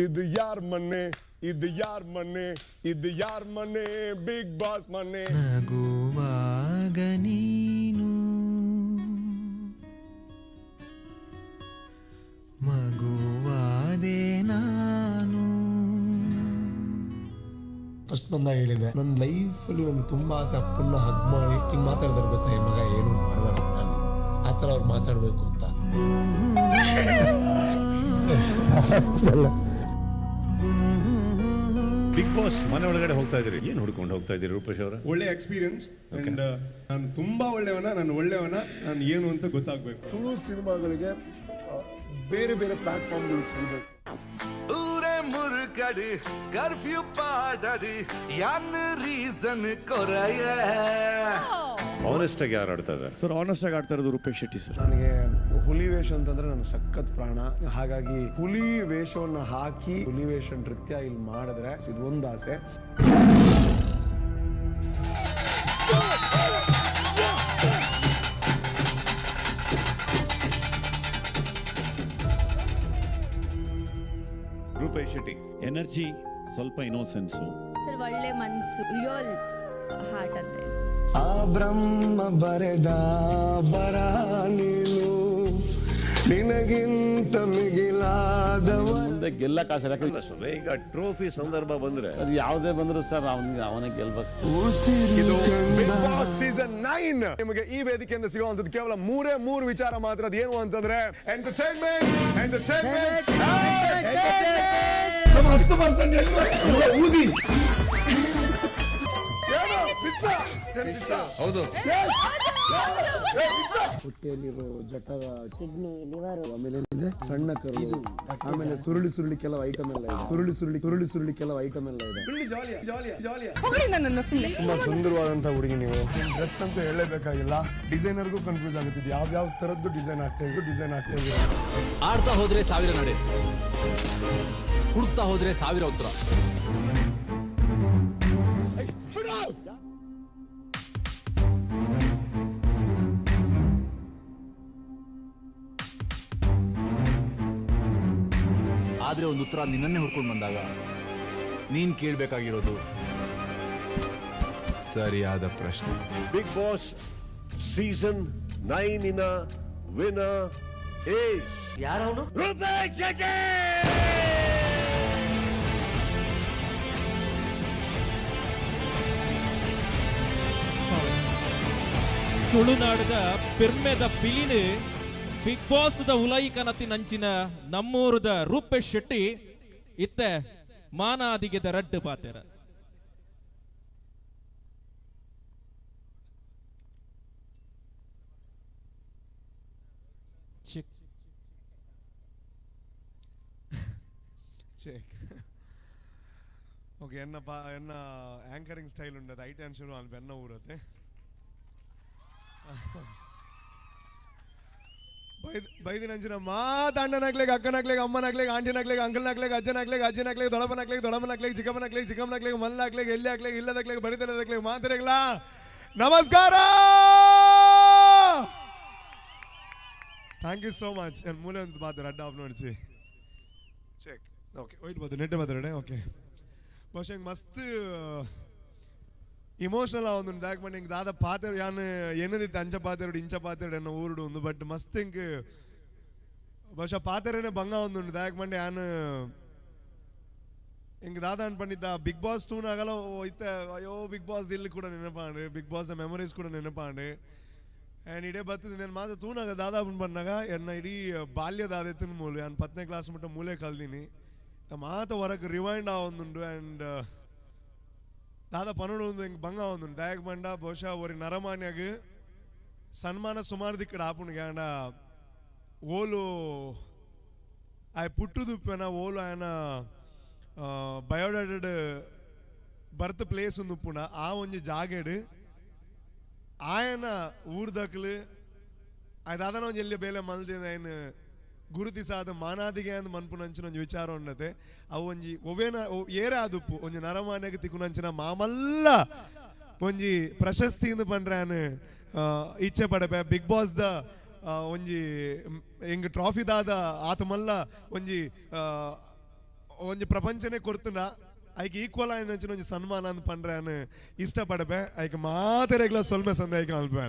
ಇದು ಯಾರ್ ಮನೆ, ಇದು ಯಾರ್ ಮನೆ, ಇದು ಯಾರ್ ಮನೆ, ಬಿಗ್ ಬಾಸ್ ಮನೆ. ನಗುವಾಗ ನೀನು ಮಗುವಾದೆ ನಾನು. ಫಸ್ಟ್ ಬಂದಾಗ ಹೇಳಿದೆ, ನನ್ನ ಲೈಫಲ್ಲಿ ನನ್ಗೆ ತುಂಬಾ ಆಸೆ ಅಪ್ಪನ್ನ ಹಗ್ ಮಾಡಿ ಹಿಂಗೆ ಮಾತಾಡಿದಾರೆ ಗೊತ್ತಾ, ಈ ಮಗ ಏನು ಮಾಡಬೇಡ, ನಾನು ಆ ಥರ ಅವ್ರು ಮಾತಾಡಬೇಕು ಅಂತ. ಬಿಗ್ ಬಾಸ್ ಮನೆ ಒಳಗಡೆ ಹೋಗ್ತಾ ಇದ್ದೀರಿ, ಏನು ಹುಡ್ಕೊಂಡು ಹೋಗ್ತಾ ಇದ್ದೀರಿ ರೂಪೇಶ್ ಅವರ? ಒಳ್ಳೆ ಎಕ್ಸ್ಪೀರಿಯನ್ಸ್ ಅಂಡ್ ನಾನು ತುಂಬಾ ಒಳ್ಳೆಯವನ, ನಾನು ಒಳ್ಳೆಯವನ, ನಾನು ಏನು ಅಂತ ಗೊತ್ತಾಗಬೇಕು. ತುಳು ಸಿನಿಮಾಗಳಿಗೆ ಬೇರೆ ಬೇರೆ ಪ್ಲಾಟ್ಫಾರ್ಮ್ಗಳು ಸಿಗಬೇಕು. ಊರೇ ಮುರುಕಡು ಕರ್ಫ್ಯೂ ಪಾಡಡು ಯಾನ್ ರೀಸನ್ ಕೊರೆಯ. ಆನೆಸ್ಟ್ ಆಗಿ ಯಾರು ಆಡ್ತಾ ಇದ್ದಾರೆ ಸರ್? ಆನೆಸ್ಟ್ ಆಗಿ ಆಡ್ತಾ ಇರೋದು ರೂಪೇಶ್ ಶೆಟ್ಟಿ ಸರ್. ನನಗೆ ಹುಲಿ ವೇಷ ಅಂತಂದ್ರೆ ನನಗೆ ಸಖತ್ ಪ್ರಾಣ. ಹಾಗಾಗಿ ಹುಲಿ ವೇಷವನ್ನು ಹಾಕಿ ಹುಲಿ ವೇಷ ನೃತ್ಯ ಇಲ್ಲಿ ಮಾಡಿದ್ರೆ ಇದು ಒಂದು ಆಸೆ. ರೂಪೇಶ್ ಶೆಟ್ಟಿ ಎನರ್ಜಿ, ಸ್ವಲ್ಪ ಇನ್ನೋಸೆನ್ಸು ಸರ್, ಒಳ್ಳೆ ಮನಸ್ಸು, ರಿಯಲ್ ಹಾರ್ಟ್ ಅಂತ. ಆ ಬ್ರಹ್ಮ ಬರೆದ ಬರ ನೀನು, ನಿನಗಿಂತ ಮಿಗಿಲಾದವ. ಮುಂದೆ ಗೆಲ್ಲಕ್ಕೆ ಆಸೆ ಯಾಕಂದ್ರೆ ಈಗ ಟ್ರೋಫಿ ಸಂದರ್ಭ ಬಂದ್ರೆ ಅದು ಯಾವುದೇ ಬಂದ್ರು ಸರ್ ಅವನಿಗೆ ಅವನೇ ಗೆಲ್ಬೇಕು. ಇದು ಬಿಗ್ ಬಾಸ್ ಸೀಸನ್ 9. ನಿಮಗೆ ಈ ವೇದಿಕೆಯಿಂದ ಸಿಗುವಂತದ್ದು ಕೇವಲ ಮೂರೇ ವಿಚಾರ ಮಾತ್ರ. ಅದೇನು ಅಂತಂದ್ರೆ ಎಂಟರ್ಟೈನ್ಮೆಂಟ್, ಎಂಟರ್ಟೈನ್ಮೆಂಟ್, ನಮ್ಮ 10% ಊದಿ. ಹೌದು. ಹೊಟ್ಟೆಯಲ್ಲಿರೋ ಜಠರ, ಕಿಡ್ನಿ, ಲಿವರ್, ಆಮೇಲೆ ಏನಿದೆ ಸಣ್ಣ ಕರು, ಆಮೇಲೆ ಸುರುಳಿ ಸುರುಳಿ ಕೆಲವು ಐಟಮ್ ಎಲ್ಲ ಇದೆ. ಸುರುಳಿ ಸುರುಳಿ ಸುರುಳಿ ಸುರುಳಿ ಕೆಲವು ಐಟಮ್ ಎಲ್ಲ ಇದೆ. ತುಂಬಾ ಸುಂದರವಾದಂತ ಹುಡುಗಿ ನೀವು. ಡ್ರೆಸ್ ಅಂತೂ ಹೇಳಲೇಬೇಕಾಗಿಲ್ಲ. ಡಿಸೈನರ್ಗೂ ಕನ್ಫ್ಯೂಸ್ ಆಗುತ್ತಿದೆ, ಯಾವ ಯಾವ ತರದ್ದು ಡಿಸೈನ್ ಆಗ್ತಾ ಇದ್ರು, ಡಿಸೈನ್ ಆಗ್ತಾ ಇದೆ. ಆಡ್ತಾ ಹೋದ್ರೆ 1000 ನಡೆ, ಹುಡುಕ್ತಾ ಹೋದ್ರೆ 1000 ಉತ್ತರ. ಆದ್ರೆ ಒಂದು ಉತ್ತರ ನಿನ್ನನ್ನೇ ಹುಡ್ಕೊಂಡು ಬಂದಾಗ ನೀನ್ ಕೇಳ್ಬೇಕಾಗಿರೋದು ಸರಿಯಾದ ಪ್ರಶ್ನೆ. Big boss season 9 winner is ಯಾರವನು? ರೂಪೇಶ್ ಶೆಟ್ಟಿ. ತುಳುನಾಡದ ಪೆರ್ಮೆದ ಪಿಲಿನು ಬಿಗ್ ಬಾಸ್ the ಉಲೈ ಕನತಿನಂಚಿನ ನಮ್ಮೂರದ ರೂಪೇಶ್ ಶೆಟ್ಟಿ ಇತ್ತೆ ಮಾನಾದಿಗೆದ ರಡ್ಡು ಪಾತೆರ. ಓಕೆ, ಎನ್ನ ಎನ್ನ ಆಂಕರಿಂಗ್ ಸ್ಟೈಲ್ ಉಂಟು, ಐಟ್ ಆನ್ಸರು ಅಲ್ಲಿ ಬೆನ್ನ ಊರತ್ತೆ. ಬೈದಿನಂಚಿನ ಮಾತ ಅಣ್ಣನಾಗ್ಲಿಗೆ ಅಕ್ಕನಾಗ್ಲಿಗೆ ಅಮ್ಮನಾಗ್ಲಿಗೆ ಆಂಟಿನಾಗ್ಲಿಗೆ ಅಂಕಲ್ನಾಗ್ಲಿಗೆ ಅಜ್ಜನಾಗ್ಲಿಗೆ ಅಜ್ಜನಾಗ್ಲಿಗೆ ದೊಡಪನಾಗ್ಲಿಗೆ ದೊಡಮನಾಗ್ಲಿಗೆ ಚಿಕ್ಕಮ್ಮನಾಗ್ಲಿಗೆ ಚಿಕ್ಕಮ್ಮನಾಗ್ಲಿಗೆ ಮಲ್ಲಾಗ್ಲಿಗೆ ಎಲ್ಲಿ ಆಗ್ಲಿಗೆ ಇಲ್ಲದಾಗ್ಲಿಗೆ ಬರಿತಲದಾಗ್ಲಿಗೆ ಮಾತಿರಗ್ಲಾ ನಮಸ್ಕಾರ. Thank you so much. ನನ್ನ ಮೂಲೆ ಒಂದು ಪಾತ್ರ ಅಡ್ಡ ಆಫ್ ನೋಡಿಸಿ ಚೆಕ್. ಓಕೆ, ವೈಟ್ ಬಾತು ನೆಟ್ಟೆ ಮಾತಾಡೆ. ಓಕೆ, ಬಹುಶಃ ಹಿಂಗೆ ಮಸ್ತ್ ಇಮೋಷನಲ್ ಒಂದು ದಾಕ್ ಮಾಡಿ ಹಿಂಗೆ ದಾದ ಪಾತ್ರ ಯಾನ್ ಏನದಿತ್ತು ಅಂಚ ಪಾತೆರಡು ಇಂಚ ಪಾತೆರಡು ಅನ್ನೋ ಊರುಡು ಒಂದು ಬಟ್ ಮಸ್ತ್ ಹಿಂಗೆ ಬಹುಶಃ ಪಾತೆರನೇ ಬಂಗ ಒಂದುಂಡು ದಾಕ್ ಮಂಡೆ ಯಾನ್ ಹಿಂಗೆ ದಾದ ಅನ್ಪಂಡಿದ್ದ ಬಿಗ್ ಬಾಸ್ ತೂನಾಗಲ ಇತ್ತ ಅಯ್ಯೋ ಬಿಗ್ ಬಾಸ್ ಇಲ್ಲಿ ಕೂಡ ನೆನಪಾಂಡು, ಬಿಗ್ ಬಾಸ್ ಮೆಮೊರೀಸ್ ಕೂಡ ನೆನಪಾಂಡು. ಆ್ಯಂಡ್ ಇಡೇ ಬರ್ತದೆ ನಾನು ಮಾತ್ರ ತೂನಾಗ ದಾದಾ ಬಂದಾಗ ಎನ್ನ ಇಡೀ ಬಾಲ್ಯ ದಾದೆತ್ತಿನ ಮೂಲೆ ನಾನು 10ನೇ ಕ್ಲಾಸ್ ಮುಟ್ಟ ಮೂಲೆ ಕಲ್ದೀನಿ ಮಾತ ಹೊರಗೆ ರಿವೈಂಡ್ ಆವೊಂದುಂಡು. ಆ್ಯಂಡ್ ದಾದಾ ಪನೋಡು ಒಂದು ಹಿಂಗೆ ಬಂಗ ಒಂದುಂಡು ದಾಯಕ್ ಬಂಡ ಬಹುಶಃ ಒರಿ ನರಮಾನ್ಯಾಗ ಸನ್ಮಾನ ಸುಮಾರು ದಿಕ್ಕಡ ಆಪುಣಿಗೆ ಆಂಡ ಓಲು ಆಯ್ ಪುಟ್ಟುದುಪ್ಪೆನ ಓಲು ಆಯನ ಬಯೋಡಾಟೆಡ್ ಬರ್ತ್ ಪ್ಲೇಸ್ ಒಂದು ಉಪ್ಪುಂಡ ಆ ಒಂಜಿ ಜಾಗೆಡ್ ಆಯನ ಊರ್ದಕ್ಲು ಆಯ್ ದಾದನ ಒಂಜಿ ಎಲ್ಲಿ ಬೇಲೆ ಮಲ್ದಿನ ಆಯ್ನ ಗುರುತಿಸಾದ ಮಾನಾದಿಗೆ ಅಂದ್ ಮನ್ಪುನಂಚಿನ ಒಂಜಿ ವಿಚಾರ ಉಂಡತೆ ಅವು ಒಂಜಿ ಒವೇನ ಏರೆ ಆದುಪ್ಪು ಒಂಜಿ ನರಮಾನ್ಯಗೆ ತಿಕ್ಕುನಂಚಿನ ಮಾಮಲ್ಲ ಒಂಜಿ ಪ್ರಶಸ್ತಿ ಪಂಡ್ರೆ ಇಚ್ಛೆ ಪಡಪೆ. ಬಿಗ್ ಬಾಸ್ the ಒಂಜಿ ಎಂಗ್ ಟ್ರಾಫಿ ದಾದ ಆತ ಮಲ್ಲ ಒಂಜಿ ಒಂಜಿ ಪ್ರಪಂಚನೇ ಕೊರ್ತುಂಡ ಐಕ್ ಈಕ್ವಲ್ ಆಯ್ನಂಚಿನ ಒಂಜಿ ಸನ್ಮಾನ ಅಂದ್ ಪಂಡ್ರೆ ಇಷ್ಟಪಡಪೆ. ಐಕ್ ಮಾತೆರೆಗ್ಲ ಸೊಲ್ಮೆ ಸಂದಾಯಕ ಅಲ್ಪೆ.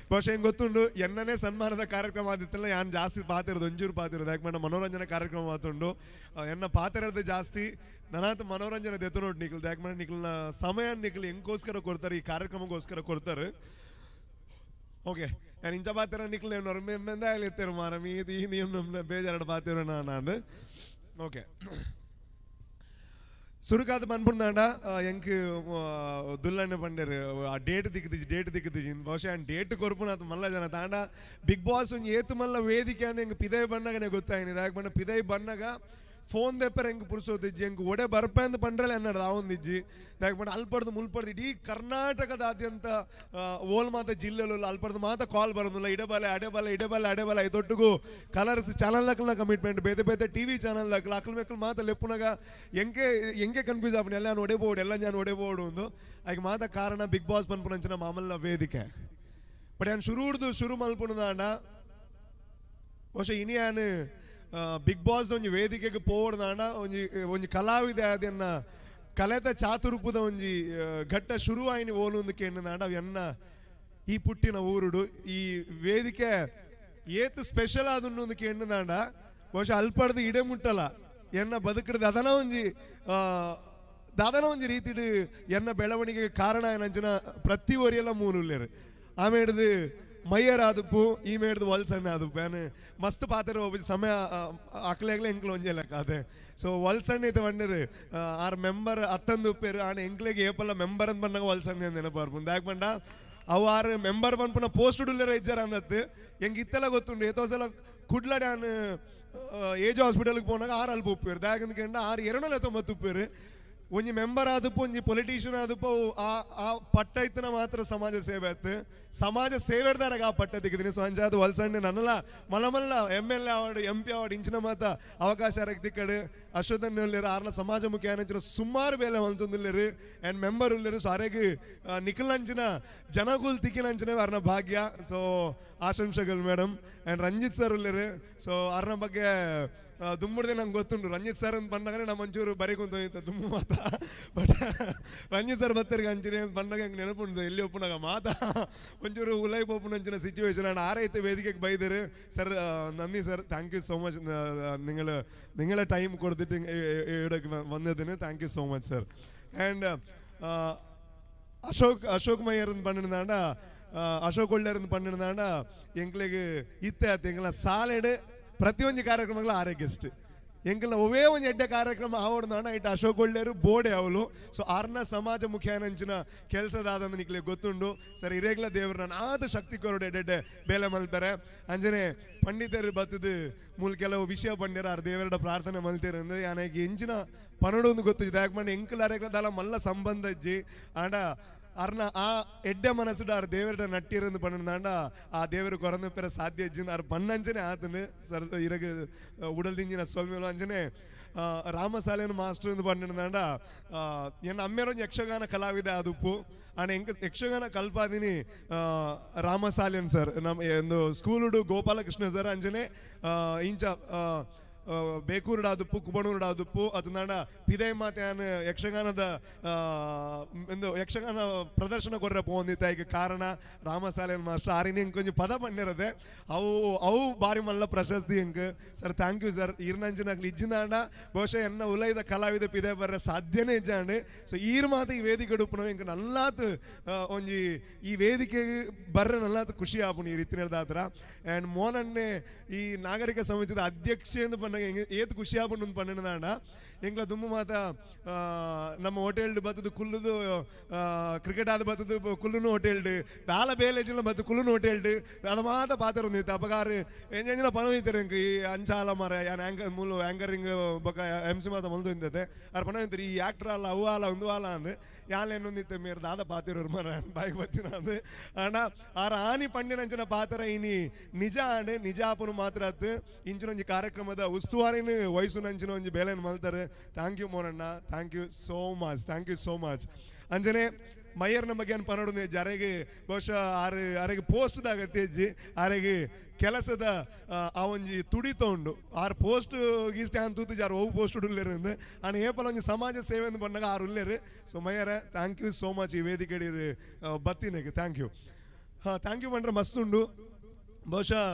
ಬಹುಶಃ ಹೆಂಗೆ ಗೊತ್ತುಂಡು ಎನ್ನನೇ ಸನ್ಮಾನದ ಕಾರ್ಯಕ್ರಮ ಆದಿತ್ತಲ್ಲ ಯಾನ್ ಜಾಸ್ತಿ ಪಾತಿರೋದು ಒಂಚೂರು ಪಾತಿರೋದು ಯಾಕೆ ಮೇಡಮ್ ಮನೋರಂಜನೆ ಕಾರ್ಯಕ್ರಮ ಆತುಂಡು ಎನ್ನ ಪಾತಿರೋದು ಜಾಸ್ತಿ ನನಾತ ಮನೋರಂಜನೆ ದೆತ್ತು ನೋಡಿ ನಿಕ್ಲು ಯಾಕೆ ಮೇಡಮ್ ನಿಕ್ಲನ ಸಮಯ ನಿಕ್ಲು ಹೆಂಗೋಸ್ಕರ ಕೊಡ್ತಾರೆ ಈ ಕಾರ್ಯಕ್ರಮಕ್ಕೋಸ್ಕರ ಕೊಡ್ತಾರೆ. ಓಕೆ, ನಾನು ಇಂಚ ಪಾತಿರ ನಿಕ್ಲು ಮೆಂದಾಗಲಿ ಎತ್ತೇರು ಮಾರ ಮೀ ಈ ನಿಯಮ ಬೇಜಾರಡು ಪಾತಿರೋ ನಾನು. ಓಕೆ, ಸುರುಕಾದ ಪನ್ಪುಂದಾಂಡ ಎಂಕ್ ದುಲ್ಲಣ್ಣ ಪಂಡೇರು ಆ ಡೇಟ್ ದಿಕ್ಕದಿಜಿ ಡೇಟ್ ದಿಕ್ಕದಿಜಿ ಬಹುಶಃ ಆ ಡೇಟ್ ಕೊರ್ಪುನ ಆತ ಮಲ್ಲ ಜನ ತಾಂಡ ಬಿಗ್ ಬಾಸ್ ಒಂಜಿ ಏತು ಮಲ್ಲ ವೇದಿಕೆ ಅಂದ ಎಂಕ್ ಪಿದೈ ಬಣ್ಣಗನೆ ಗೊತ್ತಾಯಿನಿ ಯಾಕೆ ಬಣ್ಣ ಪಿದೈ ಬಣ್ಣಗ ಫೋನ್ ದೆಪ್ಪರ ಎಂಕ್ ಪುರ್ಸೋತಿಜ್ಜಿ ಎಂಕ್ ಒಡೆ ಬರ್ಪೆ ಅಂತ ಪಂಡ್ರಲ್ಲ ಎನ್ನಡ ಆವೊಂದಿಜ್ಜಿ ಯಾಕೆ ಬಣ್ಣ ಅಲ್ಪಡ್ದು ಮುಲ್ಪಡ್ದು ಇಡೀ ಕರ್ನಾಟಕದಾದ್ಯಂತ ಓಲ್ ಮಾತ ಜಿಲ್ಲೆಲು ಅಲ್ಪಡ್ದು ಮಾತ ಕಾಲ್ ಬರೋದಿಲ್ಲ ಇಡಬಲೆ ಅಡೆಬಲೆ ಇಡಬಲೆ ಅಡೆಬಲೆ ಐದೊಟ್ಟಿಗೂ ಕಲರ್ಸ್ ಚಾನಲ್ ದಾಕಲ್ನ ಕಮಿಟ್ಮೆಂಟ್ ಬೇತೆ ಬೇತೆ ಟಿ ವಿ ಚಾನಲ್ ದಾಕಲ್ ಅಕ್ಲ ಮೆಕ್ಕಲ್ ಮಾತ ಲೆಪ್ಪುನಾಗ ಎಂಕೆ ಎಂಕೆ ಕನ್ಫ್ಯೂಸ್ ಆಪುನಿ ಎಲ್ಲ ನಾನು ಒಡೆಬೋಡು ಎಲ್ಲ ನಾನು ಒಡೆಬೋಡು ಒಂದು ಐಕ್ ಮಾತ ಕಾರಣ ಬಿಗ್ ಬಾಸ್ ಪನ್ಪುನಂಚಿನ ಮಾಮಲ್ಲ ವೇದಿಕೆ. ಬಟ್ ನಾನು ಶುರು ಶುರು ಮಲ್ಪುನದಾಂಡ ಬಹುಶಃ ಇನಿ ಯಾನ್ ಬಿಗ್ ಬಾಸ್ ಒಂಜಿ ವೇದಿಕೆಗೆ ಪೋವಡ್ದಾಂಡ ಒಂಜಿ ಒಂಜಿ ಕಲಾವಿದೆ ಅದನ್ನ ಕಲೆತ ಚಾತುರುಪುದ ಒಂಜಿ ಘಟ್ಟ ಶುರು ಆಯ್ನಿ ಓಲೊಂದು ಕೇಂದ್ರಾಂಡ ಅವು ಎನ್ನ ಈ ಪುಟ್ಟಿನ ಊರುಡು ಈ ವೇದಿಕೆ ಏತ್ ಸ್ಪೆಷಲ್ ಆದುನ್ನೊಂದು ಕೇಂದ್ರಾಂಡ ಬಹುಶಃ ಅಲ್ಪಡ್ದು ಇಡೆ ಮುಟ್ಟಲ್ಲ ಎನ್ನ ಬದುಕಡ್ದು ಅದನ ಒಂಜಿ ದಾದನ ಒಂಜಿ ರೀತಿಡು ಎನ್ನ ಬೆಳವಣಿಗೆಗೆ ಕಾರಣ ಏನಂಚಿನ ಪ್ರತಿ ಒರಿಯೆಲ್ಲ ಮೂನುಲ್ಲೇರು ಆಮೇಡ್ದು ಮೈಯರ್ ಆದುಪ್ಪು ಈ ಮೇಡ್ದು ವಲ್ಸಣ್ಣ ಆದುಪ್ಪು ಯಾನ್ ಮಸ್ತ್ ಪಾತ್ರ ಒಬ್ಬ ಸಮಯ ಅಕ್ಲೆಗ್ಲೆ ಎಂಕ್ಲು ಒಂಜೆ ಲೆಕ್ಕ ಅದೇ. ಸೊ ವಲ್ಸಣ್ಣ ಇತ್ತು ಬಂಡಿರು ಆರ್ ಮೆಂಬರ್ ಅತ್ತಂದು ಉಪ್ಪೇರು ಆಣ ಎಂಕ್ಲೆಗ್ ಏಪಲ್ಲ ಮೆಂಬರ್ ಅಂತ ಬಂದಾಗ ವಲ್ಸಣ್ಣ ಅಂತ ನೆನಪಾರ್ಪುಂಡು ಯಾಕೆ ಬಂಡ ಅವು ಆರು ಮೆಂಬರ್ ಪನ್ಪುನ ಪೋಸ್ಟ್ ಉಲ್ಲೇರ ಇಜ್ಜಾರ ಅಂದತ್ತು ಎಂಕ್ ಇತ್ತೆಲ್ಲ ಗೊತ್ತುಂಡು ಏತೋ ಸಲ ಕುಡ್ಲ ನಾನು ಏಜ್ ಹಾಸ್ಪಿಟಲ್ಗೆ ಪೋನಾಗ ಆರು ಅಲ್ಪ ಉಪ್ಪೇರು ದಾಗಂದ ಕೆಂಡ ಆರು ಎರಡಲ್ಲ ತೊಂಬತ್ತು ಉಪ್ಪೇರು ಒಂಜಿ ಮೆಂಬರ್ ಆದಪ್ಪ ಒಂಜಿ ಪೊಲಿಟಿಷಿಯನ್ ಆದಪ್ಪ ಆ ಆ ಪಟ್ಟ ಇತ್ತನ ಮಾತ್ರ ಸಮಾಜ ಸೇವೆ ಆಯ್ತು ಸಮಾಜ ಸೇವೆಡ್ದಾರಾಗ ಆ ಪಟ್ಟ ತೆಗೆದಿನಿ. ಸೊ ಅಂಚಾದ ವಲ್ಸಣ್ಣ ನನ್ನಲ್ಲ ಮಲಮಲ್ಲ M L A award M P award ಇಂಚಿನ ಮಾತ ಅವಕಾಶ ತಿಕ್ಕಡು ಅಶ್ವಥನ್ ಉಲ್ಲೇರು ಆರ್ನ ಸಮಾಜ ಮುಖ್ಯ ಅಂಚಿನ ಸುಮಾರು ಬೇಲೆ ಮಲ್ತೊಂದುಲ್ಲೇರು ಆ್ಯಂಡ್ ಮೆಂಬರ್ ಉಲ್ಲೇರು. ಸೊ ಅರೆಗ್ ನಿಖಿಲಂಚಿನ ಜನಕುಲ್ ತಿಕ್ಕಿನಂಚಿನ ಅರ್ನ ಭಾಗ್ಯ. ಸೊ ಆಶಂಸೆಗಳು ಮೇಡಮ್. ಆ್ಯಂಡ್ ರಂಜಿತ್ ಸರ್ ಉಲ್ಲೇರು. ಸೊ ಅರ್ನ ಬಗ್ಗೆ ದುಮ್ಮುಡ್ದೆ ನಂಗೆ ಗೊತ್ತುಂಟು ರಂಜಿತ್ ಸರ್ ಅಂತ ಬಂದಾಗನೇ ನಮ್ಮ ಒಂಚೂರು ಬರೀ ಕುಂತ ದುಮ್ಮು ಮಾತಾ ಬಟ್ ರಂಜಿತ್ ಸರ್ ಬತ್ತರಿಗೆ ಅಂಚಿನ ಬಂದಾಗ ಹಂಗೆ ನೆನಪುಂಟು ಎಲ್ಲಿ ಒಪ್ಪುನಾಗ ಮಾತಾ ಒಂಚೂರು ಉಲೈ ಪೋಪುನಂಚಿನ ಸಿಚುವೇಶನ್ ಆ್ಯಂಡ್ ಆರೈತೆ ವೇದಿಕೆಗೆ ಬೈದರು ಸರ್ നന്ദി sir, thank you so much. നിങ്ങൾ നിങ്ങളെ ടൈം കൊടുത്തിട്ട് ഇവിടെ വന്നതിന് thank you so much sir. And Ashok Mayyar ಅಂತ ಪಂಡಿನಾಂಡ ಅಶೋಕ್ ಒಳ್ಳೆರ್ ಅಂತ ಪಂಡಿನಾಂಡ ಎಂಕ್ಲೆಗ್ ಇತ್ತೆ ಆತ ಎಂಕ್ಲ ಸಾಲೆಡ್ ಪ್ರತಿಯೊಂದು ಕಾರ್ಯಕ್ರಮಗಳ ಆರೇ ಗೆಸ್ಟ್ ಎಂಕಲ್ನ ಒವೇ ಒಂದು ಎಡ್ಡೆ ಕಾರ್ಯಕ್ರಮ ಆವಡ್ದಾಂಡ ಇಟ್ಟು ಅಶೋಕ್ ಒಳ್ಳೆಯರು ಬೋಡೆ ಅವಳು. ಸೊ ಆರ್ನ ಸಮಾಜ ಮುಖ್ಯಾನಂಚಿನ ಕೆಲಸದಾದಂದು ನಿಕ್ಲೆ ಗೊತ್ತುಂಡು ಸರ್. ಇರೇಗ್ಲ ದೇವರು ನಾನು ಆದ ಶಕ್ತಿ ಕೊರಡು ಎಡ್ಡೆಡ್ಡೆ ಬೇಲೆ ಮಲ್ಪೆರೆ ಅಂಜನೆ ಪಂಡಿತರು ಬತ್ತದು ಮೂಲ ಕೆಲವು ವಿಷಯ ಪಂಡ್ಯರ ಆರ್ ದೇವರಡ ಪ್ರಾರ್ಥನೆ ಮಲ್ತಿರಂದು ಯಾನಾಗಿ ಎಂಚಿನ ಪನಡು ಒಂದು ಗೊತ್ತು ಯಾಕೆ ಮಾಡಿ ಎಂಕಲ್ ಅರೆಗ್ಲ ದಾಲ ಮಲ್ಲ ಸಂಬಂಧ ಇಜ್ಜಿ ಆಂಡ ಅರ್ನ ಆ ಎಡ್ಡೆ ಮನಸ್ಸುಡು ಆರ್ ದೇವರ ನಟ್ಟಿರಂದು ಪಂಡ ಆ ದೇವರು ಕೊರಂದು ಪೆರ ಸಾಧ್ಯ ಇಜ್ಜಿನ ಆರ್ ಬನ್ನಂಚನೆ ಆತನು ಸರ್ ಇರಗ ಉಡಲ್ದಿಂಜಿನ ಸೊಲ್ಮೇಲು ಅಂಚನೆ ರಾಮಸಾಲೇನು ಮಾಸ್ಟರ್ ಎಂದು ಪಂಡ ಎನ್ನ ಅಮ್ಮೇರೊಂದು ಯಕ್ಷಗಾನ ಕಲಾವಿದ ಆದುಪ್ಪು ಆಂಡ ಎಂಕ್ ಯಕ್ಷಗಾನ ಕಲ್ಪಾದಿನಿ ರಾಮಸಾಲೇನ್ ಸರ್ ನಮ್ಮ ಒಂದು ಸ್ಕೂಲುಡು ಗೋಪಾಲಕೃಷ್ಣ ಸರ್ ಅಂಚನೆ ಇಂಚ ಬೇಕೂರುಡಾದುಪ್ಪು ಕುಬಣೂರುಡಾದುಪ್ಪು ಅದನ್ನಾಡ ಪಿದೈ ಮಾತೆ ಯಕ್ಷಗಾನದ ಒಂದು ಯಕ್ಷಗಾನ ಪ್ರದರ್ಶನ ಕೊರ್ರೆ ಪೋಂದಿತ್ತ ಈಗ ಕಾರಣ ರಾಮಸಾಲೇನ್ ಮಾಸ್ಟರ್ ಆರಿನ ಇಂಕ್ ಒಂಜಿ ಪದ ಪಂಡಿರದೆ ಅವು ಅವು ಬಾರಿ ಮಲ್ಲ ಪ್ರಶಸ್ತಿ ಇಂಕ್ ಸರ್ thank you sir ಈರ್ನಂಚಿನ ಇಜ್ಜಿನಾಂಡ ಬಹುಶಃ ಎನ್ನ ಉಲೈದ ಕಲಾವಿದ ಪಿದೆ ಬರ್ರೆ ಸಾಧ್ಯನೇ ಇಜ್ಜಾಂಡ್. ಸೊ ಈರ್ ಮಾತ ಈ ವೇದಿಕೆ ಉಪ್ಪುನವು ಇಂಕ್ ನಲ್ಲಾತ್ ಒಂಜಿ ಈ ವೇದಿಕೆ ಬರ್ರೆ ನಲ್ಲಾತ್ ಖುಷಿ ಆಪುಂಡು ಈ ರೀತಿ ದಾತ್ರ. ಆ್ಯಂಡ್ ಮೋನನ್ನೇ ಈ ನಾಗರಿಕ ಸಮಿತಿದ ಅಧ್ಯಕ್ಷೆ ಎಂದು ಪಂಡ ಏತ್ ಖುಷಿ ಆಪುಂಡು ಪಂಡಿನಾಂಡ ಎಂಕ್ಲ ದುಮ್ಮು ಮಾತ ನಮ್ಮ ಹೋಟೆಲ್ಡ್ ಬತ್ತದು ಕುಲ್ಲುದು ಕ್ರಿಕೆಟ್ ಆದ ಬತ್ತದು ಕುಲ್ಲುನು ಹೋಟೆಲ್ಡ್ ದಾಲ ಬೇಲೇಜಿನ ಬತ್ತು ಕುಲ್ಲುನು ಹೋಟೆಲ್ಡ್ ಅದ ಮಾತ ಪಾತ್ರ ಒಂದಿತ್ತು ಅಪಗಾರ ಎಂಜನ ಪನ ಎಂಕ್ ಈ ಅಂಚಾಲ ಮರ ಯಾನ್ ಆ್ಯಂಕರ್ ಮೂಲು ಆ್ಯಂಕರಿಂಗ್ ಬೊಕ ಎಮ್ ಸಿ ಮಾತ ಮಲ್ದು ಇಂದತೆ ಆರ್ ಪನ ಈ ಆ್ಯಕ್ಟರ್ ಅಲ್ಲ ಅವು ಅಲ್ಲ ಒಂದು ಅಲ್ಲ ಅಂದ್ ಯಾನ್ ಏನೊಂದಿತ್ತೆ ಮೇರ್ ದಾದ ಪಾತಿರೋರು ಮರ ಬಾಯಿಗೆ ಬತ್ತಿನ ಅಂದ್. ಆಂಡ ಆರ್ ಆನಿ ಪಂಡಿನಂಚಿನ ಪಾತ್ರ ಇನಿ ನಿಜ ಆಂಡ್ ನಿಜ ಆಪುನು ಮಾತ್ರ ಅತ್ ಇಂಚಿನೊಂಜಿ ಕಾರ್ಯಕ್ರಮದ ಉಸ್ತುವಾರಿನ ವಯಸ್ಸು ನಂಚಿನ ಒಂಜಿ ಬೇಲೆನ್ ಮಲ್ತಾರೆ. Thank you ಮೋನಣ್ಣ, thank you so much, thank you so much. ಅಂಜನೆ ಮಯ್ಯರ್ನ ಬಗ್ಗೆ ಪನೋಡು ಜರೆಗೆ ಬಹುಶಃ ಆರು ಅರೆಗೆ ಪೋಸ್ಟ್ದಾಗ ಅಜ್ಜಿ ಅರೆಗೆ ಕೆಲಸದ ಆ ಒಂಜಿ ತುಡಿತ ಉಂಡು ಆರು ಪೋಸ್ಟ್ ಗೀಸ್ಟ್ ಆನ್ ತೂತು ಜಾರು ಅವು ಪೋಸ್ಟ್ ಉಲ್ಲೇರು ಆಂಡ್ ಏಪಲ ಒಂಜಿ ಸಮಾಜ ಸೇವೆ ಅಂದ್ ಪನ್ನಾಗ ಆರು ಉಲ್ಲೇರು. ಸೊ ಮಯ್ಯರ thank you so much ಈ ವೇದಿಕೆ ಬತ್ತಿನಕ್ಕೆ thank you. ಹಾಂ thank you ಪಂಡ್ರೆ ಮಸ್ತ್ ಉಂಡು ಬಹುಶಃ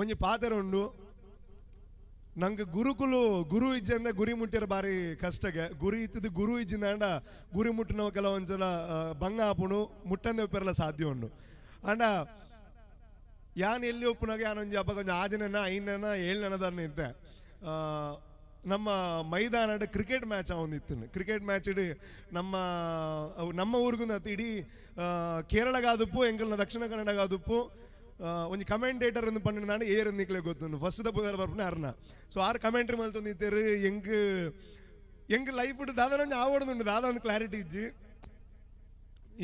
ಒಂಜಿ ಪಾತ್ರ ಉಂಡು ನಂಗೆ ಗುರುಕುಲು ಗುರು ಇಜ್ಜಂದ ಗುರಿ ಮುಟ್ಟಿರ ಬಾರಿ ಕಷ್ಟಗೆ ಗುರಿ ಇತ್ತದ ಗುರು ಇಜ್ಜಿಂದ ಗುರಿ ಮುಟ್ಟಿನವ ಕೆಲವೊಂದ್ಸಲ ಬಂಗ ಆಪುಣು ಮುಟ್ಟಂದೆ ಒಪ್ಪೆರಲ ಸಾಧ್ಯ ಉಂಡು. ಅಂಡ ಯಾನ್ ಎಲ್ಲಿ ಒಪ್ಪುನಾಗ ಯಾನೊಂಜಿ ಹಬ್ಬ ಕೊಂಚ ಆಜನನ ಐನನ ಏಳ್ನನದನ್ನ ಇದ್ದೆ ನಮ್ಮ ಮೈದಾನಡ್ ಕ್ರಿಕೆಟ್ ಮ್ಯಾಚ್ ಅವನಿತ್ತು. ಕ್ರಿಕೆಟ್ ಮ್ಯಾಚ್ ಇಡೀ ನಮ್ಮ ನಮ್ಮ ಊರಿಗೂ ಇಡೀ ಕೇರಳಗಾದುಪ್ಪು ಎಂಕಲ್ನ ದಕ್ಷಿಣ ಕನ್ನಡಗಾದುಪ್ಪು ಒಂಜಿ ಕಮೆಂಟೇಟರ್ ಒಂದು ಪಂಡಿನಾಂಡ ಏರ್ ನಿಕ್ಲೆ ಗೊತ್ತುಂಡು ಫಸ್ಟ್ the ಪುದರ್ ಬರ್ಪುನ ಅರ್ನ. ಸೊ ಆರು ಕಮೆಂಟ್ರಿ ಮಲ್ತೊಂದಿತ್ತೇರು ಎಂಗ್ ಎಂಗ್ ಲೈಫ್ ದಾದನ ಒಂಜಿ ಆವಡ್ದುಂಡು ದಾದ ಒಂದು ಕ್ಲಾರಿಟಿ ಇಜ್ಜಿ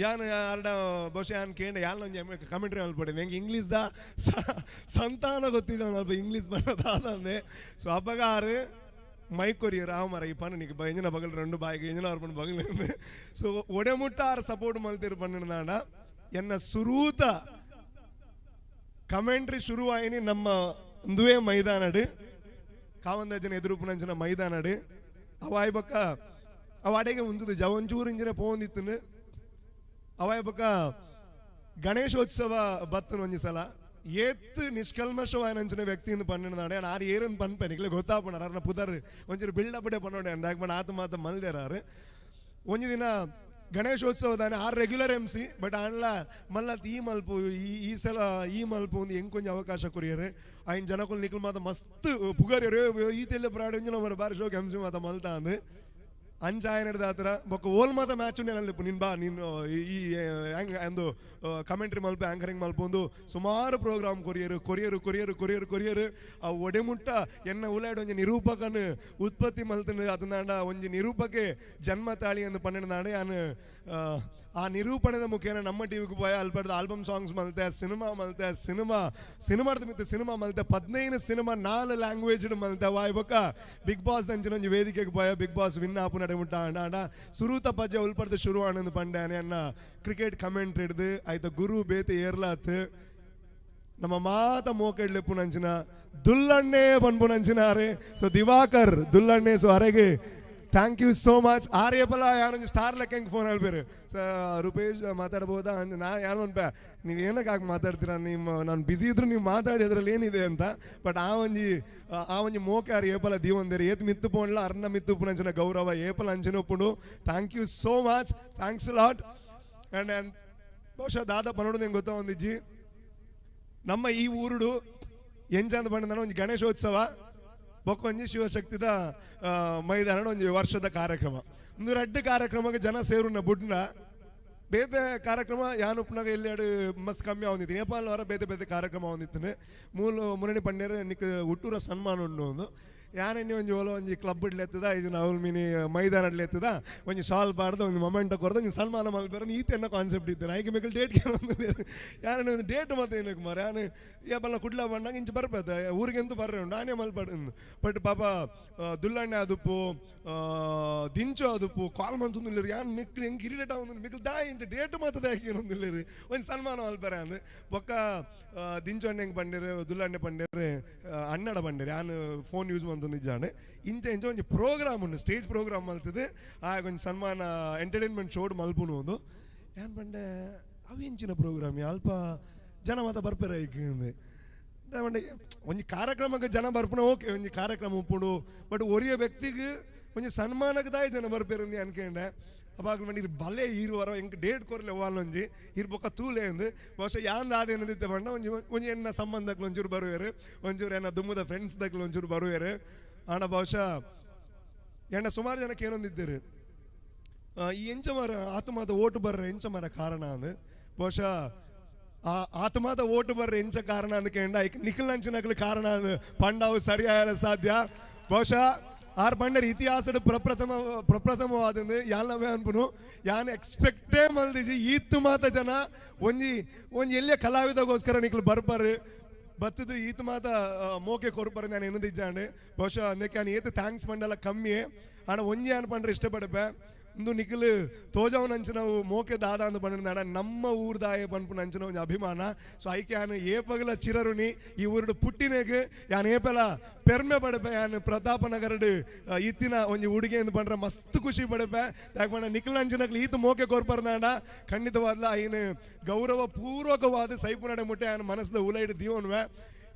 ಯಾನ್ ಆರ್ಡ ಬಹುಶಃ ಯಾನ್ ಕೇಂಡ ಯಾನ್ ಒಂಜಿ ಕಮೆಂಟ್ರಿ ಮಲ್ಪಡೆ ಎಂಕ್ ಇಂಗ್ಲೀಷ್ ದ ಸಂತಾನ ಗೊತ್ತಿದ್ದ ಅಲ್ಪ ಇಂಗ್ಲೀಷ್ ಬಣ್ಣ ದಾದಂದೆ. ಸೊ ಅಪ್ಪಗ ಆರು ಮೈಕ್ ಕೊರಿಯರ್ ಆವ ಮರ ಈ ಪಣ್ಣ ನಿಕ್ ಇಂಜಿನ ಬಗಲ್ రెండు ಬಾಯಿಗೆ ಇಂಜಿನ ಅವ್ರ ಪಣ್ಣ ಬಗಲ್. ಸೊ ಒಡೆಮುಟ್ಟ ಆರು ಸಪೋರ್ಟ್ ಮಲ್ತಿರು ಪಣ್ಣಿನಾಂಡ ಎನ್ನ ಸುರೂತ ಕಮೆಂಟ್ರಿ ಶುರುವಾಯಿನಿ ನಮ್ಮ ಒಂದುವೇ ಮೈದಾನಡು ಕಾವಂದಜನ ಎದುರುಪುನಂಚಿನ ಮೈದಾನಡು ಅವಾಯ್ ಬೊಕ್ಕ ಅವ ಅಡೆಗೆ ಉಂತುದು ಜವಂಚೂರು ಇಂಜಿನ ಪೋಂದಿತ್ತುನು ಅವಾಯ್ ಬೊಕ್ಕ ಗಣೇಶೋತ್ಸವ ಬತ್ತನು ಒಂಜಿ ಸಲ ಏತ್ ನಿಷ್ಕಲ್ಮಶವಾಯನಂಚಿನ ವ್ಯಕ್ತಿಯಿಂದ ಪನ್ನಿನಾಡೆ ಆರು ಏರನ್ ಪನ್ಪೆ ನಿಕ್ಲೆ ಗೊತ್ತಾಪುಣ ಅರ್ನ ಪುದರ್ ಒಂಚೂರು ಬಿಲ್ಡಪ್ ಪನ್ನೋಡೆ ಅಂಡ್ ಪಂಡ ಆತ ಮಾತ ಮಲ್ದೇರಾರು. ಒಂಜಿ ದಿನ ಗಣೇಶೋತ್ಸವದಾನೆ ಆರು ರೆಗ್ಯುಲರ್ ಎಮ್ ಸಿ ಬಟ್ ಆಂಡ್ಲ ಮಲ್ಲ ಈ ಮಲ್ಪು ಈ ಈ ಸಲ ಈ ಮಲ್ಪು ಒಂದು ಹೆಂಗೆ ಕೊಂಚ ಅವಕಾಶ ಕೊರಿಯರು ಐನ್ ಜನಕುಲ್ ನಿಕ್ಲು ಮಾತ ಮಸ್ತ್ ಪುಗರಿಯರು ಈ ತೆಲ್ಲ ಪ್ರಾಡ ಒಂಜಿ ನಮ್ಮ ಬಾರಿ ಶೋಕ್ ಎಮ್ ಸಿ ಮಾತ ಮಲ್ತ ಅಂದ್ ಅಂಚಾಯನದ ಆತರ ಬೊಕ್ಕ ಓಲ್ ಮಾತ ಮ್ಯಾಚ್ ನೆನಲ್ಲಿಪ್ಪು ನಿನ್ ಬಾ ನೀನು ಈ ಒಂದು ಕಮೆಂಟ್ರಿ ಮಲ್ಪ ಆ್ಯಂಕರಿಂಗ್ ಮಲ್ಪ ಒಂದು ಸುಮಾರು ಪ್ರೋಗ್ರಾಮ್ ಕೊರಿಯರು ಕೊರಿಯರು ಕೊರಿಯರು ಕೊರಿಯರು ಕೊರಿಯರು ಆ ಒಡೆಮುಟ್ಟ ಎನ್ನ ಉಲಾಯ್ಡ್ ಒಂಜಿ ನಿರೂಪಕನ್ ಉತ್ಪತ್ತಿ ಮಲ್ತನ ಅದನ್ನಾಂಡ ಒಂಜಿ ನಿರೂಪಕೆ ಜನ್ಮ ತಾಳಿ ಎಂದು ಪನ್ನೆಂಡು ಯಾನು ಆ ನಿರೂಪಣೆದ ಮುಖೇನ ನಮ್ಮ ಟಿವಿಗೆ ಪೋಯ ಅಲ್ಪಡ್ದ ಆಲ್ಬಮ್ ಸಾಂಗ್ಸ್ ಮಲ್ತೆ ಸಿನಿಮಾ ಮಲ್ತೆ ಸಿನಿಮಾ ಸಿನಿಮಾದ ಮಿತ್ತ ಸಿನಿಮಾ ಮಲ್ತೆ 15 ಸಿನಿಮಾ 4 ಲ್ಯಾಂಗ್ವೇಜ್ ಮಲ್ತೆ ವಾಯ್ ಬೊಕ್ಕ ಬಿಗ್ ಬಾಸ್ ದಂಚಿನ ಒಂಜಿ ವೇದಿಕೆಗೆ ಪೋಯ ಬಿಗ್ ಬಾಸ್ ವಿನ್ ಆಪು ನಡೆ ಮುಟ್ಟ ಅಂಡ ಸುರೂತ ಪಜ್ಜೆ ಉಲ್ಪಡ್ದ ಶುರು ಆನಂದ್ ಪಂಡ್ಯಾನೆ ಅನ್ನ ಕ್ರಿಕೆಟ್ ಕಮೆಂಟ್ ಹಿಡ್ದು ಆಯ್ತ ಗುರು ಬೇತೆ ಏರ್ಲಾತ್ ನಮ್ಮ ಮಾತ ಮೋಕೆಡ್ಲೆಪ್ಪು ನಂಚಿನ ದುಲ್ಲಣ್ಣೆ ಪನ್ಪು ನಂಚಿನಾರೆ. ಸೊ ದಿವಾಕರ್ ದುಲ್ಲಣ್ಣೆ ಸೊ ಅರೆಗೆ thank you so much. ಆರ್ಯಪಲ ಯಾರೊಂದು ಸ್ಟಾರ್ ಲೆಕ್ಕ ಹೆಂಗೆ ಫೋನ್ ಹೇಳ್ಬೇರು ಸರ್ ರೂಪೇಶ್ ಮಾತಾಡ್ಬೋದಾ ಅಂದ್ರೆ ನಾ ಯಾರು ಅನ್ಪ ನೀವು ಏನಕ್ಕಾಗಿ ಮಾತಾಡ್ತೀರಾ ನಿಮ್ಮ ನಾನು ಬ್ಯುಸಿ ಇದ್ರು ನೀವು ಮಾತಾಡಿ ಅದ್ರಲ್ಲಿ ಏನಿದೆ ಅಂತ. ಬಟ್ ಆ ಒಂಜಿ ಮೋಕೆ ಆರ್ ಏಪಲ ದೀವಂದೇರು ಏತ್ ಮಿತ್ತು ಪೋಂಡ್ಲ ಅರ್ನ ಮಿತ್ತು ಉಪ್ಪುನಂಚಿನ ಗೌರವ ಏಪಲ ಅಂಚಿನ ಉಪ್ಪುಂಡು. Thank you so much, thanks lot. And and ಬಹುಶಃ ದಾದ ಪನೋಡು ನಿಂಗೆ ಗೊತ್ತಾ ಒಂದಿಜ್ಜಿ ನಮ್ಮ ಈ ಊರುಡು ಎಂಚಂದ ಪಂಡ ಒಂಜಿ ಗಣೇಶೋತ್ಸವ ಬೊಕ್ಕೊಂಜಿ ಶಿವಶಕ್ತಿದ ಮೈದಾನ ಒಂಜಿ ವರ್ಷದ ಕಾರ್ಯಕ್ರಮ ಒಂದು ರಡ್ಡು ಕಾರ್ಯಕ್ರಮಕ್ಕೆ ಜನ ಸೇರುನ ಬುಡ್ನ ಬೇತೆ ಕಾರ್ಯಕ್ರಮ ಯಾನುಪ್ನಾಗ ಎಲ್ಲೆರಡು ಮಸ್ತ್ ಕಮ್ಮಿ ಅವನಿತ್ತು ನೇಪಾಳ ವಾರ ಬೇತೆ ಬೇತೆ ಕಾರ್ಯಕ್ರಮ ಅವನಿತ್ತು ಮೂಲ ಮುರಣಿ ಪಂಡ್ಯರು ನಿಕ್ ಹುಟ್ಟೂರ ಸನ್ಮಾನ ಉಂಡು ಒಂದು ಯಾನೆಣ್ಣೆ ಒಂಜಿ ಓಲ ಒಂಜಿ ಕ್ಲಬ್ ಇಡ್ಲೆತ್ತದ ಇದು ಅವ್ಲು ಮಿನಿ ಮೈದಾನ ಇಡ್ಲೆತ್ತದ ಒಂಜಿ ಶಾಲ್ ಪಾಡ್ದು ಒಂಜಿ ಮೊಮೆಂಟ ಕೊರ್ದು ಒಂಜಿ ಸನ್ಮಾನ ಮಲ್ಪೆರ ಈತ ಎನ್ನ ಕಾನ್ಸೆಪ್ಟ್ ಇತ್ತು. ಐಕೆ ಮೇಕಲ್ ಡೇಟ್ ಯಾರನ್ನ ಒಂದು ಡೇಟ್ ಮತ್ತೆ ಏನಕ್ಕೆ ಮಾರ ಯಾನು ಏಪಲ್ಲ ಕುಡ್ಲ ಬಂಡಾಗ ಇಂಚ ಬರ್ಪದ ಊರಿಗೆಂತೂ ಬರ್ರೆ ಉಂಟು ಆನೆ ಮಲ್ಪಾಡು. ಬಟ್ ಪಾಪ ದುಲ್ಲಣ್ಣೆ ಅದುಪ್ಪು ದಿಂಚು ಅದುಪ್ಪು ಕಾಲ್ ಮಂತೊಂದುಲ್ಲೆರ್ ಯಾನ್ ಮಿಕ್ಲ್ ಎಂಕ್ ಇರಿಟೇಟ್ ಆವೊಂದುಂಡು ಮಿಕ್ಲ್ ದಾಯ ಇಂಚ ಡೇಟ್ ಮಾತ ದಾಯೆ ಒಂಜಿ ಸನ್ಮಾನ ಮಲ್ಪೆರೆ ಅಂದ್. ಬೊಕ್ಕ ದಿಂಚು ಅಣ್ಣೆ ಎಂಕ್ ಪಂಡೆರ್ ದುಲ್ಲಣ್ಣೆ ಪಂಡೆರ್ ಅಣ್ಣಡ ಪಂಡೆರ್ ಯಾನ್ ಫೋನ್ ಯೂಸ್ ಮಂತೊಂದಿಜ್ಜಾಂಡ್ ಇಂಚ ಇಂಚ ಒಂಜಿ ಪ್ರೋಗ್ರಾಮ್ ಉಂಡು ಸ್ಟೇಜ್ ಪ್ರೋಗ್ರಾಮ್ ಮಲ್ತದೆ ಆಗ ಒಂಜಿ ಸನ್ಮಾನ ಎಂಟರ್ಟೈನ್ಮೆಂಟ್ ಶೋಡ್ ಮಲ್ಪುನು ಒಂದು. ಯಾನ್ ಪಂಡೆ ಅವು ಎಂಚಿನ ಪ್ರೋಗ್ರಾಮ್ ಅಲ್ಪ ಜನ ಮಾತ ಬರ್ಪೆರ ಐಕ್ ಪಂಡೆ ಒಂಜಿ ಕಾರ್ಯಕ್ರಮಕ್ಕೆ ಜನ ಬರ್ಪುನ ಓಕೆ ಒಂಜಿ ಕಾರ್ಯಕ್ರಮ ಉಪ್ಪುಂಡು ಬಟ್ ಒರಿಯ ವ್ಯಕ್ತಿಗೆ ಒಂಜಿ ಸನ್ಮಾನಕ್ಕೆ ದಾಯ ಜನ ಬರ್ಪೇರು ಅನ್ಕೊಂಡೆ. ಅವಾಗ ಮಂಡಿ ಬಲೆ ಈರು ವರ ಎಂಕ್ ಡೇಟ್ ಕೊರ್ಲೆ ಒಂಜಿ ಇರ್ ಬೊಕ್ಕ ತೂಲೆ ಅಂದ್ ಬಹುಶಃ ಯಾಂದ ಆದೇನದಿತ್ತೆ ಪಂಡ ಒಂಜಿ ಒಂಜಿ ಎನ್ನ ಸಂಬಂಧಕ್ಲು ಒಂಚೂರು ಬರುವೆರು ಒಂಚೂರು ಎನ್ನ ದುಮ್ಮದ ಫ್ರೆಂಡ್ಸ್ ದಕ್ಲು ಒಂಚೂರು ಬರುವೆರು. ಆಂಡ ಬಹುಶಃ ಎಣ್ಣ ಸುಮಾರು ಜನಕ್ಕೆ ಏನೊಂದಿದ್ದೀರಿ ಈ ಎಂಚ ಮರ ಆತ್ಮಾದ ಓಟು ಬರ್ರೆ ಎಂಚ ಮರ ಕಾರಣ ಅಂದ್. ಬಹುಶಃ ಆ ಆತ್ಮಾದ ಓಟು ಬರ್ರೆ ಎಂಚ ಕಾರಣ ಅಂದ್ಕೊಂಡ ಐಕ್ ನಿಖಿಲ್ ಕಾರಣ ಅಂದ್ ಪಂಡಾವು ಸರಿಯಾದ ಸಾಧ್ಯ. ಬಹುಶಃ ಆರ್ ಪಂಡರ್ ಇತಿಹಾಸದ ಪ್ರಪ್ರಥಮವಾದಂದು ಯಾನ್ ಅನ್ಪುನು ಯಾನ್ ಎಕ್ಸ್ಪೆಕ್ಟೇ ಮಲ್ದಿಜಿ ಈತ್ ಮಾತ ಜನ ಒಂಜಿ ಒಂಜಿ ಎಲ್ಲೇ ಕಲಾವಿದಗೋಸ್ಕರ ನಿಕ್ಲು ಬರ್ಪಾರು ಬತ್ತದು ಈತ್ ಮಾತ ಮೋಕೆ ಕೊರ್ಪಾರು ನಾನು ಎನ್ನದಿಜ್ಜಾಂಡ್. ಬಹುಶಃ ಅಂದಕ್ಕೆ ನಾನು ಏತ್ thanks ಪಂಡಲ ಕಮ್ಮಿಯೇ ಆಂಡ ಒಂಜಿ ಯಾನ್ ಪಂಡ್ರೆ ಇಷ್ಟಪಡಪೆ ಇಂದು ನಿಖಿಲ್ ತೋಜವನಂಚಿನವು ಮೋಕೆ ದಾದ ಅಂದ್ ಪಂಡ ನಮ್ಮ ಊರ್ದಾಯ ಪನ್ಪುನಂಚಿನ ಒಂಜಿ ಅಭಿಮಾನ. ಸೊ ಐಕೆ ಯಾನ್ ಏಪಗಲ ಚಿರರುಣಿ ಈ ಊರುಡು ಪುಟ್ಟಿನೆಗ್ ಯಾನ್ ಏಪಲ ಪೆರ್ಮೆ ಪಡಪೆ ಯಾನ್ ಪ್ರತಾಪನಗರಡು ಇತ್ತಿನ ಒಂಜಿ ಉಡುಗೆ ಅಂದ್ ಪಂಡ್ರೆ ಮಸ್ತ್ ಖುಷಿ ಪಡಪೆ. ಯಾಕೆ ಪಂಡ ನಿಖಿಲ್ ಅಂಚಿನಕ್ಲು ಈತ ಮೋಕೆ ಕೊರ್ಪರ್ದಾಂಡ ಖಂಡಿತವಾದ್ಲ ಐನು ಗೌರವ ಪೂರ್ವಕವಾದ ಸೈಪುನಡೆ ಮುಟ್ಟೆ ಯಾನ್ ಮನಸ್ಸದ ಉಲೈಡ್ ದೀವನ್ವೆ.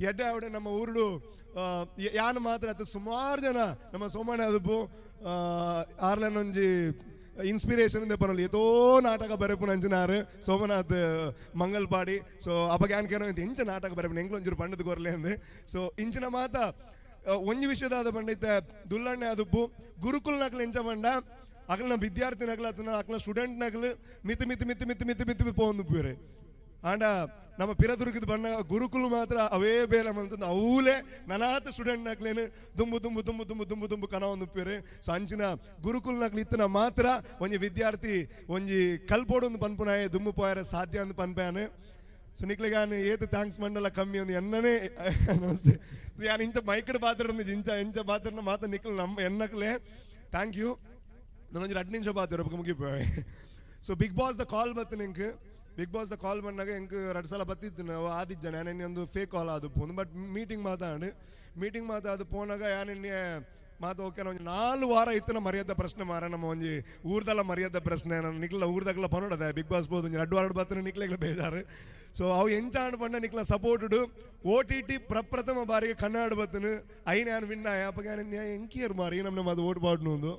ಎಡ್ಡೆ ಅವಡೆ ನಮ್ಮ ಊರುಡು ಯಾನ್ ಮಾತ್ರ ಅದು ಸುಮಾರು ಜನ ನಮ್ಮ ಸೋಮಣ್ಣ ಅದುಪು ಆರ್ಲನೊಂಜಿ ಇನ್ಸ್ಪಿರೇಷನ್ ಇಂದ ಪರಲ್ಲ ಏತೋ ನಾಟಕ ಬರೆಪುನ ಅಂಚಿನಾರು ಸೋಮನಾಥ್ ಮಂಗಲ್ಪಾಡಿ. ಸೊ ಅಪಗ ಯಾನ್ ಕೇನೋ ಇಂಚ ನಾಟಕ ಬರೆಪುನ ಎಂಕ್ಲ ಒಂಚೂರು ಪಂಡದ ಕೊರ್ಲೆ ಅಂದ್. ಸೊ ಇಂಚಿನ ಮಾತ ಒಂಜಿ ವಿಷಯದಾದ ಪಂಡಿತ ದುಲ್ಲಣ್ಣೆ ಅದುಪ್ಪು ಗುರುಕುಲ್ ನಕಲು ಎಂಚ ಪಂಡ ಅಕಲ್ನ ವಿದ್ಯಾರ್ಥಿ ನಕಲು ಅತನ ಅಕಲ್ನ ಸ್ಟೂಡೆಂಟ್ ನಕಲು ಮಿತಿ ಮಿತಿ ಮಿತಿ ಮಿತಿ ಮಿತಿ ಮಿತಿ ಪೋಂದು ಪೂರೆ. ಆಂಡ ನಮ್ಮ ಪಿರದುರ್ಗದ ಬಣ್ಣ ಗುರುಕುಲ್ ಮಾತ್ರ ಅವೇ ಬೇಲೆ ಮಂತಂದು ಅವಲೇ ನನಾತ ಸ್ಟೂಡೆಂಟ್ ನಕ್ಲೇನು ದುಂಬು ದುಂಬು ದುಂಬು ದುಂಬು ದುಂಬು ದುಂಬು ಕನ ಒಂದು ಉಪ್ಪೇರು. ಸೊ ಅಂಚಿನ ಗುರುಕುಲ್ ನಕ್ಲು ಇತ್ತನ ಮಾತ್ರ ಒಂಜಿ ವಿದ್ಯಾರ್ಥಿ ಒಂಜಿ ಕಲ್ಪೋಡು ಪನ್ಪುನಾಯ ದುಂಬು ಪೋಯರ ಸಾಧ್ಯ ಅಂದ್ ಪನ್ಪಯಾನು. ಸೊ ನಿಕ್ಲೆಗಾನು ಏತ್ thanks ಮಂಡಲ ಕಮ್ಮಿ ಒಂದು ಎನ್ನನೇ ನಮಸ್ತೆ ಯಾನ್ ಇಂಚ ಮೈಕಡ್ ಪಾತ್ರ ಇಂಚ ಇಂಚ ಪಾತ್ರನ ಮಾತ್ರ ನಿಕ್ಲು ನಮ್ಮ ಎನ್ನಕ್ಲೆ thank you. ನಾನೊಂಜಿ 2 ನಿಮಿಷ ಪಾತ್ರ ಮುಗಿಪೋಯ್. ಸೊ ಬಿಗ್ ಬಾಸ್ the call ಬತ್ತು ನಿಂಕ್ ಬಿಗ್ ಬಾಸ್ the call ಬಂದಾಗ ಎಂಕ್ 2 ಸಲ ಬತ್ತಿತ್ತು ನಾವು ಆದಿಜ್ಜ ನಾನು ಒಂದು ಫೇಕ್ ಕಾಲ್ ಅದು ಪೋನು ಬಟ್ ಮೀಟಿಂಗ್ ಮಾತಾಡು ಮೀಟಿಂಗ್ ಮಾತಾದು ಪೋನಾಗ ಯಾನೆನ್ನೆ ಮಾತು ಓಕೆ ಒಂಜಿ 4 ವಾರ ಇತ್ತು ಮರ್ಯಾದ ಪ್ರಶ್ನೆ ಮಾರ ನಮ್ಮ ಒಂಜಿ ಊರ್ದಲ್ಲ ಮರ್ಯಾದ ಪ್ರಶ್ನೆ ನಾನು ನಿಕ್ಲ ಊರ್ದಾಗಲ ಪನೋಡದ ಬಿಗ್ ಬಾಸ್ ಬೋದು ಒಂಜಿ 2 ವಾರ ಬತ್ತಿನ ನಿಕ್ಲೆಗ್ಲ ಬೇಜಾರು. ಸೊ ಅವು ಎಂಚಾಂಡ್ ಪಂಡ ನಿಕ್ಲ ಸಪೋರ್ಟುಡು OTT ಪ್ರಪ್ರಥಮ ಬಾರಿಗೆ ಕನ್ನಡ ಬತ್ತನು ಐನ್ ಯಾನ್ ವಿನ್ ಆಯ ಅಪ್ಪಗ ಎಂಕಿಯರ್ ಮಾರಿ ನಮ್ಮ ಅದು ಓಟ್ ಪಾಡ್ನು ಒಂದು.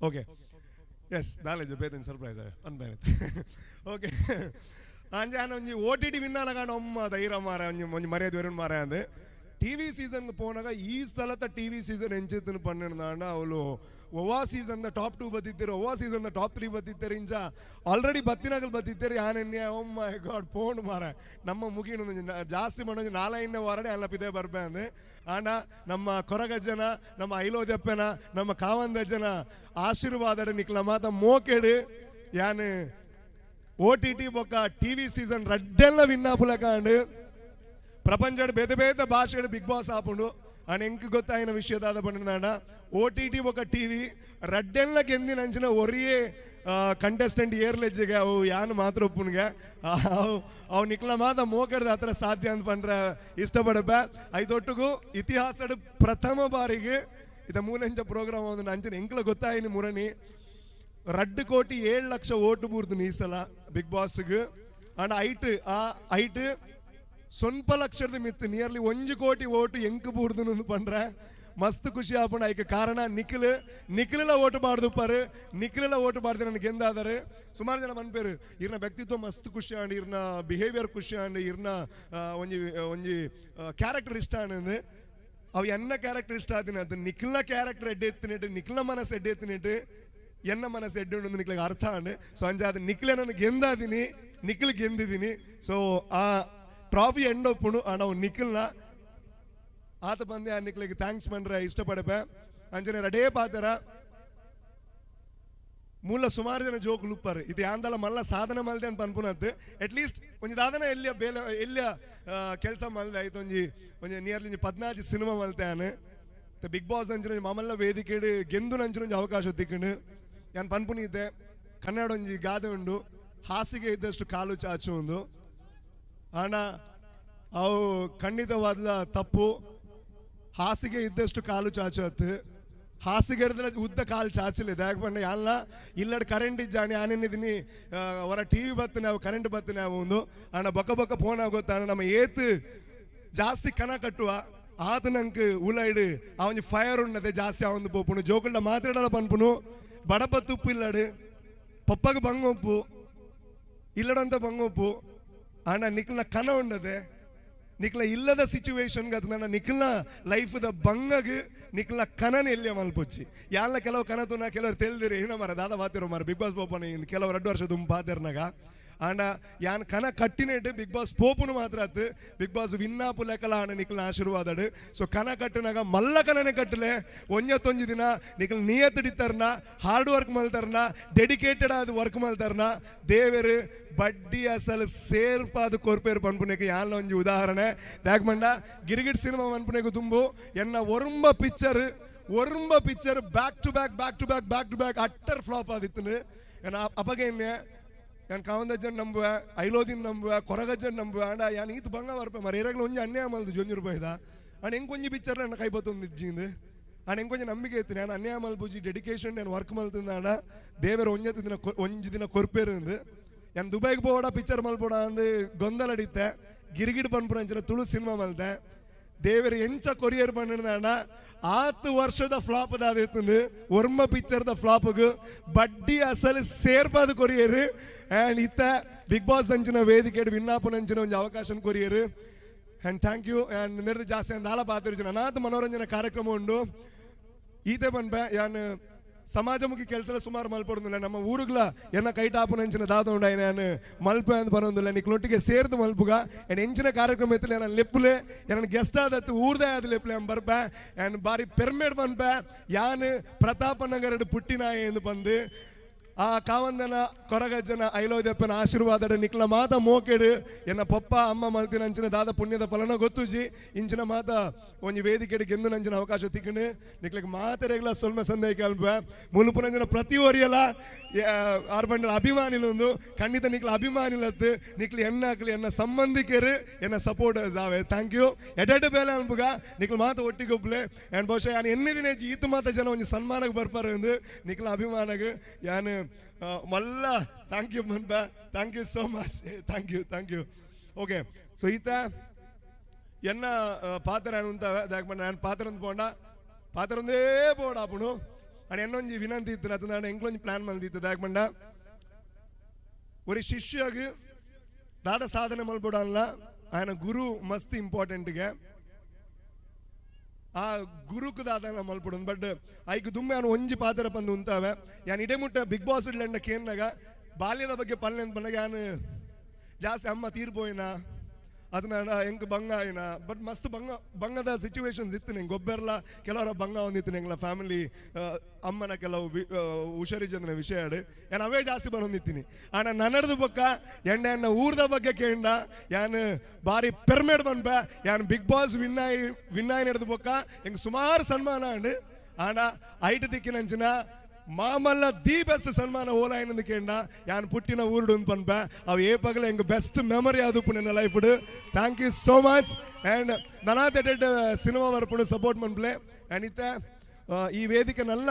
ಓಕೆ ಎಸ್ ನಾಲೆಜ್ ಬೇತನ್ ಸರ್ಪ್ರೈಸ್ ಅನ್ಬೇನೆ. ಓಕೆ ಅಂಜಾನ ಒಂಜಿ OTT ವಿನ್ನಾಲ ಕಾಣ ಒಮ್ಮ ಧೈರ್ಯ ಮಾರ ಒಂಜಿ ಒಂಜಿ ಮರ್ಯಾದೆ ವರುಣ್ ಮಾರ ಅಂದ್ ಟಿವಿ ಸೀಸನ್ ಪೋನಾಗ ಈ ಸ್ಥಳದ ಟಿವಿ ಸೀಸನ್ ಎಂಚಿತ್ತನು ಪನ್ನೆಂಡ ಅವಳು ಒವ್ವಾ ಸೀಸನ್ ಟಾಪ್ 2 ಬತ್ತಿತ್ತಾರೆ ಒವ್ವಾ ಸೀಸನ್ ಟಾಪ್ 3 ಬತ್ತಿತ್ತಾರೆ ಇಂಚ ಆಲ್ರೆಡಿ ಬತ್ತಿನಾಗಲ್ ಬತ್ತಿತ್ತಾರೆ ಯಾನೆನ್ನೆ ಓ ಮೈ ಗಾಡ್ ಪೋಂಡು ಮಾರ ನಮ್ಮ ಮುಗಿನ ಜಾಸ್ತಿ ಮಾಡೋ 4-5 ವಾರಡೆ ಅಲ್ಲ ಪಿದೆ ಬರ್ಬೆ ಅಂದೆ. ಆಂಡ ನಮ್ಮ ಕೊರಗಜ್ಜನ ನಮ್ಮ ಐಲೋದಪ್ಪನ ನಮ್ಮ ಕಾವಂದಜ್ಜನ ಆಶೀರ್ವಾದ ನಿಕ್ಲ ಮಾತ ಮೋಕೆಡು ಯಾನು OTT ಬೊಕ್ಕ ಟಿವಿ ಸೀಸನ್ ರಡ್ಡೆಲ್ಲ ವಿನ್ನಾಪುಲಕಾಂಡು ಪ್ರಪಂಚಡ್ ಬೇತೆ ಬೇತೆ ಭಾಷೆಡ್ ಬಿಗ್ ಬಾಸ್ ಆಪುಂಡು. ಅಂಡ್ ಎಂಕ್ ಗೊತ್ತಾಯಿನ ವಿಷಯದಾದ ಪಂಡ OTT ಬೊಕ್ಕ ಟಿವಿ ರಡ್ಡೆಲ್ಲ ಗೆಂದಿನ ಅಂಚಿನ ಒರಿಯೇ ಕಂಟೆಸ್ಟೆಂಟ್ ಏರ್ಲೆಜ್ಜಿಗೆ ಅವು ಯಾನು ಮಾತ್ರ ಒಪ್ಪುನ್ಗೆ ಅವು ಅವು ನಿಕ್ಲ ಮಾತ ಮೋಕಡ್ದ ಹತ್ರ ಸಾಧ್ಯ ಅಂತ ಪಂಡ್ರೆ ಇಷ್ಟಪಡಪ. ಐದೊಟ್ಟಿಗೂ ಇತಿಹಾಸದ ಪ್ರಥಮ ಬಾರಿಗೆ ಇದ ಮೂಲೆಂಚ ಪ್ರೋಗ್ರಾಮ್ ಒಂದು ಅಂಚಿನ ಎಂಕ್ಲ ಗೊತ್ತಾಯಿನಿ ಮುರಣಿ 2 ಕೋಟಿ 7 ಲಕ್ಷ ಓಟು ಬೂರ್ದು ಈ ಸಲ ಬಿಗ್ ಬಾಸ್ಗೆ. ಅಂಡ್ ಐಟ್ ಆ ಐಟ್ 0.5 ಲಕ್ಷದ ಮಿತ್ತು ನಿಯರ್ಲಿ 1 ಕೋಟಿ ಓಟು ಎಂಕ್ ಬೂರ್ದು ಪಂಡ್ರೆ ಮಸ್ತ್ ಖುಷಿ ಆಪುಂಡು. ಐಕ್ ಕಾರಣ ನಿಖಿಲ್ ನಿಖಿಲ ಓಟು ಬಾರ್ದುಪ್ಪಾರು ನಿಖಿಲ ಓಟು ಬಾರ್ದು ನನಗೆ ಗೆಂದಾದರೆ ಸುಮಾರು ಜನ ಮನ್ಪೇರು ಇರ್ನ ವ್ಯಕ್ತಿತ್ವ ಮಸ್ತ್ ಖುಷಿ ಆಂಡ್ ಇರ್ನ ಬಿಹೇವಿಯರ್ ಖುಷಿ ಆಂಡ್ ಇರ್ನ ಒಂಜಿ ಒಂಜಿ ಕ್ಯಾರೆಕ್ಟರ್ ಇಷ್ಟ ಆಂಡ್ ಅವು ಎನ್ನ ಕ್ಯಾರೆಕ್ಟರ್ ಇಷ್ಟ ಆದಿನ ಅದು ನಿಖಿಲ್ನ ಕ್ಯಾರೆಕ್ಟರ್ ಎಡ್ಡೆ ಎತ್ತಿನಿಟ್ಟು ನಿಖಿಲ್ನ ಮನಸ್ಸು ಎಡ್ಡೆ ಎತ್ತಿನಿಟ್ಟು ಎನ್ನ ಮನಸ್ಸು ಎಡ್ಡೆ ಉಂಡು ನಿಕ್ಲೆಗ್ ಅರ್ಥ ಆಂಡ್. ಸೊ ಅಂಚಾದ್ ನಿಕ್ಲೆ ನಾನು ಗೆಂದಾದಿನಿ, ನಿಕ್ಲು ಗೆಂದಿದ್ದೀನಿ. ಸೊ ಆ ಟ್ರಾಫಿ ಎಂಡ್ ಒಪ್ಪುಂಡು ಆಂಡ ಅವು ನಿಕ್ಲ್ನ ಆತ ಬಂದೆ ಆ ನಿಕ್ಲೆಗ್ thanks ಪಂಡ್ರೆ ಇಷ್ಟಪಡಪೆ. ಅಂಚನೆ ರಡೇ ಪಾತೆರ ಮೂಲ ಸುಮಾರು ಜನ ಜೋಕುಲು ಉಪ್ಪಾರು ಇದು ಯಾಂದಲ ಮಲ್ಲ ಸಾಧನೆ ಮಲ್ದೆ ಅಂತ ಪನ್ಪುನದ್ದು. ಅಟ್ಲೀಸ್ಟ್ ಒಂಜಿ ದಾದನ ಎಲ್ಲಿಯ ಬೇಲೆ ಎಲ್ಲಿಯ ಕೆಲಸ ಮಲ್ದೆ ಆಯ್ತು. ಒಂಜಿ ಒಂಜಿ ನಿಯರ್ಲಿ ಒಂಜಿ 14 ಸಿನಿಮಾ ಮಲ್ತೆ ಆನು. ಬಿಗ್ ಬಾಸ್ ಅಂಚಿನ ಒಂಜಿ ಮಾಮಲ್ಲ ವೇದಿಕೆಡ್ ಗೆಂದು ನಂಚಿನ ಒಂಜಿ ಅವಕಾಶ ತಿಕ್ಕಂಡು. ಯಾನ್ ಪನ್ಪುನಿದ್ದೆ ಕನ್ನಡ ಒಂಜಿ ಗಾದೆ ಉಂಡು, ಹಾಸಿಗೆ ಇದ್ದಷ್ಟು ಕಾಲು ಚಾಚು ಒಂದು. ಆಂಡ ಅವು ಖಂಡಿತವಾದ ತಪ್ಪು. ಹಾಸಿಗೆ ಇದ್ದಷ್ಟು ಕಾಲು ಚಾಚು ಅತ್ತು, ಹಾಸಿಗೆ ಹಿಡಿದ್ರೆ ಉದ್ದ ಕಾಲು ಚಾಚಲಿ. ದಾಯಕ ಪಂಡ ಯಾನ್ಲ ಇಲ್ಲಡ್ ಕರೆಂಟ್ ಇಜ್ಜಾಣಿ ಆನೆನ್ನಿದ್ದೀನಿ ಹೊರ ಟಿ ವಿ ಬತ್ತನೆ ಅವು ಕರೆಂಟ್ ಬತ್ತನೆ ಅವು ಒಂದು. ಆಂಡ ಬೊಕ್ಕ ಬೊಕ್ಕ ಫೋನ್ ಆಗೋತ್ತಾಣ ನಮ್ಮ ಏತ್ ಜಾಸ್ತಿ ಕಣ ಕಟ್ಟುವ ಆತ ನಂಗೆ ಉಲೈಡ್ ಆ ಒಂಜಿ ಫೈರ್ ಉಣ್ಣದೆ ಜಾಸ್ತಿ ಆವೊಂದು ಪೋಪುನು. ಜೋಕುಲ್ಡ ಮಾತಾಡಲ ಪನ್ಪುನು ಬಡಪ ತುಪ್ಪು ಇಲ್ಲಡು ಪಪ್ಪಗೆ ಬಂಗೊಪ್ಪು ಇಲ್ಲಡಂತ ಬಂಗೊಪ್ಪು. ಆಂಡ ನಿಕ್ಲ್ನ ಕನ ಉಂಡದೆ ನಿಕ್ಲ ಇಲ್ಲದ ಸಿಚುವೇಶನ್ ಗತ ನಿಕ್ಲ್ನ ಲೈಫ್ದ ಬಂಗಗ್ ನಿಕ್ಲ್ನ ಕನನ ಎಲ್ಲಿಯ ಮಲ್ಪೊಚ್ಚಿ. ಯಾನ್ಲ ಕೆಲವು ಕನ ತುನ ಕೆಲವರು ತೆಲ್ದಿರಿ ಏನ ಮರ ದಾದ ಬಾತಿರೋ ಮರ ಬಿಗ್ ಬಾಸ್ ಪೋಪನ ಕೆಲವು 2 ವರ್ಷ ದುಂಬು ಪಾತೆರ್ನಾಗ. ಆಂಡ ಯಾನ್ ಕನ ಕಟ್ಟಿನೇಟ್ ಬಿಗ್ ಬಾಸ್ ಪೋಪುನು ಮಾತ್ರ ಆತು ಬಿಗ್ ಬಾಸ್ ವಿನ್ನಾಪು ಲೆಕ್ಕಲ ಆಂಡ ನಿಕ್ಲ್ನ ಆಶೀರ್ವಾದಡು. ಸೊ ಕನ ಕಟ್ಟುನಾಗ ಮಲ್ಲ ಕನನೆ ಕಟ್ಟಲೆ ಒಂಜತ್ತೊಂಜಿ ದಿನ ನಿಕ್ಲ್ ನಿಯತ್ತಿಡಿತ್ತಾರನ, ಹಾರ್ಡ್ ವರ್ಕ್ ಮಲ್ತಾರನ, ಡೆಡಿಕೇಟೆಡ್ ಆದ ವರ್ಕ್ ಮಲ್ತಾರನ ದೇವರು ಬಡ್ಡಿ ಅಸಲು ಸೇರ್ಪಾದ ಕೊರ್ಪೇರು ಪನ್ಪುನೆಗೆ ಯಾನ್ಲ ಒಂಜಿ ಉದಾಹರಣೆ. ದಾಯಕ ಮಂಡ ಗಿರಿಗಿಟ್ ಸಿನಿಮಾ ಪನ್ಪುನೆಗೆ ದುಂಬು ಎನ್ನ ಒರುಂಬ picture back to back back to back back to back utter flop ಆದಿತ್ತು. ಅಪಗೆ ಯಾನ್ ಕಾವಂದಜ್ಜನ್ ನಂಬುವೆ, ಐಲೋದಿನ್ ನಂಬುವೆ, ಕೊರಗಜ್ಜನ್ ನಂಬುವೆ. ಆಂಡ ಯಾನ್ ಈತ್ ಬಂಗ ಬರ್ಪೆ ಮರ ಏರಾಗ್ಲ ಒಂಜಿ ಅನ್ಯಾಯ ಮಲ್ದು ಜೊಂಜಿ ರೂಪಾಯಿದ. ಆಂಡ ಎಂಕೊಂಜಿ ಪಿಕ್ಚರ್ ನನ್ನ ಕೈ ಬತ್ತೊಂದು ಇಜ್ಜಿಂದು. ಆಂಡ ಎಂಕೊಂಜಿ ನಂಬಿಕೆ ಇತ್ತು ನಾನು ಅನ್ಯಾಯ ಮಲ್ಪುಜಿ, ಡೆಡಿಕೇಶನ್ ನಾನು ವರ್ಕ್ ಮಲ್ತಿಂದ. ಆಂಡ ದೇವರ ಒಂಜಿ ದಿನ ಒಂಜಿ ದಿನ ಕೊರ್ಪೇರು ಅಂದು. ಯಾನ್ ದುಬೈಗೆ ಪೋಡ ಪಿಕ್ಚರ್ ಮಲ್ಪೋಡ ಅಂದು ಗೊಂದಲ ಅಡಿತ್ತೆ. ಗಿರಿಗಿಡ್ ಪನ್ಪುನ ಅಂಚಿನ ತುಳು ಸಿನಿಮಾ ಮಲ್ತೆ. ದೇವರು ಎಂಚ ಕೊರಿಯರ್ ಪಂಡ 10 ವರ್ಷದ ಫ್ಲಾಪ್ ದಾದಿತ್ತು ಒರ್ಮ ಪಿಕ್ಚರ್ದ ಫ್ಲಾಪ್ಗ್ ಬಡ್ಡಿ ಅಸಲು ಸೇರ್ಪಾದ ಕೊರಿಯರ್. ಆ್ಯಂಡ್ ಇತ್ತ ಬಿಗ್ ಬಾಸ್ ಅಂಚಿನ ವೇದಿಕೆ ವಿನ್ನಾಪನ ಅಂಚಿನ ಒಂಜಿ ಅವಕಾಶ courier. And thank you. And ನೆರೆದು ಜಾಸ್ತಿ ಅಂದಾಲ ಪಾತಿರುಚಿನ ಅನಾಥ ಮನೋರಂಜನೆ ಕಾರ್ಯಕ್ರಮ ಉಂಡು. ಈತೆ ಪನ್ಪೆ ಯಾನ್ ಸಮಾಜಮುಖಿ ಕೆಲಸ ಸುಮಾರು ಮಲ್ಪೊಡುದಿಲ್ಲ. ನಮ್ಮ ಊರುಗಳ ಎನ್ನ ಕೈಟಾಪುನ ಅಂಚಿನ ದಾದ ಉಂಡು ನಾನು ಮಲ್ಪೆ ಅಂತ ಬರೋದಿಲ್ಲ. ನಿಕ್ಲೊಟ್ಟಿಗೆ ಸೇರ್ದು ಮಲ್ಪುಗ. ಆ್ಯಂಡ್ ಎಂಚಿನ ಕಾರ್ಯಕ್ರಮ ಇತ್ತಲೆ ನಾನು ಲೆಪ್ಪುಲೆ ನನ್ನ ಗೆಸ್ಟ್ ಆದತ್ತು ಊರ್ದೇ ಆದ ಲೆಪ್ಪುಲೆ ಅನ್ ಬರ್ಪೆ. ಆ್ಯಂಡ್ ಬಾರಿ ಪೆರ್ಮೇಡ್ ಪನ್ಪೆ ಯಾನ್ ಪ್ರತಾಪನಗರಡು ಪುಟ್ಟಿನಾಯ ಎಂದು ಬಂದು ಆ ಕಾವಂದನ ಕೊರಗಜ್ಜನ ಐಲೋದಪ್ಪನ ಆಶೀರ್ವಾದಡ ನಿಕ್ಲ ಮಾತ ಮೋಕೆಡು ಎನ್ನ ಪಪ್ಪ ಅಮ್ಮ ಮಲ್ತಿನ ಅಂಚಿನ ದಾದ ಪುಣ್ಯದ ಫಲನ ಗೊತ್ತುಜಿ ಇಂಚಿನ ಮಾತ ಒಂಜಿ ವೇದಿಕೆಡು ಗೆಂದು ನಂಚಿನ ಅವಕಾಶ ತಿಕ್ಕಂಡು ನಿಕ್ಲಿಗೆ ಮಾತೆರೆಗ್ಲ ಸೊಲ್ಮೆ ಸಂದೇಹ ಕಲ್ಪ ಮುಲುಪುನಂಚಿನ ಪ್ರತಿ ಒರಿಯಲ ಆರ್ಬಂಡಲ ಅಭಿಮಾನಿಲೊಂದು ಖಂಡಿತ ನಿಕ್ಲ ಅಭಿಮಾನಿಲತ್ತು ನಿಕ್ಲು ಎನ್ನಾಕ್ಲಿ ಎನ್ನ ಸಂಬಂಧಿಕರು ಎನ್ನ ಸಪೋರ್ಟರ್ಸ್ ಆವೆ. Thank you. ಎಡೆಡ್ ಬೇಲೆ ಅನ್ಪುಗ ನಿಕ್ಲು ಮಾತ ಒಟ್ಟಿಗೊಬ್ಲೆ. ಆ್ಯಂಡ್ ಬಹುಶಃ ಯಾನ್ ಎನ್ನಿದಿನ ಈತು ಮಾತ ಜನ ಒಂಜಿ ಸನ್ಮಾನಕ್ಕೆ ಬರ್ಪಾರೆ ಅಂದು ನಿಕ್ಲ ಅಭಿಮಾನಗ್ ಯಾನ್ ಮಲ್ಲ thank you ಮನ್ಪ. Thank you so much. Thank you, thank you. Okay, so ಈತ ಎನ್ನ ಪಾತ್ರ ಉಂತಾವೆ ದಾಯಕ ನಾನು ಪಾತ್ರ ಒಂದು ಪೋಂಡ ಪಾತ್ರ ಒಂದೇ ಪೋಡ ಆಪುಣು. ಅಂಡ್ ಎನ್ನೊಂಜಿ ವಿನಂತಿ ಇತ್ತು ಅದು ನಾನು ಎಂಕ್ಲೊಂಜಿ ಪ್ಲಾನ್ ಮಲ್ದಿತ್ತು. ದಾಯಕ ಮಂಡ ಒರಿ ಶಿಷ್ಯಾಗ ದಾದ ಸಾಧನೆ ಮಲ್ಪೊಡಲ್ಲ ಆಯನ ಗುರು ಮಸ್ತ್ ಇಂಪಾರ್ಟೆಂಟ್ಗೆ ಆ ಗುರುಕು ದಾದ ಮಲ್ಪೊಡು. ಬಟ್ ಐಕ್ ದುಮ್ಮೆ ಅವನು ಒಂಜಿ ಪಾತ್ರ ಬಂದು ಉಂತಾವೆ. ಯಾನ್ ಇಡೇ ಮುಟ್ಟ ಬಿಗ್ ಬಾಸ್ ಇಡ್ಲಂಡ ಕೇನ್ನಾಗ ಬಾಲ್ಯದ ಬಗ್ಗೆ ಪಲ್ಲೆ ಅಂತ ಬಂದಾಗ ಯಾನು ಜಾಸ್ತಿ ಅಮ್ಮ ತೀರ್ಪೋಯಿನ ಅದನ್ನ ಎಂಕ್ ಬಂಗ ಆಯಿನ. ಬಟ್ ಮಸ್ತ್ ಬಂಗ ಬಂಗದ ಸಿಚುವೇಶನ್ಸ್ ಇತ್ತು. ನಿಂಗೆ ಗೊಬ್ಬೆರ್ಲ ಕೆಲವರ ಬಂಗ ಒಂದಿತ್ತು ಎಂಗ್ಲ ಫ್ಯಾಮಿಲಿ ಅಮ್ಮನ ಕೆಲವು ಹುಷಾರಿಜನ ವಿಷಯ ಯಾನ್ ಅವೇ ಜಾಸ್ತಿ ಬರೋಂದಿತ್ತೀನಿ. ಆಂಡ ನನ್ನಡ್ದು ಬೊಕ್ಕ ಎಂಡ ಎನ್ನ ಊರ್ದ ಬಗ್ಗೆ ಕೇಂಡ ಯಾನ್ ಬಾರಿ ಪೆರ್ಮೇಡ್ ಪನ್ಪೆ ಯಾನ್ ಬಿಗ್ ಬಾಸ್ ವಿನ್ನಾಯಿ ವಿನ್ನಾಯಿ ನಡೆದು ಬೊಕ್ಕ ಎಂಕ್ ಸುಮಾರು ಸನ್ಮಾನ ಆಂಡ್. ಆಂಡ ಐಟ್ ದಿಕ್ಕಿನಂಚಿನ ಮಾಮಲ್ಲ the best ಸನ್ಮಾನ ಓಲಾಯಿನಂದು ಕೇಂಡ ಯಾನ್ ಪುಟ್ಟಿನ ಊರುಡು ಪನ್ಪೆ ಅವು ಏ ಪಗಲ ಎಂಗ್ ಬೆಸ್ಟ್ ಮೆಮೊರಿ ಆದುಪ್ಪು ನನ್ನ life. Thank you so much. And ನನಾತ್ ಎಡೆಡ್ cinema ಬರ್ಪುಡು support ಮನ್ಪ್ಲೆ. And ಇತ್ತ ಈ ವೇದಿಕೆ ನಲ್ಲ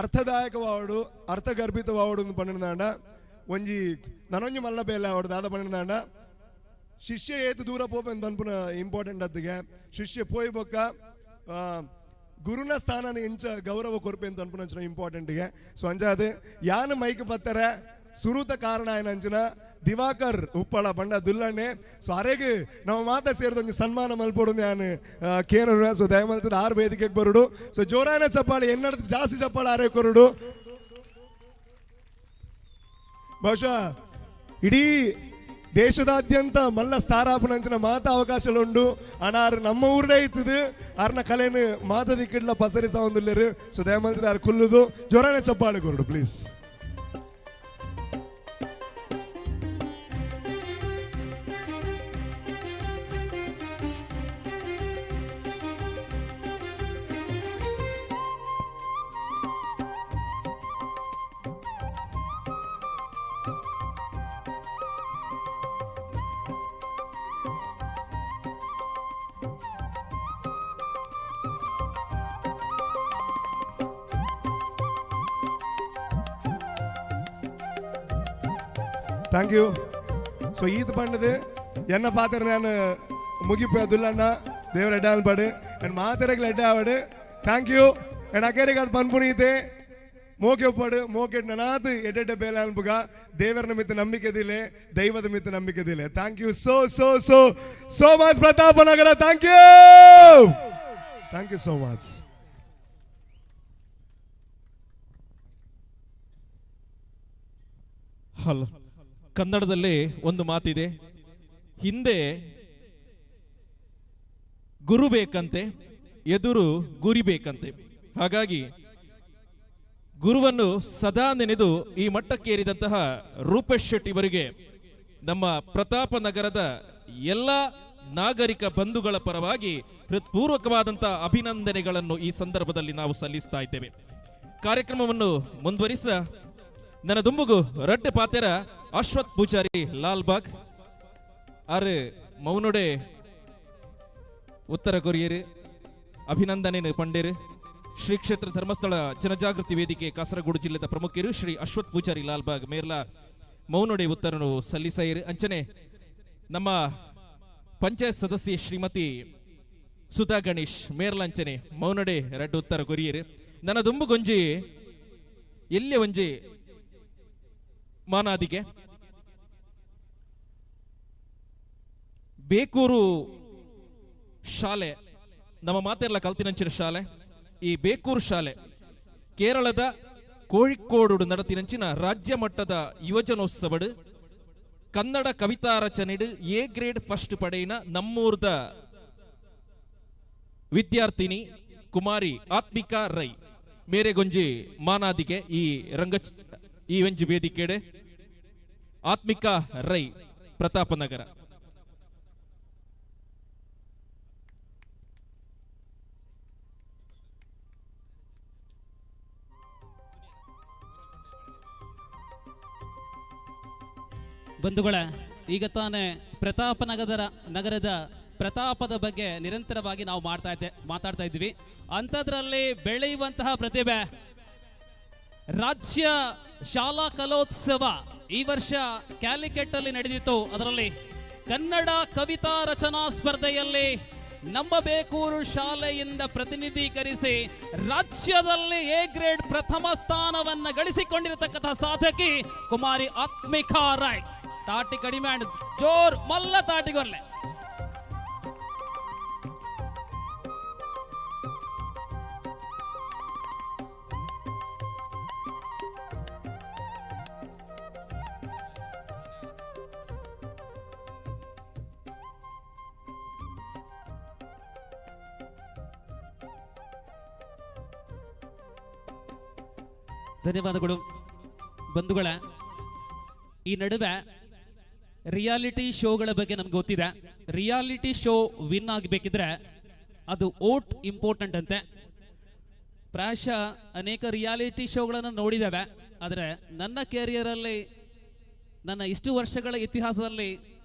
ಅರ್ಥದಾಯಕವಾವಡು ಅರ್ಥಗರ್ಭಿತವಾವಡು ಪಂಡಿನಾಂಡ ಒಂಜಿ ನನೊಂಜಿ ಮಲ್ಲ ಬೇಲೆ ಆವಡು ದಾದ ಪಂಡಿನಾಂಡ ಶಿಷ್ಯ ಏತು ದೂರ ಪೋಪೆಂದು ಪನ್ಪುನ ಇಂಪಾರ್ಟೆಂಟ್ ಅತ್ತಿಗೆ ಶಿಷ್ಯ ಪೋಯ್ ಬೊಕ್ಕ ಗುರುನ ಸ್ಥಾನನ ಎಂಚ ಗೌರವ ಕೊರ್ಪೆ ಅಂತ ಅನ್ಪುನ ಇಂಪಾರ್ಟೆಂಟ್ಗೆ. ಸೊ ಅಂಚಾದ ಯಾನ್ ಮೈಕ್ ಬತ್ತಾರೆ ಸುರುತ ಕಾರಣ ಏನಂಚಿನ ದಿವಾಕರ್ ಉಪ್ಪಳ ಬಂಡ ದುಲ್ಲಣ್ಣೆ. ಸೊ ಅರೆಗ್ ನಮ್ಮ ಮಾತ ಸೇರಿದ ಒಂಜಿ ಸನ್ಮಾನ ಮಲ್ಪೊಡು ಯಾನ್ ಕೇನರು. ಸೊ ದಯಮಲ್ತದ ಆರು ವೇದಿಕೆಗೆ ಬರುಡು. ಸೊ ಜೋರಾನ ಚಪ್ಪಾಳೆ ಎನ್ನಡ ಜಾಸ್ತಿ ಚಪ್ಪಾಳೆ ಅರೆ ಕೊರಡು. ಬಹುಶಃ ಇಡೀ ದೇಶದಾದ್ಯಂತ ಮಲ್ಲ ಸ್ಟಾರ್ ಆಪುನಂಚಿನ ಮಾತ ಅವಕಾಶలు ಉಂಡು. ಅನಾರ್ ನಮ್ಮ ಊರೇ ಇತ್ತದು ಆರ್ನ ಕಲೆನು ಮಾತ ದಿಕ್ಕಿಡ್ಲ ಪಸರಿಸ ಒಂದುಲ್ಲೇರು. ಸೊ ದಯಮಲ್ತದ ಆರ್ ಕುಲ್ಲುದು ಜೋರಾನೆ ಚಪ್ಪಾಳೆ ಕೊರಡು ಪ್ಲೀಸ್. Thank you. So ಈತ ಬಣ್ಣದು ಎನ್ನ ಪಾತ್ರ ನಾನು ಮುಗಿಪು ಅದುಲ್ಲಣ್ಣ ದೇವರ ಎಡ್ಡ ಅನ್ಪಾಡು ನನ್ನ ಮಾತೆರೆಗ್ಲ ಎಡ್ಡ ಆವಡು. Thank you. ನನ್ನ ಅಕೇರಿಗೆ ಅದು ಪನ್ಪುನೀತೆ ಮೋಕೆ ಒಪ್ಪಾಡು ಮೋಕೆ ನನಾತು ಎಡ್ಡೆಡ್ಡ ಬೇಲೆ ಅನ್ಪುಗ ದೇವರ ಮಿತ್ತ ನಂಬಿಕೆದಿಲ್ಲ, ದೈವದ ಮಿತ್ತ ನಂಬಿಕೆದಿಲ್ಲ. Thank you so so so so much Pratapnagar. Thank you, thank you so much. Hello, ಕನ್ನಡದಲ್ಲಿ ಒಂದು ಮಾತಿದೆ, ಹಿಂದೆ ಗುರು ಬೇಕಂತೆ, ಎದುರು ಗುರಿ ಬೇಕಂತೆ. ಹಾಗಾಗಿ ಗುರುವನ್ನು ಸದಾ ನೆನೆದು ಈ ಮಟ್ಟಕ್ಕೇರಿದಂತಹ ರೂಪೇಶ್ ಶೆಟ್ಟಿ ಅವರಿಗೆ ನಮ್ಮ ಪ್ರತಾಪನಗರದ ಎಲ್ಲ ನಾಗರಿಕ ಬಂಧುಗಳ ಪರವಾಗಿ ಹೃತ್ಪೂರ್ವಕವಾದಂತಹ ಅಭಿನಂದನೆಗಳನ್ನು ಈ ಸಂದರ್ಭದಲ್ಲಿ ನಾವು ಸಲ್ಲಿಸ್ತಾ ಇದ್ದೇವೆ. ಕಾರ್ಯಕ್ರಮವನ್ನು ಮುಂದುವರಿಸ ನನ್ನ ದುಂಬುಗು ರಡ್ಡೆ ಪಾತೆರ ಅಶ್ವಥ್ ಪೂಜಾರಿ ಲಾಲ್ಬಾಗ್ ಆರು ಮೌನೊಡೆ ಉತ್ತರ ಕೊರಿಯರು ಅಭಿನಂದನೆ ಪಂಡೇರು. ಶ್ರೀ ಕ್ಷೇತ್ರ ಧರ್ಮಸ್ಥಳ ಜನಜಾಗೃತಿ ವೇದಿಕೆ ಕಾಸರಗೋಡು ಜಿಲ್ಲೆದ ಪ್ರಮುಖರು ಶ್ರೀ ಅಶ್ವಥ್ ಪೂಜಾರಿ ಲಾಲ್ಬಾಗ್ ಮೇರ್ಲ ಮೌನೊಡೆ ಉತ್ತರನು ಸಲ್ಲಿಸೈರು. ಅಂಚನೆ ನಮ್ಮ ಪಂಚಾಯತ್ ಸದಸ್ಯೆ ಶ್ರೀಮತಿ ಸುಧಾ ಗಣೇಶ್ ಮೇರ್ಲಂಚನೆ ಮೌನೊಡೆ ರಡ್ಡು ಉತ್ತರ ಕೊರಿಯರು. ನನ್ನ ದುಂಬುಗೊಂಜಿ ಎಲ್ಲಿ ಒಂಜಿ ಮಾನಾದಿಗೆ ಬೇಕೂರು ಶಾಲೆ, ನಮ್ಮ ಮಾತೆಲ್ಲ ಕಲ್ತಿನಂಚಿನ ಶಾಲೆ ಈ ಬೇಕೂರು ಶಾಲೆ ಕೇರಳದ ಕೋഴിಕೋಡು നടത്തിನಂಚಿನ ರಾಜ್ಯ ಮಟ್ಟದ ಯುವಜನೋತ್ಸವಡು ಕನ್ನಡ ಕವಿತಾ ರಚನೆಡು ಎ ಗ್ರೇಡ್ ಫಸ್ಟ್ ಪಡೆಯಿನ ನಮ್ಮೂರ್ದ ವಿದ್ಯಾರ್ಥಿನಿ ಕುಮಾರಿ ಆತ್ಮಿಕಾ ರೈ ಮೇರೆಗೊಂಜಿ ಮಾನಾದಿಗೆ ಈ ರಂಗ ಈ ಒಂಜಿ ವೇದಿಕೆಡೆ ಆತ್ಮಿಕಾ ರೈ ಪ್ರತಾಪನಗರ. ಬಂಧುಗಳೇ, ಈಗ ತಾನೇ ಪ್ರತಾಪನಗರ ನಗರದ ಪ್ರತಾಪದ ಬಗ್ಗೆ ನಿರಂತರವಾಗಿ ನಾವು ಮಾತಾಡ್ತಾ ಇದ್ವಿ. ಅಂಥದ್ರಲ್ಲಿ ಬೆಳೆಯುವಂತಹ ಪ್ರತಿಭೆ ರಾಜ್ಯ ಶಾಲಾ ಕಲೋತ್ಸವ ಈ ವರ್ಷ ಕ್ಯಾಲಿಕೆಟ್ ಅಲ್ಲಿ ನಡೆದಿತ್ತು. ಅದರಲ್ಲಿ ಕನ್ನಡ ಕವಿತಾ ರಚನಾ ಸ್ಪರ್ಧೆಯಲ್ಲಿ ನಮ್ಮ ಬೇಕೂರು ಶಾಲೆಯಿಂದ ಪ್ರತಿನಿಧೀಕರಿಸಿ ರಾಜ್ಯದಲ್ಲಿ ಎ ಗ್ರೇಡ್ ಪ್ರಥಮ ಸ್ಥಾನವನ್ನು ಗಳಿಸಿಕೊಂಡಿರತಕ್ಕಂತಹ ಸಾಧಕಿ ಕುಮಾರಿ ಆತ್ಮಿಕಾ ರಾಯ್. ತಾಟಿ ಕಡಿಮೆ ಜೋರ್ ಮಲ್ಲ ತಾಟಿಗೊಲ್ಲೆ. ಧನ್ಯವಾದಗಳು ಬಂಧುಗಳೇ. ಈ ನಡುವೆ ರಿಯಾಲಿಟಿ ಶೋಗಳ ಬಗ್ಗೆ ನಮ್ಗೆ ಗೊತ್ತಿದೆ. ರಿಯಾಲಿಟಿ ಶೋ ವಿನ್ ಆಗಬೇಕಿದ್ರೆ ಅದು ಓಟ್ ಇಂಪಾರ್ಟೆಂಟ್ ಅಂತೆ. ಪ್ರಾಯಶಃ ಅನೇಕ ರಿಯಾಲಿಟಿ ಶೋಗಳನ್ನು ನೋಡಿದ್ದೇವೆ, ಆದರೆ ನನ್ನ ಕೆರಿಯರಲ್ಲಿ ನನ್ನ ಇಷ್ಟು ವರ್ಷಗಳ ಇತಿಹಾಸದಲ್ಲಿ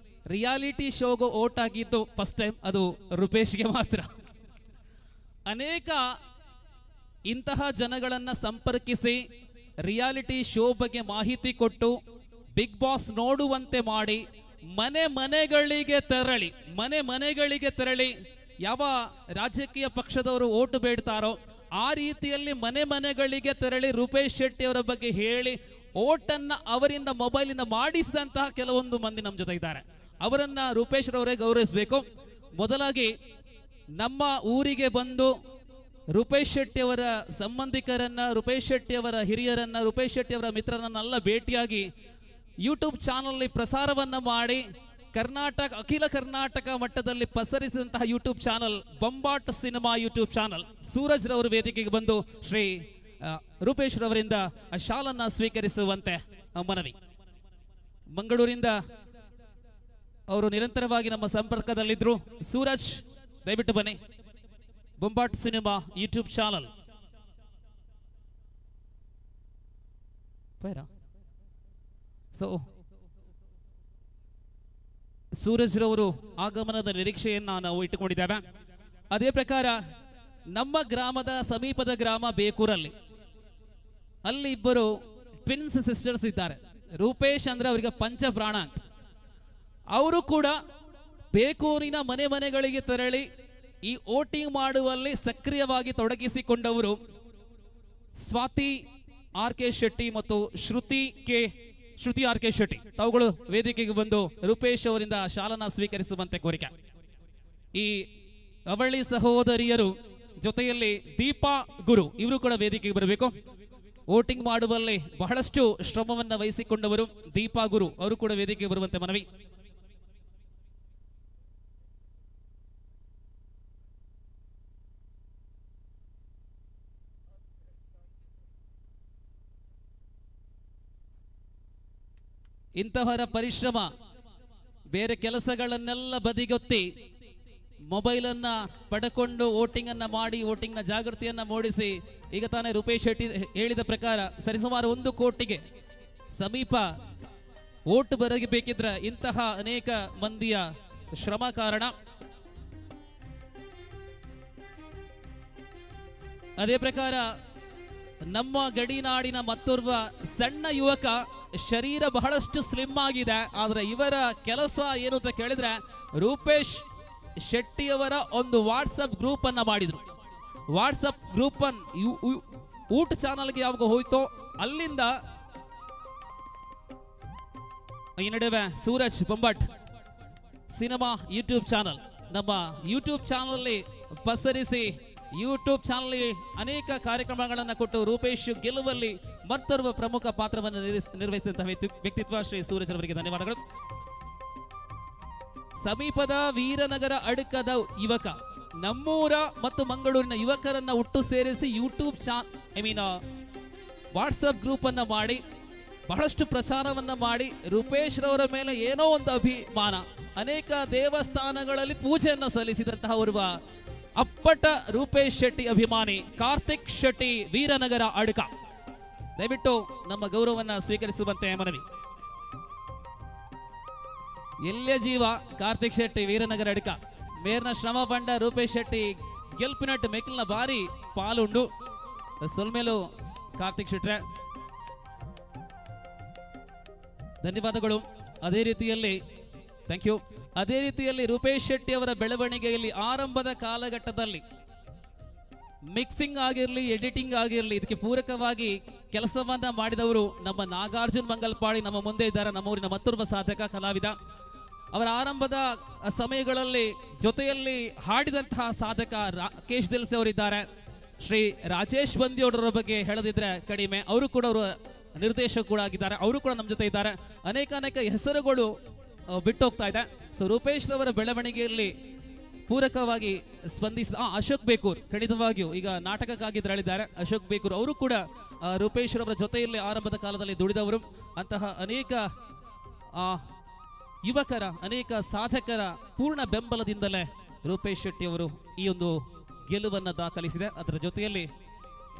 ರಿಯಾಲಿಟಿ ಶೋಗೂ ಓಟ್ ಆಗಿದ್ದು ಫಸ್ಟ್ ಟೈಮ್, ಅದು ರೂಪೇಶ್ಗೆ ಮಾತ್ರ. ಅನೇಕ ಇಂತಹ ಜನಗಳನ್ನು ಸಂಪರ್ಕಿಸಿ ರಿಯಾಲಿಟಿ ಶೋ ಬಗ್ಗೆ ಮಾಹಿತಿ ಕೊಟ್ಟು ಬಿಗ್ ಬಾಸ್ ನೋಡುವಂತೆ ಮಾಡಿ ಮನೆ ಮನೆಗಳಿಗೆ ತೆರಳಿ ಯಾವ ರಾಜಕೀಯ ಪಕ್ಷದವರು ಓಟು ಬೇಡ್ತಾರೋ ಆ ರೀತಿಯಲ್ಲಿ ಮನೆ ಮನೆಗಳಿಗೆ ತೆರಳಿ ರೂಪೇಶ್ ಶೆಟ್ಟಿ ಅವರ ಬಗ್ಗೆ ಹೇಳಿ ಓಟನ್ನು ಅವರಿಂದ ಮೊಬೈಲಿಂದ ಮಾಡಿಸಿದಂತಹ ಕೆಲವೊಂದು ಮಂದಿ ನಮ್ಮ ಜೊತೆ ಇದ್ದಾರೆ. ಅವರನ್ನ ರೂಪೇಶ್ ರವರೇ ಗೌರವಿಸಬೇಕು. ಮೊದಲಾಗಿ ನಮ್ಮ ಊರಿಗೆ ಬಂದು ರೂಪೇಶ್ ಶೆಟ್ಟಿ ಅವರ ಸಂಬಂಧಿಕರನ್ನ, ರೂಪೇಶ್ ಶೆಟ್ಟಿ ಅವರ ಹಿರಿಯರನ್ನ, ರೂಪೇಶ್ ಶೆಟ್ಟಿ ಅವರ ಮಿತ್ರರನ್ನೆಲ್ಲ ಭೇಟಿಯಾಗಿ ಯೂಟ್ಯೂಬ್ ಚಾನಲ್ ಪ್ರಸಾರವನ್ನು ಮಾಡಿ ಕರ್ನಾಟಕ ಅಖಿಲ ಕರ್ನಾಟಕ ಮಟ್ಟದಲ್ಲಿ ಪಸರಿಸಿದಂತಹ YouTube channel Bombat cinema YouTube channel. Suraj ರವರು ವೇದಿಕೆಗೆ ಬಂದು ಶ್ರೀ ರೂಪೇಶ್ ರವರಿಂದ ಆ ಶಾಲನ್ನು ಸ್ವೀಕರಿಸುವಂತೆ ಮನವಿ. ಮಂಗಳೂರಿಂದ ಅವರು ನಿರಂತರವಾಗಿ ನಮ್ಮ ಸಂಪರ್ಕದಲ್ಲಿದ್ದರು. ಸೂರಜ್, ದಯವಿಟ್ಟು ಬನ್ನಿ. ಬೊಂಬಾಟ್ ಸಿನಿಮಾ ಯೂಟ್ಯೂಬ್ ಚಾನಲ್. ಸೊ ಸೂರಜ್ ರವರು ಆಗಮನದ ನಿರೀಕ್ಷೆಯನ್ನ ನಾವು ಇಟ್ಟುಕೊಂಡಿದ್ದೇವೆ. ಅದೇ ಪ್ರಕಾರ ನಮ್ಮ ಗ್ರಾಮದ ಸಮೀಪದ ಗ್ರಾಮ ಬೇಕೂರಲ್ಲಿ ಅಲ್ಲಿ ಇಬ್ಬರು ಟ್ವಿನ್ಸ್ ಸಿಸ್ಟರ್ಸ್ ಇದ್ದಾರೆ. ರೂಪೇಶ್ ಅಂದ್ರೆ ಅವರಿಗೆ ಪಂಚಪ್ರಾಣ ಅಂತ. ಅವರು ಕೂಡ ಬೇಕೂರಿನ ಮನೆ ಮನೆಗಳಿಗೆ ತೆರಳಿ ಈ ವೋಟಿಂಗ್ ಮಾಡುವಲ್ಲಿ ಸಕ್ರಿಯವಾಗಿ ತೊಡಗಿಸಿಕೊಂಡವರು ಸ್ವಾತಿ ಆರ್ ಕೆ ಶೆಟ್ಟಿ ಮತ್ತು ಶ್ರುತಿ ಆರ್ ಕೆ ಶೆಟ್ಟಿ. ತಾವುಗಳು ವೇದಿಕೆಗೆ ಬಂದು ರೂಪೇಶ್ ಅವರಿಂದ ಶಾಲನ್ನ ಸ್ವೀಕರಿಸುವಂತೆ ಕೋರಿಕೆ. ಈ ಅವಳಿ ಸಹೋದರಿಯರು ಜೊತೆಯಲ್ಲಿ ದೀಪಾ ಗುರು ಇವರು ಕೂಡ ವೇದಿಕೆಗೆ ಬರಬೇಕು. ವೋಟಿಂಗ್ ಮಾಡುವಲ್ಲಿ ಬಹಳಷ್ಟು ಶ್ರಮವನ್ನು ವಹಿಸಿಕೊಂಡವರು ದೀಪಾ ಗುರು ಅವರು ಕೂಡ ವೇದಿಕೆಗೆ ಬರುವಂತೆ ಮನವಿ. ಇಂತಹವರ ಪರಿಶ್ರಮ ಬೇರೆ ಕೆಲಸಗಳನ್ನೆಲ್ಲ ಬದಿಗೊತ್ತಿ ಮೊಬೈಲನ್ನ ಪಡ್ಕೊಂಡು ವೋಟಿಂಗ್ ಅನ್ನ ಮಾಡಿ ವೋಟಿಂಗ್ನ ಜಾಗೃತಿಯನ್ನ ಮೂಡಿಸಿ ಈಗ ತಾನೇ ರೂಪೇಶ್ ಶೆಟ್ಟಿ ಹೇಳಿದ ಪ್ರಕಾರ ಸರಿಸುಮಾರು 1 ಕೋಟಿಗೆ ಸಮೀಪ ವೋಟ್ ಬರಬೇಕಿದ್ರೆ ಇಂತಹ ಅನೇಕ ಮಂದಿಯ ಶ್ರಮ ಕಾರಣ. ಅದೇ ಪ್ರಕಾರ ನಮ್ಮ ಗಡಿನಾಡಿನ ಮತ್ತೋರ್ವ ಸಣ್ಣ ಯುವಕ, ಶರೀರ ಬಹಳಷ್ಟು ಸ್ಲಿಮ್ ಆಗಿದೆ, ಆದರೆ ಇವರ ಕೆಲಸ ಏನು ಅಂತ ಕೇಳಿದ್ರೆ ರೂಪೇಶ್ ಶೆಟ್ಟಿಯವರ ಒಂದು ವಾಟ್ಸಪ್ ಗ್ರೂಪ್ ಅನ್ನ ಮಾಡಿದ್ರು. ವಾಟ್ಸಪ್ ಗ್ರೂಪ್ ಅನ್ನು ಊಟ ಚಾನಲ್ಗೆ ಯಾವಾಗ ಹೋಯ್ತೋ ಅಲ್ಲಿಂದ ಈ ನಡುವೆ Suraj Bombat cinema YouTube channel ನಮ್ಮ ಯೂಟ್ಯೂಬ್ ಚಾನಲ್ ಪಸರಿಸಿ ಯೂಟ್ಯೂಬ್ ಚಾನಲ್ ಅನೇಕ ಕಾರ್ಯಕ್ರಮಗಳನ್ನು ಕೊಟ್ಟು ರೂಪೇಶ್ ಗೆಲುವಲ್ಲಿ ಮತ್ತೋರ್ವ ಪ್ರಮುಖ ಪಾತ್ರವನ್ನು ನಿರ್ವಹಿಸಿದಂತಹ ವ್ಯಕ್ತಿತ್ವ ಶ್ರೀ ಸೂರಜ್ ಅವರಿಗೆ ಧನ್ಯವಾದಗಳು. ಸಮೀಪದ ವೀರನಗರ ಅಡಕದ ಯುವಕ, ನಮ್ಮೂರ ಮತ್ತು ಮಂಗಳೂರಿನ ಯುವಕರನ್ನ ಒಟ್ಟು ಸೇರಿಸಿ ಯೂಟ್ಯೂಬ್ ವಾಟ್ಸಪ್ ಗ್ರೂಪ್ ಅನ್ನ ಮಾಡಿ ಬಹಳಷ್ಟು ಪ್ರಚಾರವನ್ನ ಮಾಡಿ ರೂಪೇಶ್ ರವರ ಮೇಲೆ ಏನೋ ಒಂದು ಅಭಿಮಾನ, ಅನೇಕ ದೇವಸ್ಥಾನಗಳಲ್ಲಿ ಪೂಜೆಯನ್ನು ಸಲ್ಲಿಸಿದಂತಹ ಓರ್ವ ಅಪ್ಪಟ ರೂಪೇಶ್ ಶೆಟ್ಟಿ ಅಭಿಮಾನಿ ಕಾರ್ತಿಕ್ ಶೆಟ್ಟಿ, ವೀರನಗರ ಅಡಕ. ದಯವಿಟ್ಟು ನಮ್ಮ ಗೌರವವನ್ನು ಸ್ವೀಕರಿಸುವಂತೆ ಮನವಿ. ಎಲ್ಲೇ ಜೀವ ಕಾರ್ತಿಕ್ ಶೆಟ್ಟಿ ವೀರನಗರ ಅಡಕ ಮೇರ್ನ ಶ್ರಮ ಪಂಡ ರೂಪೇಶ್ ಶೆಟ್ಟಿ ಗೆಲ್ಪಿನಟ್ಟು ಮೆಕ್ಲಿನ ಭಾರಿ ಪಾಲುಂಡು. ಸೊಲ್ಮೇಲು ಕಾರ್ತಿಕ್ ಶೆಟ್ರೆ ಧನ್ಯವಾದಗಳು. ಅದೇ ರೀತಿಯಲ್ಲಿ thank you. ಅದೇ ರೀತಿಯಲ್ಲಿ ರೂಪೇಶ್ ಶೆಟ್ಟಿ ಅವರ ಬೆಳವಣಿಗೆಯಲ್ಲಿ ಆರಂಭದ ಕಾಲಘಟ್ಟದಲ್ಲಿ ಮಿಕ್ಸಿಂಗ್ ಆಗಿರಲಿ, ಎಡಿಟಿಂಗ್ ಆಗಿರಲಿ, ಇದಕ್ಕೆ ಪೂರಕವಾಗಿ ಕೆಲಸವನ್ನ ಮಾಡಿದವರು ನಮ್ಮ ನಾಗಾರ್ಜುನ್ ಮಂಗಲ್ಪಾಡಿ ನಮ್ಮ ಮುಂದೆ ಇದ್ದಾರೆ, ನಮ್ಮೂರಿನ ಮತ್ತೊಬ್ಬ ಸಾಧಕ ಕಲಾವಿದ. ಅವರ ಆರಂಭದ ಸಮಯಗಳಲ್ಲಿ ಜೊತೆಯಲ್ಲಿ ಹಾಡಿದಂತಹ ಸಾಧಕ ರಾಕೇಶ್ ದಿಲ್ಸೆ ಅವರಿದ್ದಾರೆ. ಶ್ರೀ ರಾಜೇಶ್ ಬಂದಿಯವರ ಬಗ್ಗೆ ಹೇಳದಿದ್ರೆ ಕಡಿಮೆ, ಅವರು ಕೂಡ ಅವರು ನಿರ್ದೇಶಕ ಕೂಡ ಆಗಿದ್ದಾರೆ, ಅವರು ಕೂಡ ನಮ್ಮ ಜೊತೆ ಇದ್ದಾರೆ. ಅನೇಕ ಅನೇಕ ಹೆಸರುಗಳು ಬಿಟ್ಟೋಗ್ತಾ ಇದೆ. ಸೊ ರೂಪೇಶ್ ರವರ ಬೆಳವಣಿಗೆಯಲ್ಲಿ ಪೂರಕವಾಗಿ ಸ್ಪಂದಿಸಿದ ಅಶೋಕ್ ಬೇಕೂರ್ ಖಂಡಿತವಾಗಿಯೂ ಈಗ ನಾಟಕಕ್ಕಾಗಿ ತೆರಳಿದ್ದಾರೆ. ಅಶೋಕ್ ಬೇಕೂರ್ ಅವರು ಕೂಡ ರೂಪೇಶ್ ರವರ ಜೊತೆಯಲ್ಲಿ ಆರಂಭದ ಕಾಲದಲ್ಲಿ ದುಡಿದವರು. ಅಂತಹ ಅನೇಕ ಯುವಕರ, ಅನೇಕ ಸಾಧಕರ ಪೂರ್ಣ ಬೆಂಬಲದಿಂದಲೇ ರೂಪೇಶ್ ಶೆಟ್ಟಿ ಅವರು ಈ ಒಂದು ಗೆಲುವನ್ನು ದಾಖಲಿಸಿದೆ. ಅದರ ಜೊತೆಯಲ್ಲಿ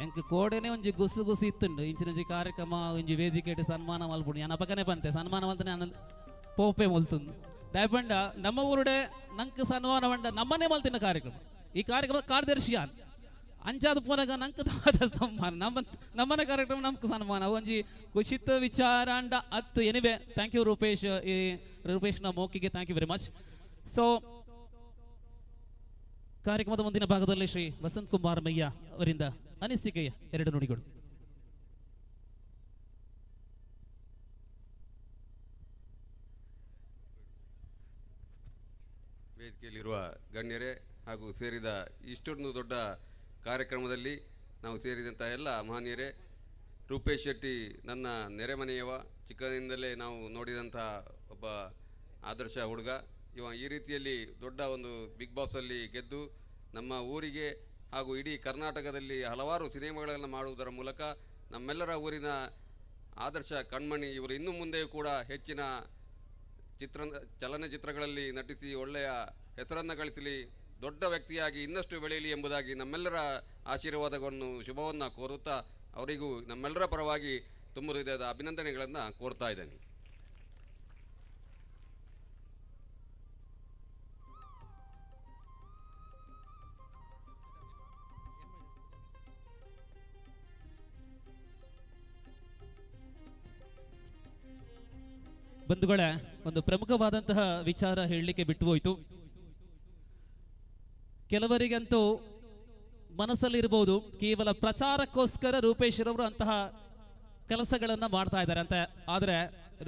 ಎಂಕ್ ಕೋಡೆನೆ ಒಂಜಿ ಗುಸು ಗುಸು ಇತ್ತುಂಡು ಇಂಚಿನೊಂಜಿ ಕಾರ್ಯಕ್ರಮ ಒಂಜಿ ವೇದಿಕೆ ಸನ್ಮಾನ ಮಲ್ಪುಂಡು ಯಾನ್ ಅಪಕನೆ ಬಂತೆ ಸನ್ಮಾನ ಮಲ್ತನೆ ನಾನು ಪೋಪೆ ಮಲ್ತುಂದು ದಯಪಂಡ ನಮ್ಮ ಊರುಡೆ ನಂಕ್ ಸನ್ಮಾನ ಬಂಡ ನಮ್ಮನೆ ಮಲ್ತಿನ ಕಾರ್ಯಕ್ರಮ ಈ ಕಾರ್ಯಕ್ರಮ ಕಾರ್ಯದರ್ಶಿ ಯಾನ್ ಅಂಚಾದ ಪೋನಾಗ ನಂಕ್ ದಾದ ಸನ್ಮಾನ ನಮ್ಮ ನಮ್ಮನೆ ಕಾರ್ಯಕ್ರಮ ನಮ್ಗೆ ಸನ್ಮಾನ ಒಂಜಿ ಕುಚಿತ ವಿಚಾರಾಂಡ ಅತ್ತು. ಎನಿವೆ thank you Rupesh, ಈ ರೂಪೇಶ್ನ ಮೌಖಿಗೆ thank you very much. So ಕಾರ್ಯಕ್ರಮದ ಮುಂದಿನ ಭಾಗದಲ್ಲಿ ಶ್ರೀ ವಸಂತ್ ಕುಮಾರ್ ಮಯ್ಯ ಅವರಿಂದ ಅನಿಸಿಕೆಯ ಎರಡು ನುಡಿಗಳು. ವೇದಿಕೆಯಲ್ಲಿರುವ ಗಣ್ಯರೇ ಹಾಗೂ ಸೇರಿದ ಇಷ್ಟೊಂದು ದೊಡ್ಡ ಕಾರ್ಯಕ್ರಮದಲ್ಲಿ ನಾವು ಸೇರಿದಂಥ ಎಲ್ಲ ಮಹನೀಯರೇ, ರೂಪೇಶ್ ಶೆಟ್ಟಿ ನನ್ನ ನೆರೆಮನೆಯವ, ಚಿಕ್ಕಂದಿನಿಂದಲೇ ನಾವು ನೋಡಿದಂಥ ಒಬ್ಬ ಆದರ್ಶ ಹುಡುಗ. ಇವ ಈ ರೀತಿಯಲ್ಲಿ ದೊಡ್ಡ ಒಂದು ಬಿಗ್ ಬಾಸಲ್ಲಿ ಗೆದ್ದು ನಮ್ಮ ಊರಿಗೆ ಹಾಗೂ ಇಡೀ ಕರ್ನಾಟಕದಲ್ಲಿ ಹಲವಾರು ಸಿನಿಮಾಗಳನ್ನು ಮಾಡುವುದರ ಮೂಲಕ ನಮ್ಮೆಲ್ಲರ ಊರಿನ ಆದರ್ಶ ಕಣ್ಮಣಿ. ಇವರು ಇನ್ನು ಮುಂದೆಯೂ ಕೂಡ ಹೆಚ್ಚಿನ ಚಲನಚಿತ್ರಗಳಲ್ಲಿ ನಟಿಸಿ ಒಳ್ಳೆಯ ಹೆಸರನ್ನು ಗಳಿಸಲಿ, ದೊಡ್ಡ ವ್ಯಕ್ತಿಯಾಗಿ ಇನ್ನಷ್ಟು ಬೆಳೆಯಲಿ ಎಂಬುದಾಗಿ ನಮ್ಮೆಲ್ಲರ ಆಶೀರ್ವಾದವನ್ನು ಶುಭವನ್ನು ಕೋರುತ್ತಾ ಅವರಿಗೂ ನಮ್ಮೆಲ್ಲರ ಪರವಾಗಿ ತುಂಬ ಹೃದಯದ ಅಭಿನಂದನೆಗಳನ್ನು ಕೋರ್ತಾ ಇದ್ದೇನೆ. ಬಂಧುಗಳೇ, ಒಂದು ಪ್ರಮುಖವಾದಂತಹ ವಿಚಾರ ಹೇಳಲಿಕ್ಕೆ ಬಿಟ್ಟು ಹೋಯಿತು. ಕೆಲವರಿಗಂತೂ ಮನಸ್ಸಲ್ಲಿರ್ಬೋದು, ಕೇವಲ ಪ್ರಚಾರಕ್ಕೋಸ್ಕರ ರೂಪೇಶ್ ರವರು ಅಂತಹ ಕೆಲಸಗಳನ್ನು ಮಾಡ್ತಾ ಇದ್ದಾರೆ ಅಂತ. ಆದರೆ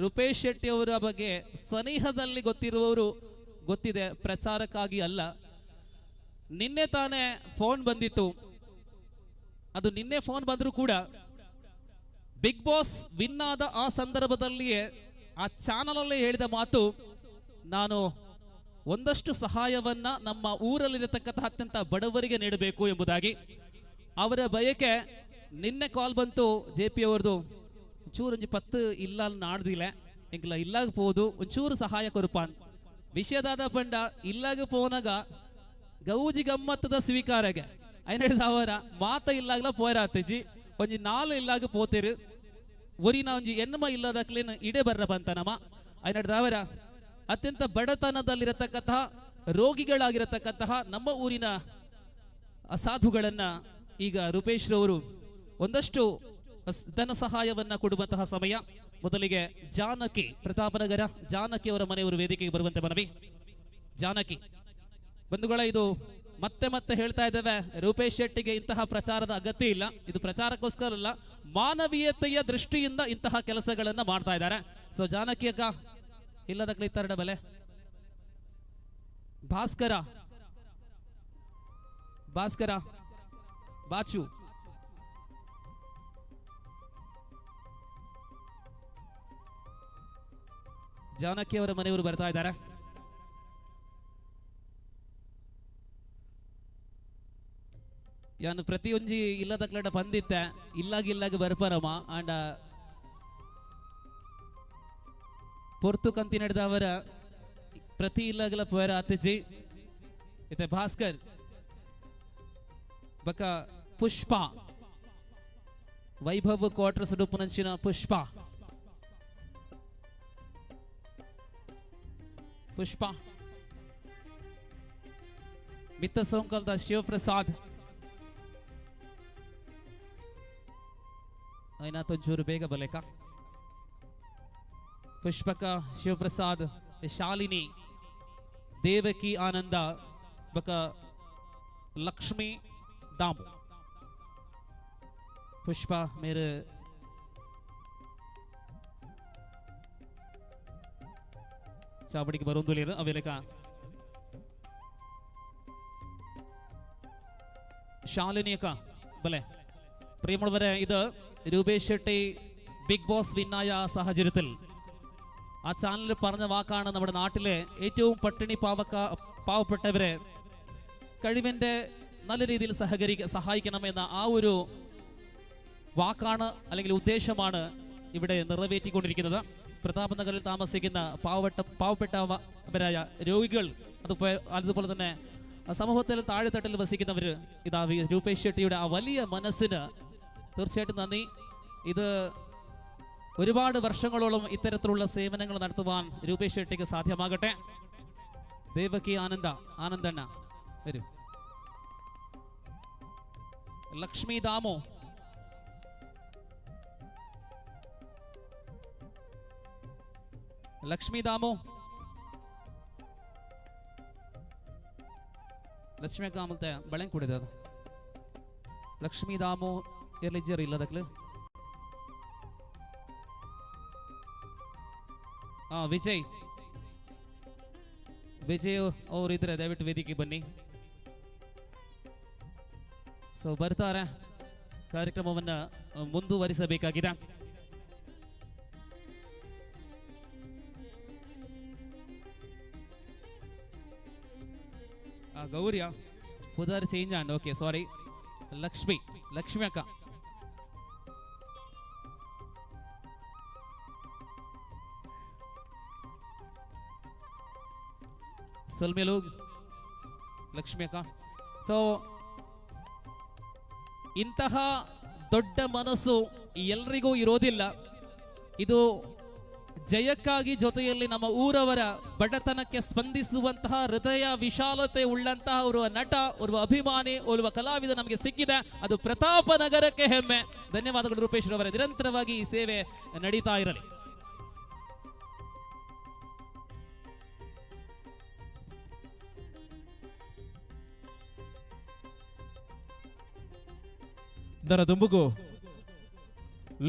ರೂಪೇಶ್ ಶೆಟ್ಟಿ ಅವರ ಬಗ್ಗೆ ಸನಿಹದಲ್ಲಿ ಗೊತ್ತಿರುವವರು ಗೊತ್ತಿದೆ, ಪ್ರಚಾರಕ್ಕಾಗಿ ಅಲ್ಲ. ನಿನ್ನೆ ತಾನೇ ಫೋನ್ ಬಂದಿತ್ತು. ಅದು ನಿನ್ನೆ ಫೋನ್ ಬಂದರೂ ಕೂಡ ಬಿಗ್ ಬಾಸ್ ವಿನ್ ಆದ ಆ ಸಂದರ್ಭದಲ್ಲಿಯೇ ಆ ಚಾನಲಲ್ಲೇ ಹೇಳಿದ ಮಾತು, ನಾನು ಒಂದಷ್ಟು ಸಹಾಯವನ್ನ ನಮ್ಮ ಊರಲ್ಲಿರತಕ್ಕಂತಹ ಅತ್ಯಂತ ಬಡವರಿಗೆ ನೀಡಬೇಕು ಎಂಬುದಾಗಿ. ಅವರ ಬಯಕೆ ನಿನ್ನೆ ಕಾಲ್ ಬಂತು ಜೆ ಪಿ ಅವ್ರದ್ದು, ಒಂಚೂರು ಒಂಜಿ ಪತ್ತು ಇಲ್ಲ ನಾಡ್ದಿಲ್ಲ ಎಂಕ್ಲ ಇಲ್ಲಾಗ ಪೋದು ಒಂಚೂರು ಸಹಾಯ ಕೊರುಪಾನ್ ವಿಷಯದಾದ ಪಂಡ ಇಲ್ಲಾಗ ಪೋನಾಗ ಗೌಜಿ ಗಮ್ಮತ್ತದ ಸ್ವೀಕಾರಗೆ ಐನಡಿದ ಅವರ ಮಾತ ಇಲ್ಲಾಗ್ಲ ಪೋಯರಾತೇಜಿ ಒಂಜಿ ನಾಲು ಇಲ್ಲಾಗ ಪೋತೇರು ಒರಿನ ಒಂಜಿ ಎನ್ಮ ಇಲ್ಲದಕ್ಲೇನು ಇಡೆ ಬರ್ರ ಬಂತನಮ್ಮ ಐನಡ್ದವರ ಅತ್ಯಂತ ಬಡತನದಲ್ಲಿರತಕ್ಕಂತಹ ರೋಗಿಗಳಾಗಿರತಕ್ಕಂತಹ ನಮ್ಮ ಊರಿನ ಸಾಧುಗಳನ್ನು ಈಗ ರೂಪೇಶ್ ರವರು ಒಂದಷ್ಟು ಧನ ಸಹಾಯವನ್ನು ಕೊಡುವಂತಹ ಸಮಯ. ಮೊದಲಿಗೆ ಜಾನಕಿ, ಪ್ರತಾಪನಗರ ಜಾನಕಿ ಅವರ ಮನೆಯವರು ವೇದಿಕೆಗೆ ಬರುವಂತೆ ಮನವಿ. ಜಾನಕಿ ಬಂಧುಗಳ, ಇದು ಮತ್ತೆ ಮತ್ತೆ ಹೇಳ್ತಾ ಇದ್ದೇವೆ, ರೂಪೇಶ್ ಶೆಟ್ಟಿಗೆ ಇಂತಹ ಪ್ರಚಾರದ ಅಗತ್ಯ ಇಲ್ಲ. ಇದು ಪ್ರಚಾರಕ್ಕೋಸ್ಕರ ಅಲ್ಲ, ಮಾನವೀಯತೆಯ ದೃಷ್ಟಿಯಿಂದ ಇಂತಹ ಕೆಲಸಗಳನ್ನ ಮಾಡ್ತಾ ಇದ್ದಾರೆ. ಸೊ ಜಾನಕಿ ಅಕ್ಕ ಇಲ್ಲದ ಕಲಿತಾರಡ ಬಲೆ. ಭಾಸ್ಕರ, ಭಾಸ್ಕರ ಬಾಚು, ಜಾನಕಿ ಅವರ ಮನೆಯವರು ಬರ್ತಾ ಇದ್ದಾರೆ. ಯಾನು ಪ್ರತಿಯೊಂಜಿ ಇಲ್ಲದ ಕ್ಲಡ ಬಂದಿತ್ತೆ ಇಲ್ಲಾಗ ಇಲ್ಲಾಗ ಬರ್ಪರಮ್ಮ ಆಂಡ ಪೊರ್ತು ಕಂತಿ ನಡೆದವರ ಪ್ರತಿ ಇಲ್ಲಾಗಲ ಪೋಯರ ಆತಿಜಿ ಇತ್ತೆ ಭಾಸ್ಕರ್ ಬಕ ಪುಷ್ಪ ವೈಭವ್ ಕ್ವಾರ್ಟರ್ಸ್ ರೂಪನಂಚಿನ ಪುಷ್ಪ, ಪುಷ್ಪ ಮಿತ್ತ ಸೋಂಕಲ್ದ ಶಿವಪ್ರಸಾದ್ ಐನಾತೊಂಚೂರು ಬೇಗ ಬಲೇಕ. ಪುಷ್ಪಕ ಶಿವಪ್ರಸಾದ್, ಶಾಲಿನಿ, ದೇವಕಿ ಆನಂದ ಬಕ ಲಕ್ಷ್ಮಿ ದಾಮು. ಪುಷ್ಪ ಮೇರೆ ಚಾವಡಿಗೆ ಬರೋದು ಅವೇಲಕ. ಶಾಲಿನಿ ಅಕ್ಕ ಬಲೆ. പ്രിയമുള്ളവരെ, ഇത് രൂപേഷ് ഷെട്ടി ബിഗ് ബോസ് വിന്നായ സാഹചര്യത്തിൽ ആ ചാനലിൽ പറഞ്ഞ വാക്കാണ് നമ്മുടെ നാട്ടിലെ ഏറ്റവും പട്ടിണി പാവപ്പെട്ടവരെ കഴിവിൻ്റെ നല്ല രീതിയിൽ സഹായിക്കണമെന്ന ആ ഒരു വാക്കാണ് അല്ലെങ്കിൽ ഉദ്ദേശമാണ് ഇവിടെ നിറവേറ്റിക്കൊണ്ടിരിക്കുന്നത്. പ്രതാപ് നഗറിൽ താമസിക്കുന്ന പാവപ്പെട്ടവരായ രോഗികൾ, അതുപോലെ തന്നെ സമൂഹത്തിൽ താഴെത്തട്ടിൽ വസിക്കുന്നവർ, ഇതാ രൂപേഷ് ഷെട്ടിയുടെ ആ വലിയ മനസ്സിന് തീർച്ചയായിട്ടും നന്ദി. ഇത് ഒരുപാട് വർഷങ്ങളോളം ഇത്തരത്തിലുള്ള സേവനങ്ങൾ നടത്തുവാൻ രൂപേഷ് ഷെട്ടിക്ക് സാധ്യമാകട്ടെ. ദേവകി ആനന്ദ, ആനന്ദണ്ണ വരൂ. ലക്ഷ്മി ദാമോ, ലക്ഷ്മി ദാമോ, ಲಕ್ಷ್ಮಿ ಕಾಮಲ್ತೆ ಬಳೆ ಕೂಡಿದೆ ಅದು. ಲಕ್ಷ್ಮೀ ದಾಮು ಎರ್ಲಿಜ್ಜರ್ ಇಲ್ಲದಕ್ಲು. ವಿಜಯ್, ವಿಜಯ್ ಅವರಿದ್ರೆ ದಯವಿಟ್ಟು ವೇದಿಕೆಗೆ ಬನ್ನಿ. ಸೊ ಬರ್ತಾರೆ, ಕಾರ್ಯಕ್ರಮವನ್ನು ಮುಂದುವರಿಸಬೇಕಾಗಿದೆ. ಗೌರಿಯ ಪುದರ್ ಚೇಂಜ್ ಆಂಡ್. ಓಕೆ, ಸಾರಿ, ಲಕ್ಷ್ಮಿ, ಲಕ್ಷ್ಮಿ ಅಕ್ಕ. ಸೊಲ್ಮೇಲು ಲಕ್ಷ್ಮಿ ಅಕ್ಕ. ಸೊ ಇಂತಹ ದೊಡ್ಡ ಮನಸ್ಸು ಎಲ್ರಿಗೂ ಇರೋದಿಲ್ಲ. ಇದು ಜಯಕ್ಕಾಗಿ ಜೊತೆಯಲ್ಲಿ ನಮ್ಮ ಊರವರ ಬಡತನಕ್ಕೆ ಸ್ಪಂದಿಸುವಂತಹ ಹೃದಯ ವಿಶಾಲತೆ ಉಳ್ಳಂತಹ ಓರ್ವ ನಟ, ಓರ್ವ ಅಭಿಮಾನಿ, ಓರ್ವ ಕಲಾವಿದ ನಮಗೆ ಸಿಕ್ಕಿದೆ. ಅದು ಪ್ರತಾಪನಗರಕ್ಕೆ ಹೆಮ್ಮೆ. ಧನ್ಯವಾದಗಳು ರೂಪೇಶ್ ರವರೇ. ನಿರಂತರವಾಗಿ ಈ ಸೇವೆ ನಡೀತಾ ಇರಲಿ. ದನ ದುಂಬುಗು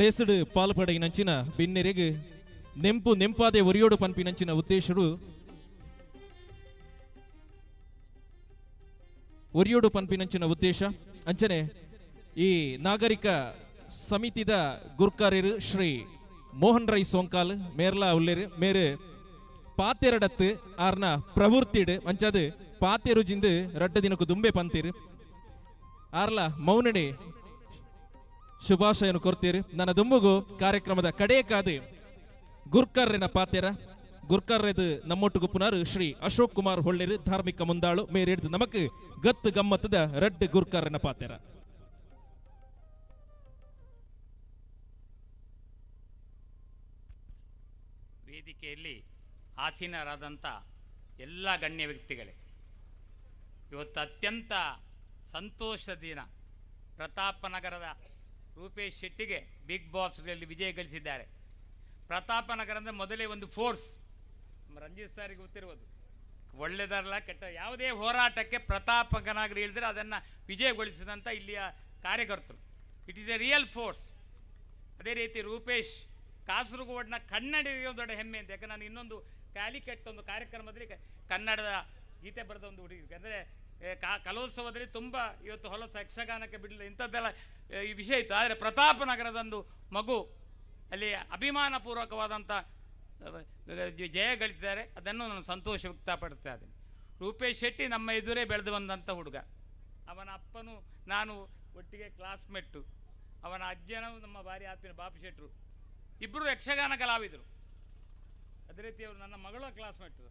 ಲೇಸಡು ಪಾಲ್ಪಡೆಯಿನಂಚಿನ ಬಿನ್ನೆರೆಗ್ ನೆಂಪು ನೆಂಪಾದೆ ಒರಿಯೋಡು ಪನ್ಪಿನಂಚಿನ ಉದ್ದೇಶಡು ಒರಿಯೋಡು ಪನ್ಪಿನಂಚಿನ ಉದ್ದೇಶ ಅಂಚನೆ ಈ ನಾಗರಿಕ ಸಮಿತಿದ ಗುರ್ಕಾರ್ಯರು ಶ್ರೀ ಮೋಹನ್ ರೈ ಸೋಂಕಾಲ್ ಮೇರ್ಲಾ ಉಲ್ಲೇರು ಮೇರು ಪಾತೆರಡತ್ತು ಆರ್ನ ಪ್ರವೃತ್ತಿಡು ಅಂಚಾದು ಪಾತೆರು ಜಿಂದು ರಡ್ಡ ದಿನಕ್ಕೂ ದುಂಬೆ ಪಂತೀರು ಆರ್ಲ ಮೌನಡೆ ಶುಭಾಶಯನು ಕೊರ್ತೀರಿ. ನನ್ನ ದುಂಬುಗು ಕಾರ್ಯಕ್ರಮದ ಕಡೆಯಕಾದ ಗುರ್ಕರ್ರೆನ ಪಾತೆರ ಗುರ್ಕರ್ರೆದು ನಮ್ಮೊಟ್ಟು ಗುಪ್ಪುನಾರು ಶ್ರೀ ಅಶೋಕ್ ಕುಮಾರ್ ಹೊಳ್ಳೆರು ಧಾರ್ಮಿಕ ಮುಂದಾಳು ಮೇರೆಡ್ದು ನಮಕ್ ಗತ್ತು ಗಮ್ಮತ್ತದ ರಡ್ಡು ಗುರ್ಕರ್ರೆನ ಪಾತೆರ. ವೇದಿಕೆಯಲ್ಲಿ ಆಸೀನರಾದಂಥ ಎಲ್ಲ ಗಣ್ಯ ವ್ಯಕ್ತಿಗಳೇ, ಇವತ್ತು ಅತ್ಯಂತ ಸಂತೋಷದ ದಿನ. ಪ್ರತಾಪನಗರದ ರೂಪೇಶ್ ಶೆಟ್ಟಿಗೆ ಬಿಗ್ ಬಾಸ್ನಲ್ಲಿ ವಿಜಯ ಗಳಿಸಿದ್ದಾರೆ. ಪ್ರತಾಪನಗರ ಅಂದರೆ ಮೊದಲೇ ಒಂದು ಫೋರ್ಸ್, ರಂಜಿತ್ ಸಾರಿಗೆ ಗೊತ್ತಿರ್ಬೋದು, ಒಳ್ಳೆಯದಲ್ಲ ಕೆಟ್ಟ ಯಾವುದೇ ಹೋರಾಟಕ್ಕೆ ಪ್ರತಾಪನಗರ ಹೇಳಿದರೆ ಅದನ್ನು ವಿಜಯಗೊಳಿಸಿದಂಥ ಇಲ್ಲಿಯ ಕಾರ್ಯಕರ್ತರು. It is a real force. ಅದೇ ರೀತಿ ರೂಪೇಶ್ ಕಾಸರಗೋಡಿನ ಕನ್ನಡಿಗರಿಗೆ ಒಂದು ದೊಡ್ಡ ಹೆಮ್ಮೆ ಅಂತ. ಯಾಕಂದರೆ ನಾನು ಇನ್ನೊಂದು ಕ್ಯಾಲಿಕಟ್ ಒಂದು ಕಾರ್ಯಕ್ರಮದಲ್ಲಿ ಕನ್ನಡದ ಗೀತೆ ಬರೆದ ಒಂದು ಹುಡುಗಿ, ಅಂದರೆ ಕಲೋತ್ಸವದಲ್ಲಿ ತುಂಬ ಇವತ್ತು ಹೊಲಸು ಯಕ್ಷಗಾನಕ್ಕೆ ಬಿಡಲಿಲ್ಲ, ಇಂಥದ್ದೆಲ್ಲ ಈ ವಿಷಯ ಇತ್ತು. ಆದರೆ ಪ್ರತಾಪನಗರದೊಂದು ಮಗು ಅಲ್ಲಿ ಅಭಿಮಾನಪೂರ್ವಕವಾದಂಥ ಜಯ ಗಳಿಸಿದ್ದಾರೆ. ಅದನ್ನು ನಾನು ಸಂತೋಷ ವ್ಯಕ್ತಪಡ್ತಾ ಇದ್ದೇನೆ. ರೂಪೇಶ್ ಶೆಟ್ಟಿ ನಮ್ಮ ಎದುರೇ ಬೆಳೆದು ಬಂದಂಥ ಹುಡುಗ. ಅವನ ಅಪ್ಪನು ನಾನು ಒಟ್ಟಿಗೆ ಕ್ಲಾಸ್ಮೇಟು. ಅವನ ಅಜ್ಜನೂ ನಮ್ಮ ಭಾರಿ ಆತ್ಮೀಯ ಬಾಪು ಶೆಟ್ಟರು. ಇಬ್ಬರು ಯಕ್ಷಗಾನ ಕಲಾವಿದರು. ಅದೇ ರೀತಿ ಅವರು ನನ್ನ ಮಗಳ ಕ್ಲಾಸ್ಮೇಟು.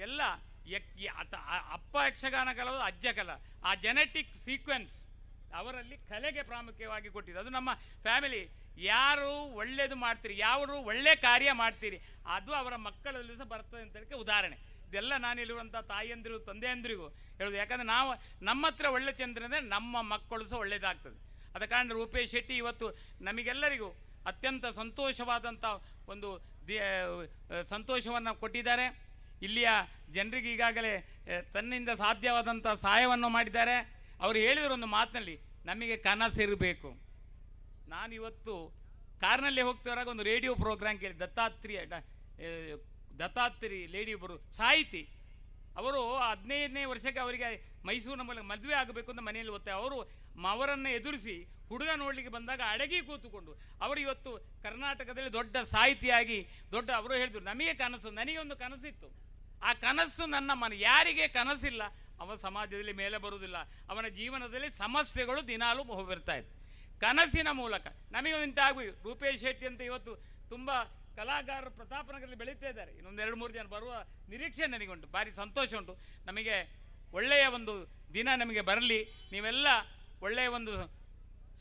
ಎಲ್ಲ ಅಪ್ಪ ಯಕ್ಷಗಾನ ಕಲಾವಿದ, ಅಜ್ಜ ಕಲಾ, ಆ ಜೆನೆಟಿಕ್ ಸೀಕ್ವೆನ್ಸ್ ಅವರಲ್ಲಿ ಕಲೆಗೆ ಪ್ರಾಮುಖ್ಯವಾಗಿ ಕೊಟ್ಟಿದೆ. ಅದು ನಮ್ಮ ಫ್ಯಾಮಿಲಿ. ಯಾರು ಒಳ್ಳೆಯದು ಮಾಡ್ತೀರಿ, ಯಾರು ಒಳ್ಳೆ ಕಾರ್ಯ ಮಾಡ್ತೀರಿ, ಅದು ಅವರ ಮಕ್ಕಳಲ್ಲೂ ಸಹ ಬರ್ತದೆ ಅಂತ ಹೇಳಕ್ಕೆ ಉದಾಹರಣೆ. ಇದೆಲ್ಲ ನಾನಿಲ್ಲಿರುವಂಥ ತಾಯಿಯಂದಿರು ತಂದೆಯಂದಿರಿಗೂ ಹೇಳೋದು. ಯಾಕಂದರೆ ನಾವು ನಮ್ಮ ಹತ್ರ ಒಳ್ಳೆ ಚಂದ್ರ ಅಂದರೆ ನಮ್ಮ ಮಕ್ಕಳು ಸಹ ಒಳ್ಳೆಯದಾಗ್ತದೆ. ಅದ ಕಾರಣ ರೂಪೇಶ್ ಶೆಟ್ಟಿ ಇವತ್ತು ನಮಗೆಲ್ಲರಿಗೂ ಅತ್ಯಂತ ಸಂತೋಷವಾದಂಥ ಒಂದು ಸಂತೋಷವನ್ನು ಕೊಟ್ಟಿದ್ದಾರೆ. ಇಲ್ಲಿಯ ಜನರಿಗೆ ಈಗಾಗಲೇ ತನ್ನಿಂದ ಸಾಧ್ಯವಾದಂಥ ಸಹಾಯವನ್ನು ಮಾಡಿದ್ದಾರೆ. ಅವರು ಹೇಳಿದರು ಒಂದು ಮಾತಿನಲ್ಲಿ, ನಮಗೆ ಕನಸಿರಬೇಕು. ನಾನಿವತ್ತು ಕಾರ್ನಲ್ಲಿ ಹೋಗ್ತಿರುವಾಗ ಒಂದು ರೇಡಿಯೋ ಪ್ರೋಗ್ರಾಮ್ ಕೇಳಿ, ದತ್ತಾತ್ರಿ ಲೇಡಿ ಒಬ್ಬರು ಸಾಹಿತಿ, ಅವರು 15ನೇ ವರ್ಷಕ್ಕೆ ಅವರಿಗೆ ಮೈಸೂರಿನ ಮೂಲಕ ಮದುವೆ ಆಗಬೇಕು ಅಂತ ಮನೆಯಲ್ಲಿ ಒತ್ತಾಯ. ಅವರು ಅವರನ್ನು ಎದುರಿಸಿ ಹುಡುಗ ನೋಡಲಿಕ್ಕೆ ಬಂದಾಗ ಅಡಗಿ ಕೂತುಕೊಂಡು ಅವರು ಇವತ್ತು ಕರ್ನಾಟಕದಲ್ಲಿ ದೊಡ್ಡ ಸಾಹಿತಿಯಾಗಿ ದೊಡ್ಡ, ಅವರು ಹೇಳಿದರು ನಮಗೆ ಕನಸು, ನನಗೆ ಒಂದು ಕನಸಿತ್ತು, ಆ ಕನಸು ನನ್ನ ಮನೆ. ಯಾರಿಗೆ ಕನಸಿಲ್ಲ ಅವ ಸಮಾಜದಲ್ಲಿ ಮೇಲೆ ಬರುವುದಿಲ್ಲ, ಅವನ ಜೀವನದಲ್ಲಿ ಸಮಸ್ಯೆಗಳು ದಿನಾಲೂ ಬರ್ತಾ ಇದೆ. ಕನಸಿನ ಮೂಲಕ ನಮಗೆ ಇಂಥ ಆಗು ರೂಪೇಶ್ ಶೆಟ್ಟಿ ಅಂತ ಇವತ್ತು ತುಂಬ ಕಲಾಕಾರರು ಪ್ರತಾಪನಗರಲ್ಲಿ ಬೆಳೀತಾ ಇದ್ದಾರೆ. ಇನ್ನೊಂದು 2-3 ಜನ ಬರುವ ನಿರೀಕ್ಷೆ ನನಗುಂಟು, ಭಾರಿ ಸಂತೋಷ ಉಂಟು. ನಮಗೆ ಒಳ್ಳೆಯ ಒಂದು ದಿನ ನಮಗೆ ಬರಲಿ. ನೀವೆಲ್ಲ ಒಳ್ಳೆಯ ಒಂದು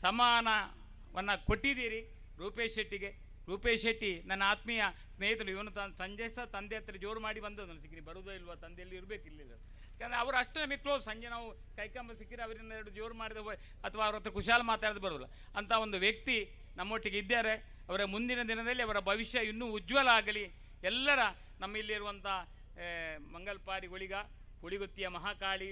ಸಮಾನವನ್ನು ಕೊಟ್ಟಿದ್ದೀರಿ ರೂಪೇಶ್ ಶೆಟ್ಟಿಗೆ. ರೂಪೇಶ್ ಶೆಟ್ಟಿ ನನ್ನ ಆತ್ಮೀಯ ಸ್ನೇಹಿತರು. ಇವನು ಸಂಜೆ ಸಹ ತಂದೆ ಹತ್ರ ಜೋರು ಮಾಡಿ ಬಂದು ನಾನು ಸಿಕ್ಕಿ ಬರುವುದೋ ಇಲ್ವೋ, ತಂದೆಯಲ್ಲಿ ಇರಬೇಕಿರಲಿಲ್ಲ, ಯಾಕಂದರೆ ಅವರು ಅಷ್ಟು ನಮಗೆ ಕ್ಲೋಸ್. ಸಂಜೆ ನಾವು ಕೈಕಂಬ ಸಿಕ್ಕಿದ್ರೆ ಅವರಿಂದ ಎರಡು ಜೋರು ಮಾಡಿದ ಅಥವಾ ಅವ್ರ ಹತ್ರ ಕುಶಾಲ ಮಾತಾಡೋದು ಬರೋಲ್ಲ. ಅಂಥ ಒಂದು ವ್ಯಕ್ತಿ ನಮ್ಮೊಟ್ಟಿಗೆ ಇದ್ದಾರೆ. ಅವರ ಮುಂದಿನ ದಿನದಲ್ಲಿ ಅವರ ಭವಿಷ್ಯ ಇನ್ನೂ ಉಜ್ವಲ ಆಗಲಿ. ಎಲ್ಲರ ನಮ್ಮ ಇಲ್ಲಿರುವಂಥ ಮಂಗಲ್ಪಾಡಿ ಗುಳಿಗ, ಹುಳಿಗುತ್ತಿಯ ಮಹಾಕಾಳಿ,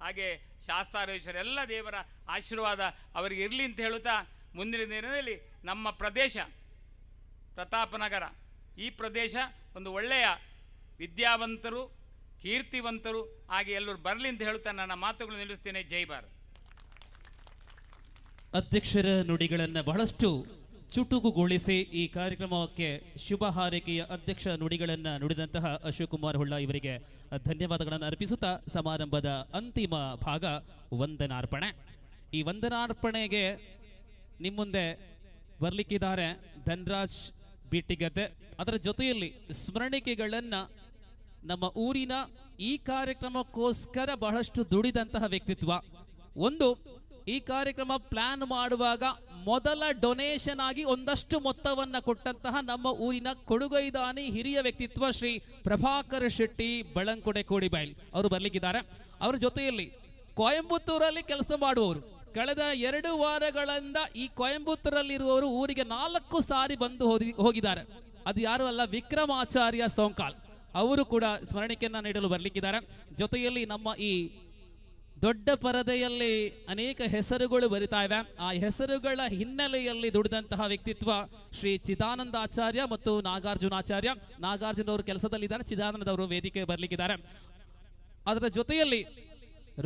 ಹಾಗೆ ಶಾಸ್ತಾರೇಶ್ವರ ಎಲ್ಲ ದೇವರ ಆಶೀರ್ವಾದ ಅವರಿಗೆ ಇರಲಿ ಅಂತ ಹೇಳುತ್ತಾ, ಮುಂದಿನ ದಿನದಲ್ಲಿ ನಮ್ಮ ಪ್ರದೇಶ ಪ್ರತಾಪನಗರ, ಈ ಪ್ರದೇಶ ಒಂದು ಒಳ್ಳೆಯ ವಿದ್ಯಾವಂತರು, ಕೀರ್ತಿವಂತರು ಹಾಗೆ ಎಲ್ಲರೂ ಬರಲಿ ಅಂತ ಹೇಳುತ್ತಾ ನನ್ನ ಮಾತುಗಳು ನಿಲ್ಲಿಸ್ತೇನೆ. ಜೈ ಭಾರತ್. ಅಧ್ಯಕ್ಷರ ನುಡಿಗಳನ್ನು ಬಹಳಷ್ಟು ಚುಟುಕುಗೊಳಿಸಿ ಈ ಕಾರ್ಯಕ್ರಮಕ್ಕೆ ಶುಭ ಹಾರೈಕೆಯ ಅಧ್ಯಕ್ಷ ನುಡಿಗಳನ್ನು ನುಡಿದಂತಹ ಅಶೋಕ್ ಕುಮಾರ್ ಹೊಳ್ಳ ಇವರಿಗೆ ಧನ್ಯವಾದಗಳನ್ನು ಅರ್ಪಿಸುತ್ತಾ ಸಮಾರಂಭದ ಅಂತಿಮ ಭಾಗ ವಂದನಾರ್ಪಣೆ. ಈ ವಂದನಾರ್ಪಣೆಗೆ ನಿಮ್ಮ ಮುಂದೆ ಬರಲಿಕ್ಕಿದ್ದಾರೆ ಧನ್ರಾಜ್ ಬಿಟ್ಟಿಗದ್ದೆ. ಅದರ ಜೊತೆಯಲ್ಲಿ ಸ್ಮರಣಿಕೆಗಳನ್ನು ನಮ್ಮ ಊರಿನ ಈ ಕಾರ್ಯಕ್ರಮಕ್ಕೋಸ್ಕರ ಬಹಳಷ್ಟು ದುಡಿದಂತಹ ವ್ಯಕ್ತಿತ್ವ. ಒಂದು, ಈ ಕಾರ್ಯಕ್ರಮ ಪ್ಲಾನ್ ಮಾಡುವಾಗ ಮೊದಲ ಡೊನೇಷನ್ ಆಗಿ ಒಂದಷ್ಟು ಮೊತ್ತವನ್ನು ಕೊಟ್ಟಂತಹ ನಮ್ಮ ಊರಿನ ಕೊಡುಗೈದಾನಿ ಹಿರಿಯ ವ್ಯಕ್ತಿತ್ವ ಶ್ರೀ ಪ್ರಭಾಕರ್ ಶೆಟ್ಟಿ ಬಳಂಕೊಡೆ ಕೋಡಿಬೈಲ್ ಅವರು ಬರಲಿಕ್ಕಿದ್ದಾರೆ. ಅವರ ಜೊತೆಯಲ್ಲಿ ಕೊಯಂಬತ್ತೂರಲ್ಲಿ ಕೆಲಸ ಮಾಡುವವರು, ಕಳೆದ 2 ವಾರಗಳಿಂದ ಈ ಕೊಯಂಬತ್ತೂರಲ್ಲಿರುವವರು ಊರಿಗೆ 4 ಸಾರಿ ಬಂದು ಹೋಗಿದ್ದಾರೆ. ಅದು ಯಾರು ಅಲ್ಲ, ವಿಕ್ರಮಾಚಾರ್ಯ ಸೋಂಕಾಲ್ ಅವರು ಕೂಡ ಸ್ಮರಣಿಕೆಯನ್ನು ನೀಡಲು ಬರಲಿಕ್ಕಿದ್ದಾರೆ. ಜೊತೆಯಲ್ಲಿ ನಮ್ಮ ಈ ದೊಡ್ಡ ಪರದೆಯಲ್ಲಿ ಅನೇಕ ಹೆಸರುಗಳು ಬರಿತಾ ಇವೆ. ಆ ಹೆಸರುಗಳ ಹಿನ್ನೆಲೆಯಲ್ಲಿ ದುಡಿದಂತಹ ವ್ಯಕ್ತಿತ್ವ ಶ್ರೀ ಚಿದಾನಂದ ಆಚಾರ್ಯ ಮತ್ತು ನಾಗಾರ್ಜುನಾಚಾರ್ಯ. ನಾಗಾರ್ಜುನ ಅವರು ಕೆಲಸದಲ್ಲಿದ್ದಾರೆ, ಚಿದಾನಂದ ಅವರು ವೇದಿಕೆ ಬರಲಿಕ್ಕಿದ್ದಾರೆ. ಅದರ ಜೊತೆಯಲ್ಲಿ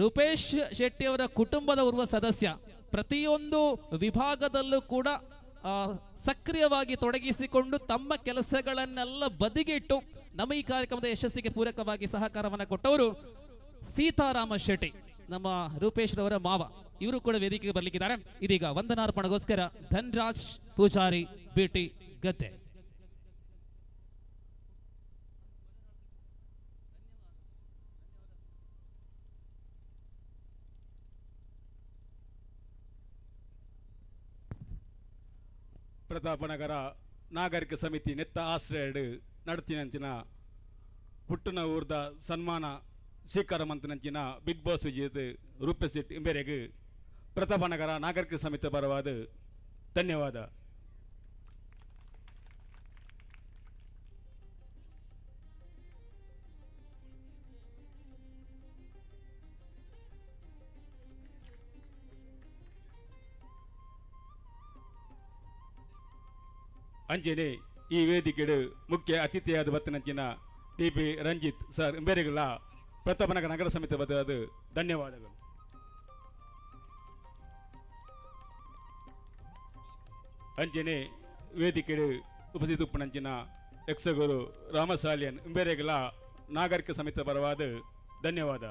ರೂಪೇಶ್ ಶೆಟ್ಟಿಯವರ ಕುಟುಂಬದ ಓರ್ವ ಸದಸ್ಯ, ಪ್ರತಿಯೊಂದು ವಿಭಾಗದಲ್ಲೂ ಕೂಡ ಸಕ್ರಿಯವಾಗಿ ತೊಡಗಿಸಿಕೊಂಡು ತಮ್ಮ ಕೆಲಸಗಳನ್ನೆಲ್ಲ ಬದಿಗಿಟ್ಟು ನಮ್ಮ ಈ ಕಾರ್ಯಕ್ರಮದ ಯಶಸ್ಸಿಗೆ ಪೂರಕವಾಗಿ ಸಹಕಾರವನ್ನು ಕೊಟ್ಟವರು ಸೀತಾರಾಮ ಶೆಟ್ಟಿ, ನಮ್ಮ ರೂಪೇಶ್ ರವರ ಮಾವ, ಇವರು ಕೂಡ ವೇದಿಕೆಗೆ ಬರಲಿಕ್ಕಿದ್ದಾರೆ. ಇದೀಗ ವಂದನಾರ್ಪಣೆಗೋಸ್ಕರ ಧನ್ರಾಜ್ ಪೂಜಾರಿ ಬಿಟಿ ಗದ್ದೆ. ಪ್ರತಾಪನಗರ ನಾಗರಿಕ ಸಮಿತಿ ನೆತ್ತ ಆಶ್ರಯಡು ನಡತಿನಂಚಿನ ಪುಟ್ಟನ ಊರ್ದ ಸನ್ಮಾನ ಸ್ವೀಕಾರ ಮಂತನಂಚಿನ ಬಿಗ್ ಬಾಸ್ ವಿಜೇತ ರೂಪೇಶ್ ಶೆಟ್ಟಿ ಇಂಬೆರೆಗ್ ಪ್ರತಾಪನಗರ ನಾಗರಿಕ ಸಮಿತಿ ಪರವಾದ ಧನ್ಯವಾದ. ಅಂಜನೆ ಈ ವೇದಿಕೆಡು ಮುಖ್ಯ ಅತಿಥಿಯಾದ ಬತ್ತನಂಚಿನ ಟಿ ಪಿ ರಂಜಿತ್ ಸರ್ ಇಂಬೆರೆಗಳ ಪ್ರತಾಪನಗರ ನಗರ ಸಮಿತಿ ಬದಲಾದ ಧನ್ಯವಾದಗಳು. ಅಂಜನೆ ವೇದಿಕೆಡು ಉಪಸ್ಥಿತ ಉಪ್ಪನಂಚಿನ ಯಕ್ಷಗುರು ರಾಮಸಾಲಿಯನ್ ಇಂಬೆರೆಗಳ ನಾಗರಿಕ ಸಮಿತಿ ಪರವಾದ ಧನ್ಯವಾದ.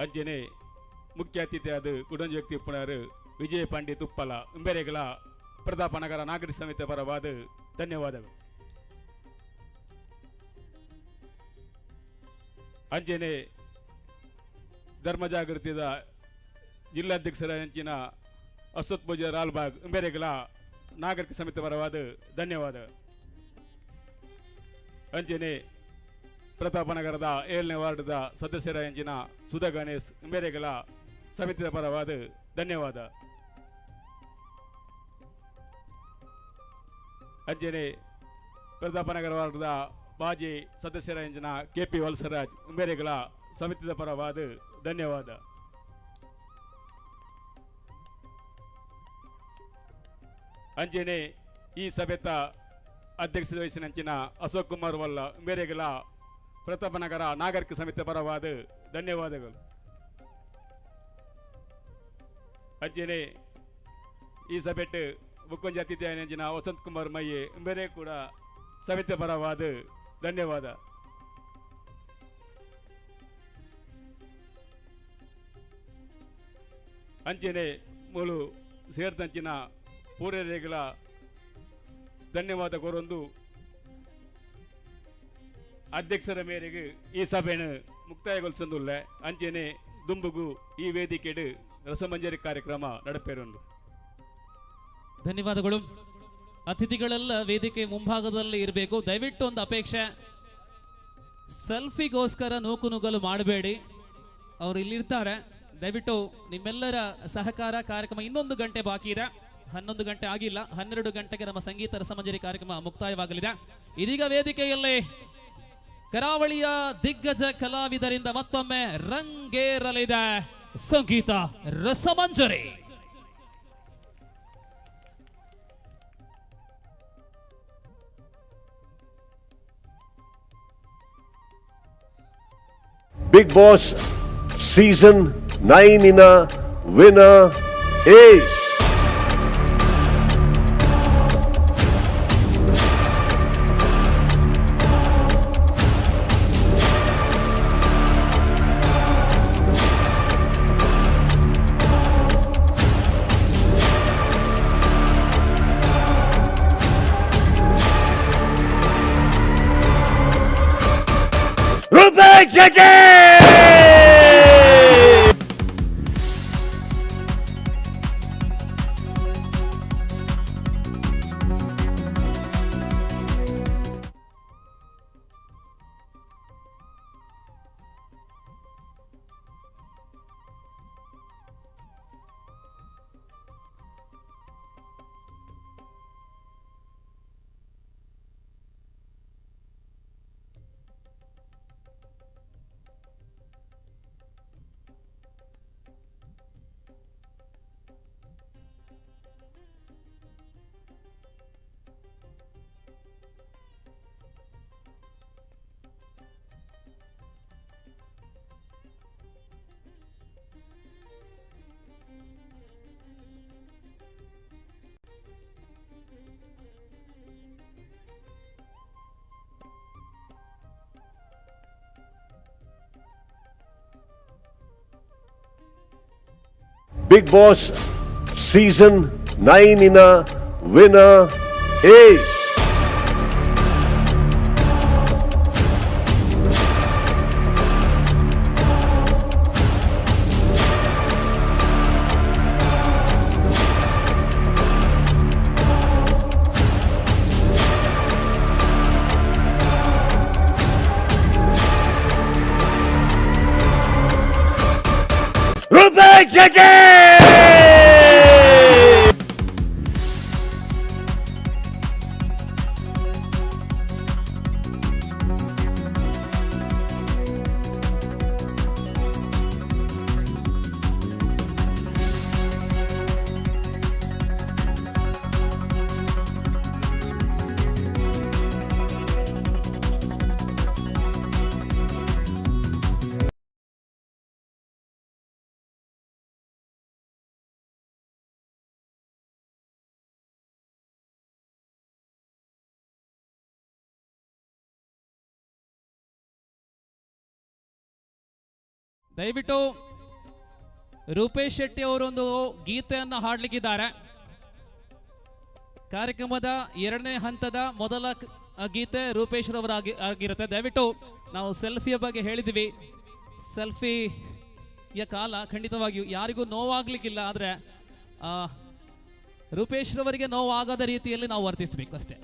ಅಂಜನೆ ಮುಖ್ಯ ಅತಿಥಿಯಾದ ಕುಡಂಜಿ ವ್ಯಕ್ತಿ ಉಪ್ಪನಾರು ವಿಜಯ ಪಾಂಡಿ ತುಪ್ಪಲ ಇಂಬೆರೆಗಳ ಪ್ರತಾಪನಗರ ನಾಗರಿಕ ಸಮಿತಿ ಪರವಾದ ಧನ್ಯವಾದಗಳು. ಅಂಜನೆ ಧರ್ಮ ಜಾಗೃತಿದ ಜಿಲ್ಲಾಧ್ಯಕ್ಷರ ಅಂಚಿನ ಅಶ್ವಥ್ ಪೂಜಾರ್ ಲಾಲ್ಬಾಗ್ ಇಂಬೆರೆಗಳ ನಾಗರಿಕ ಸಮಿತಿ ಪರವಾದ ಧನ್ಯವಾದ. ಅಂಜನೆ ಪ್ರತಾಪನಗರದ 7ನೇ ವಾರ್ಡ್ದ ಸದಸ್ಯರ ಅಂಚಿನ ಸುಧಾ ಗಣೇಶ್ ಇಂಬೆರೆಗಳ ಸಮಿತಿಯ ಪರವಾದ ಧನ್ಯವಾದ. ಅಂಜನೆ ಪ್ರತಾಪನಗರ ವಾರ್ಡ್ದ ಮಾಜಿ ಸದಸ್ಯರ ಅಂಚಿನ ಕೆ ಪಿ ವಲ್ಸರಾಜ್ ಇಂಬೆರೆಗಳ ಸಮಿತಿಯ ಪರವಾದ ಧನ್ಯವಾದ. ಅಂಜನೆ ಈ ಸಭೆತ ಅಧ್ಯಕ್ಷತೆ ವಹಿಸಿನಂಚಿನ ಅಶೋಕ್ ಕುಮಾರ್ ವಲ್ಲ ಇಂಬೆರೆಗಳ ಪ್ರತಾಪನಗರ ನಾಗರಿಕ ಸಮಿತಿ ಪರವಾದ ಧನ್ಯವಾದಗಳು. ಅಂಜನೆ ಈ ಸಭೆಟ್ ಮುಕ್ಕೊಂಜಿ ಅತಿಥಿ ಅಂಜಿನ ವಸಂತ್ ಕುಮಾರ್ ಮಯ್ಯೆ ಇಂಬೆರೆ ಕೂಡ ಸಮಿತಿ ಪರವಾದ ಧನ್ಯವಾದ. ಅಂಚನೆ ಮೂಲು ಸೇರಿದಂಚಿನ ಪೂರೈಕೆಗಳ ಧನ್ಯವಾದ ಕೋರೊಂದು ಅಧ್ಯಕ್ಷರ ಮೇರೆಗೆ ಈ ಸಭೆಯನ್ನು ಮುಕ್ತಾಯಗೊಳಿಸೊಂದುಲ್ಲ. ಅಂಚನೆ ದುಂಬುಗು ಈ ವೇದಿಕೆಡು ರಸಮಂಜರಿ ಕಾರ್ಯಕ್ರಮ ನಡಪೇರೊಂದು. ಧನ್ಯವಾದಗಳು. ಅತಿಥಿಗಳೆಲ್ಲ ವೇದಿಕೆ ಮುಂಭಾಗದಲ್ಲಿ ಇರಬೇಕು. ದಯವಿಟ್ಟು ಒಂದು ಅಪೇಕ್ಷೆ, ಸೆಲ್ಫಿಗೋಸ್ಕರ ನೂಕು ನುಗ್ಗಲು ಮಾಡಬೇಡಿ. ಅವರು ಇಲ್ಲಿರ್ತಾರೆ. ದಯವಿಟ್ಟು ನಿಮ್ಮೆಲ್ಲರ ಸಹಕಾರ. ಕಾರ್ಯಕ್ರಮ ಇನ್ನೊಂದು ಗಂಟೆ ಬಾಕಿ ಇದೆ, 11 ಗಂಟೆ ಆಗಿಲ್ಲ. 12 ಗಂಟೆಗೆ ನಮ್ಮ ಸಂಗೀತ ರಸಮಂಜರಿ ಕಾರ್ಯಕ್ರಮ ಮುಕ್ತಾಯವಾಗಲಿದೆ. ಇದೀಗ ವೇದಿಕೆಯಲ್ಲಿ ಕರಾವಳಿಯ ದಿಗ್ಗಜ ಕಲಾವಿದರಿಂದ ಮತ್ತೊಮ್ಮೆ ರಂಗೇರಲಿದೆ ಸಂಗೀತ ರಸಮಂಜರಿ. Big boss season 9 winner is Rupesh Shetty! Bigg Boss season 9 winner is Rupesh Shetty! ದಯವಿಟ್ಟು ರೂಪೇಶ್ ಶೆಟ್ಟಿ ಅವರೊಂದು ಗೀತೆಯನ್ನು ಹಾಡಲಿಕ್ಕಿದ್ದಾರೆ. ಕಾರ್ಯಕ್ರಮದ ಎರಡನೇ ಹಂತದ ಮೊದಲ ಗೀತೆ ರೂಪೇಶ್ ರವರ ಆಗಿರುತ್ತೆ. ದಯವಿಟ್ಟು ನಾವು ಸೆಲ್ಫಿಯ ಬಗ್ಗೆ ಹೇಳಿದ್ವಿ. ಸೆಲ್ಫಿಯ ಕಾಲ ಖಂಡಿತವಾಗಿಯೂ ಯಾರಿಗೂ ನೋವಾಗ್ಲಿಕ್ಕಿಲ್ಲ, ಆದರೆ ರೂಪೇಶ್ ರವರಿಗೆ ನೋವಾಗದ ರೀತಿಯಲ್ಲಿ ನಾವು ವರ್ತಿಸಬೇಕು ಅಷ್ಟೇ.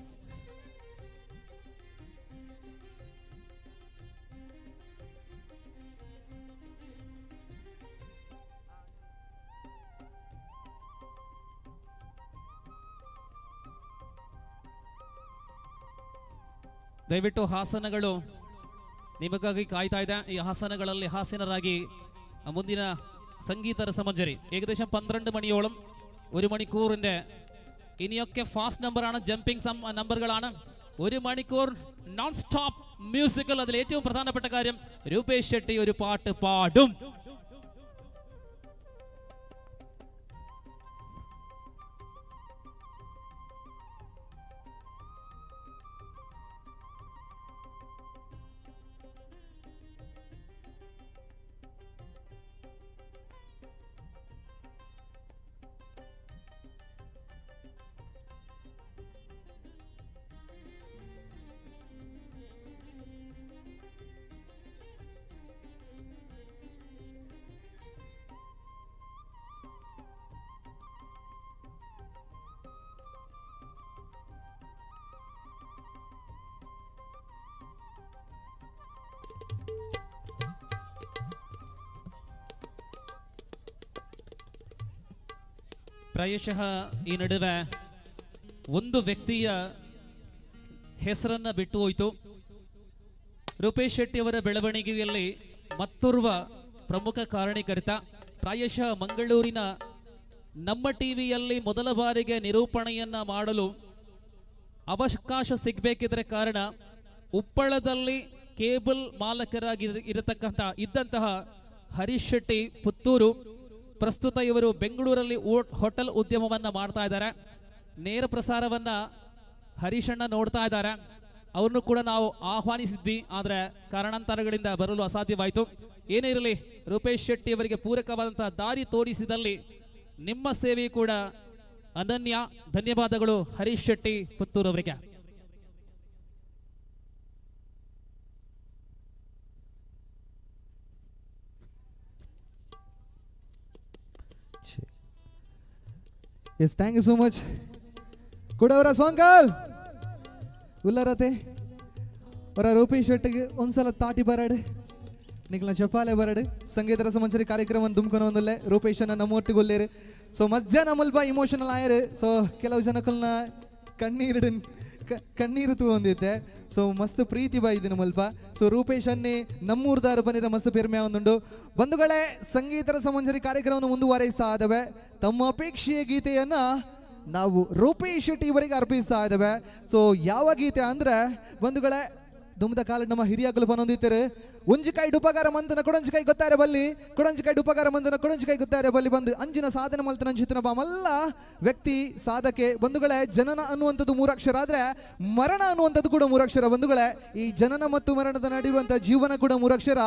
ದಯವಿಟ್ಟು ಹಾಸನಗಳು ನಿಮಗಾಗಿ ಕಾಯ್ತಾ ಇದೆ. ಈ ಹಾಸನಗಳಲ್ಲಿ ಹಾಸನರಾಗಿ ಮುಂದಿನ സംഗീത രസമഞ്ജരി ഏകദേശം 12 മണിയോളം 1 മണിക്കൂറിൻ്റെ ഇനിയൊക്കെ ഫാസ്റ്റ് നമ്പറാണ്, ജമ്പിങ് നമ്പറുകളാണ്. 1 മണിക്കൂർ നോൺ സ്റ്റോപ്പ് മ്യൂസിക്കൽ. അതിൽ ഏറ്റവും പ്രധാനപ്പെട്ട കാര്യം രൂപേഷ് ഷെട്ടി ഒരു പാട്ട് പാടും. ಪ್ರಾಯಶಃ ಈ ನಡುವೆ ಒಂದು ವ್ಯಕ್ತಿಯ ಹೆಸರನ್ನ ಬಿಟ್ಟು ಹೋಯಿತು. ರೂಪೇಶ್ ಶೆಟ್ಟಿ ಅವರ ಬೆಳವಣಿಗೆಯಲ್ಲಿ ಮತ್ತೋರ್ವ ಪ್ರಮುಖ ಕಾರಣೀಕರ್ತ, ಪ್ರಾಯಶಃ ಮಂಗಳೂರಿನ ನಮ್ಮ ಟಿವಿಯಲ್ಲಿ ಮೊದಲ ಬಾರಿಗೆ ನಿರೂಪಣೆಯನ್ನ ಮಾಡಲು ಅವಕಾಶ ಸಿಗಬೇಕಿದ್ರೆ ಕಾರಣ ಉಪ್ಪಳದಲ್ಲಿ ಕೇಬಲ್ ಮಾಲಕರಾಗಿ ಇರತಕ್ಕಂಥ ಇದ್ದಂತಹ ಹರೀಶ್ ಶೆಟ್ಟಿ ಪುತ್ತೂರು. ಪ್ರಸ್ತುತ ಇವರು ಬೆಂಗಳೂರಲ್ಲಿ ಹೋಟೆಲ್ ಉದ್ಯಮವನ್ನು ಮಾಡ್ತಾ ಇದ್ದಾರೆ. ನೇರ ಪ್ರಸಾರವನ್ನು ಹರೀಶಣ್ಣ ನೋಡ್ತಾ ಇದ್ದಾರೆ. ಅವ್ರನ್ನು ಕೂಡ ನಾವು ಆಹ್ವಾನಿಸಿದ್ವಿ, ಆದರೆ ಕಾರಣಾಂತರಗಳಿಂದ ಬರಲು ಅಸಾಧ್ಯವಾಯಿತು. ಏನೇ ಇರಲಿ, ರೂಪೇಶ್ ಶೆಟ್ಟಿ ಅವರಿಗೆ ಪೂರಕವಾದಂತಹ ದಾರಿ ತೋರಿಸಿದಲ್ಲಿ ನಿಮ್ಮ ಸೇವೆ ಕೂಡ ಅನನ್ಯ. ಧನ್ಯವಾದಗಳು ಹರೀಶ್ ಶೆಟ್ಟಿ ಪುತ್ತೂರು ಅವರಿಗೆ. Yes, thank you so much. ಕುಡವರ ಸೋಂಕಲ್ ಉಲ್ಲರತೆ ಅವರ ರೂಪೇಶ್ ಶೆಟ್ಟಿಗೆ ಒಂದ್ಸಲ ತಾಟಿ ಬರಡು, ನಿಗ್ಲ ಚಪಾಲೆ ಬರಡು. ಸಂಗೀತ ರಸಮಂಚರಿ ಕಾರ್ಯಕ್ರಮ ದುಮ್ಕೊನ ಒಂದುಲ್ಲೆ ರೂಪೇಶನ ನಮ್ಮೊಟ್ಟಿಗೊಲ್ಲೇರು. ಸೊ ಮಧ್ಯಾಹ್ನ ಮುಲ್ಪ ಇಮೋಷನಲ್ ಆಯರು. ಸೊ ಕೆಲವು ಜನಕ್ಕಲ್ನ ಕಣ್ಣೀರು ಕಣ್ಣೀರು ತೂ ಒಂದಿತ್ತೆ. ಸೊ ಮಸ್ತ್ ಪ್ರೀತಿ ಬಾಯಿದಿನ ಮುಲ್ಪ. ಸೊ ರೂಪೇಶ್ ಅನ್ನೇ ನಮ್ಮೂರ್ದಾರು ಬನ್ನಿರ ಮಸ್ತ್ ಪೆರ್ಮೆ ಒಂದುಂಡು. ಬಂಧುಗಳೇ, ಸಂಗೀತ ರಸಮಂಜರಿ ಕಾರ್ಯಕ್ರಮವನ್ನು ಮುಂದುವರಿಸ್ತಾ ಇದ್ದಾವೆ. ತಮ್ಮ ಅಪೇಕ್ಷೆಯ ಗೀತೆಯನ್ನ ನಾವು ರೂಪೇಶ್ ಶೆಟ್ಟಿ ಇವರಿಗೆ ಅರ್ಪಿಸ್ತಾ ಇದ್ದೇವೆ. ಸೊ ಯಾವ ಗೀತೆ ಅಂದ್ರೆ ಬಂಧುಗಳೇ, ದುಮ್ದ ಕಾಲ ನಮ್ಮ ಹಿರಿಯ ಬನ್ನೊಂದಿತ್ತಾರೆ. ಒಂಜಿಕಾಯಿ ಡುಪಕಾರ ಮಂದನ ಕೊಡಂಜಿಕಾಯಿ ಗೊತ್ತಾರೆ ಬಲ್ಲಿ, ಕೊಡಂಜಿಕಾಯಿ ಡುಪಕಾರ ಮಂದನ ಕೊಡಂಜಿಕಾಯಿ ಗೊತ್ತಾರೆ ಬಲ್ಲಿ ಬಂದು ಅಂಜಿನ ಸಾಧನೆ ಮಲ್ತನ ಅಂಜಿತನ ಬಾಮಲ್ಲ ವ್ಯಕ್ತಿ ಸಾಧಕೆ. ಬಂಧುಗಳೇ, ಜನನ ಅನ್ನುವಂಥದ್ದು ಮೂರಕ್ಷರ ಆದ್ರೆ ಮರಣ ಅನ್ನುವಂಥದ್ದು ಕೂಡ ಮೂರಕ್ಷರ. ಬಂಧುಗಳೇ, ಈ ಜನನ ಮತ್ತು ಮರಣದ ನಡುವಂಥ ಜೀವನ ಕೂಡ ಮೂರಕ್ಷರ.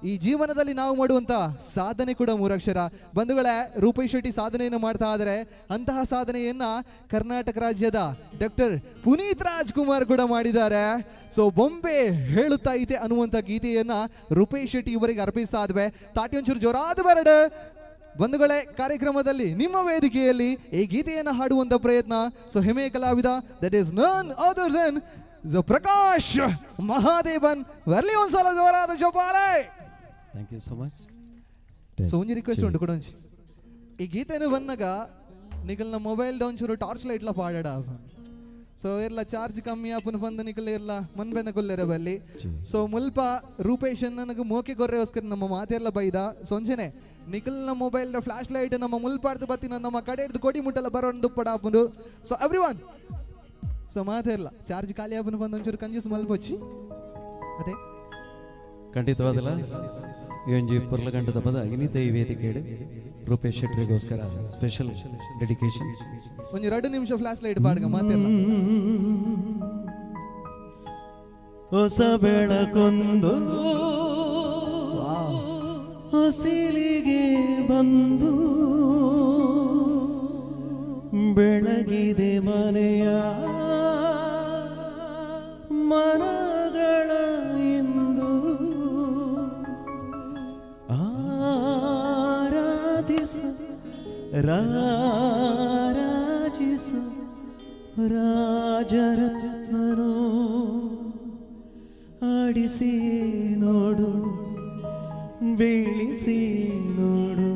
ಈ ಜೀವನದಲ್ಲಿ ನಾವು ಮಾಡುವಂಥ ಸಾಧನೆ ಕೂಡ ಮೂರಕ್ಷರ. ಬಂಧುಗಳೇ, ರೂಪೇಶ್ ಶೆಟ್ಟಿ ಸಾಧನೆಯನ್ನು ಮಾಡ್ತಾ ಆದರೆ ಅಂತಹ ಸಾಧನೆಯನ್ನ ಕರ್ನಾಟಕ ರಾಜ್ಯದ ಡಾಕ್ಟರ್ ಪುನೀತ್ ರಾಜ್ಕುಮಾರ್ ಕೂಡ ಮಾಡಿದ್ದಾರೆ. ಸೊ ಬೊಂಬೆ ಹೇಳುತ್ತಾ ಇದೆ ಅನ್ನುವಂಥ ಗೀತೆಯನ್ನ ರೂಪೇಶ್ ಶೆಟ್ಟಿ ಇವರಿಗೆ ಅರ್ಪಿಸ್ತಾ ಇದ್ವೆ. ತಾಟಿ ಒಂಚೂರು ಜೋರಾದ ಬರಡು. ಬಂಧುಗಳೇ, ಕಾರ್ಯಕ್ರಮದಲ್ಲಿ ನಿಮ್ಮ ವೇದಿಕೆಯಲ್ಲಿ ಈ ಗೀತೆಯನ್ನು ಹಾಡುವಂಥ ಪ್ರಯತ್ನ. ಸೊ ಹೆಮ್ಮೆಯ ಕಲಾವಿದ, that is none other than Prakash Mahadevan. ಬರ್ಲಿ ಒಂದ್ಸಲ ಜೋರಾದ ಜೋಪಾಲೆ. Thank you so much. So ಒಂಜಿ ರಿಕ್ವೆಸ್ಟ್ ಉಂಟು ಕೊಡೊಂಜಿ. ಈ ಗೀತೆನು ಬಂದಾಗ ನಿಕಲ್ನ ಮೊಬೈಲ್ ಡೌನ್ ಚೂರು ಟಾರ್ಚ್ ಲೈಟ್ಲ ಪಾಡಡ. ಸೊ ಇರ್ಲ ಚಾರ್ಜ್ ಕಮ್ಮಿ ಆಪುನ ಬಂದು ನಿಕಲ್ ಇರ್ಲ ಮನ್ ಬೆಂದ ಕೊಲ್ಲೆರ ಬಲ್ಲಿ. ಸೊ ಮುಲ್ಪ ರೂಪೇಶ್ ನನಗೆ ಮೋಕೆ ಗೊರ್ರೆಗೋಸ್ಕರ ನಮ್ಮ ಮಾತೆಲ್ಲ ಬೈದ. ಸೊಂಜೆನೆ ನಿಕಲ್ನ ಮೊಬೈಲ್ ಫ್ಲಾಶ್ ಲೈಟ್ ನಮ್ಮ ಮುಲ್ಪಾಡ್ದು ಬತ್ತಿನ ನಮ್ಮ ಕಡೆ ಹಿಡ್ದು ಕೊಡಿ ಮುಟ್ಟಲ್ಲ ಬರೋಣ ದುಪ್ಪಡ ಆಪುಂಡು. ಸೊ ಎವ್ರಿ ಒನ್, ಸೊ ಮಾತೆರ್ಲ ಚಾರ್ಜ್ ಖಾಲಿ ಆಪುನ ಬಂದು ಒಂಚೂರು ಕಂಜೂಸ್ ಮಲ್ಪೊಚ್ಚಿ. ಅದೇ ಖಂಡಿತವಾದಲ್ಲ ಈ ಪುರ್ಲಗಂಟದ ಪದ ಇನ್ನಿತ ಈ ವೇದಿಕೆ ರೂಪೇಶ್ ಶೆಟ್ಟಿಗೋಸ್ಕರ ಸ್ಪೆಷಲ್ ಡೆಡಿಕೇಶನ್. ಒಂದು 2 ನಿಮಿಷ ಫ್ಲಾಶ್ ಲೈಟ್ ಪಾಡ್ಗ ಮಾತೆಲ್ಲ. ಹೊಸ ಬೆಳಕೊಂದು ಹೊಸಿಲಿಗೆ ಬಂದು ಬೆಳಗಿದೆ ಮನೆಯ ಮನಗಳ ಇಂದು ಆರಾಧಿಸ ರಾರಾಜಿಸ ರಾಜರತ್ನನು ಆಡಿಸಿ ನೋಡು ಬೀಳಿಸಿ ನೋಡು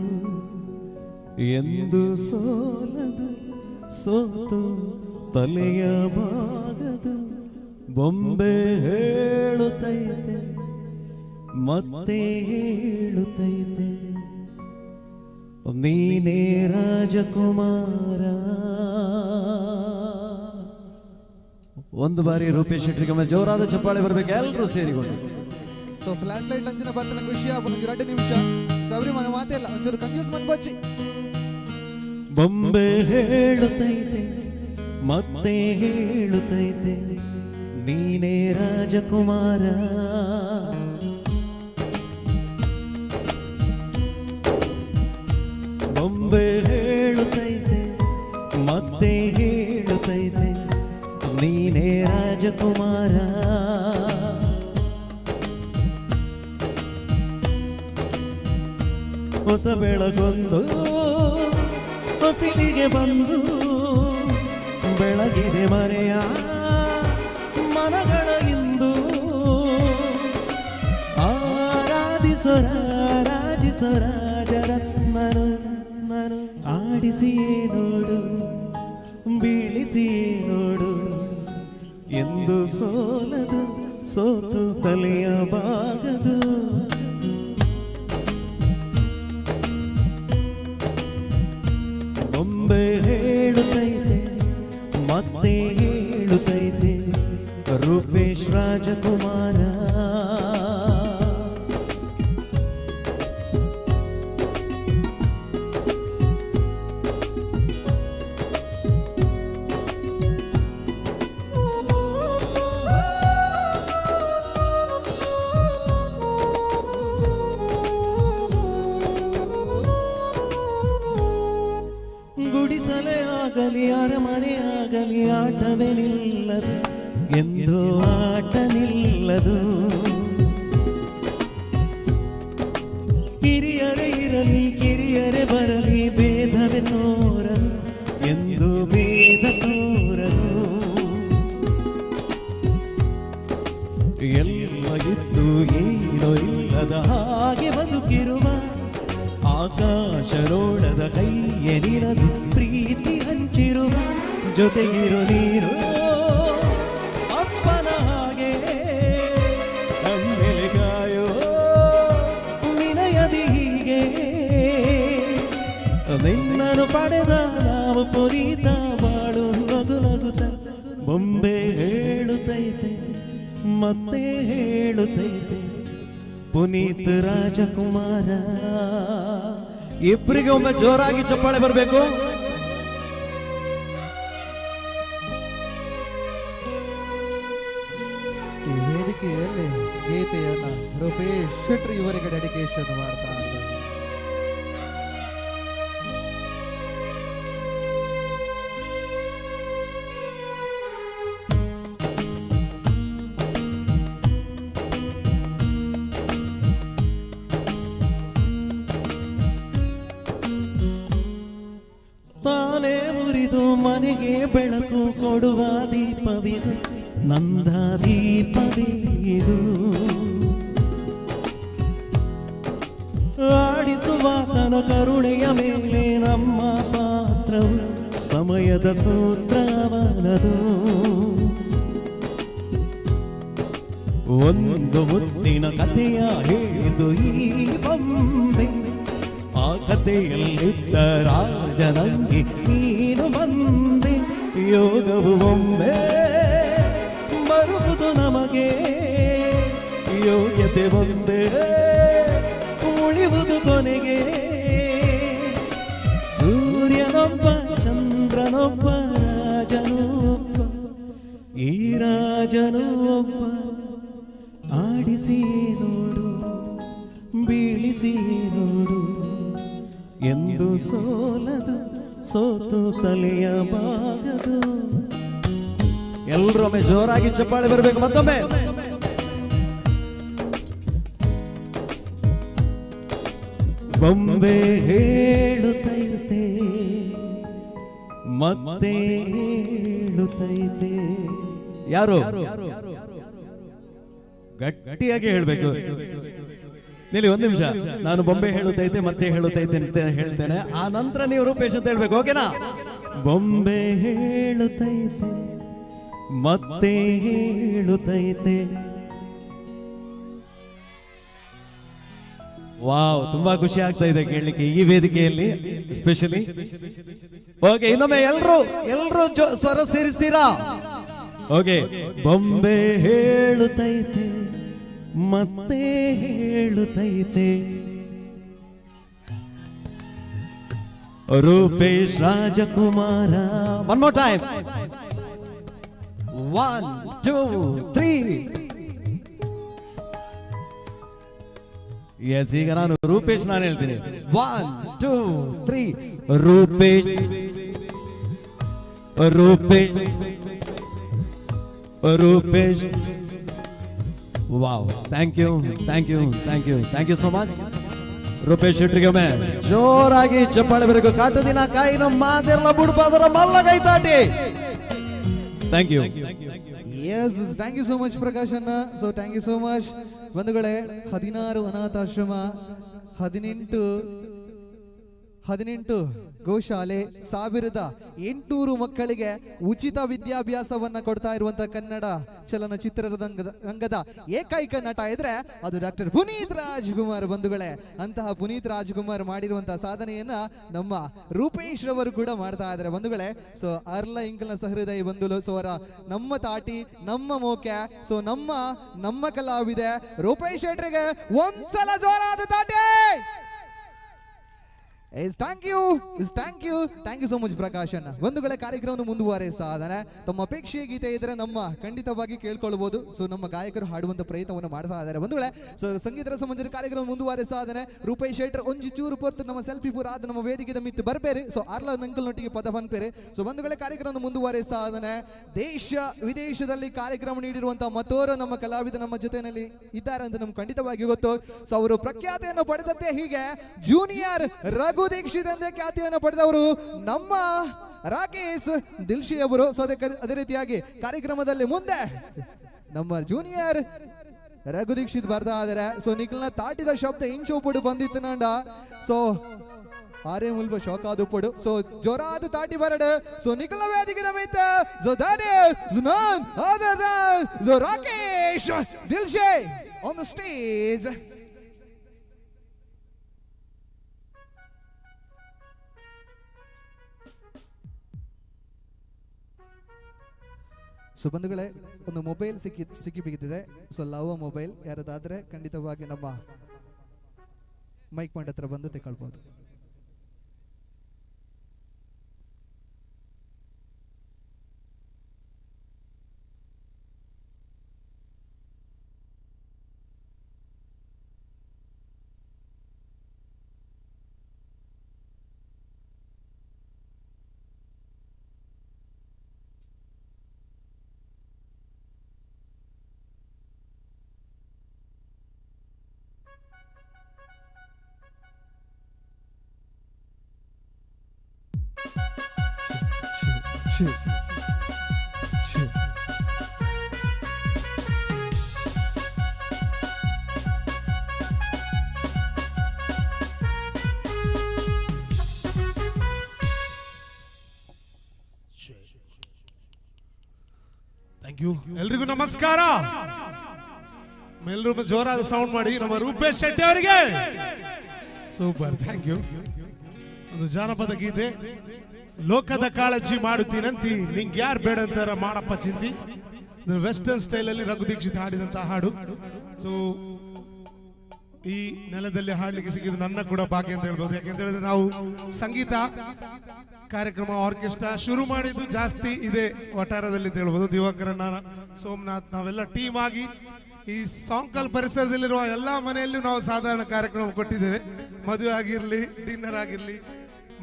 ಎಂದು ಸೋಲದು ಸೋತು ತಲೆಯ ಬಾಗದು ಬೊಂಬೆ ಹೇಳುತ್ತೈತೆ ಮತ್ತೆ ಹೇಳುತ್ತೈತೆ ನೀನೇ ರಾಜಕುಮಾರ. ಒಂದು ಬಾರಿ ರೂಪೇಶ್ ಶೆಟ್ಟಿಗೆ ಜೋರಾದ ಚಪ್ಪಾಳೆ ಬರಬೇಕು ಎಲ್ಲರೂ ಸೇರಿಕೊಂಡು. ಸೊ ಫ್ಲಾಶ್ ಲೈಟ್ ಲಂಚಿನ ಬರ್ತಾನೆ ಖುಷಿ ಆಪುನ 2 ನಿಮಿಷ. ಸಬರಿ ಮನೆ ಮಾತಿಲ್ಲ ಒಂಚೂರು ಕನ್ಫ್ಯೂಸ್ ಮನ್ಬಚ್ಚಿ. ಬೊಂಬೆ ಹೇಳುತ್ತೈತೆ ಮತ್ತೆ ಹೇಳುತ್ತೈತೆ ನೀನೇ ರಾಜಕುಮಾರ. ಬೊಂಬೆ ಹೇಳುತ್ತೈತೆ ಮತ್ತೆ ಹೇಳುತ್ತೈತೆ ನೀನೇ ರಾಜಕುಮಾರ. ಹೊಸ ಬೆಳಗೊಂದು ಹೊಸಿಲಿಗೆ ಬಂದು ಬೆಳಗಿದೆ ಮರೆಯ ಮನಗಳ ಇಂದು ಆರಾಧಿಸರ ರಾಜರತ್ನನು ಆಡಿಸಿಯೇ ನೋಡು ಬೀಳಿಸಿಯೇ ನೋಡು ಎಂದು ಸೋಲದು ಸೋತು ತಲೆಯ ಬಾಗದು. ಬೊಂಬೆ ಹೇಳುತ್ತೈತೆ ಮತ್ತೆ ಹೇಳುತ್ತೈತೆ ರೂಪೇಶ್ ರಾಜಕುಮಾರ. ಆಗಲಿ ಅರಮನೆ ಆಗಲಿ ಆಟವೇ ನಿಲ್ಲದು ಎಂದು ಆಟ ನಿಲ್ಲದು. ಕಿರಿಯರೇ ಇರಲಿ ಕಿರಿಯರೇ ಬರಲಿ ಭೇದವೇ ತೋರದು ಎಂದು ಭೇದ ತೋರದು. ಎಲ್ಲ ಇದ್ದು ಏನೋ ಇಲ್ಲದ ಹಾಗೆ ಬದುಕಿರುವ ಆಕಾಶರೋಣದ ಕೈಯ ನಿನದು ಪ್ರೀತಿ ಹಂಚಿರುವ ಜೊತೆಗಿರು ನೀರು ಅಪ್ಪನ ಹಾಗೆ ಕಣ್ಣೆಲೆ ಕಾಯೋ ವಿನಯದಿ ಹೀಗೆ. ನಿನ್ನನ್ನು ಪಡೆದ ನಾವು ಪುನೀತ ಬಾಳು ನಗು ನಗುತ್ತ ಬೊಂಬೆ ಹೇಳುತ್ತೈತೆ ಮತ್ತೆ ಹೇಳುತ್ತೈತೆ ಪುನೀತ್ ರಾಜಕುಮಾರ. ಇಬ್ಬರಿಗೆ ಒಮ್ಮೆ ಜೋರಾಗಿ ಚಪ್ಪಾಳೆ ಬರಬೇಕು. ಈ ವೇದಿಕೆಯಲ್ಲಿ ಗೀತೆಯನ್ನ ರೂಪೇಶ್ ಶೆಟ್ಟಿ ಇವರಿಗೆ ಡೆಡಿಕೇಶನ್ ಮಾಡ್ತಾ ಇದ್ದಾರೆ. ತಾನೇ ಮುರಿದು ಮನೆಗೆ ಬೆಳಕು ಕೊಡುವ ದೀಪವಿದು ನಂದ ದೀಪವಿದು. ಆಡಿಸುವಾತನ ಕರುಣೆಯ ಮೇಲೆ ನಮ್ಮ ಪಾತ್ರವು ಸಮಯದ ಸೂತ್ರವನದು. ಒಂದು ಮುತ್ತಿನ ಕಥೆಯ ಹೇಳಿದು ಈ ಬೊಂಬೆ, ಆ ಕಥೆಯಲ್ಲಿದ್ದ ರಾಜನಂಗಿ ನೀನು ಬಂದೆ. ಯೋಗವು ಒಮ್ಮೆ ಬರುವುದು ನಮಗೆ, ಯೋಗ್ಯತೆ ಒಂದೇ ಉಳಿಯುವುದು ಕೊನೆಗೆ. ಸೂರ್ಯನೊಬ್ಬ ಚಂದ್ರನೊಬ್ಬ ರಾಜನೊಬ್ಬ, ಈ ರಾಜನೂ ಒಬ್ಬ. ಆಡಿಸಿ ನೋಡು ಬೀಳಿಸಿ ನೋಡು ಎಂದು ಸೋಲದು ಸೋತು ತಲೆಯ ಬಾಗದು. ಎಲ್ಲರೊಮ್ಮೆ ಜೋರಾಗಿ ಚಪ್ಪಾಳೆ ಬರಬೇಕು ಮತ್ತೊಮ್ಮೆ. ಬೊಂಬೆ ಹೇಳುತ್ತೈತೆ ಮತ್ತೆ ಹೇಳುತ್ತೈತೆ. ಯಾರು ಗಟ್ಟಿಯಾಗಿ ಹೇಳ್ಬೇಕು? ನಿಲ್ಲಿ ಒಂದು ನಿಮಿಷ, ನಾನು ಬೊಂಬೆ ಹೇಳುತ್ತೈತೆ ಮತ್ತೆ ಹೇಳುತ್ತೈತೆ ಅಂತ ಹೇಳ್ತೇನೆ, ಆ ನಂತರ ನೀವು ರೂಪೇಶ್ ಅಂತ ಹೇಳ್ಬೇಕು, ಓಕೆನಾ? ಬೊಂಬೆ ಹೇಳುತ್ತೈತೆ ಮತ್ತೆ ಹೇಳುತ್ತೈತೆ. ವಾವ್, ತುಂಬಾ ಖುಷಿ ಆಗ್ತಾ ಇದೆ ಕೇಳಲಿಕ್ಕೆ ಈ ವೇದಿಕೆಯಲ್ಲಿ ಸ್ಪೆಷಲಿ. ಓಕೆ, ಇನ್ನೊಮ್ಮೆ ಎಲ್ರು ಎಲ್ರು ಸ್ವರ ಸೇರಿಸ್ತೀರಾ? ಓಕೆ, ಬೊಂಬೆ ಹೇಳುತ್ತೈತೆ ಮತ್ತೆ ಹೇಳುತ್ತೈತೆ Rupesh Rajkumar. One more time, 1 2 3. Yes, ಈಗ ನಾನು ರೂಪೇಶ್ ನಾನು ಹೇಳ್ತೀನಿ. 1 2 3. Rupesh Rupesh Rupesh. Wow, thank you thank you thank you thank you so much. Rupesh ಶೆಟ್ಟರಿಗೆ ಒಮ್ಮೆ ಜೋರಾಗಿ ಚಪ್ಪಾಳೆ ಬರಬೇಕು. ಕಾಟ ದಿನ ಕಾಯಿನ ಮಾತೆಲ್ಲ ಬುಡ್ಬಾದರ ಮಲ್ಲ ಕೈತಾಟಿ. Thank you. Yes, thank you so much Prakash ಅಣ್ಣ. So thank you so much ಬಂಧುಗಳೇ. 16 ಅನಾಥಾಶ್ರಮ, 18 ಗೋಶಾಲೆ, 1800 ಮಕ್ಕಳಿಗೆ ಉಚಿತ ವಿದ್ಯಾಭ್ಯಾಸವನ್ನ ಕೊಡ್ತಾ ಇರುವಂತಹ ಕನ್ನಡ ಚಲನಚಿತ್ರ ರಂಗದ ಏಕೈಕ ನಟ ಇದ್ರೆ ಅದು ಡಾಕ್ಟರ್ ಪುನೀತ್ ರಾಜ್ಕುಮಾರ್ ಬಂಧುಗಳೇ. ಅಂತಹ ಪುನೀತ್ ರಾಜ್ಕುಮಾರ್ ಮಾಡಿರುವಂತಹ ಸಾಧನೆಯನ್ನ ನಮ್ಮ ರೂಪೇಶ್ ರವರು ಕೂಡ ಮಾಡ್ತಾ ಇದ್ದಾರೆ ಬಂಧುಗಳೇ. ಸೊ ಅರ್ಲ ಇಂಕಲ್ನ ಸಹೃದಯ ಬಂಧುಲು, ಸೊ ಅವರ ನಮ್ಮ ತಾಟಿ ನಮ್ಮ ಮೋಕೆ, ಸೊ ನಮ್ಮ ನಮ್ಮ ಕಲಾವಿದೆ ರೂಪೇಶ್ ಶೆಟ್ಟರಿಗೆ ಒಂದ್ಸಲ ಜೋರಾದ ತಾಟಿ. Yes, thank you. Yes, thank you. Thank you so much Prakash ಅಣ್ಣ. ಬಂಧುಗಳ ಕಾರ್ಯಕ್ರಮವನ್ನು ಮುಂದುವರೆಸ್ತಾ ಇದ್ದಾನೆ. ತಮ್ಮ ಅಪೇಕ್ಷೆಯ ಗೀತೆ ಇದ್ರೆ ನಮ್ಮ ಖಂಡಿತವಾಗಿ ಕೇಳ್ಕೊಳ್ಬಹುದು. ಸೊ ನಮ್ಮ ಗಾಯಕರು ಹಾಡುವಂತ ಪ್ರಯತ್ನವನ್ನು ಮಾಡ್ತಾ ಇದ್ದಾರೆ ಬಂಧುಗಳೇ. ಸೊ ಸಂಗೀತ ರಸಮಂಜರಿ ಕಾರ್ಯಕ್ರಮ ಮುಂದುವರೆಸ್ತಾ ಇದ್ದಾನೆ. ರೂಪೇಶ್ ಶೆಟ್ಟರ್ ಒಂಜಿ ಚೂರು ಪೊರ್ತು ನಮ್ಮ ಸೆಲ್ಫಿ ಪೂರ ಆದ ನಮ್ಮ ವೇದಿಕೆದ ಮಿತ್ತು ಬರ್ಬೇರಿ. ಸೊ ಆರ್ಲ ನಂಕಲ್ನೊಟ್ಟಿಗೆ ಪದ ಪನ್ಪೇರಿ. ಸೊ ಬಂಧುಗಳೇ ಕಾರ್ಯಕ್ರಮವನ್ನು ಮುಂದುವರೆಸ್ತಾ ಇದ್ದಾನೆ. ದೇಶ ವಿದೇಶದಲ್ಲಿ ಕಾರ್ಯಕ್ರಮ ನೀಡಿರುವಂತಹ ಮತ್ತೋರು ನಮ್ಮ ಕಲಾವಿದ ನಮ್ಮ ಜೊತೆಯಲ್ಲಿ ಇದ್ದಾರೆ ಅಂತ ನಮ್ಗೆ ಖಂಡಿತವಾಗಿ ಗೊತ್ತು. ಸೊ ಅವರು ಪ್ರಖ್ಯಾತಿಯನ್ನು ಪಡೆದದ್ದೇ ಹೀಗೆ. ಜೂನಿಯರ್ ರಘು ದೀಕ್ಷಿತ್ ಎಂದೇ ಖ್ಯಾತಿಯನ್ನು ಪಡೆದವರು ನಮ್ಮ ರಾಕೇಶ್ ದಿಲ್ಶಿ ಅವರು. ಸೊ ಅದೇ ರೀತಿಯಾಗಿ ಕಾರ್ಯಕ್ರಮದಲ್ಲಿ ಮುಂದೆ ನಮ್ಮ ಜೂನಿಯರ್ ರಘು ದೀಕ್ಷಿತ್ ಬರ್ತಾ ಇದ್ದಾರೆ. ಸೊ ನಿಖಲ್ನ ತಾಟಿದ ಶಬ್ದ ಇಂಚೋಪುಡು ಬಂದಿತ್ತು ನಂಡ. ಸೊ ಆರೇ ಮುಲ್ಪ ಶೋಕ ಆದುಪುಡು. ಸೊ ಜೋರಾದ ತಾಟಿ ಬರಡು. ಸೊ ನಿಖಲ್ನ ವೇದಿಕೆ ಮಿತ್ತ so that is none other than so Rakesh Dilshi on the stage. So ಬಂಧುಗಳೇ, ಒಂದು ಮೊಬೈಲ್ ಸಿಕ್ಕಿ ಬಿದ್ದಿದೆ. ಸೊ ಲವ್ ಮೊಬೈಲ್ ಯಾರದಾದ್ರೆ ಖಂಡಿತವಾಗಿ ನಮ್ಮ ಮೈಕ್ ಪಾಯಿಂಟ್ ಹತ್ರ ಬಂದು ತಗೊಳ್ಬೋದು. Thank you. ಎಲ್ರಿಗೂ ನಮಸ್ಕಾರ. ಎಲ್ಲರೂ ಜೋರಾದ ಸೌಂಡ್ ಮಾಡಿ ನಮ್ಮ ರೂಪೇಶ್ ಶೆಟ್ಟಿ ಅವರಿಗೆ. Super, thank you. ಒಂದು ಜಾನಪದ ಗೀತೆ, ಲೋಕದ ಕಾಳಜಿ ಮಾಡುತ್ತೀನಂತಿ, ನಿಂಗೆ ಯಾರು ಬೇಡ ಅಂತಾರ ಮಾಡಪ್ಪ ಚಿಂತಿ. ವೆಸ್ಟರ್ನ್ ಸ್ಟೈಲ್ ಅಲ್ಲಿ ರಘು ದೀಕ್ಷಿತ್ ಹಾಡಿದಂತಹ ಹಾಡು. ಸೊ ಈ ನೆಲದಲ್ಲಿ ಹಾಡ್ಲಿಕ್ಕೆ ಸಿಕ್ಕಿದ್ದು ನನ್ನ ಕೂಡ ಭಾಗ್ಯ ಅಂತ ಹೇಳ್ಬೋದು. ಯಾಕೆಂತ ಹೇಳಿದ್ರೆ ನಾವು ಸಂಗೀತ ಕಾರ್ಯಕ್ರಮ ಆರ್ಕೆಸ್ಟ್ರಾ ಶುರು ಮಾಡಿದ್ದು ಜಾಸ್ತಿ ಇದೆ ವಠಾರದಲ್ಲಿ ಅಂತ ಹೇಳ್ಬೋದು. ದಿವಾಕರಣ್ಣ, ಸೋಮನಾಥ್, ನಾವೆಲ್ಲ ಟೀಮ್ ಆಗಿ ಈ ಸಾಂಕಲ್ ಪರಿಸರದಲ್ಲಿರುವ ಎಲ್ಲ ಮನೆಯಲ್ಲೂ ನಾವು ಸಾಧಾರಣ ಕಾರ್ಯಕ್ರಮ ಕೊಟ್ಟಿದ್ದೇವೆ. ಮದುವೆ ಆಗಿರಲಿ, ಡಿನ್ನರ್ ಆಗಿರಲಿ,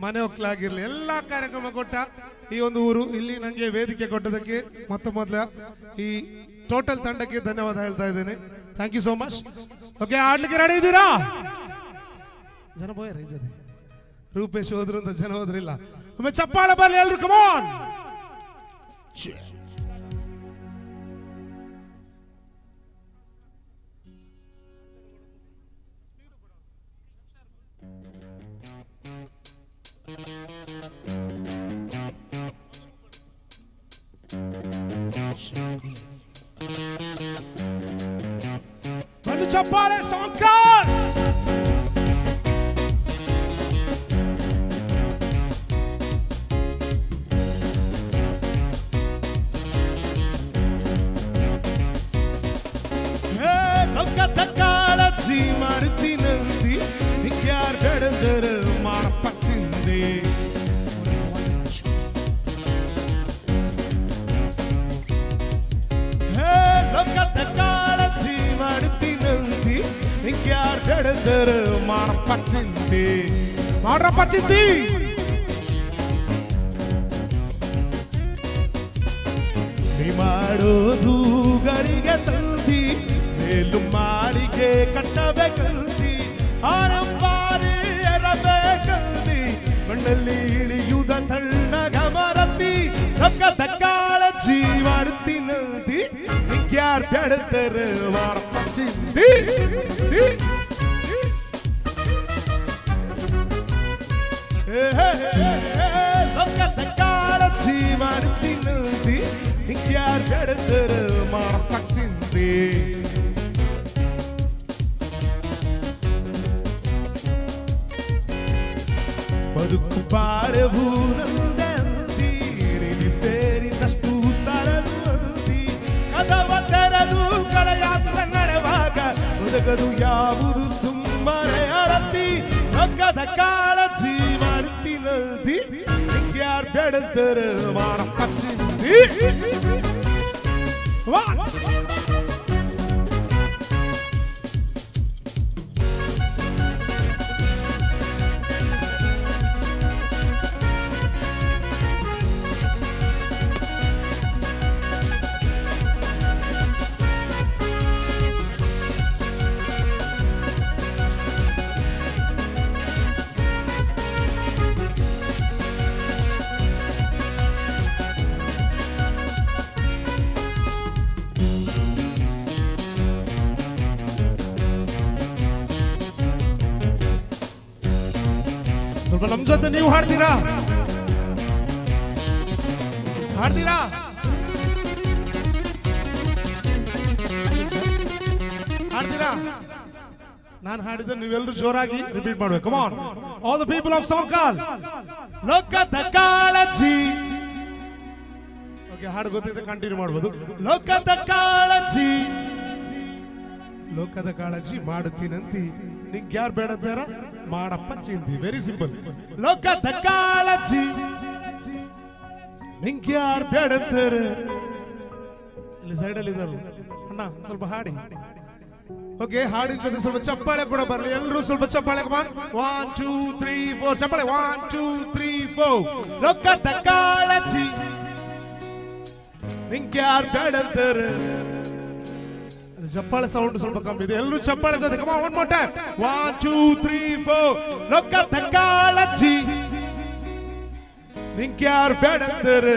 ಮನೆ ಒಕ್ಕಲಾಗಿರಲಿ, ಎಲ್ಲ ಕಾರ್ಯಕ್ರಮ ಕೊಟ್ಟ ಈ ಒಂದು ಊರು. ಇಲ್ಲಿ ನನಗೆ ವೇದಿಕೆ ಕೊಟ್ಟದಕ್ಕೆ ಮೊತ್ತ ಮೊದಲ ಈ ಟೋಟಲ್ ತಂಡಕ್ಕೆ ಧನ್ಯವಾದ ಹೇಳ್ತಾ ಇದ್ದೇನೆ. Thank you so much. Okay, ಆಡ್ಲಿಕ್ಕೆ ರೆಡಿ ಇದ್ದೀರಾ? ಜನ ಬೋಯರ್ ಜೊತೆ ರೂಪೇಶ್ ಹೋದ್ರು ಅಂತ ಜನ ಹೋದ್ರಿಲ್ಲ. ಒಮ್ಮೆ ಚಪ್ಪಾಳೆ ಬರಲಿ ಎಲ್ರು, ಕಮಾನ್. ಬನ್ನಿ ಚಪ್ಪಾಳೆ ಸಾಂಕಲ್. ಲೋಕದ ಕಾಳಜಿ ಮಾಡುತ್ತೀನಂತಿ, ನಿಂಗ್ಯಾರ್ ಬೇಡಂದರೆ ಮಾಡಪ್ಪ ಚಿಂತೆ. ಲೋಕದ ಕಾಳಜಿ ಮಾಡುತ್ತೀನಂತಿ, ನಿಂಗ್ಯಾರ್ ಬೇಡಂದರೆ ಮಾಡಪ್ಪ ಚಿಂತೆ, ಮಾಡಪ್ಪ ಚಿಂತೆ. ಮಾಡೋದು ಗಳಿಗೆ ಸಂಧಿ, ಮೇಲು ಮಾಳಿಗೆ ಕಟ್ಟಬೇಕಂತಿ, ಆರಂಭಾರಿ ಎರಬೇಕಂತಿ, ಮಣ್ಣಲ್ಲಿ ಇಳಿಯುವುದ ತಣ್ಣ ಗಮರತಿ. ರೊಕ್ಕದ ಕಾಳಜಿ ಮಾಡುತ್ತೀನಂತಿ, ನಿಂಗ್ಯಾರ್ ಬೇಡಂದರೆ ಮಾಡಪ್ಪ ಚಿಂತಿ. ಲೋಕದ ಕಾಳಜಿ ಮಾಡುತ್ತೀನಂತಿ, ನಿಂಗ್ಯಾರ್ ಬೇಡಂದರೆ ಮಾಡಪ್ಪ ಚಿಂತಿ. ಬದುಕು ಬಾಳೆವು ನಂದಂತಿ, ಸೇರಿದಷ್ಟು ಸರದು ಅಂತಿ, ಕದವ ತೆರೆದು ಕಡೆಯಾತ್ರ ನಡೆವಾಗ ಒದಗದು ಯಾವುದು ಸುಮ್ಮನೆ ಅರತಿ. ರೊಕ್ಕದ ಕಾಳಜಿ ಮಾಡುತ್ತೀನಂತಿ ನಿಂಗೆ ಯಾರು ಬೇಡಂತಾರೆ ಮಾಡಪ್ಪ ಚಿಂತಿ. ವಾ ಸ್ವಲ್ಪ ನಮ್ ಜೊತೆ ನೀವು ಹಾಡ್ತೀರಾ? ಹಾಡ್ತೀರಾ? ಹಾಡ್ತೀರಾ? ನಾನು ಹಾಡಿದ್ರೆ ನೀವೆಲ್ಲರೂ ಜೋರಾಗಿ ರಿಪೀಟ್ ಮಾಡ್ಬೇಕು. Come on all the people of Sonkal. ಲೋಕದ ಕಾಳಜಿ. ಓಕೆ, ಹಾಡು ಗೊತ್ತಿದ್ರೆ ಕಂಟಿನ್ಯೂ ಮಾಡ್ಬೋದು. ಲೋಕದ ಕಾಳಜಿ, ಲೋಕದ ಕಾಳಜಿ ಮಾಡುತ್ತೀನಂತಿ ನಿಂಗೆ ಯಾರು ಬೇಡ ಅಂತಾರ ಮಾಡಪ್ಪ ಚಿಂತಿ. Very simple. ಲೋಕದ ಕಾಳಜಿ ನಿಂಗೆ ಯಾರು ಬೇಡ ಅಂತಾರೆ. ಇಲ್ಲಿ ಸೈಡಲ್ಲಿ ಇದ್ದಾರೆ ಅಣ್ಣ, ಸ್ವಲ್ಪ ಹಾಡಿ. ಓಕೆ, ಹಾಡಿನ ಜೊತೆ ಸ್ವಲ್ಪ ಚಪ್ಪಾಳೆ ಕೂಡ ಬರಲಿ. ಎಲ್ಲರೂ ಸ್ವಲ್ಪ ಚಪ್ಪಾಳೆ. 1 2 3 4 ಚಪ್ಪಾಳೆ. 1 2 3 4. ಲೋಕದ ಕಾಳಜಿ ನಿಂಗೆ ಯಾರು ಬೇಡ ಅಂತಾರೆ. ಚಪ್ಪಾಳೆ ಸೌಂಡ್ ಸ್ವಲ್ಪ ಕಮ್ಮಿ ಇದೆ. ಎಲ್ಲರೂ ಚಪ್ಪಾಳೆ ಜೊತೆ. Come on, one more time. 1 2 3 4. ಲೋಕದ ಕಾಳಜಿ ನಿಂಗೆ ಯಾರು ಬೇಡ ಅಂತಾರೆ.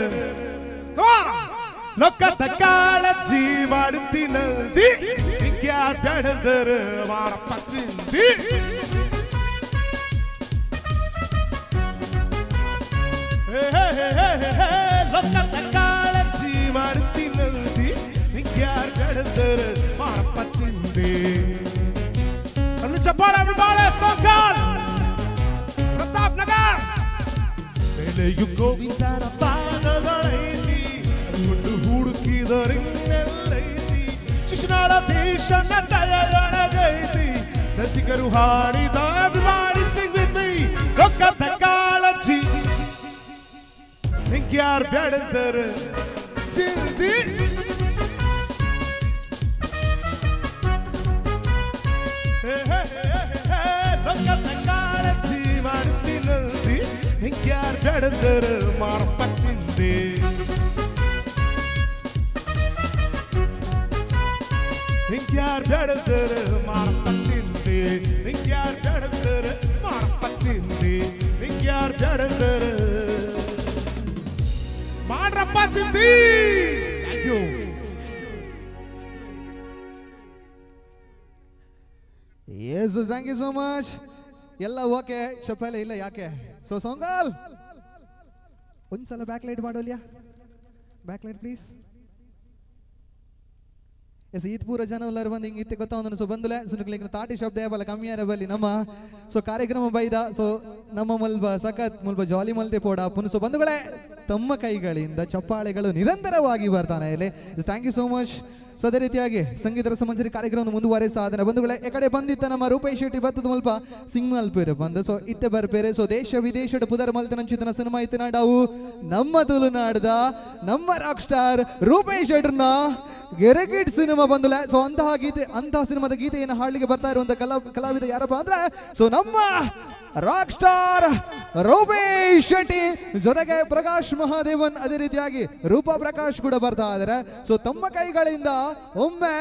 ಲೋಕದ ಕಾಳಜಿ ಮಾಡುತ್ತೀನಂತಿ ನಿಂಗೆ ಯಾರು ಬೇಡ ಅಂತಾರೆ ಮಾಡಪ್ಪ ಚಿಂತಿ. ಲೋಕದ ಕಾಳಜಿ ಮಾಡುತ್ತೀನಂತಿ ನಿಂಗೆ ಯಾರು ಬೇಡ ಅಂತಾರೆ ಮಾಡಪ್ಪ ಚಿಂತಿ. ಅಲ್ಲಿ ಚಪ್ಪಾಳೆ everybody. Sonkal, Pratap Nagar. ಬೆಲೆಯು ಗೋವಿಂದನ ಪಾದಗಳೈತಿ, ದುಡ್ಡು ಹುಡುಕಿದರಿನ್ನೆಲ್ಲೈತಿ, ಶಿಶುನಾಳ ದೇಶನ ತಲೆಯೊಳಗೈತಿ, ರಸಿಕರು ಹಾಡಿದ everybody sing with me. ಲೋಕದ ಕಾಳಜಿ ನಿಂಗೆ ಯಾರು ಬೇಡ ಅಂತಾರೆ ಚಿಂತಿ. ಲೋಕದ ಕಾಳಜಿ ಮಾಡುತ್ತೀನಂತಿ ನಿಂಗೆ ಯಾರು ಬೇಡ ಅಂತಾರೆ ಮಾಡಪ್ಪ ಚಿಂತಿ. ನಿಂಗೆ ಯಾರು ಬೇಡ ಅಂತಾರೆ ಮಾಡಪ್ಪ ಚಿಂತಿ. ನಿಂಗೆ ಯಾರು ಬೇಡ ಅಂತಾರೆ ಮಾಡಪ್ಪ ಚಿಂತಿ. ನಿಂಗೆ ಯಾರು ಬೇಡ ಅಂತಾರೆ ಮಾಡ್ರಪ್ಪ ಚಿಂತಿ. Thank you. Yes, thank you so much. ಎಲ್ಲ ಓಕೆ, ಚಪ್ಪಾಳೆ ಇಲ್ಲ ಯಾಕೆ? ಸೊ ಸೋಂಗಾಲ್ ಒಂದ್ಸಲ ಬ್ಯಾಕ್ ಲೈಟ್ ಮಾಡೋಲ್ಯಾ? Back light please. S, ಈತ್ ಪೂರ ಜನ ಎಲ್ಲರೂ ಬಂದು ಹಿಂಗೆ ಇತ್ತೆ ಗೊತ್ತ. ಸೊ ಬಂದುಲೆ ಸುನುಕ್ಲಿಂಗ್ ತಾಟಿ ಶಬ್ದ ಬಲ್ಲ ಕಮ್ಮಿಯಾರ ಬಲ್ಲಿ ನಮ್ಮ ಸೊ ಕಾರ್ಯಕ್ರಮ ಬೈದ. ಸೊ ನಮ್ಮ ಮುಲ್ಪ ಸಖತ್ ಮುಲ್ಪ ಜಾಲಿ ಮಲ್ತೆ ಪೋಡ ಪುನಃ. ಸೊ ಬಂಧುಗಳೇ, ತಮ್ಮ ಕೈಗಳಿಂದ ಚಪ್ಪಾಳೆಗಳು ನಿರಂತರವಾಗಿ ಬರ್ತಾನೆ ಇಲ್ಲಿ. Thank you so much. So ಅದೇ ರೀತಿಯಾಗಿ ಸಂಗೀತ ರಸಮಂಜರಿ ಕಾರ್ಯಕ್ರಮವನ್ನು ಮುಂದುವರೆಸಾದನೆ ಬಂಧುಗಳೇ. ಈ ಕಡೆ ಬಂದಿತ್ತ ನಮ್ಮ ರೂಪೇಶ್ ಶೆಟ್ಟಿ ಬತ್ತದ ಮುಲ್ಪ ಸಿಂಗಲ್ ಪೇರೆ ಬಂದು ಸೊ ಇತ್ತೆ ಬರ್ಪೇರೆ. ಸೊ ದೇಶ ವಿದೇಶದ ಪುದರ್ ಮಲ್ತನಂಚಿತನ ಸಿನಿಮಾ ಇತ್ತನಾಡವು ನಮ್ಮ ತುಳುನಾಡದ ನಮ್ಮ ರಾಕ್ ಸ್ಟಾರ್ ರೂಪೇಶ್ ಶೆಟ್ಟರ್ನ ಗೆರೆಗಿಟ್ ಸಿನಿಮಾ ಬಂದುಲೆ. ಸೊ ಅಂತಹ ಗೀತೆ, ಅಂತಹ ಸಿನಿಮಾದ ಗೀತೆಯನ್ನು ಹಾಡ್ಲಿಕ್ಕೆ ಬರ್ತಾ ಇರುವಂತ ಕಲಾವಿದ ಯಾರಪ್ಪ ಅಂದ್ರೆ ಸೊ ನಮ್ಮ ರಾಕ್ ಸ್ಟಾರ್ ರೂಪೇಶ್ ಶೆಟ್ಟಿ ಜೊತೆಗೆ ಪ್ರಕಾಶ್ ಮಹಾದೇವನ್, ಅದೇ ರೀತಿಯಾಗಿ ರೂಪಾ ಪ್ರಕಾಶ್ ಕೂಡ ಬರ್ತಾ ಇದ್ದಾರೆ. ಸೊ ತಮ್ಮ ಕೈಗಳಿಂದ ಒಮ್ಮೆ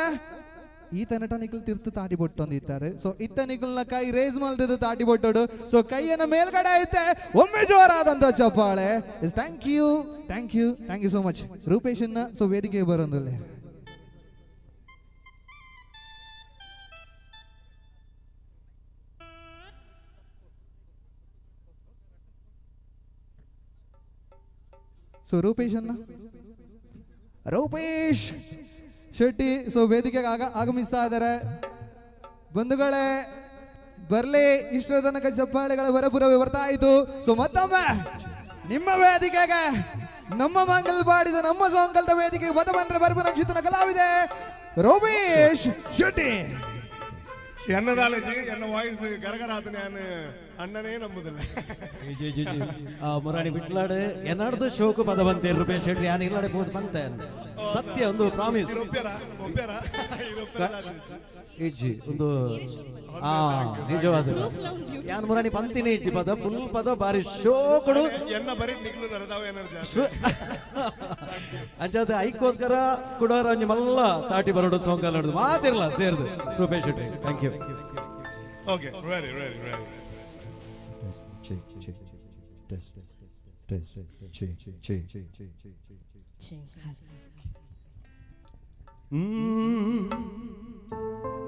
ಈತ ನಟ ನಿಖಲ್ ತಿರ್ತು ತಾಟಿ ಬೊಟ್ಟೊಂದಿದ್ದಾರೆ. ಸೊ ಇತ್ತ ನಿಖಲ್ನ ಕೈ ರೇಸ್ ಮಲ್ದಿದ್ದು ತಾಟಿ ಬೊಟ್ಟೋಡು. ಸೊ ಕೈಯನ್ನ ಮೇಲ್ಗಡೆ ಐತೆ, ಒಮ್ಮೆ ಜೋರಾದಂತ ಚಪ್ಪಾಳೆ. Thank you, thank you, thank you so much. ರೂಪೇಶನ್ನ so ವೇದಿಕೆಗೆ ಬರೋದಿಲ್ಲ. ಸೊ ರೂಪೇಶ್ ಅನ್ನ, ರೂಪೇಶ್ ಶೆಟ್ಟಿ ಸೊ ವೇದಿಕೆಗೆ ಆಗಮಿಸ್ತಾ ಇದ್ದಾರೆ. ಬಂಧುಗಳೇ ಬರ್ಲಿ, ಇಷ್ಟರ ತನಕ ಚಪ್ಪಾಳೆಗಳ ಬರಪುರವೇ ಬರ್ತಾ ಇತ್ತು. ಸೊ ಮತ್ತೊಮ್ಮೆ ನಿಮ್ಮ ವೇದಿಕೆಗೆ ನಮ್ಮ ಮಂಗಲ್ಪಾಡಿದ ನಮ್ಮ ಸೋಂಕಲ್ದ ವೇದಿಕೆಗೆ ಬದ ಬಂದ್ರೆ ಬರ್ಬನ ಚಿತ್ರನ ಕಲಾವಿದೆ ರೂಪೇಶ್ ಶೆಟ್ಟಿ. ಎನ್ನದಾಲಜಿ ಎನ್ನ ವಾಯ್ಸ್ ಗರಗರ ಆತ ನಾನು ಅಣ್ಣನೇ ನಂಬುದಿಲ್ಲ. ಜಿ ಜಿ ಜಿ ಮುರಾಣಿ ಬಿಟ್ಲಾಡು ಎನ್ನಾಡ್ದು ಶೋಕು ಪದ ಬಂತೆ ರೂಪೇಶ್ ಶೆಟ್ಟಿ ಯಾನ್ ಇಲ್ಲಾಡೆ ಪೋದು ಬಂತೆ ಸತ್ಯ ಒಂದು ಪ್ರಾಮಿಸ್ ಇಜ್ಜಿ ಒಂದು ಆ ನಿಜವಾದ ಯಾನ್ ಮುರಾಣಿ ಪಂತಿನೇ ಇಜ್ಜಿ ಪದ ಫುಲ್ ಪದ ಬಾರಿ ಶೋಕಡು ಎನ್ನ ಬರೀ ನಿಗ್ಲು ನರದಾವ ಎನರ್ಜಿ ಅಂಚಾದ ಐಕ್ಕೋಸ್ಕರ ಕುಡೋರ ಒಂಜಿ ಮಲ್ಲ ತಾಟಿ ಬರೋಡು ಸೋಂಕಾಲ ನಡುದು ಮಾತಿರಲ್ಲ ಸೇರ್ದು Rupesh Shetty. Thank you. Okay, ready ready ready.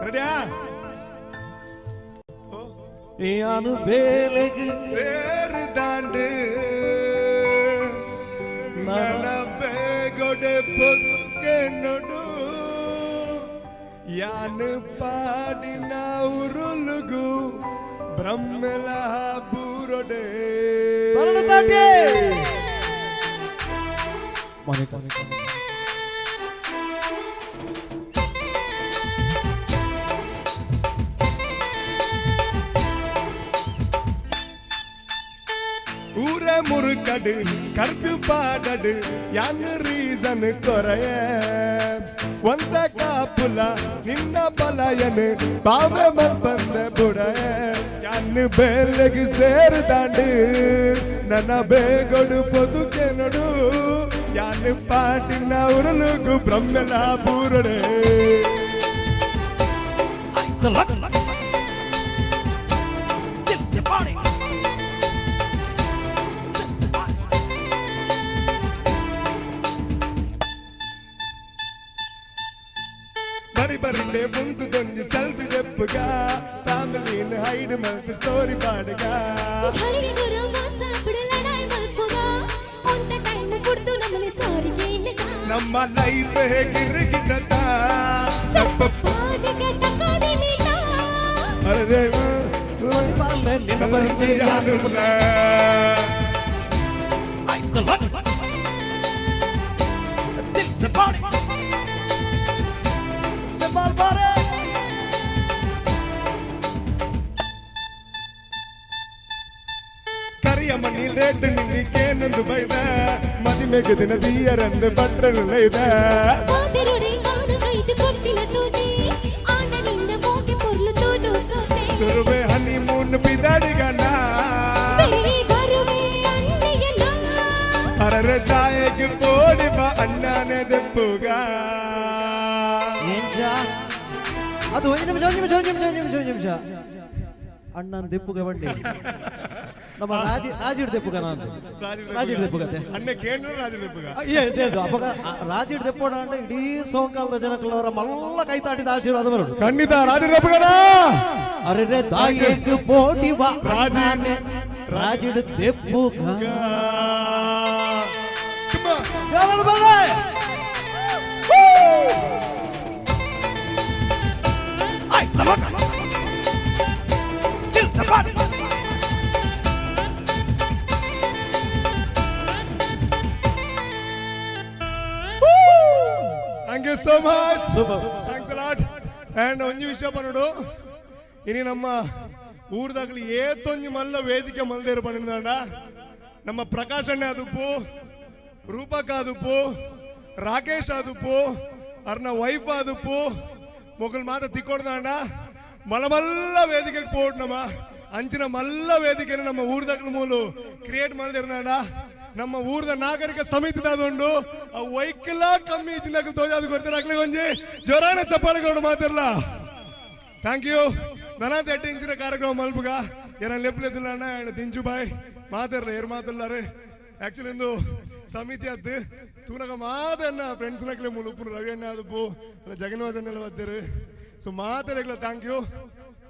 ರೆಡಿಯಾ? ಯಾನು ಬೇಲೆಗೆ ಸೇರಿದಾಂಡು ನನ್ನ ಬೇಗೊಡೆ ಪೊಕ್ಕೆ ನೊಡು ಯಾನು ಪಾಡಿನ ಉರುಲುಗು ಬ್ರಹ್ಮಲ ಬೂರೊಡೆ. ಊರ ಮುರುಕಡು ಕರ್ಫ್ಯೂ ಪಾಡಡು ಯಾನ್ ರೀಸನ್ ಕೊರೆಯ ಒಂದ ಕಾಪುಲ ನಿನ್ನ ಬಲಯನು ಬಾವೆ ಬಂದ ಬುಡಯ ಯಾನ್ ಬೇಲೆಗೆ ಸೇರಿದಾಂಡು ನನ್ನ ಬೇಗೊಡು ಬದುಕೆ ನಡು ಯಾನ್ ಪಾಟಿನ ಉರುಲುಗು ಬ್ರಹ್ಮಲ ಬೂರಡೆ. ಬರಿ ಬರಿಂಡೆ ಮುಂದು ದೊಂಜಿ ಸೆಲ್ಫಿ ದೆಪ್ಪುಗ ಫ್ಯಾಮಿಲಿನ ಹೈಡ್ ಮಲ್ತು ಸ್ಟೋರಿ ಪಾಡುಗ ನಮ್ಮ ಲೈಫ್ ಹೇಗಿರ್ಗಿಟ್ಟ ಕರಿಯ ಮಣಿ ರೇಟ್ ನಿನ್ನಿಕೇನೊಂದು ಬೈದ ಮದಿಮೆಗೆ ದಿನ ದೀಯರಂದು ಪಟ್ರನುಲೈದ ಸುರುವೆ ಹನಿಮೂನ್ ಬಿದಾಡಿಗನ ಅರರೆ ತಾಯಿಗೆ ಪೋಡಿ ಬಾ ಅಣ್ಣನೇ ದೆಪ್ಪುಗ. ಅದು ಒಂದು ನಿಮಿಷ ಒಂದು ನಿಮಿಷ ಒಂದು ನಿಮಿಷ ಒಂದು ನಿಮಿಷ ಒಂದು ನಿಮಿಷ ಅಣ್ಣನ ದೆಪ್ಪುಗ ಬಂಡಿ ನಮ್ಮ ರಾಜಿ ರಾಜಿಡ್ ದೆಪ್ಪುಗ ನಾನು ರಾಜಿಡ್ ದೆಪ್ಪುಗತೆ ಅಣ್ಣ ಕೇಂದ್ರ ರಾಜಿಡ್ ದೆಪ್ಪುಗ. ಎಸ್ ಎಸ್ ಅಪಗ ರಾಜಿಡ್ ದೆಪ್ಪೋಣ ಅಂದ್ರೆ ಇಡೀ ಸೋಂಕಾಲದ ಜನಕ್ಕಲವರ ಮಲ್ಲ ಕೈ ತಾಟಿದ ಆಶೀರ್ವಾದ ಬರೋದು ಖಂಡಿತ ರಾಜಿಡ್ ದೆಪ್ಪುಗನ. ಅರೆ ತಾಯಿಗೆ ಪೋಡಿ ವಾ ರಾಜಿಡ್ ದೆಪ್ಪುಗ ಜೋರಾಗಿ ಬರ್ರೆ. Thank you so much. Super. Thanks a lot. And ಒಂಜಿ ವಿಷಯ ಪನೋಡು ಇನಿ ನಮ್ಮ ಊರ್ದಾಗಲಿ ಏತೊಂಜಿ ಮಲ್ಲ ವೇದಿಕೆ ಮಲ್ದೇರು ಪಂಡಿಂದಾಂಡ ನಮ್ಮ ಪ್ರಕಾಶ್ ಅಣ್ಣೆ ಆದುಪ್ಪು, ರೂಪಕ್ ಆದುಪ್ಪು, ರಾಕೇಶ್ ಆದುಪ್ಪು, ಅರ್ನ ವೈಫ್ ಆದುಪ್ಪು, ಮೊಗಲ್ ಮಾತ ತಿಕ್ಕೊಡ್ದಾಂಡ ಮಲಮಲ್ಲ ವೇದಿಕೆಗೆ ಪೋಡ್ ನಮ್ಮ ಅಂಚಿನ ಮಲ್ಲ ವೇದಿಕೆನ ನಮ್ಮ ಊರ್ದಾಗಲ ಮೂಲು ಕ್ರಿಯೇಟ್ ಮಲ್ದಿರ್ದಾಂಡ ನಮ್ಮ ಊರ್ದ ನಾಗರಿಕ ಸಮಿತಿ ದಾದುಂಡು ಆ ವೈಕಲ ಕಮ್ಮಿ ಇಜ್ಜಿನಕಲ್ ತೋಜಾದು ಕೊರ್ತಾರೆ ಒಂಜಿ ಜೋರಾನ ಚಪ್ಪಾಳೆ ಕೊಡು ಮಾತಿರ್ಲ. Thank you. ನನಾದ 8 ಇಂಚಿನ ಕಾರ್ಯಕ್ರಮ ಮಲ್ಪುಗ ಏನ ಲೆಪ್ಲೆದಿಲ್ಲ ಅಣ್ಣ ದಿಂಜು ಬಾಯ್ ಮಾತಿರ್ಲ ಏರ್ ಮಾತಿಲ್ಲಾರೆ. ಆಕ್ಚುಲಿ ಇಂದು ಸಮಿತಿ ಅದ್ದು ತೂನಗ ಮಾತನ್ನ ಫ್ರೆಂಡ್ಸ್ ನಕ್ಲೆ ಮೂಲು ಉಪ್ಪು ರವಿ ಅಣ್ಣ ಆದುಪ್ಪು ಜಗನ್ನಿವಾಸ್ ಅಣ್ಣೆಲ್ಲ ಬರ್ತಾರೆ. ಸೊ ಮಾತಾಡಗ್ಲ thank you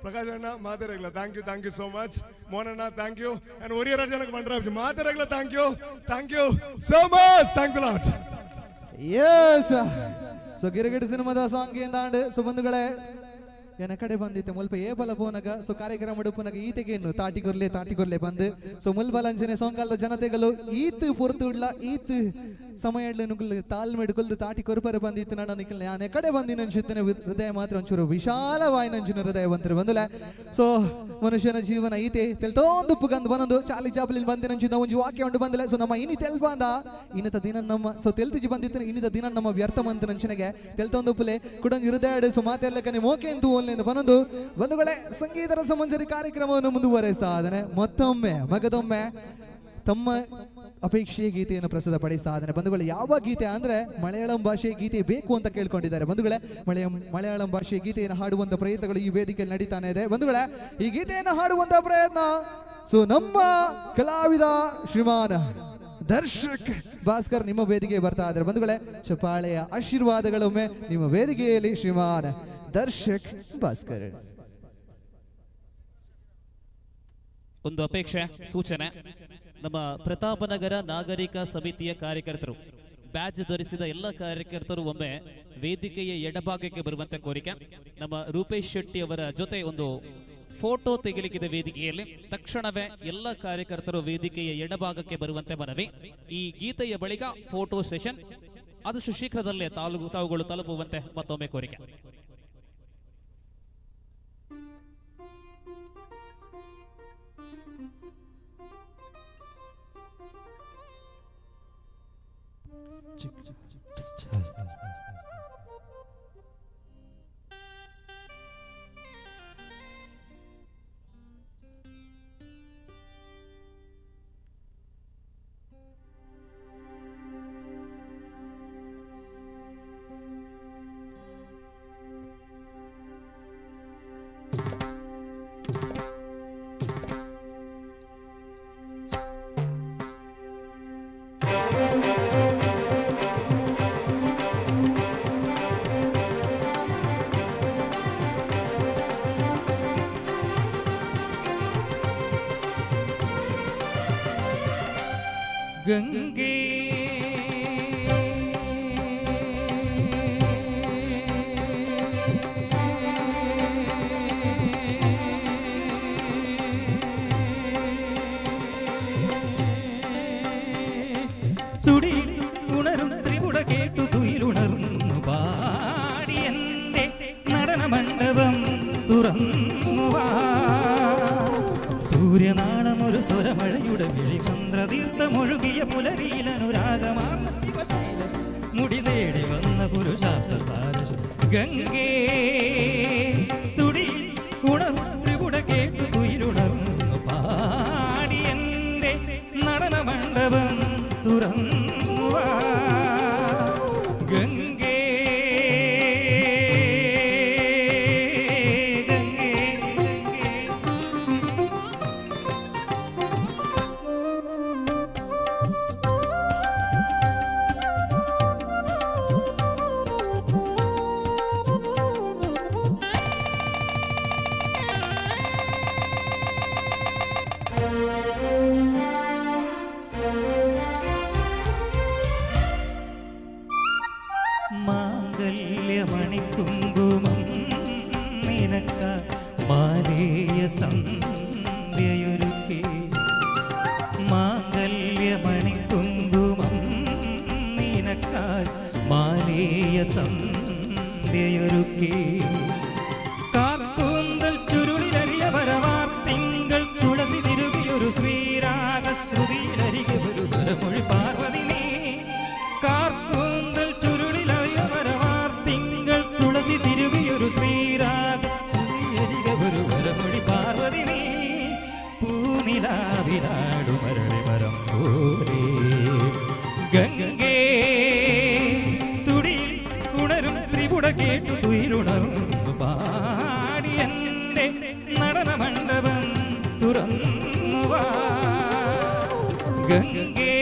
Prakash ಅಣ್ಣ ಮಾತಾಡಗ್ಲ thank you thank you so much Mohan ಅಣ್ಣ thank you and ಒರಿಯರ್ ಜನಕ್ಕೆ ಬಂಡ್ರಾಜ್ ಮಾತಾಡಗ್ಲ thank you thank you so much thanks lot. Yes so Girgit ಸಿನಿಮಾದ ಸಾಂಗ್ ಎಂದಾಂಡ್. ಸೊ ಬಂಧುಗಳೇ ಎನ ಕಡೆ ಬಂದಿತ್ತೆ ಮುಲ್ಪ ಏಬಲ ಪೋನಗ ಸೊ ಕಾರ್ಯಕ್ರಮ ಉಡುಪುನಗ ಈತೆಗೇನು ತಾಟಿಗೊರ್ಲೆ ತಾಟಿಗೊರ್ಲೆ ಬಂದು ಸೊ ಮುಲ್ಬಲಂಚನೆ ಸೋಂಗಾಲದ ಜನತೆಗಳು ಈತ್ ಪೊರ್ತು ಉಡ್ಲ ಈತ್ ಸಮಯ ನುಗ್ಲು ತಾಳ್ಮೆಡ್ ಕೊಲ್ದು ತಾಟಿ ಕೊರ್ಪರೆ ಬಂದಿತ್ತು ನಾನು ನಿಖಲ್ ಯಾನೆ ಕಡೆ ಬಂದಿನಂಚಿತ್ತನೆ ಹೃದಯ ಮಾತ್ರ ಒಂಚೂರು ವಿಶಾಲವಾಯಿನಂಚಿನ ಹೃದಯ ಬಂತಾರೆ ಬಂದುಲೆ. ಸೊ ಮನುಷ್ಯನ ಜೀವನ ಈತೆ ತೆಲ್ತೊಂದು ಪುಗಂದು ಬನೊಂದು ಚಾಲಿ ಚಾಪಲಿಲ್ ಬಂದಿನಂಚಿನ ಒಂಜಿ ವಾಕ್ಯ ಉಂಡು ಬಂದಿಲ್ಲ. ಸೊ ನಮ್ಮ ಇನಿ ತೆಲ್ಪಾಂದ ಇನ್ನಿತ ದಿನ ನಮ್ಮ ಸೊ ತೆಲ್ತಿಜಿ ಬಂದಿತ್ತು ಇನ್ನಿತ ದಿನ ನಮ್ಮ ವ್ಯರ್ಥ ಮಂತನಂಚಿನಗೆ ತೆಲ್ತೊಂದು ಪುಲೆ ಕುಡೊಂದು ಹೃದಯ ಸೊ ಮಾತೆಲ್ಲಕನೆ ಮೋಕೆ ಎಂದು ಓಲ್ನೆಂದು ಬನೊಂದು ಬಂಧುಗಳೇ ಸಂಗೀತ ರಸಮಂಜರಿ ಕಾರ್ಯಕ್ರಮವನ್ನು ಮುಂದುವರೆಸಾದನೆ ಮತ್ತೊಮ್ಮೆ ಮಗದೊಮ್ಮೆ ತಮ್ಮ ಅಪೇಕ್ಷೆಯ ಗೀತೆಯನ್ನು ಪ್ರಸ್ತುತಪಡಿಸ್ತಾ ಇದ್ದಾರೆ ಬಂಧುಗಳೇ. ಯಾವ ಗೀತೆ ಅಂದ್ರೆ ಮಲಯಾಳಂ ಭಾಷೆಯ ಗೀತೆ ಬೇಕು ಅಂತ ಕೇಳ್ಕೊಂಡಿದ್ದಾರೆ ಬಂಧುಗಳೇ. ಮಲಯಾಳಂ ಭಾಷೆಯ ಗೀತೆಯನ್ನು ಹಾಡುವಂತ ಪ್ರಯತ್ನಗಳು ಈ ವೇದಿಕೆಯಲ್ಲಿ ನಡೀತಾನೆ ಇದೆ ಬಂಧುಗಳೇ. ಈ ಗೀತೆಯನ್ನು ಹಾಡುವಂತ ಪ್ರಯತ್ನ ಸೊ ನಮ್ಮ ಕಲಾವಿದ ಶ್ರೀಮಾನ್ ದರ್ಶಕ್ ಭಾಸ್ಕರ್ ನಿಮ್ಮ ವೇದಿಕೆಗೆ ಬರ್ತಾ ಇದ್ದಾರೆ ಬಂಧುಗಳೇ. ಚಪಾಳೆಯ ಆಶೀರ್ವಾದಗಳೊಮ್ಮೆ ನಿಮ್ಮ ವೇದಿಕೆಯಲ್ಲಿ ಶ್ರೀಮಾನ್ ದರ್ಶಕ್ ಭಾಸ್ಕರ್. ಒಂದು ಅಪೇಕ್ಷೆ ಸೂಚನೆ, ನಮ್ಮ ಪ್ರತಾಪನಗರ ನಾಗರಿಕ ಸಮಿತಿಯ ಕಾರ್ಯಕರ್ತರು ಬ್ಯಾಜ್ ಧರಿಸಿದ ಎಲ್ಲ ಕಾರ್ಯಕರ್ತರು ಒಮ್ಮೆ ವೇದಿಕೆಯ ಎಡಭಾಗಕ್ಕೆ ಬರುವಂತೆ ಕೋರಿಕೆ. ನಮ್ಮ ರೂಪೇಶ್ ಶೆಟ್ಟಿ ಅವರ ಜೊತೆ ಒಂದು ಫೋಟೋ ತೆಗೆಯಲಿಕ್ಕಿದೆ ವೇದಿಕೆಯಲ್ಲಿ. ತಕ್ಷಣವೇ ಎಲ್ಲ ಕಾರ್ಯಕರ್ತರು ವೇದಿಕೆಯ ಎಡಭಾಗಕ್ಕೆ ಬರುವಂತೆ ಮನವಿ. ಈ ಗೀತೆಯ ಬಳಿಕ ಫೋಟೋ ಸೆಷನ್ ಆದಷ್ಟು ಶೀಘ್ರದಲ್ಲೇ ತಾವುಗಳು ತಲುಪುವಂತೆ ಮತ್ತೊಮ್ಮೆ ಕೋರಿಕೆ. ಗಂಗೆ തുടി ഉണരും ത്രിപുട കേട്ടു തുയിലുണർന്നു പാടി എൻ്റെ നടനമണ്ഡപം തുറന്നുവാ. സൂര്യനാളമൊരു സ്വരമഴയുടെ വിളിമന്ത്രതീർത്ഥമൊഴുകിയ പുലരിയിലനുരാഗമാർന്ന ശിവശൈല മുടി തേടി വന്ന പുരുഷാർത്ഥ സാരശ ഗംഗേ തുടി ഉണർന്നു ത്രിപുട കേട്ടു തുയിലുണർന്നു പാടി എൻ്റെ നടനമണ്ഡപം തുറന്നുവാ. ഗംഗേ ഗംഗേ മാംഗല്യമണിക്കുങ്കുമം നിനക്ക മാലേയ സന്ധ്യയൊരുക്കി. മാംഗല്യമണിക്കുങ്കുമം നിനക്കാൽ മാലേയ സന്ധ്യയൊരുക്കി. കാർക്കൂന്തൽ ചുരുളിലരിയ വരവാർത്തിങ്കൾ തുളസി തിരുകിയൊരു ശ്രീരാഗശ്രുതിയിലരികെ ഒരു വരമൊഴി പാർവതി നീ. കാർക്കൂന്തൽ ചുരുളിലരിയ വരവാർത്തിങ്കൾ തുളസി തിരുകിയൊരു ശ്രീരാഗ ശ്രുതിയരികെ ഒരു വരമൊഴി പാർവതി നീ. പൂനിലാവിലാടുമരളി മരം പോലെ ഗംഗേ തുടിയിൽ ഉണരും ത്രിപുട കേട്ടു തുയിലുണർന്നു പാടി എൻ്റെ നടനമണ്ഡപം തുറന്നുവാ. ഗംഗേ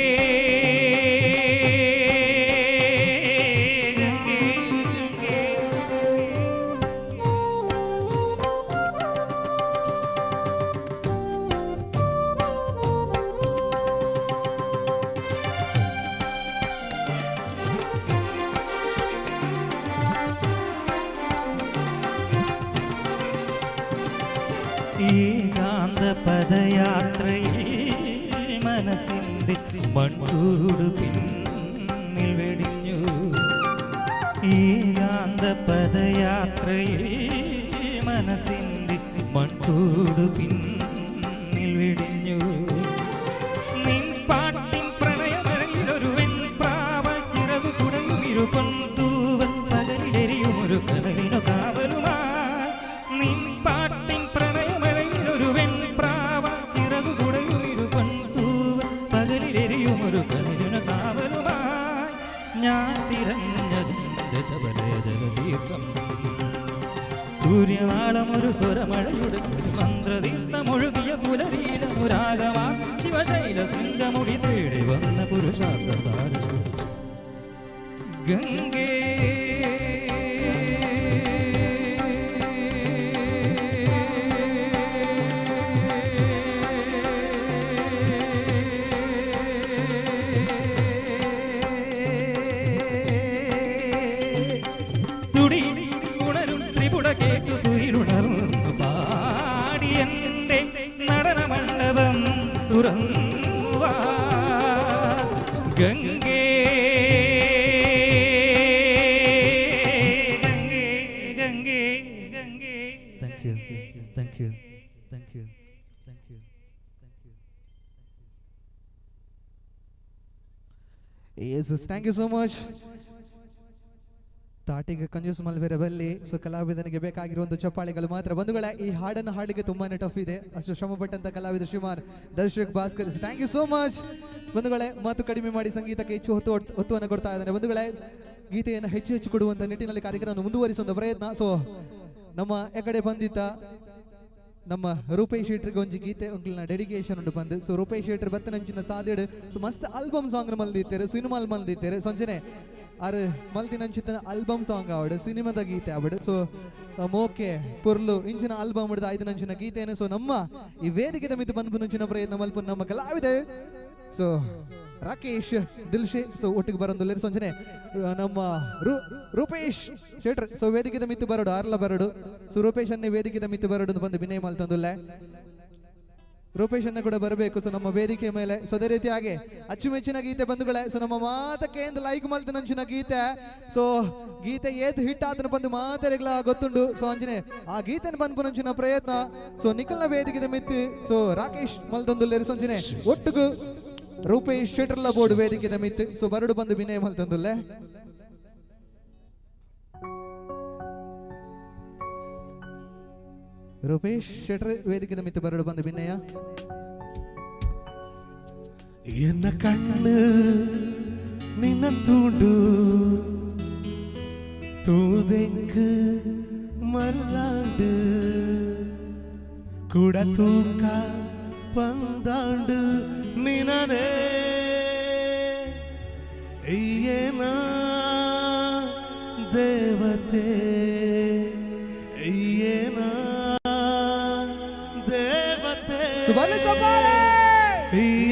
ഗംഗേ ഏകാന്ത പദയാത്രയിൽ മനസ്സിൻ്റെ മൺകൂട് പിന്നിലുറങ്ങി. ഏകാന്ത പദയാത്രയിൽ മനസ്സിൻ്റെ മൺകൂടു പിന്നിൽ വിടിഞ്ഞു. നിൻ പാട്ടിൻ പ്രണയമഴയിലൊരു വെൺപ്രാവ ചിറകു കുടയുമിരു പൊൻതൂവൽ പകലിലെരിയുമൊരു കടലിനു കാവലുമായി. നിൻ പാട്ടിൻ പ്രണയമഴയിലൊരു വെൺപ്രാവ ചിറകു കുടയുമിരു പൊൻതൂവൽ പകലിലെരിയുമൊരു കടലിനു കാവലുമായി. ഞാൻ തിരഞ്ഞതിൻ്റെ ചപലയ ജലതീർത്ഥം സൂര്യനാളമൊരു സ്വരമഴയുടെ മന്ത്രതീർത്ഥമൊഴുകിയ പുലരീലമുരാഗമാ ശിവശൈല ശൃംഗമുടി തേടി വന്ന പുരുഷാർത്ഥ സാരശു ഗംഗേ. തുടി ഉണരും ത്രിപുട കേട്ടു തുയിലുണർന്നു പാടി എൻ്റെ നടനമണ്ഡപം തുറന്നുവാ. ഗംഗേ ഗംഗേ ഗംഗേ ഗംഗേ. Thank you, thank you, thank you, thank you. Yes, thank you so much. ತಾಟಿಗೆ ಕಂಜೂಸ್ ಮಲ್ವೆರ ಬಲ್ಲಿ. ಸೊ ಕಲಾವಿದನಿಗೆ ಬೇಕಾಗಿರುವಂಥ ಚಪ್ಪಾಳೆಗಳು ಮಾತ್ರ. ಬಂಧುಗಳೇ, ಈ ಹಾಡನ್ನು ಹಾಡಲಿಕ್ಕೆ ತುಂಬಾನೇ ಟಫ್ ಇದೆ. ಅಷ್ಟು ಶ್ರಮಪಟ್ಟಂತ ಕಲಾವಿದ ಶ್ರೀಮಾನ್ Darshak Bhaskar, thank you so much. ಬಂಧುಗಳೇ, ಮಾತು ಕಡಿಮೆ ಮಾಡಿ ಸಂಗೀತಕ್ಕೆ ಹೆಚ್ಚು ಒತ್ತುವನ್ನು ಕೊಡ್ತಾ ಇದ್ದಾನೆ. ಬಂಧುಗಳೇ, ಗೀತೆಯನ್ನು ಹೆಚ್ಚು ಹೆಚ್ಚು ಕೊಡುವಂಥ ನಿಟ್ಟಿನಲ್ಲಿ ಕಾರ್ಯಕ್ರಮವನ್ನು ಮುಂದುವರಿಸುವಂಥ ಪ್ರಯತ್ನ. ಸೊ ನಮ್ಮ ಎಕಡೆ ಬಂದಿದ್ದ ನಮ್ಮ ರೂಪೇಶ್ ಶೆಟ್ರಿಗೆ ಒಂಜಿ ಗೀತೆ ಒಂಕ್ಲಿನ ಡೆಡಿಕೇಶನ್ ಉಂಟು ಬಂದು. ಸೊ ರೂಪೇಶ್ ಶೆಟ್ರ್ ಬತ್ತನಂಚಿನ ಸಾದೇಡು ಸೊ ಮಸ್ತ್ ಆಲ್ಬಮ್ ಸಾಂಗ್ ಮಲ್ದಿತ್ತೇರು, ಸಿನಿಮಾ ಮಲ್ದಿತ್ತೇರು. ಸಂಜೆನೆ ಆರು ಮಲ್ದಿನಂಚಿತನ ಆಲ್ಬಮ್ ಸಾಂಗ್ ಆವಡು, ಸಿನಿಮಾದ ಗೀತೆ ಆವಡು. ಸೊ ಮೋಕೆ ಪುರ್ಲು ಇಂಚಿನ ಆಲ್ಬಮ್ ಹಿಡಿದು ಐದು ನಂಚಿನ ಗೀತೆಯನ್ನು ಸೊ ನಮ್ಮ ಈ ವೇದಿಕೆ ಮಿತ್ತು ಬಂದು ಪ್ರಯತ್ನ ಮಲ್ಪ ನಮ್ಮ ಕಲಾವಿದೆ ಸೊ ರಾಕೇಶ್ ದಿಲ್ಶೆ ಸೊ ಒಟ್ಟಿಗೆ ಬರೋದು. ಸಂಜನೆ ನಮ್ಮ ರೂಪೇಶ್ ಶೆಟ್ರ್ ಸೊ ವೇದಿಕೆದ ಮಿತ್ತು ಬರಡು, ಆರ್ಲ ಬರಡು. ಸೊ ರೂಪೇಶ್ ಅನ್ನೇ ವೇದಿಕೆದ ಮಿತ್ತು ಬರಡು ಬಂದು ವಿನಯ ಮಲ್ತಂದುಲ್ಲೆ. ರೂಪೇಶ್ ಅನ್ನ ಕೂಡ ಬರಬೇಕು ಸೊ ನಮ್ಮ ವೇದಿಕೆ ಮೇಲೆ. ಸೊ ಅದೇ ರೀತಿಯಾಗಿ ಅಚ್ಚುಮೆಚ್ಚಿನ ಗೀತೆ ಬಂಧುಗಳೇ, ಸೊ ನಮ್ಮ ಮಾತಕ್ಕೆ ಎಂದು ಲೈಕ್ ಮಲ್ತನಂಚಿನ ಗೀತೆ. ಸೊ ಗೀತೆ ಏತ್ ಹಿಟ್ ಆತನ ಬಂದು ಮಾತೆರೆಗ್ಲ ಗೊತ್ತುಂಡು. ಸೊ ಅಂಜನೆ ಆ ಗೀತೆನ ಬಂದು ಪ್ರಯತ್ನ ಸೊ ನಿಖಲ್ನ ವೇದಿಕೆದ ಮಿತ್ತು ಸೊ ರಾಕೇಶ್ ಮಲ್ತಂದುಲ್ಲೇರು. ಸಂಜನೆ ಒಟ್ಟಿಗೂ ರೂಪೇಶ್ ಶೆಟ್ರಲ್ಲ ಬೋರ್ಡ್ ವೇದಿಕೆದ ಮಿತ್ತು ಸೊ ಬರಡು ಬಂದು ವಿನಯ ಮಲ್ತಂದುಲ್ಲೆ. ರೂಪೇಶ್ ಶೆಟ್ರ್ ವೇದಿಕೆದ ಮಿತ್ತು ಬರಡು ಬಂದು ವಿನಯ. ಎನ್ನ ಕಣ್ಣು ನಿನ್ನ ತೂಂಡು ತೂದೆಂಕು ಮಲ್ಲಾಂಡು ಕೂಡ ತೂಕ ಪಂದಾಂಡು ನಿನನೇ ಏನ ದೇವತೆ ಏನ ದೇವತೆ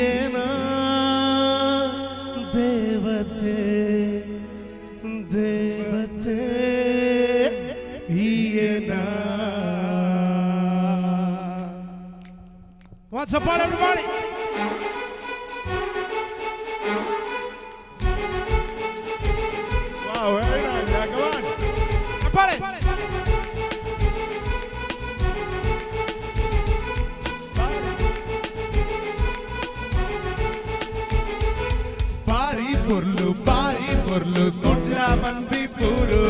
ಏನ ದೇವತೆ ದೇವತೆ ಏನ. What's up, everybody? Wow, very nice. Yeah, come on. Party. ಬಾರಿ ಪೊರ್ಲು ಬಾರಿ ಪೊರ್ಲು ಕುಡ್ಲ ಬಂದಿಪೂರು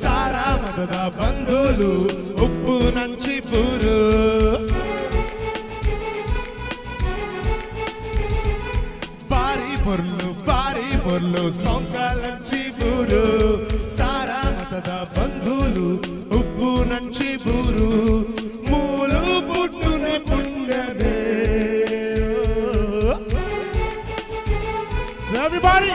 ಸಾರಾ ಮತದ ಬಂಧುಲು ಉಪ್ಪು ನಂಚಿಪೂರು ಬಾರಿ ಪೊರ್ಲು ಬಾರಿ ಪೊರ್ಲು ಸೊಂಕಲಂಚಿಪೂರು ಸಾರಾ ಮತದ ಬಂಧುಲು ಉಪ್ಪು ನಂಚಿಪೂರು ಮೂಲು ಪುಟ್ಟುನೆ ಪುಣ್ಯದೇ. Everybody!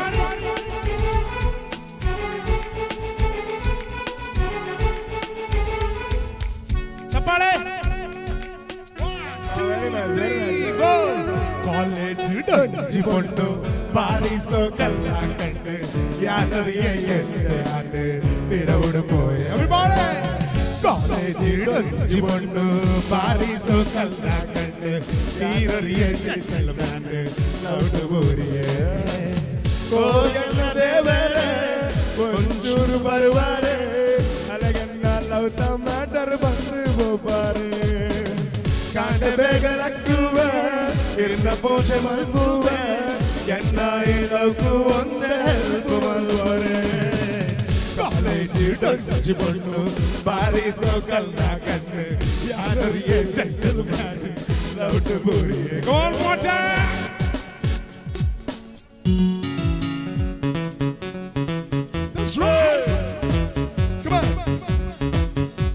Chapale! 1, 2, 3, go! College ಡೊಂಜಿ ಪೊಂಡು ಬಾರಿಸೋ ಕಲ್ಲ ಕಂಡು ಯಾತರಿಯ ಎಣ್ಣೆ ಪಿರವುಡು ಪೋಯೆ. Everybody! College ಡೊಂಜಿ ಪೊಂಡು ಬಾರಿಸೋ ಕಲ್ಲ ಕಂಡು ತೀರರಿಯ ಚಂಚಲ ಬ್ಯಾಂಡ್ ಲೌಡು ಊರಿಯೇ. ಕೋಯಲ್ಲ ದೇವರೇ ಒಂಚೂರು ಊರು ಬರುವಾರೆ ಅಲಗನ್ನ ಲವ್ ಮ್ಯಾಟರ್ ಬಂದು ಹೋಪಾರೆ ಕಾಂಡೆ ಬೇಗ ಲಕ್ಕುವೆ ಇರ್ನ ಪೂಜೆ ಮಲ್ಪುವೆ ಎನ್ನ ಈ ಲವ್ಕು ಒಂದೇ ಹೆಲ್ಪ್ ಮಲ್ವರೆ ಕಾಲೇಜು ಡೊಂಜಿ ಬಣ್ಣು ಬಾರಿ ಸೋಕಲ್ನ ಕಣ್ಣು ಯಾರಿಗೆ ಜಂಜಲ್ ಮ್ಯಾನ್ ಲವ್ ಟು ಬೂರಿಯೇ. Go on, water! That's right! Come on!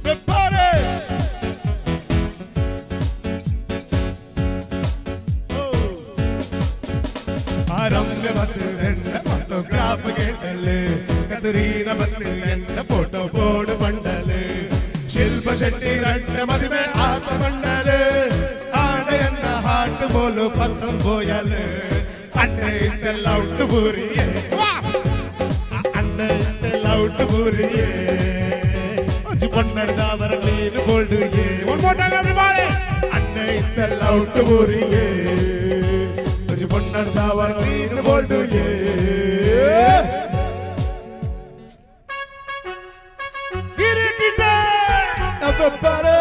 Everybody! Ramya ಬಂದು ಎಂಡ ಫೋಟೋಗ್ರಾಫ್ ಕೇಟಲು ಕತರೀನ ಬಂದು ಎಂಡ ಫೋಟೋ ಬೋರ್ಡ್ ಬಂಡಲು ಶಿಲ್ಪ ಶೆಟ್ಟಿ ರಂಡ ಮದುವೆ ಆಸ ಬಂಡಲು ಆಡೆಯನ್ನ ಹಾಟ್ ಬೋಲು ಪತ್ತೊಂಬೋಯಲು ಅಣ್ಣ ಇತ್ತೆಲ್ಲ ಉಂಟು ಬೂರಿಯೇ ಅಣ್ಣ ಇತ್ತೆಲ್ಲ ಉಂಟು ಬೂರಿಯೇ ಒಂಜಿ ಪೊನ್ನಡ್ದ ಅವರ ಕ್ಲೀನ್ ಬೋಲ್ಡ್ ಏ. One more time, everybody! ಅಣ್ಣ ಇತ್ತೆಲ್ಲ ಉಂಟು ಬೂರಿಯೇ ಒಂಜಿ ಪೊನ್ನಡ್ದ ಅವರ ಕ್ಲೀನ್ ಬೋಲ್ಡ್ ಏ. ಕಿರಿಕಿಟೆ! Everybody!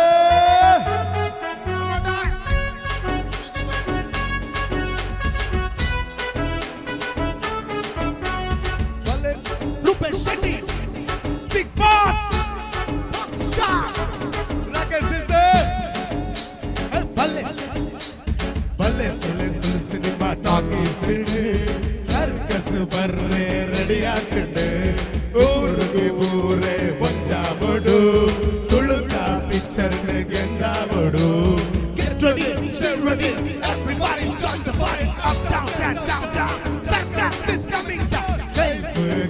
Rupesh Shetty! Big Boss! Star! Rakesh Dilse! ಬಲ್ಲೆ ಬಲ್ಲೆ ಬಲ್ಲೆ ತುಳಸಿ ನಿಮ್ಮ ಟಾಕೀಸ್ ಸರ್ಕಸ್ ಬರ್ರೆ ರೆಡಿ ಆಗ್ತದೆ ಊರಿಗೆ ಊರೇ ಒಂಜಾಬಡು ತುಳುಕ picture ಗೆಂದಾಬಡು. Get ready, stay ready, everybody join the party. Up, down, down, down, down. Circus is coming down.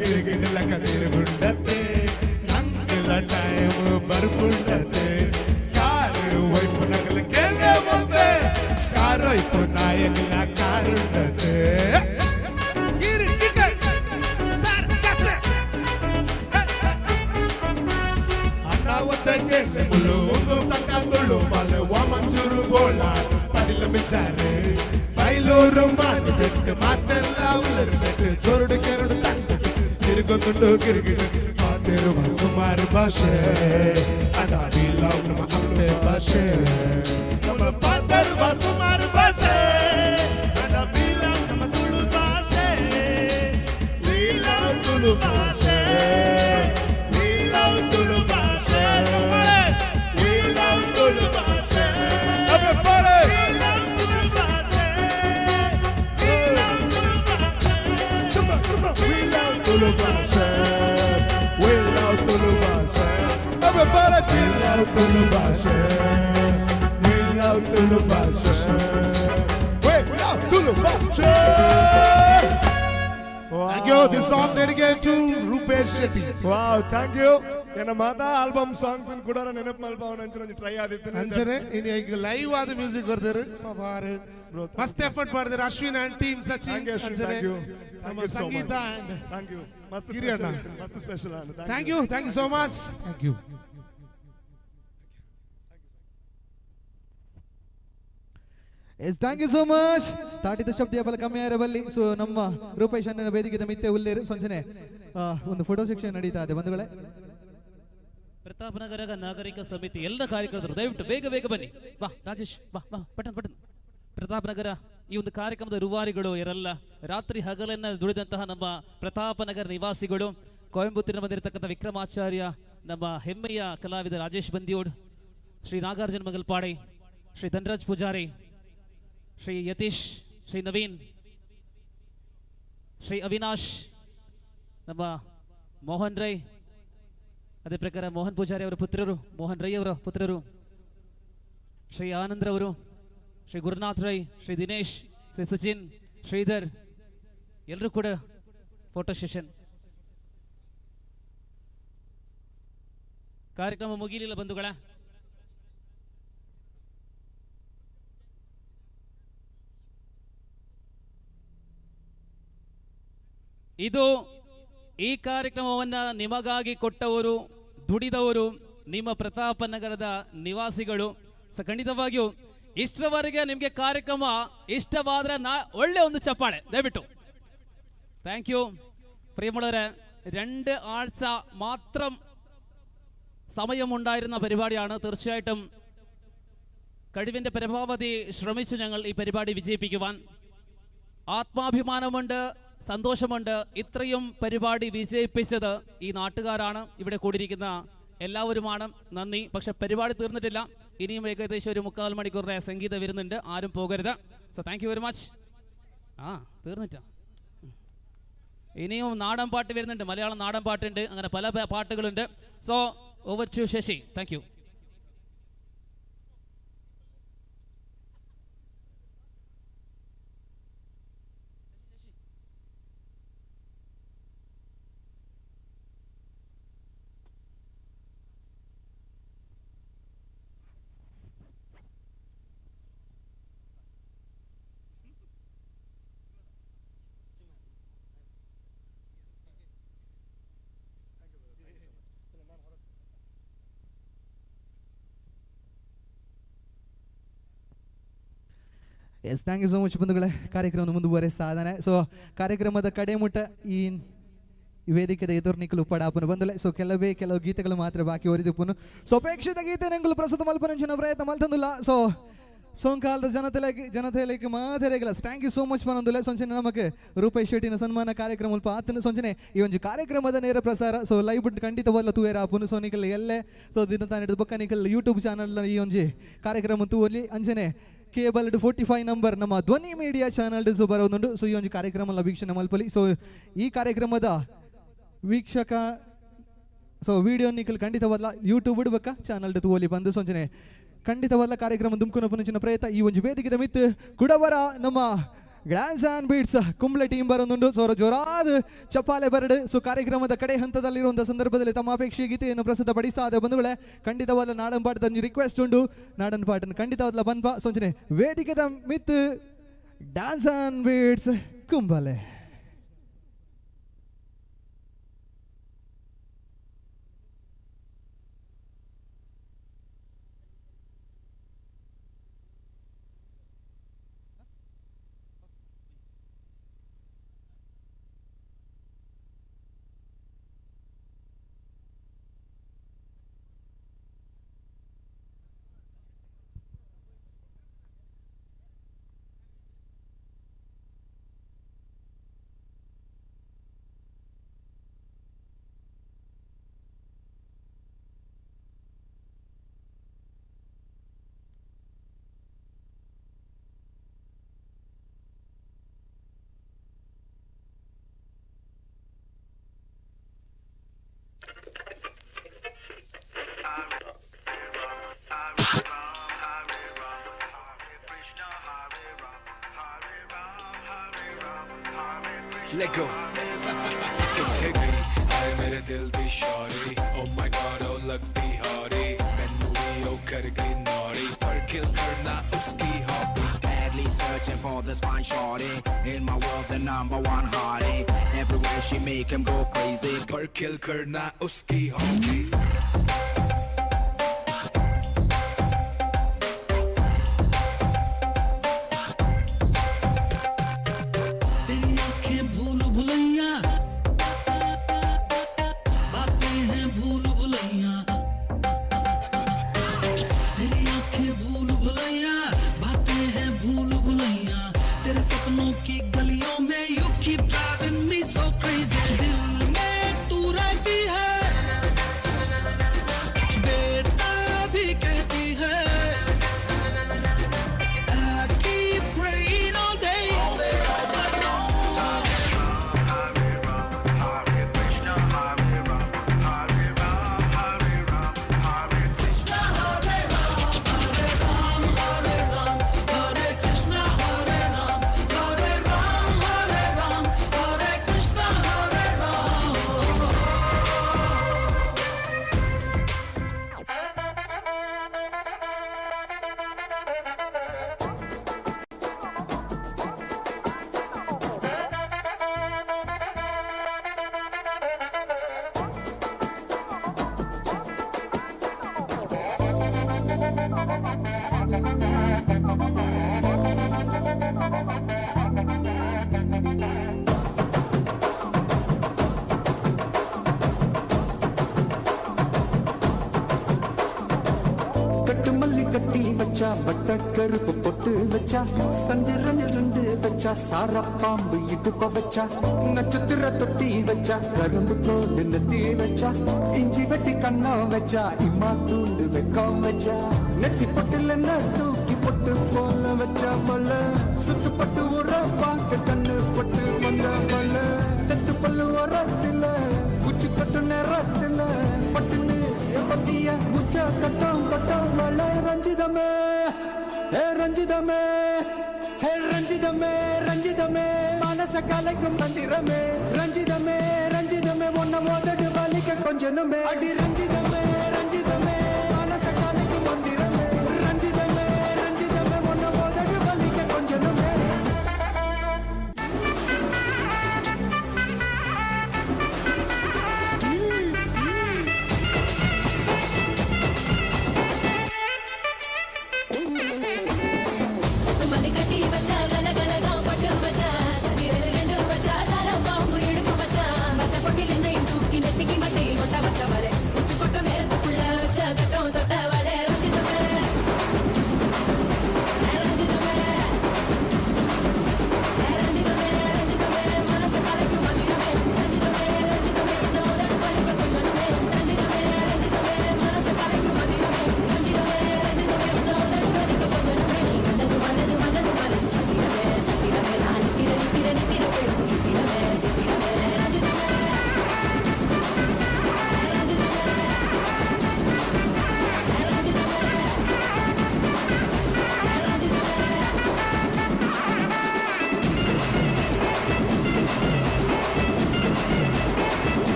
ಗಿರಿಗಿಡಲ ಕದಿರುಗುಂಡತೆ ನಂಗೆಲ ಟೈಮ್ ಬರ್ಪುಂಡತೆ ಕಾರು ವೈಪು ನಗಲ ಕೇಳೆ ಬಂದೆ ಕಾರೊಯ್ಪು ನಾಯಕನ ಕಾರುಂಡತೆ. ಕಿರಿಕಿಟೆ! ಸರ್ಕಸ್! ಅನಾವತ್ತ ಕೇಳೆ ಮುಳ್ಳು ಒಂದು ತಕ್ಕ ತುಳು ಬಾಲ ವಾಮಂಜೂರು ಗೋಳ ಪಡಿಲ ಬಿಚಾರೆ ಬೈಲೂರು ಮಾಡಿ ಬಿಟ್ಟು ಮಾತೆಲ್ಲ ಉಲ್ಲರು ಬಿಟ್ಟು ಜೋರುಡು ಕೆರಡು ತಾಸ್ತು ತಿರುಗೊಂದುಂಡು ಕಿರುಗಿಡು ಮಾತಿರುವ ಸುಮಾರು ಭಾಷೆ ಅಡಾಡಿ ಲವ್ ನಮ್ಮ ಅಮ್ಮೆ ಭಾಷೆ ನಮ್ಮ ಪಾತರುವ ಸುಮಾರು ಭಾಷೆ ಅಡಾಡಿ ಲವ್ ನಮ್ಮ ತುಳು ಭಾಷೆ. We love Tulu ಭಾಷೆ. We love Tulu ಭಾಷೆ. We love Tulu ಭಾಷೆ. Everybody! We love Tulu ಭಾಷೆ. We love Tulu ಭಾಷೆ. Come on, come on. We love Tulu ಭಾಷೆ. We love Tulu ಭಾಷೆ. Everybody! We love Tulu ಭಾಷೆ. We love Tulu ಭಾಷೆ. We love Tulu ಭಾಷೆ. Thank you. This song dedicated to Rupesh Shetty. Wow, thank you. ಎನ್ನ ಮಾತಾ album songs ಕೂಡ ನೆನಪು ಮಲ್ಪಾವನ ಅಂಚನೆ ಒಂಜಿ ಟ್ರೈ ಆದಿತ್ತು. ಅಂಚನೆ ಇನ್ನು ಈಗ ಲೈವ್ ಆದ ಮ್ಯೂಸಿಕ್ ಬರ್ತಾರೆ ಬಾರು ಮಸ್ತ್ ಎಫರ್ಟ್ ಮಾಡಿದಾರೆ Ashwin and team Sachin. Thank you, Ashwin. ಅಂಚನೆ Thank you. ನಮ್ಮ Thank you so much. Sangeetha and Thank you. ಮಸ್ತ್ ಗಿರಿ ಅಣ್ಣ. ಸ್ಪೆಷಲ್, ಮಸ್ತ್ special. Thank you, thank you so much, thank you. Yes, thank you so much. ತಾಟಿದ ಶಬ್ದ ಬಲ ಕಮ್ಮಿ ಬಲ್ಲಿ. ಸೊ ನಮ್ಮ ರೂಪೇಶ್ ಅಣ್ಣನ ವೇದಿಕೆ ಮಿತ್ತೆ ಉಲ್ಲೇರು ಸಂಜನೆ ಒಂದು ಫೋಟೋ ಸೆಕ್ಷನ್ ನಡೀತಾ ಇದೆ ಬಂಧುಗಳೇ. ಪ್ರತಾಪನಗರ ನಾಗರಿಕ ಸಮಿತಿ ಎಲ್ಲ ಕಾರ್ಯಕರ್ತರು ದಯವಿಟ್ಟು ಬೇಗ ಬೇಗ ಬನ್ನಿ. ಬಾ ರಾಜೇಶ್, ಬಾ ಬಾ, ಪಟನ್ ಪಟನ್. ಪ್ರತಾಪನಗರ ಈ ಒಂದು ಕಾರ್ಯಕ್ರಮದ ರೂವಾರಿಗಳು ಯಾರೆಲ್ಲ ರಾತ್ರಿ ಹಗಲನ್ನ ದುಡಿದಂತಹ ನಮ್ಮ ಪ್ರತಾಪನಗರ ನಿವಾಸಿಗಳು, ಕೊಯಂಬತ್ತೂರಿನ ಬಂದಿರತಕ್ಕಂಥ ವಿಕ್ರಮಾಚಾರ್ಯ, ನಮ್ಮ ಹೆಮ್ಮೆಯ ಕಲಾವಿದ ರಾಜೇಶ್ ಬಂದಿಯೋಡ್, ಶ್ರೀ ನಾಗಾರ್ಜುನ ಮಂಗಲ್ಪಾಡಿ, ಶ್ರೀ ಧನರಾಜ್ ಪೂಜಾರಿ, ಶ್ರೀ ಯತೀಶ್, ಶ್ರೀ ನವೀನ್, ಶ್ರೀ ಅವಿನಾಶ್, ನಮ್ಮ ಮೋಹನ್ ರೈ, ಅದೇ ಪ್ರಕಾರ ಮೋಹನ್ ಪೂಜಾರಿ ಅವರ ಪುತ್ರರು, ಮೋಹನ್ ರೈ ಅವರ ಪುತ್ರರು, ಶ್ರೀ ಆನಂದ್ರವರು, ಶ್ರೀ ಗುರುನಾಥ್ ರೈ, ಶ್ರೀ ದಿನೇಶ್, ಶ್ರೀ ಸಚಿನ್, ಶ್ರೀಧರ್, ಎಲ್ಲರೂ ಕೂಡ ಫೋಟೋ ಸೆಷನ್. ಕಾರ್ಯಕ್ರಮ ಮುಗಿಲಿಲ್ಲ ಬಂಧುಗಳ. ಇದು ಈ ಕಾರ್ಯಕ್ರಮವನ್ನ ನಿಮಗಾಗಿ ಕೊಟ್ಟವರು, ದುಡಿದವರು ನಿಮ್ಮ ಪ್ರತಾಪನಗರದ ನಿವಾಸಿಗಳು. ಸೊ ಖಂಡಿತವಾಗಿಯೂ ಇಷ್ಟರವರೆಗೆ ನಿಮಗೆ ಕಾರ್ಯಕ್ರಮ ಇಷ್ಟವಾದ್ರೆ ಒಳ್ಳೆ ಒಂದು ಚಪ್ಪಾಳೆ ದಯವಿಟ್ಟು. Thank you ಪ್ರೇಮಳವರೇ. 2 ആഴ്ച മാത്രം സമയമുണ്ടായിരുന്ന പരിപാടിയാണ്. തീർച്ചയായിട്ടും കഴിവിൻ്റെ പരമാവധി ശ്രമിച്ചു ഞങ്ങൾ ഈ പരിപാടി വിജയിപ്പിക്കുവാൻ. ആത്മാഭിമാനമുണ്ട്, സന്തോഷമുണ്ട്. ഇത്രയും പരിപാടി വിജയിപ്പിച്ചത് ഈ നാട്ടുകാരാണ്, ഇവിടെ കൂടിയിരിക്കുന്ന എല്ലാവരുമാണ്. നന്ദി. പക്ഷെ പരിപാടി തീർന്നിട്ടില്ല, ഇനിയും ഏകദേശം ഒരു 3/4 മണിക്കൂറിന്റെ സംഗീതം വരുന്നുണ്ട്. ആരും പോകരുത്. So thank you very much. ആ തീർന്നിട്ടാ, ഇനിയും നാടൻ പാട്ട് വരുന്നുണ്ട്, മലയാളം നാടൻ പാട്ടുണ്ട്, അങ്ങനെ പല പാട്ടുകളുണ്ട്. So over to Sasi. Thank you. Yes, thank you so much ಬಂಧುಗಳೇ. ಕಾರ್ಯಕ್ರಮವನ್ನು ಮುಂದುವರೆಸ್ತಾ ಇದ್ದಾನೆ. ಸೊ ಕಾರ್ಯಕ್ರಮದ ಕಡೆಮುಟ್ಟ ಈ ವೇದಿಕೆದ ಎದುರು ನಿಕ್ಕಲು ಪಡಾಪನು ಬಂದುಲೆ. ಸೊ ಕೆಲವು ಗೀತೆಗಳು ಮಾತ್ರ ಬಾಕಿ ಒರಿದುಪ್ಪುನು. ಸೊ ಅಪೇಕ್ಷಿತ ಗೀತೆ ನಂಗಲು ಪ್ರಸ್ತುತ ಮಲ್ಪನಂಚಿನ ಪ್ರಯತ್ನ ಮಲ್ತಂದುಲ್ಲ. ಸೊ ಸೋಂಕಾಲದ ಜನತೆಗೆ ಮಾತೆರೆಗಲ thank you so much ಪನೊಂದುಲೆ. ಸೊಂಚನೆ ನಮಗೆ ರೂಪೇಶ್ ಶೆಟ್ಟಿನ ಸನ್ಮಾನ ಕಾರ್ಯಕ್ರಮ ಅಲ್ಪ ಆತನ ಸೊಂಚನೆ ಈ ಒಂದು ಕಾರ್ಯಕ್ರಮದ ನೇರ ಪ್ರಸಾರ. ಸೊ ಲೈವ್ ಖಂಡಿತವಲ್ಲ ತೂಯರ ಆಪುನು. ಸೊ ನಿಕಲ್ ಎಲ್ಲೆ ಸೊ ದಿನ ತಾನೆ ಬೊಕ್ಕ ನಿಕಲ್ ಯೂಟ್ಯೂಬ್ ಚಾನಲ್ ಈ ಒಂಜಿ ಕಾರ್ಯಕ್ರಮ ತೂವಲ್ಲಿ ಅಂಚನೆ ಕೇಬಲ್ 45 ನಂಬರ್ ನಮ್ಮ ಧ್ವನಿ ಮೀಡಿಯಾ ಚಾನಲ್ ಸೊ ಬರೋದುಂಟು. ಸೊ ಈ ಒಂದು ಕಾರ್ಯಕ್ರಮ ವೀಕ್ಷಣೆ ಮಲ್ಪಲಿ. ಸೊ ಈ ಕಾರ್ಯಕ್ರಮದ ವೀಕ್ಷಕ ಸೊ ವಿಡಿಯೋ ನಿಕಲ್ ಖಂಡಿತವಲ್ಲ ಯೂಟ್ಯೂಬ್ ಬೊಕ್ಕ ಚಾನಲ್ ತೂವಲ್ಲಿ ಬಂದು ಸೊಂಚನೆ ಖಂಡಿತವಲ್ಲ ಕಾರ್ಯಕ್ರಮ ದುಮ್ಕುನ ಪುನಚಿನ ಪ್ರಯತ್ನ ಈ ಒಂದು ವೇದಿಕೆದ ಮಿತ್ ಕುಡವರ ನಮ್ಮ grands and beats Kumble team ಬರೋದುಂಟು. ಸೊ ಅವರ ಜೋರಾದ ಚಪ್ಪಾಲೆ ಬರಡು. ಸೊ ಕಾರ್ಯಕ್ರಮದ ಕಡೆ ಹಂತದಲ್ಲಿರುವಂಥ ಸಂದರ್ಭದಲ್ಲಿ ತಮ್ಮ ಅಪೇಕ್ಷೆ ಗೀತೆಯನ್ನು ಪ್ರಸ್ತುತಪಡಿಸ್ತಾ ಇದೆ ಬಂಧುಗಳೇ. ಖಂಡಿತವಾದ ನಾಡನ್ ಪಾಠದ ರಿಕ್ವೆಸ್ಟ್ ಉಂಟು, ನಾಡನ್ ಪಾಠನ ಖಂಡಿತವಾದ ಬನ್ಪ. ಸೊಂಚನೆ ವೇದಿಕೆದ ಮಿತ್ dance and beats Kumble. Let go. किथे गई हाय मेरे दिल दी Shauri, oh my god oh लगदी हौरी, मैनू भी ओ कर गई नौरी, पर किल करना उसकी hobby. Badly searching for this fine shorty, in my world the number one hottie, everywhere she make him go crazy, पर किल करना उसकी hobby. தொட்ட கருப்பு பொட்டு வச்சா, சந்திரனில் ரெண்டு வச்சா, சார பாம்பு இடுப்ப வச்சா, நட்சத்திர தொட்டி வச்சா, கரும்பு தோல் நெத்தி வச்சா, இஞ்சி வெட்டி கண்ணா வச்சா, இம்மா தூண்டு வெக்கம் வச்சா, நெத்தி பொட்டுல தூக்கி பொட்டு போல வச்சா போல, சுத்து பட்டு உர பார்த்து கண்ணு பொட்டு வந்த போல, தட்டு பல்லு உரத்துல உச்சி கட்டு நேரத்துல பட்டுன்னு பத்திய உச்ச கட்டம் கட்டம் வள. ரஞ்சிதமே ஹே ரஞ்சிதமே ஹே ரஞ்சிதமே ரஞ்சிதமே மனச கலைக்கும் மந்திரமே, ரஞ்சிதமே ரஞ்சிதமே ஒன்ன ஓதடு வலிக்க கொஞ்சனுமே, அடி ரஞ்சிதமே ரஞ்சிதமே மனச கலைக்கும் மந்திரமே, ரஞ்சிதமே ரஞ்சிதமே ஒன்ன ஓதடு வலிக்க கொஞ்சனுமே.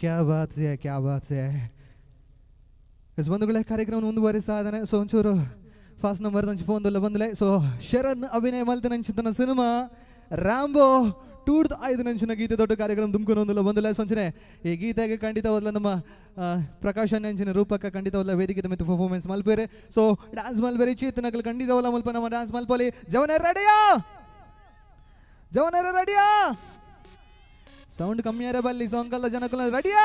क्या बात है, क्या बात है. ಎಸ್ ಬಂಧುಗಳೇ, ಕಾರ್ಯಕ್ರಮ ಮುಂದುವರಿಸ್ತಾ ಇದ್ದಾನೆ. ಸೊ ಒಂಚೂರು ಫಾಸ್ಟ್ ನಂಬರ್ ನಂಚಿ ಫೋನ್ ಬಂದಲೆ. ಸೊ ಶರಣ್ ಅಭಿನಯ ಮಲ್ತಿನಂಚಿತನ ಸಿನಿಮಾ ರ್ಯಾಂಬೋ ಟೂಡ್ದು ಐದು ನಂಚಿನ ಗೀತೆ ದೊಡ್ಡ ಕಾರ್ಯಕ್ರಮ ದುಮ್ಕೊಂಡು ಬಂದಲೆ. ಸೊಂಚನೆ ಈ ಗೀತೆಗೆ ಖಂಡಿತವಾದ ನಮ್ಮ ಪ್ರಕಾಶ್ ಅಂಚಿನ ರೂಪಕ ಖಂಡಿತವಲ್ಲ ವೇದಿಕೆ ಮತ್ತು ಪರ್ಫಾರ್ಮೆನ್ಸ್ ಮಲ್ಪೇರೆ. ಸೊ ಡ್ಯಾನ್ಸ್ ಮಲ್ಬೇರಿ ಚೇತನಗಳು ಖಂಡಿತವಲ್ಲ ಮಲ್ಪ ನಮ್ಮ ಡ್ಯಾನ್ಸ್ ಮಲ್ಪಲಿ. ಜವನ ರೆಡಿಯಾ? ಜವನರ ರೆಡಿಯಾ? ಸೌಂಡ್ ಕಮ್ಮಿ ಆರೆ ಬಲ್ಲಿ ಸೋಂಕಲ್ದ ಜನಕುಲ ರೆಡಿಯಾ?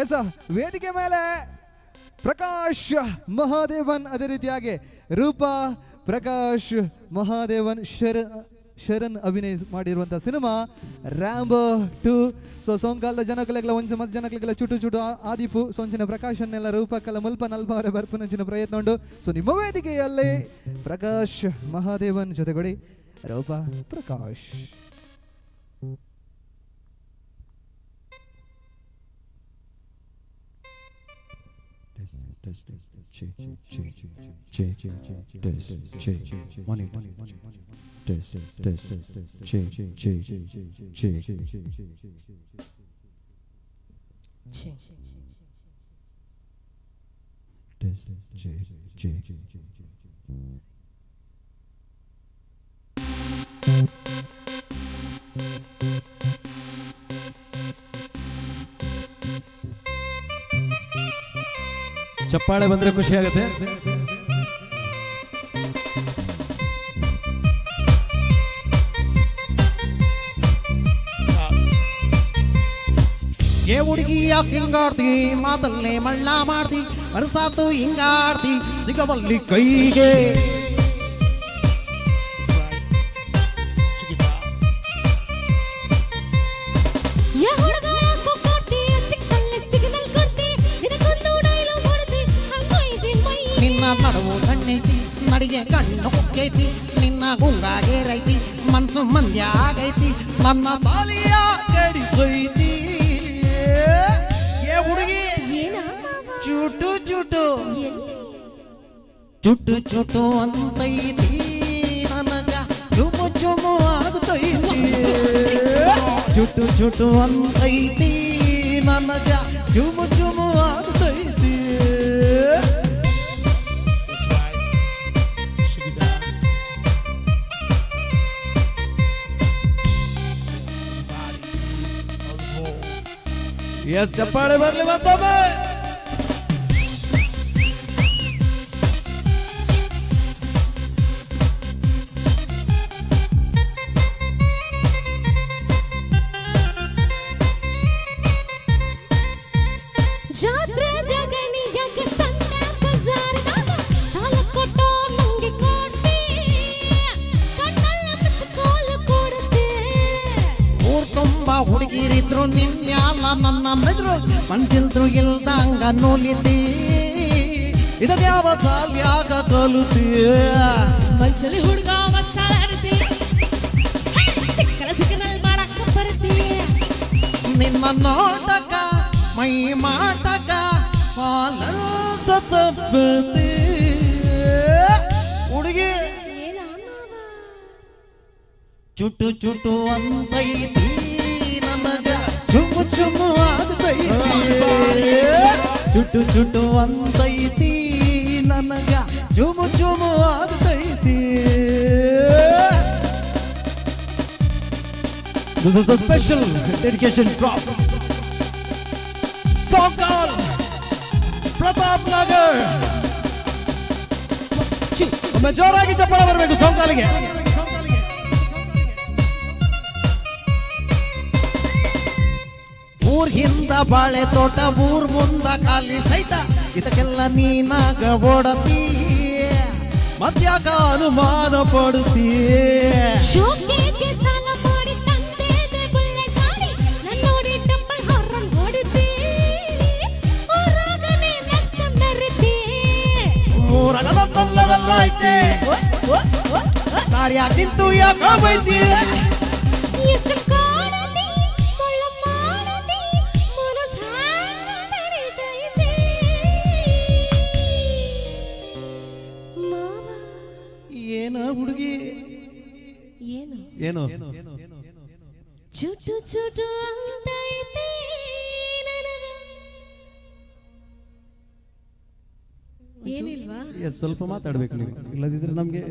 ಎಸ್, ವೇದಿಕೆ ಮೇಲೆ ಪ್ರಕಾಶ್ ಮಹಾದೇವನ್, ಅದೇ ರೀತಿಯಾಗಿ ರೂಪಾ ಪ್ರಕಾಶ್ ಮಹಾದೇವನ್ ಶರಣ್ ಅಭಿನಯ ಮಾಡಿರುವಂಥ ಸಿನಿಮಾ ರ್ಯಾಂಬೋ 2. ಸೊ ಸೋಂಕಾಲದ ಜನಕಲೆಲ್ಲ ಒಂಚ ಮಸ್ತ್ ಜನಕಲೆಲ್ಲ ಚುಟು ಚುಟು ಆದಿಪು ಸೊಂಚಿನ ಪ್ರಕಾಶನ್ನೆಲ್ಲ ರೂಪಕ್ಕೆಲ್ಲ ಮುಲ್ಪ ನಲ್ಪ ಅವರ ಬರ್ಪುನಂಚಿನ ಪ್ರಯತ್ನ ಉಂಟು. ಸೊ ನಿಮ್ಮ ವೇದಿಕೆಯಲ್ಲಿ ಪ್ರಕಾಶ್ ಮಹಾದೇವನ್ ಜೊತೆಗೂಡಿ ರೂಪಾ Prakash. Test, check, check, check, test, check, 1 8, test, test, check, check, check, test, check, check. ಚಪ್ಪಾಳೆ ಬಂದ್ರೆ ಖುಷಿ ಆಗುತ್ತೆ. ಏ ಹುಡುಗಿ ಯಾಕೆ ಹಿಂಗಾಡ್ತಿ, ಮಾತಲ್ಲೇ ಮಳ್ಳ ಮಾಡ್ತಿ, ಮನಸಾತು ಹಿಂಗಾಡ್ತಿ, ಸಿಗವಲ್ಲಿ ಕೈಗೆ. ನಿನ್ನ ನಡುವು ಸಣ್ಣೈತಿ, ನಡಿಗೆ ಕಣ್ಣು ಕುಕ್ಕೈತಿ, ನಿನ್ನ ಗುಂಗಾಗೇರೈತಿ, ಮನ್ಸು ಮಂದ್ಯ ಆಗೈತಿ, ನನ್ನ ತಾಲಿಯ ಕೆಡಿಸೈತಿ. ಏ ಹುಡುಗಿ ಚುಟು ಚುಟು ಚುಟು ಚುಟು ಅಂತೈತಿ, ನನಗ ಚುಮು ಚುಮು ಆಗ್ತೈತಿ. ಚುಟು ಚುಟು ಅಂತೈತಿ, ನನಗ ಚುಮು ಚುಮು ಆಗ್ತೈತಿ. ಎಸ್, ಚಪ್ಪಾಳೆ ಬರಲಿ ಮತ್ತೊಮ್ಮೆ. ನಿಂತ್ರು ನಿನ್ಯಾಲ ನನ್ನ ಮೆದ್ರು ಮನ್ಸಿಲ್ದ್ರು ಇಲ್ದಂಗ ನೂಲಿತಿ ಇದನ್ಯಾವ ಸಾಲ್ಯಾಗ ಕಲುತಿ ಮನ್ಸಲ್ಲಿ ಹುಡುಗ ಮಸಾಲಾಡ್ತಿ ಸಿಕ್ಕಲ ಸಿಕ್ಕನಲ್ಲಿ ಮಾಡಕ್ಕ ಬರ್ತಿ ನಿನ್ನ ನೋಟಕ ಮೈ ಮಾಟಕ ಪಾಲಸ ತಪ್ಪತಿ ಹುಡುಗಿ ಚುಟು ಚುಟು ಅಂತೈತಿ ನನಗ ಚುಮ್ಮು ಚುಮ್ಮು ಆಗ್ತೈತಿ ಚುಟು ಚುಟು ಅಂತೈತಿ ನನಗ ಚುಮು ಚುಮು ಆಗ್ತೈತಿ. This is a special dedication from Songkal Pratap Nagar. ಒಮ್ಮೆ ಜೋರಾಗಿ ಚಪ್ಪಾಳೆ ಬರಬೇಕು ಸೋಂಕಾಲಿಗೆ. ಊರ್ ಹಿಂದ ಬಾಳೆ ತೋಟ, ಊರ್ ಮುಂದ ಖಾಲಿ ಸೈಟ, ಇದಕ್ಕೆಲ್ಲ ನೀನಾಗ ಓಡತಿ ಮದ್ಯಾಕ ಅನುಮಾನ ಪಡುತ್ತೀ. ಶೋಕಿಗೆ ಸಾಲ ಮಾಡಿ ತಂದೇನೆ ಬುಲ್ಲೆಟ್ ಗಾಡಿ, ನನ್ ನೋಡಿ ಡಬ್ಬಲ್ ಹಾರನ್ ಹೊಡಿತಿ, ಊರಾಗನೇ ನೆಕ್ಸ್ಟ್ ಮೆರಿತಿ. ಊರಗದ ತಲ್ಲವೆಲ್ಲ ಐತೆ, ದಾರ್ಯಾಗ ನಿಂತು ಯಾಕ ಬೈತಿ? ಎಷ್ಟು ಕಾಡತಿ ಮುಳ್ಳು ಮಾಡತಿ, ಮನಸ್ಸು ಹ್ಯಾಂಗ ಮೆರಿತೈತಿ. ಮಾವ ಏನ ಹುಡುಗಿ ಏನು ಏನು ಚುಟು ಚುಟು ಅಂತೈತಿ ನನಗ. ಏನಿಲ್ವಾ? ಎಸ್, ಸ್ವಲ್ಪ ಮಾತಾಡ್ಬೇಕು ನೀವು, ಇಲ್ಲದಿದ್ರೆ ನಮಗೆ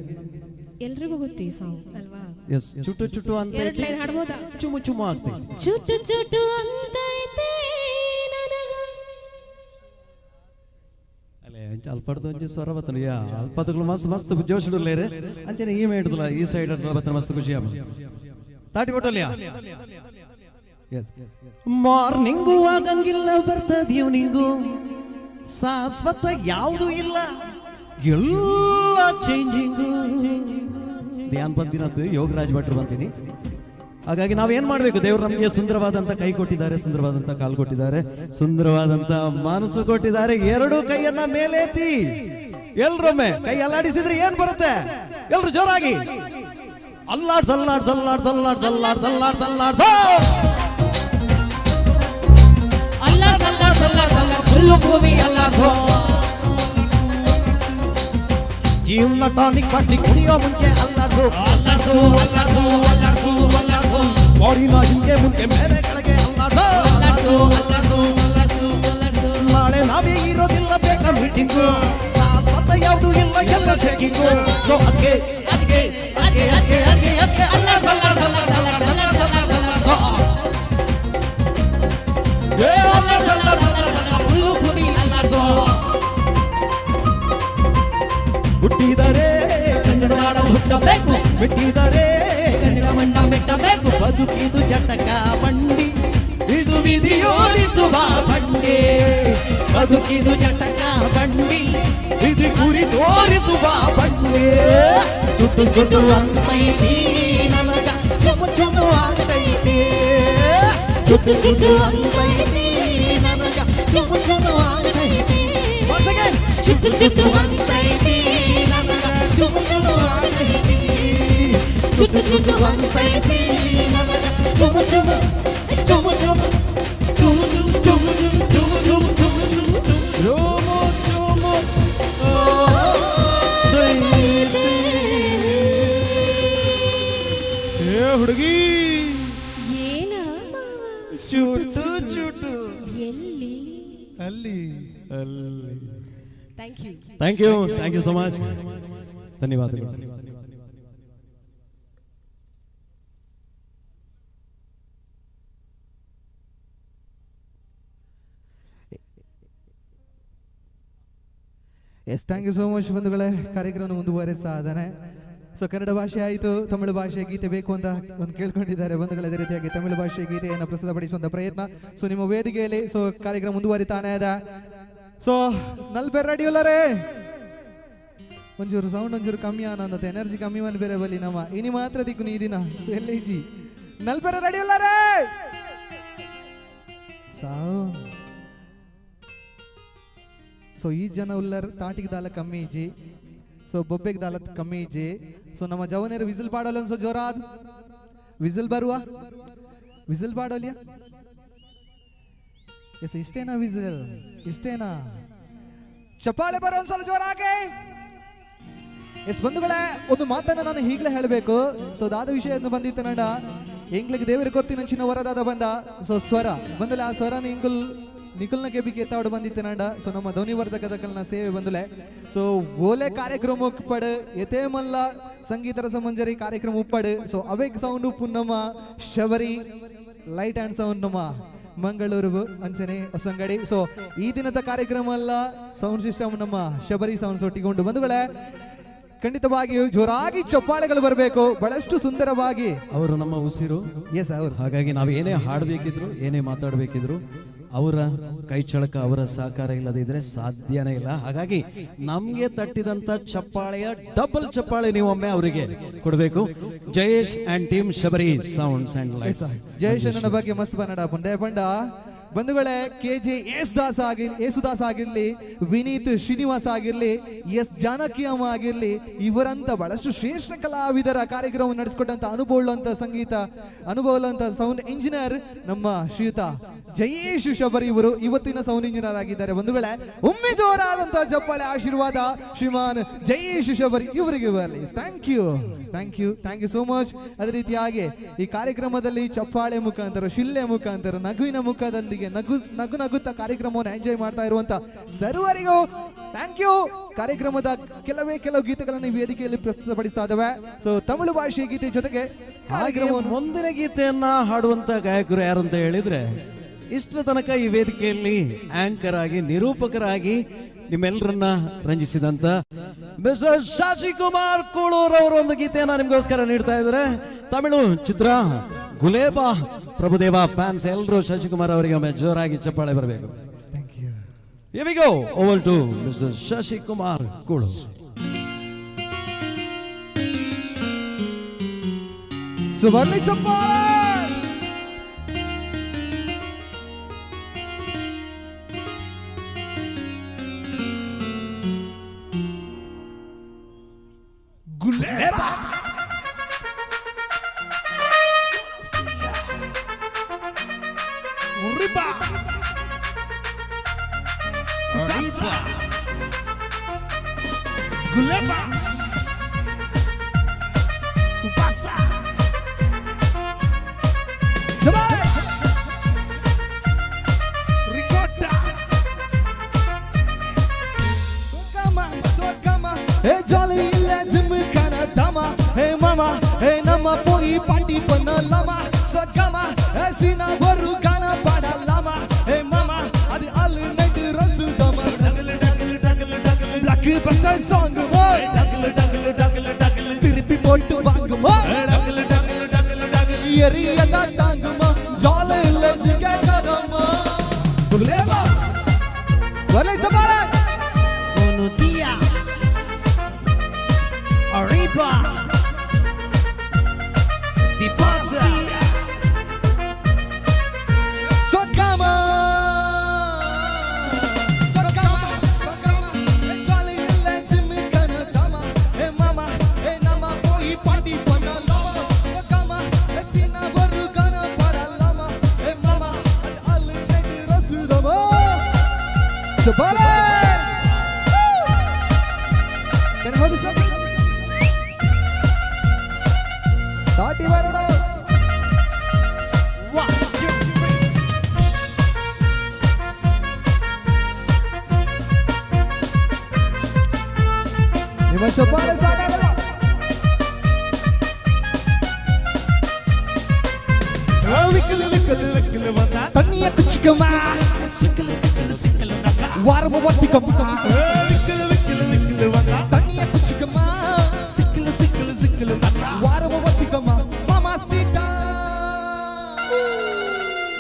ಎಲ್ರಿಗೂ ಗೊತ್ತು ಈ ಸಾಂಗ್ ಅಲ್ವಾ? ಎಸ್, ಚುಟು ಚುಟು ಅಂತ ಎರಡ್ ಲೈನ್ ಹಾಡ್ಬೋದಾ? ಚುಮು ಚುಮು ಆಗ್ತೈತಿ. ಚುಟು ಚುಟು ಅಂತೈತಿ ನನಗ. ಅಲ್ಲೇ ಅಲ್ಪಡ್ದು ಒಂಜಿ ಸ್ವರ ಬತ್ತನ ಯಾ ಅಲ್ಪದಗಳು ಮಸ್ತ್ ಮಸ್ತ್ ಜೋಶ್ ಇಡ್ಲೇರೆ ಅಂಚನೆ ಈ ಮೇಡ್ದಲ್ಲ ಈ ಸೈಡ್ ಬತ್ತನ ಮಸ್ತ್ ಖುಷಿ ಆಪ ತಾಟಿ ಕೊಟ್ಟಲ್ಯ. ಎಸ್, ಮಾರ್ನಿಂಗು ಆಗಂಗಿಲ್ಲ, ಬರ್ತದ ಈವ್ನಿಂಗು, ಶಾಶ್ವತ ಯಾವುದು ಇಲ್ಲ, ಎಲ್ಲ ಚೇಂಜಿಂಗು. ಧ್ಯಾನ್ ಬಂದಿನದ್ದು ಯೋಗರಾಜ್ ಭಟ್ರು ಬಂದಿನಿ. ಹಾಗಾಗಿ ನಾವೇನ್ ಮಾಡ್ಬೇಕು? ದೇವರು ನಮಗೆ ಸುಂದರವಾದಂತ ಕೈ ಕೊಟ್ಟಿದ್ದಾರೆ, ಸುಂದರವಾದಂತ ಕಾಲು ಕೊಟ್ಟಿದ್ದಾರೆ, ಸುಂದರವಾದಂತ ಮನಸ್ಸು ಕೊಟ್ಟಿದ್ದಾರೆ. ಎರಡು ಕೈಯನ್ನ ಮೇಲೆತ್ತಿ ಎಲ್ರೊಮ್ಮೆ ಕೈ ಅಲ್ಲಾಡಿಸಿದ್ರೆ ಏನ್ ಬರುತ್ತೆ? ಎಲ್ರು ಜೋರಾಗಿ ಅಲ್ಲಾಡ್ಸ್ ಅಲ್ಲಾಡ್ಸ್ ಅಲ್ಲಾಡ್ಸ್ ಅಲ್ಲಾಡ್ಸ್ ಅಲ್ಲಾಡ್ಸ್ ಅಲ್ಲಾಡ್ಸ್ ಅಲ್ಲಾಡ್ಸ್ ಅಲ್ಲಾಡ್ಸ್ ಅಲ್ಲಾಡ್ಸ್ ಅಲ್ಲಾಡ್ಸ್ ಅಲ್ಲಾಡ್ಸ್ ಫುಲ್ಲು ಭೂಮಿ ಅಲ್ಲಾಡ್ಸೋ. ಜೀವನ ಟಾನಿಕ್ ಬಾಟ್ಲಿ ಕುಡಿಯೋ ಮುಂಚೆ ಅಲ್ಲಾಡ್ಸು ಅಲ್ಲಾಡ್ಸು ಅಲ್ಲಾಡ್ಸು ಅಲ್ಲಾಡ್ಸು ಅಲ್ಲಾಡ್ಸು. ಬಾಡಿನ ಹಿಂದೆ ಮುಂದೆ ಮೇಲೆ ಕೆಳಗೆ ಅಲ್ಲಾಡ್ಸು ಅಲ್ಲಾಡ್ಸು ಅಲ್ಲಾಡ್ಸು ಅಲ್ಲಾಡ್ಸು ಅಲ್ಲಾಡ್ಸು. ನಾಳೆ ನಾವೇ ಇರೋದಿಲ್ಲ, ಬೇಕಾ ಮೀಟಿಂಗು, ಶಾಶ್ವತ ಯಾವುದು ಇಲ್ಲ, ಎಲ್ಲ ಶೇಕಿಂಗು. ಸೊ ಅದಕ್ಕೆ ಅದಕ್ಕೆ ಅದಕ್ಕೆ ಅದಕ್ಕೆ ಅದಕ್ಕೆ ಅದಕ್ಕೆ ಅಲ್ಲಾಡ್ಸು ಅಲ್ಲಾಡ್ಸು ಅಲ್ಲಾಡ್ಸು ಅಲ್ಲಾಡ್ಸು ಅಲ್ಲಾಡ್ಸು ಅಲ್ಲಾಡ್ಸು. ಏ ಅಲ್ಲಾಡ್ಸು ಅಲ್ಲಾಡ್ಸು ಅಲ್ಲಾಡ್ಸು ಫುಲ್ಲು ಭೂಮಿ ಅಲ್ಲಾಡ್ಸು. ಹುಟ್ಟಿದರೆ ಕನ್ನಡ ನಾಡ ಹುಟ್ಟಬೇಕು, ಮೆಟ್ಟಿದರೆ ಕನ್ನಡ ಮಣ್ಣ ಮೆಟ್ಟಬೇಕು. ಬದುಕಿದು ಜಟಕ ಬಂಡಿ, ಇದು ವಿಧಿಯೋಡಿಸುವ ಬಂಡಿ. ಬದುಕಿದು ಜಟಕ ಬಂಡಿ, ಇದು ಗುರಿ ತೋರಿಸುವ ಬಂಡಿ. ಚುಟ್ಟು ಚುಟ್ಟು ಅಂತೈತಿ ನನಗ, ಚುಮು ಚುಮು ಆಗ್ತೈತಿ. ಚುಟ್ಟು ಚುಟ್ಟು ಅಂತೈತಿ ನನಗ, ಚುಮು ಚುಮು ಆಗ್ತೈತಿ. Once again. ಚುಟ್ಟು ಚುಟ್ಟು ಅಂತೈತಿ ನನಗ, ಚುಮು ಚುಮು ಆಗ್ತೈತಿ. ಚುಟ್ಟು ಚುಟ್ಟು ಅಂತೈತಿ ನನಗ, ಚುಮು ಚುಮು ಚುಮು ಚುಮು ಚುಮು ಚುಮು ಚುಮು ಚುಮು ಚುಮು ಚುಮು ಚುಮು ಚುಮು ಚುಮು ಏ ಹುಡುಗಿ ಏನ ಚುಟು ಚುಟು ಎಲ್ಲಿ ಅಲ್ಲಿ ಅಲ್ಲಿ. Thank you. Thank you, thank you so much. ಧನ್ಯವಾದಗಳು. Yes, thank you so much ಬಂಧುಗಳೇ. ಕಾರ್ಯಕ್ರಮ ಮುಂದುವರೆಸ್ತಾ ಇದ್ದಾನೆ. ಸೊ ಕನ್ನಡ ಭಾಷೆ ಆಯಿತು, ತಮಿಳು ಭಾಷೆಯ ಗೀತೆ ಬೇಕು ಅಂತ ಒಂದು ಕೇಳ್ಕೊಂಡಿದ್ದಾರೆ ಬಂಧುಗಳೇ. ಅದೇ ರೀತಿಯಾಗಿ ತಮಿಳು ಭಾಷೆಯ ಗೀತೆಯನ್ನು ಪ್ರಸ್ತುತಪಡಿಸುವಂಥ ಪ್ರಯತ್ನ ಸೊ ನಿಮ್ಮ ವೇದಿಕೆಯಲ್ಲಿ. ಸೊ ಕಾರ್ಯಕ್ರಮ ಮುಂದುವರಿತಾನೆ ಇದೆ. ಸೊ ನಲ್ಬೆರ್ ರೆಡಿ ಉಲ್ಲರೇ? ಒಂಚೂರು ಸೌಂಡ್ ಒಂಚೂರು ಕಮ್ಮಿ ಅನ್ನೋದು, ಎನರ್ಜಿ ಕಮ್ಮಿ ಮನ್ ಬೇರೆ ಬಲಿ ನಮ್ಮ ಇನಿ ಮಾತ್ರ ದಿಕ್ಕು ನೀ ದಿನ. ಸೊ ಎಲ್ಲ ಇಜ್ಜಿ ನಲ್ಬೆರ ರೆಡಿ ಉಲ್ಲರೇ? Sound so ಈ ಜನ ಉಲ್ಲರ್ ತಾಟಿಗೆ ದಾಲ ಕಮ್ಮಿ ಇಜ್ಜಿ, ಸೊ ಬೊಬ್ಬೆಗೆ ದಾಲ ಕಮ್ಮಿ ಇಜ್ಜಿ. ಸೊ ನಮ್ಮ ಜವನೇರು ವಿಸಿಲ್ ಪಾಡೋಲ್ಲ ಅನ್ಸೋ ಜೋರಾದ್ ವಿಸಿಲ್ ಬರುವ ವಿಸಿಲ್ ಪಾಡೋಲಿಯ. ಎಸ್, ಇಷ್ಟೇನಾ ವಿಸಿಲ್? ಇಷ್ಟೇನಾ? ಚಪ್ಪಾಳೆ ಬರೋ ಒಂದ್ಸಲ ಜೋರಾಗೆ. ಎಸ್ ಬಂಧುಗಳೇ, ಒಂದು ಮಾತನ್ನ ನಾನು ಈಗಲೇ ಹೇಳಬೇಕು. ಸೊ ದಾದ ವಿಷಯ ಬಂದಿತ್ತು ನಂಡ ಎಂಗ್ಲಿಗೆ ದೇವರು ಕೊರ್ತಿನ ಚಿನ್ನ ವರದಾದ ಬಂದ. ಸೊ ಸ್ವರ ಬಂದಲೆ ಆ ಸ್ವರನ ಇಂಗುಲ್ ನಿಖಲ್ನ ಕೆಬಿಗೆ ಎತ್ತಾಡು ಬಂದಿತ್ತು ನಂಡ. ಸೊ ನಮ್ಮ ಧ್ವನಿವರ್ಧಕದಕಲ್ನ ಸೇವೆ ಬಂದುಲೆ. ಸೊ ಓಲೆ ಕಾರ್ಯಕ್ರಮ ಉಪ್ಪಡು ಎತೇ ಮಲ್ಲ ಸಂಗೀತ ರಸಮಂಜರಿ ಕಾರ್ಯಕ್ರಮ ಉಪ್ಪಡು. ಸೊ ಅವೇಕ್ ಸೌಂಡ್ ಉಪ್ಪು ನಮ್ಮ ಶಬರಿ light and sound ನಮ್ಮ ಮಂಗಳೂರು ಅಂಚನೆ ಹೊಸಂಗಡಿ. ಸೊ ಈ ದಿನದ ಕಾರ್ಯಕ್ರಮ ಅಲ್ಲ ಸೌಂಡ್ ಸಿಸ್ಟಮ್ ನಮ್ಮ ಶಬರಿ ಸೌಂಡ್ಸ್ ಒಟ್ಟಿಗೊಂಡು ಬಂಧುಗಳೇ, ಖಂಡಿತವಾಗಿಯೂ ಜೋರಾಗಿ ಚಪ್ಪಾಳೆಗಳು ಬರಬೇಕು. ಬಹಳಷ್ಟು ಸುಂದರವಾಗಿ ಅವರು ನಮ್ಮ ಉಸಿರು. ಎಸ್ ಅವರು. ಹಾಗಾಗಿ ನಾವು ಏನೇ ಹಾಡಬೇಕಿದ್ರು ಏನೇ ಮಾತಾಡಬೇಕಿದ್ರು ಅವರ ಕೈ ಚಳಕ ಅವರ ಸಹಕಾರ ಇಲ್ಲದಿದ್ರೆ ಸಾಧ್ಯನೇ ಇಲ್ಲ. ಹಾಗಾಗಿ ನಮಗೆ ತಟ್ಟಿದಂತ ಚಪ್ಪಾಳೆಯ ಡಬಲ್ ಚಪ್ಪಾಳೆ ನೀವು ಒಮ್ಮೆ ಅವರಿಗೆ ಕೊಡಬೇಕು. Jayesh and team Shabari sounds and lights. Jayesh ನನ್ನ ಬಗ್ಗೆ ಮಸ್ತ್ ಬನ್ನಡ ಪುಂಡೆ ಪಂಡ ಬಂಧುಗಳೇ, ಕೆ ಜೆ ಯೇಸುದಾಸ್ ಆಗಿರ್ಲಿ, ಯೇಸುದಾಸ್ ಆಗಿರ್ಲಿ, ವಿನೀತ್ ಶ್ರೀನಿವಾಸ್ ಆಗಿರ್ಲಿ, ಎಸ್ ಜಾನಕಿ ಅಮ್ಮ ಆಗಿರ್ಲಿ, ಇವರಂತ ಬಹಳಷ್ಟು ಶ್ರೇಷ್ಠ ಕಲಾವಿದರ ಕಾರ್ಯಕ್ರಮ ನಡೆಸಿಕೊಟ್ಟಂತ ಅನುಭವ ಸಂಗೀತ ಅನುಭವ ಸೌಂಡ್ ಇಂಜಿನಿಯರ್ ನಮ್ಮ ಶ್ರೀಯುತ ಜಯೇಶ್ ಶಬರಿ ಇವರು ಇವತ್ತಿನ ಸೌಂಡ್ ಇಂಜಿನಿಯರ್ ಆಗಿದ್ದಾರೆ. ಬಂಧುಗಳೇ, ಒಮ್ಮೆ ಜೋರಾದಂತಹ ಚಪ್ಪಾಳೆ ಆಶೀರ್ವಾದ ಶ್ರೀಮಾನ್ ಜಯೇಶ್ ಶಬರಿ ಇವರಿಗೆ ಬರಲಿ. Thank you, thank you, thank you so much. ಅದೇ ರೀತಿಯಾಗಿ ಈ ಕಾರ್ಯಕ್ರಮದಲ್ಲಿ ಚಪ್ಪಾಳೆ ಮುಖಾಂತರ, ಶಿಲ್ಲೆ ಮುಖಾಂತರ, ನಗುವಿನ ಮುಖದೊಂದಿಗೆ ನಗು ನಗು ನಗುತ್ತಾ ಕಾರ್ಯಕ್ರಮವನ್ನು ಎಂಜಾಯ್ ಮಾಡ್ತಾ ಇರುವಂತ ಸರ್ವರಿಗೂ thank you. ಕಾರ್ಯಕ್ರಮದ ಕೆಲವೇ ಕೆಲವು ಗೀತೆಗಳನ್ನು ವೇದಿಕೆಯಲ್ಲಿ ಪ್ರಸ್ತುತಪಡಿಸ್ತಾ ಇದ್ದಾವೆ. ಸೊ ತಮಿಳು ಭಾಷೆಯ ಗೀತೆ ಜೊತೆಗೆ ಮುಂದಿನ ಗೀತೆಯನ್ನ ಹಾಡುವಂತ ಗಾಯಕರು ಯಾರು ಅಂತ ಹೇಳಿದ್ರೆ, ಇಷ್ಟರ ತನಕ ಈ ವೇದಿಕೆಯಲ್ಲಿ ಆಂಕರ್ ಆಗಿ ನಿರೂಪಕರಾಗಿ ನಿಮ್ಮೆಲ್ಲರನ್ನ ರಂಜಿಸಿದಂತ ಮಿಸ್ಟರ್ ಶಶಿಕುಮಾರ್ ಕೂಳೂರ್ ಅವರು ಒಂದು ಗೀತೆಯನ್ನ ನಿಮ್ಗೋಸ್ಕರ ನೀಡ್ತಾ ಇದ್ದಾರೆ. ತಮಿಳು ಚಿತ್ರ ಗುಲೇಬ ಪ್ರಭುದೇವ ಫ್ಯಾನ್ಸ್ ಎಲ್ಲರೂ ಶಶಿಕುಮಾರ್ ಅವರಿಗೆ ಒಮ್ಮೆ ಜೋರಾಗಿ ಚಪ್ಪಾಳೆ ಬರಬೇಕು. Here we go over to Mr. Shashikumar Kulur. So ಬರ್ಲಿ ಚಪ್ಪಾಳೆ. Guleba. Uriba. Uriba. Guleba. Passa. Shabash. Ricotta. Sokama, sokama. Hey jolly illa gym kana dama. Hey mama, hey namma poi party pannalama. Sokama, hey sina varu gana padalama. Hey mama, adu all night rasudama. Black buster song boy. திருப்பி போட்டு வாங்குமா எரியதா தாங்குமா ஜால இல்ல கேட்காதம்மா. Kuleba வரலை சபால Buenos Arriba Di pasa Socama Socama Socama jolly இல்ல ஜிம்முக்கான தாமா. ஏ மாமா ஏ நம்ம போய் party பண்ணலாமா. சொக்காமா சீனா ஒரு கானா பாடலாமா. ஏ மாமா அது அல்லு set ரசுதமா. சபால Can you hold this up? தாட்டி வரணும். 1 2 3 ನಿಮ್ಮ ಚಪ್ಪಾಳೆ ಸಾಕಾಗಲ್ಲ. ತಣ್ಣಿಯ ಕುಚ್ಚಿಕಮ್ಮ ವಾರಮ ಒತ್ತಿಕಮ್ಮ தண்ணிய குச்சிக்கம்மா சிக்கலு சிக்கலு சிக்கலு வாரம ஒத்திக்கம்மா. மாமா சீட்டா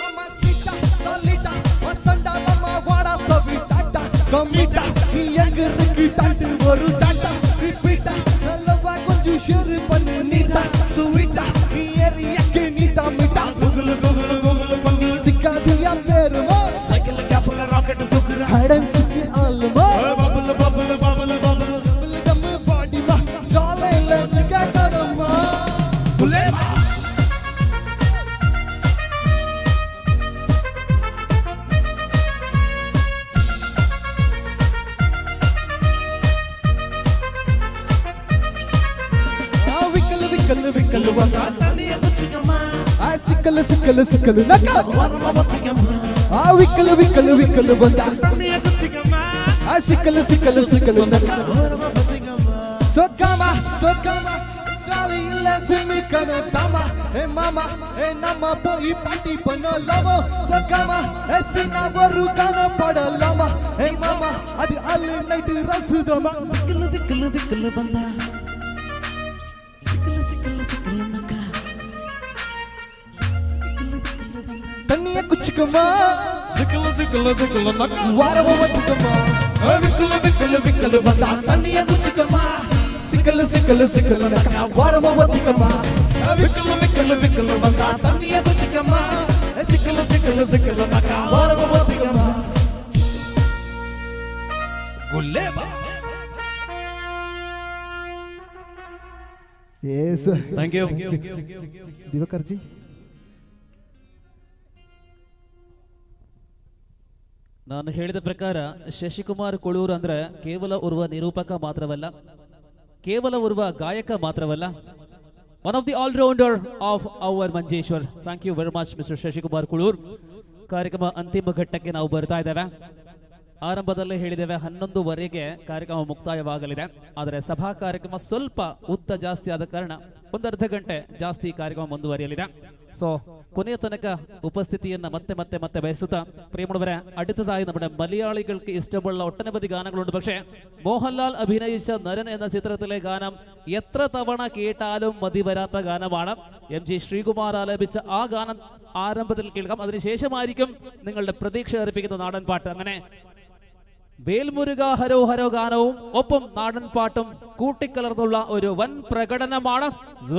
மாமா சீட்டா தள்ளிட்டா வசண்டா மாமா வாடா சவி டாட்டா கம்மிட்டா நீ எங்க இருக்கு டாட்டு ஒரு டாட்டா ரிப்பீட்டா நல்லவா கொஞ்சம் ஷேர் பண்ணு நீட்டா சுவீட்டா நீ ஏறியக்கு நீட்டா மீட்டா குகுலு குகுலு குகுலு குகுலு சிக்காது யா பேருமா. ಬಂದ ಆ ಸಿಕ್ಕಲು ಸಿಕ್ಕಲು ಸಿಕ್ಕಲು ನಕ ಆ ವಿಕ್ಕಲು ವಿಕ್ಕಲು ವಿಕ್ಕಲು ಬಂದ ಆ ಸಿಕ್ಕಲು ಸಿಕ್ಕಲು ಸಿಕ್ಕಲು ನಕ ಸೊಕ್ಕಮ ಸೊಕ್ಕಮ ಜಾಲಿ ಇಲ್ಲ ಜಿಮ್ಮಿ ಕನ ತಮ ಏ ಮಾಮ ಏ ನಮ್ಮ ಪೋಯಿ ಪಾಟಿ பண்ணலாமோ ಸೊಕ್ಕಮ ಏ ಸಿನ್ನ ஒரு கன படலாமா ஏ மாமா அது அல்லு நைட்டு ரசுதமா விக்கலு விக்கலு விக்கலு வந்தா சிக்கலு சிக்கலு சிக்கலு நக்கா தண்ணிய குச்சிக்கம்மா ಸಿಕ್ಕಲು ಸಿಕ್ಕಲು ಸಿಕ್ಕಲು ನಕ್ಕ ವಾರವ வந்துக்கம்மா விக்கலு விக்கலு விக்கலு வந்தா தண்ணிய குச்சிக்கம்மா சிக்கலு சிக்கலு சிக்கலு நக்கா வாரவ வந்துக்கம்மா விக்கலு விக்கலு விக்கலு வந்தா தண்ணிய குச்சிக்கம்மா சிக்கலு சிக்கலு சிக்கலு நக்கா வாரவ வந்துக்கம்மா ಗುಲ್ಲೇಬಾ Yes. Thank you. Diwakar ji. ನಾನು ಹೇಳಿದ ಪ್ರಕಾರ ಶಶಿಕುಮಾರ್ ಕೊಳೂರು ಅಂದ್ರೆ ಕೇವಲ ಓರ್ವ ನಿರೂಪಕ ಮಾತ್ರವಲ್ಲ, ಕೇವಲ ಓರ್ವ ಗಾಯಕ ಮಾತ್ರವಲ್ಲ, one of the allrounder of our Manjeshwar. Thank you very much mister Shashikumar Kulur. ಕಾರ್ಯಕ್ರಮ ಅಂತಿಮ ಘಟ್ಟಕ್ಕೆ ನಾವು ಬರ್ತಾ ಇದ್ದೇವೆ. ಆರಂಭದಲ್ಲೇ ಹೇಳಿದ್ದೇವೆ 11:30ಗೆ ಕಾರ್ಯಕ್ರಮ ಮುಕ್ತಾಯವಾಗಲಿದೆ. ಆದರೆ ಸಭಾ ಕಾರ್ಯಕ್ರಮ ಸ್ವಲ್ಪ ಉದ್ದ ಜಾಸ್ತಿ ಆದ ಕಾರಣ ಒಂದು ಅರ್ಧ ಗಂಟೆ ಜಾಸ್ತಿ ಕಾರ್ಯಕ್ರಮ ಮುಂದುವರಿಯಲಿದೆ. ಸೊ ಕೊನೆಯ ತನಕ ಉಪಸ್ಥಿತಿಯನ್ನ ಮತ್ತೆ ಮತ್ತೆ ಮತ್ತೆ ಬಯಸುತ್ತಾ ಪ್ರೇಮುಡವರೇ, അടുത്തതായി നമ്മുടെ മലയാളികൾക്ക് ഇഷ്ടമുള്ള ഒട്ടനവധി ഗാനങ്ങളുണ്ട്. പക്ഷേ മോഹൻലാൽ അഭിനയിച്ച നരൻ എന്ന ചിത്രത്തിലെ ഗാനം എത്ര തവണ കേട്ടാലും മതി വരാത്ത ഗാനമാണ്. എം ജി ശ്രീകുമാർ ആലപിച്ച ആ ഗാനം ആരംഭത്തിൽ കേൾക്കാം. അതിനുശേഷമായിരിക്കും നിങ്ങളുടെ പ്രതീക്ഷ അർപ്പിക്കുന്ന നാടൻ പാട്ട്. അങ്ങനെ വേൽമുരുക ഹരോ ഹരോ ഗാനവും ഒപ്പം നാടൻ പാട്ടും കൂട്ടിക്കലർന്നുള്ള ഒരു വൻ പ്രകടനമാണ്.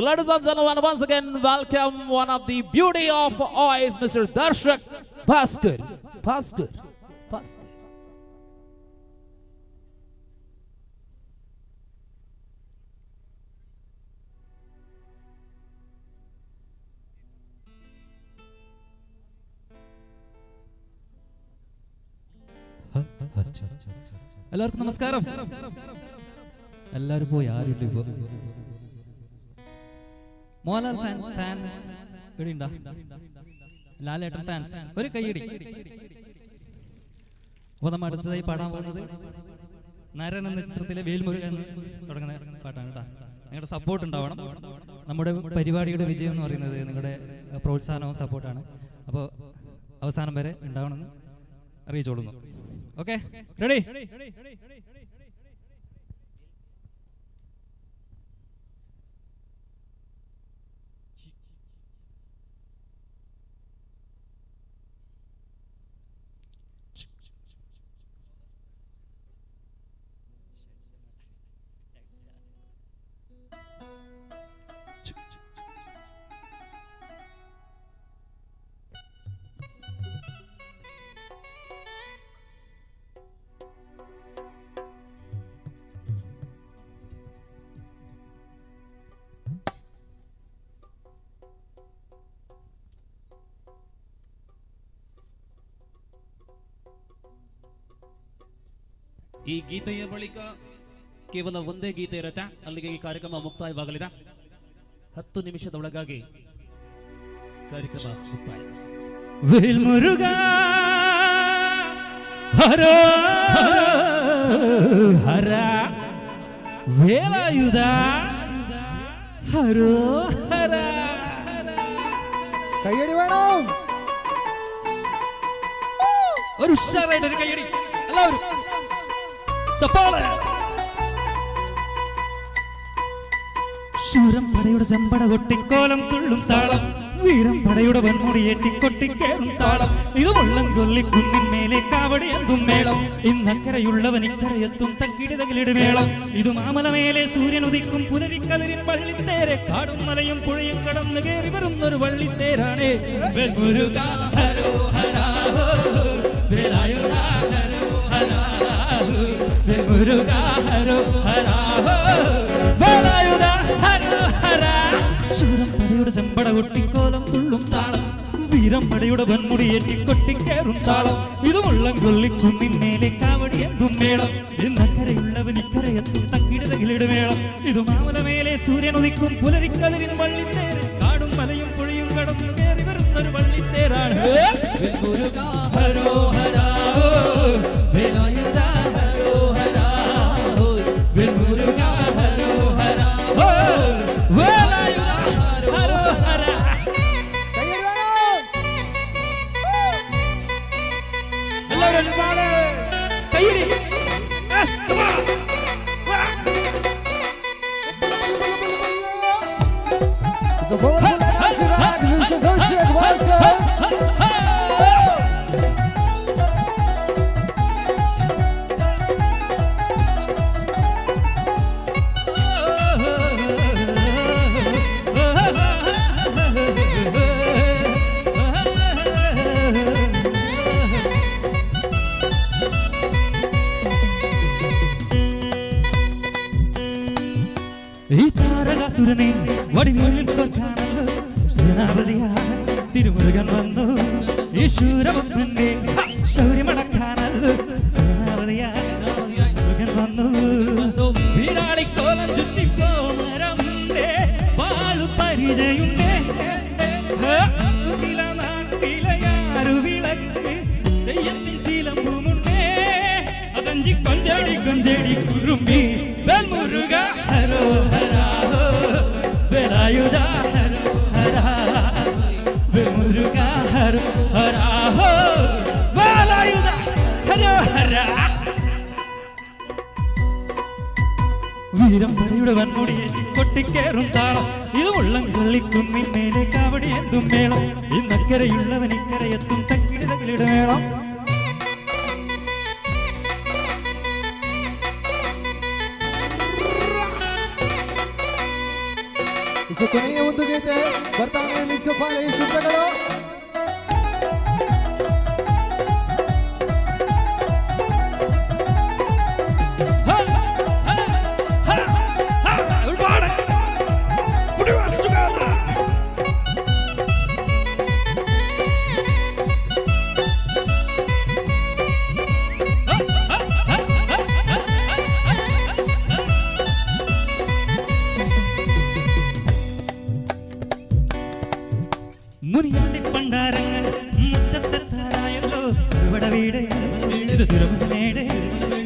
Ladies and gentlemen, once again welcome one of the beauty of voice, Mr. Darshak Bhaskar. Bhaskar. Bhaskar. എല്ലാവർക്കും നമസ്കാരം. എല്ലാവരും പോയി, ആരുമില്ല ഇപ്പോ. മോഹൻലാൽ ഫാൻസ് ഇവിടെ ഉണ്ടോ? ലാലേട്ടൻ ഫാൻസ് ഒരു കൈയടി. അപ്പൊ നമ്മൾ അടുത്തതായി പാടാൻ പോകുന്നത് നരൻ എന്ന ചിത്രത്തിലെ വേൽമുരുകൻ എന്ന് തുടങ്ങുന്ന പാട്ടാണ് കേട്ടോ. നിങ്ങളുടെ സപ്പോർട്ട് ഉണ്ടാവണം. നമ്മുടെ പരിപാടിയുടെ വിജയം എന്ന് പറയുന്നത് നിങ്ങളുടെ പ്രോത്സാഹനവും സപ്പോർട്ടാണ്. അപ്പോൾ അവസാനം വരെ ഉണ്ടാവണമെന്ന് അറിയിച്ചോളുന്നു. Okay, ready? ಈ ಗೀತೆಯ ಬಳಿಕ ಕೇವಲ ಒಂದೇ ಗೀತೆ ಇರುತ್ತೆ, ಅಲ್ಲಿಗೆ ಈ ಕಾರ್ಯಕ್ರಮ ಮುಕ್ತಾಯವಾಗಲಿದೆ. 10 ನಿಮಿಷದೊಳಗಾಗಿ ಕಾರ್ಯಕ್ರಮ ಮುಕ್ತಾಯ. ವೇಲ್ಮುರುಗ ಹರ ಹರ ವೇಲಾಯುಧ ಹರೋ ಹರ. ಕೈಯಡಿ വേണം. ഒരു ഉഷാറായിട്ട് ഒരു കൈയടി എല്ലാവരും. ചപ്പാള. ശൂരം പടയുടെ ചമ്പട കൊട്ടിക്കോലം തുള്ളും താളം, വീരം പടയുടെ വൻമുടിയേറ്റി കൊട്ടിക്കേറും താളം, ഇത് മുള്ളം കൊല്ലി കുന്നിൻ മേലെ കാവടി എന്തും മേളം, ഇന്നക്കരയുള്ളവൻ ഇക്കരയെത്തും തക്കിടി തകിലിട് മേളം, ഇത് മാമലമേലെ സൂര്യൻ ഉദിക്കും പുലരിക്കതിരിൻ വള്ളിത്തേരെ, കാടും മലയും പുഴയും കടന്നു കയറി വരുന്നൊരു വള്ളിത്തേരാണ്. വേൽമുരുക ഹരോ ഹരാ വേലായുധ ഹരോ ഹരാ വേൽമുരുക ഹരോ ഹരാ വേലായുധ ഹരോ ഹരാ. ശൂരം പടയുടെ ചെമ്പട കൊട്ടിക്കോലം തുള്ളും താളം, വീരം പടയുടെ വൻമുടിയേറ്റി കൊട്ടിക്കേറും താളം, ഇത് മുള്ളം കൊല്ലിക്കുന്നിൻ മേലെ കാവടി എന്തും മേളം, ഇന്നക്കരയുള്ളവൻ ഇക്കരയെത്തും തക്കിടി തകിലിട് മേളം, ഇത് മാമലമേലെ സൂര്യൻ ഉദിക്കും പുലരിക്കതിരിൻ വള്ളിത്തേര് കാടും മലയും പുഴയും കടന്നു കയറി വരുന്നൊരു വള്ളിത്തേരാണ്. ഹരോ ഹരാ വേലായുധ ഹരോ ഹരാ വേൽമുരുക ഹരോ ഹരാ വേലായുധ ഹരോ ഹരാ. എല്ലാവരും കൈയടി. So powerful energy rack, Kaushik Bhaskar. ഈ താരകാസുരനെ വടിവേലിൽ കൊൽക്കാണല്ലോ സേനാപതിയാ തിരുമുരുകൻ വന്നു. ഈ ശൂരപത്മന്റെ ശൗര്യമടക്കാനല്ലോ സേനാപതിയാ മുരുകൻ വന്നു. വീരാളിക്കോലം ചുറ്റിക്കോമരമുണ്ടേ വാളു പരിചയുണ്ടേ നാക്കിലയാരു വിളക്ക് തെയ്യത്തിൻ ചിലമ്പുമുണ്ടേ അതഞ്ചി കൊഞ്ചടി കൊഞ്ചടി കുറുമ്പി വേൽമുരുക ഹരോ ഹരാ വേലായുധ ഹരോ ഹരാ വേൽമുരുക ഹരോ ഹരാ വേലായുധ ഹരോ ഹരാ. വീരം പടയുടെ വൻമുടിയേറ്റി കൊട്ടിക്കേറും താളം ഇത് മുള്ളം കള്ളിക്കുന്നിന്മേലെ കാവടി എന്തും മേളം ഇന്നക്കരയുള്ളവൻ ഇക്കരയെത്തും തക്കിടി തകിലിട മേളം. ಸೊ ಕೊನೆಯ ಒಂದು ಗೀತೆ ಬರ್ತಾನೆ ಇಲ್ಲಿ ಚಪ್ಪಾಳೆ ಶಬ್ದಗಳು. മുനിയാണ്ടി പണ്ടാരങ്ങൾ മുറ്റത്തെത്താറായല്ലോ ഇവിടെ വീട് ഇത് തിരുമലമേട്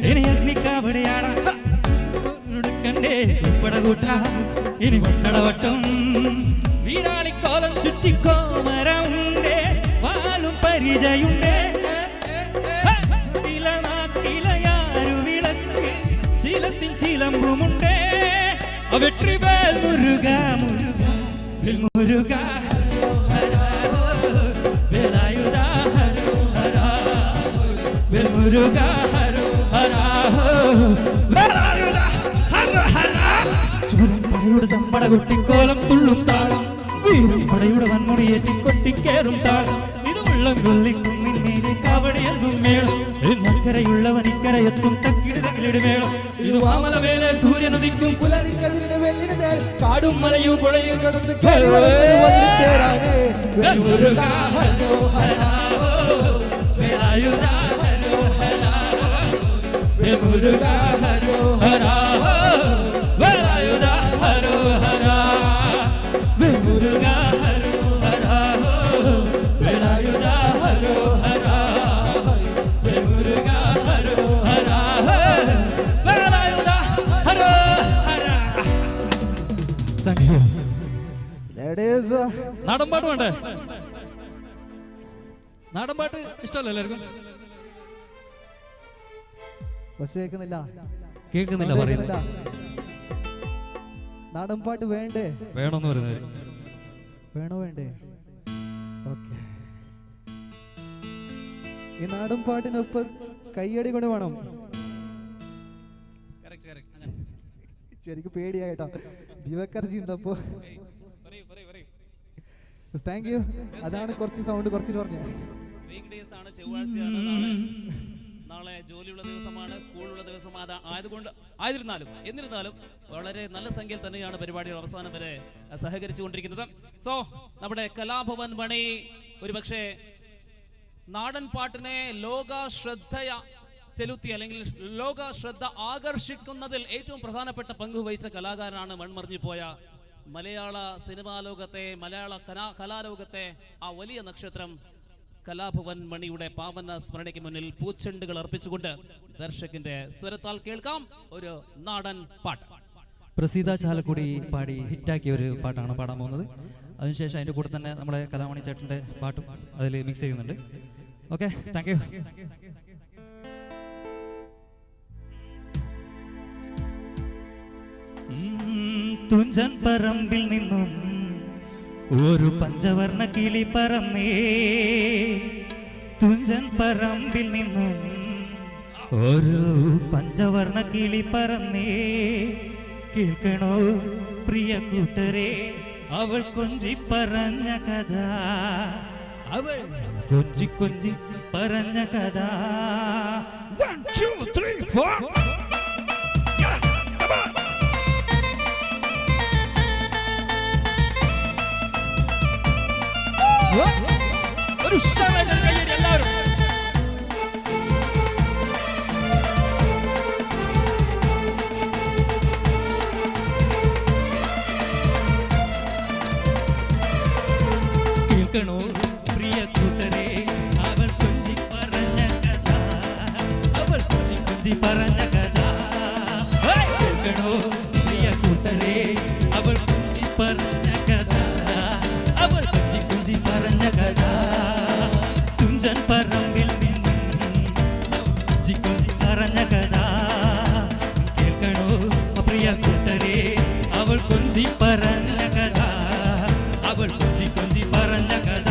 ഇനി അഗ്നിക്കാവടിയാടാ ടുക്കണ്ടേ കൂട്ടാ ഇനി കൊട്ടടവട്ടം വീരാളിക്കോലം ചുറ്റിക്കോമരമുണ്ടേ വാളും പരിചയുണ്ടേ നാക്കിലയാരു വിളക്ക് ശീലത്തിൻ ചിലമ്പുമുണ്ടേ വെട്രിവേൽ മുരുക മുരുക മുരുക വേലായുധ ഹരോ ഹരാ വേൽമുരുക ഹരോ ഹരാ വേലായുധ ഹരോ ഹരാ. ശൂരൻ പടയുടെ ചമ്പട കൊട്ടിക്കോലം തുള്ളും താളം വീരം പടയുടെ വൻമുടിയേറ്റി കൊട്ടിക്കേറും താളം ഇത് വെള്ളം കൊള്ളിക്കുന്നിന്മേലെ കാവടിയെന്നും മേളം ഇന്നക്കരയുള്ളവൻ ഇക്കരയെത്തും തക്കിടി തകിലിടി മേളം ഇത് മാമലമേലെ സൂര്യനുദിക്കും പുലരിക്കതിരിന് വെള്ളിന് തേർ കാടും മലയും പുഴയും കടന്ന് കേറി വരുന്നൊരു വള്ളിത്തേരാണ്. Vel Muruga ഹരോ ഹരാ Velayudha ഹരോ ഹരാ Vel Muruga ഹരോ ഹരാ Velayudha ഹരോ ഹരാ Vel Muruga ഹരോ ഹരാ Velayudha ഹരോ ഹരാ Vel Muruga ഹരോ ഹരാ Velayudha ഹരോ ഹരാ. Thank you. That is നാടൻ പാട്ട് വേണ്ടേ? നാടൻ പാട്ട് ഇഷ്ടമല്ല എല്ലാവർക്കും? ബസ് കേൾക്കുന്നില്ല, കേൾക്കുന്നില്ല പറയുന്നത്. നാടൻ പാട്ട് വേണ്ടേ? വേണമെന്ന് പറയുന്നത് വേണോ വേണ്ടേ? ഓക്കെ, ഈ നാടൻ പാട്ടിനൊപ്പം കയ്യടി കൊണ്ട് വേണം. ശരിക്കും പേടിയായിട്ടോ ദിവക്കർജി ഉണ്ടപ്പോ. Thank you. അതാണ് കുറച്ച് സൗണ്ട് കുറച്ച് പറഞ്ഞു. വീക്ക് ഡേയ്സ് ആണ്, ചൊവ്വാഴ്ചയാണ്, നാളെ ജോലിയുള്ള ദിവസമാണ്, സ്കൂളുള്ള ദിവസമാണ്. ആയതുകൊണ്ട് ആയിരുന്നാലും എന്നിരുന്നാലും വളരെ നല്ല സംഖ്യയിൽ തന്നെയാണ് പരിപാടികൾ അവസാനം വരെ സഹകരിച്ചു കൊണ്ടിരിക്കുന്നത്. സോ നമ്മുടെ കലാഭവൻ മണി ഒരുപക്ഷെ നാടൻ പാട്ടിനെ ലോക ശ്രദ്ധയ ചെലുത്തിയ അല്ലെങ്കിൽ ലോക ശ്രദ്ധ ആകർഷിക്കുന്നതിൽ ഏറ്റവും പ്രധാനപ്പെട്ട പങ്ക് വഹിച്ച കലാകാരനാണ് മൺമറിഞ്ഞു പോയ മലയാള സിനിമാ ലോകത്തെ, മലയാള കലാലോകത്തെ ആ വലിയ നക്ഷത്രം കലാഭവൻ മണിയുടെ പാവന സ്മരണയ്ക്ക് മുന്നിൽ പൂച്ചെണ്ടുകൾ അർപ്പിച്ചുകൊണ്ട് ദർശകിന്റെ സ്വരത്താൽ കേൾക്കാം ഒരു നാടൻ പാട്ട്. പ്രസീത ചാലക്കുടി പാടി ഹിറ്റാക്കിയ ഒരു പാട്ടാണ് പാടാൻ പോകുന്നത്. അതിനുശേഷം അതിൻ്റെ കൂടെ തന്നെ നമ്മുടെ കലാമണി ചേട്ടൻ്റെ പാട്ടും അതിൽ മിക്സ് ചെയ്യുന്നുണ്ട്. Okay, thank you. Thunchan പറമ്പിൽ നിന്നും ഒരു പഞ്ചവർണ്ണ കിളി പറന്നേ, തുഞ്ചൻ പറമ്പിൽ നിന്നും ഒരു പഞ്ചവർണ്ണ കിളി പറന്നേ, കേൾക്കണോ പ്രിയ കൂട്ടരെ അവൾ കൊഞ്ചി പറഞ്ഞ കഥ, അവൾ കൊഞ്ചി കൊഞ്ചി പറഞ്ഞ കഥ. 1 2 3 4. ഒരു ഉഷാറായിട്ട് ഒരു കയ്യടി എല്ലാവരും. കേൾക്കണോ പ്രിയ കൂട്ടരെ അവൾ കൊഞ്ചി പറഞ്ഞ കഥ, അവൾ കൊഞ്ചി കൊഞ്ചി പറഞ്ഞ കഥ. കേൾക്കണോ പ്രിയ കൂട്ടരെ അവൾ കൊഞ്ചി പറഞ്ഞ കഥ, അവൾ കൊഞ്ചി കൊഞ്ചി പറഞ്ഞ കഥ. തുഞ്ചൻ പറമ്പിൽ നിന്നും കൊഞ്ചി കൊഞ്ചി പറഞ്ഞ കഥ. കേൾക്കണോ പ്രിയ കൂട്ടരെ അവൾ കൊഞ്ചി പറഞ്ഞ കഥ, അവൾ കൊഞ്ചി കൊഞ്ചി പറഞ്ഞ കഥ.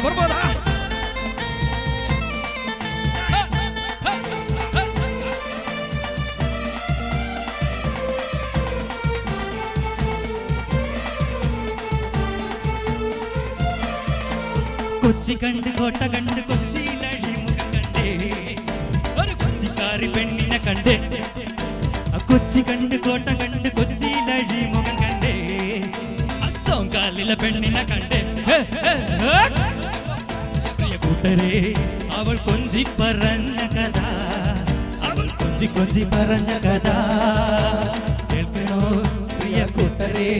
ಬರ್ಬೋದಾ? കൊച്ചി കണ്ട് കോട്ട കണ്ട് കൊച്ചിയിലഴിമുഖം കണ്ടേ, ഒരു കൊച്ചിക്കാരി പെണ്ണിനെ കണ്ടേ. കൊച്ചി കണ്ട് കോട്ട കണ്ട് കൊച്ചിയിലഴിമുഖം കണ്ടേ, അസോങ്കാലിലെ പെണ്ണിനെ കണ്ടേ. പ്രിയ കൂട്ടരെ അവൾ കൊഞ്ചി പറഞ്ഞ കഥ, അവൾ കൊഞ്ചി കൊഞ്ചി പറഞ്ഞ കഥ. കേൾക്കണോ പ്രിയ കൂട്ടരെ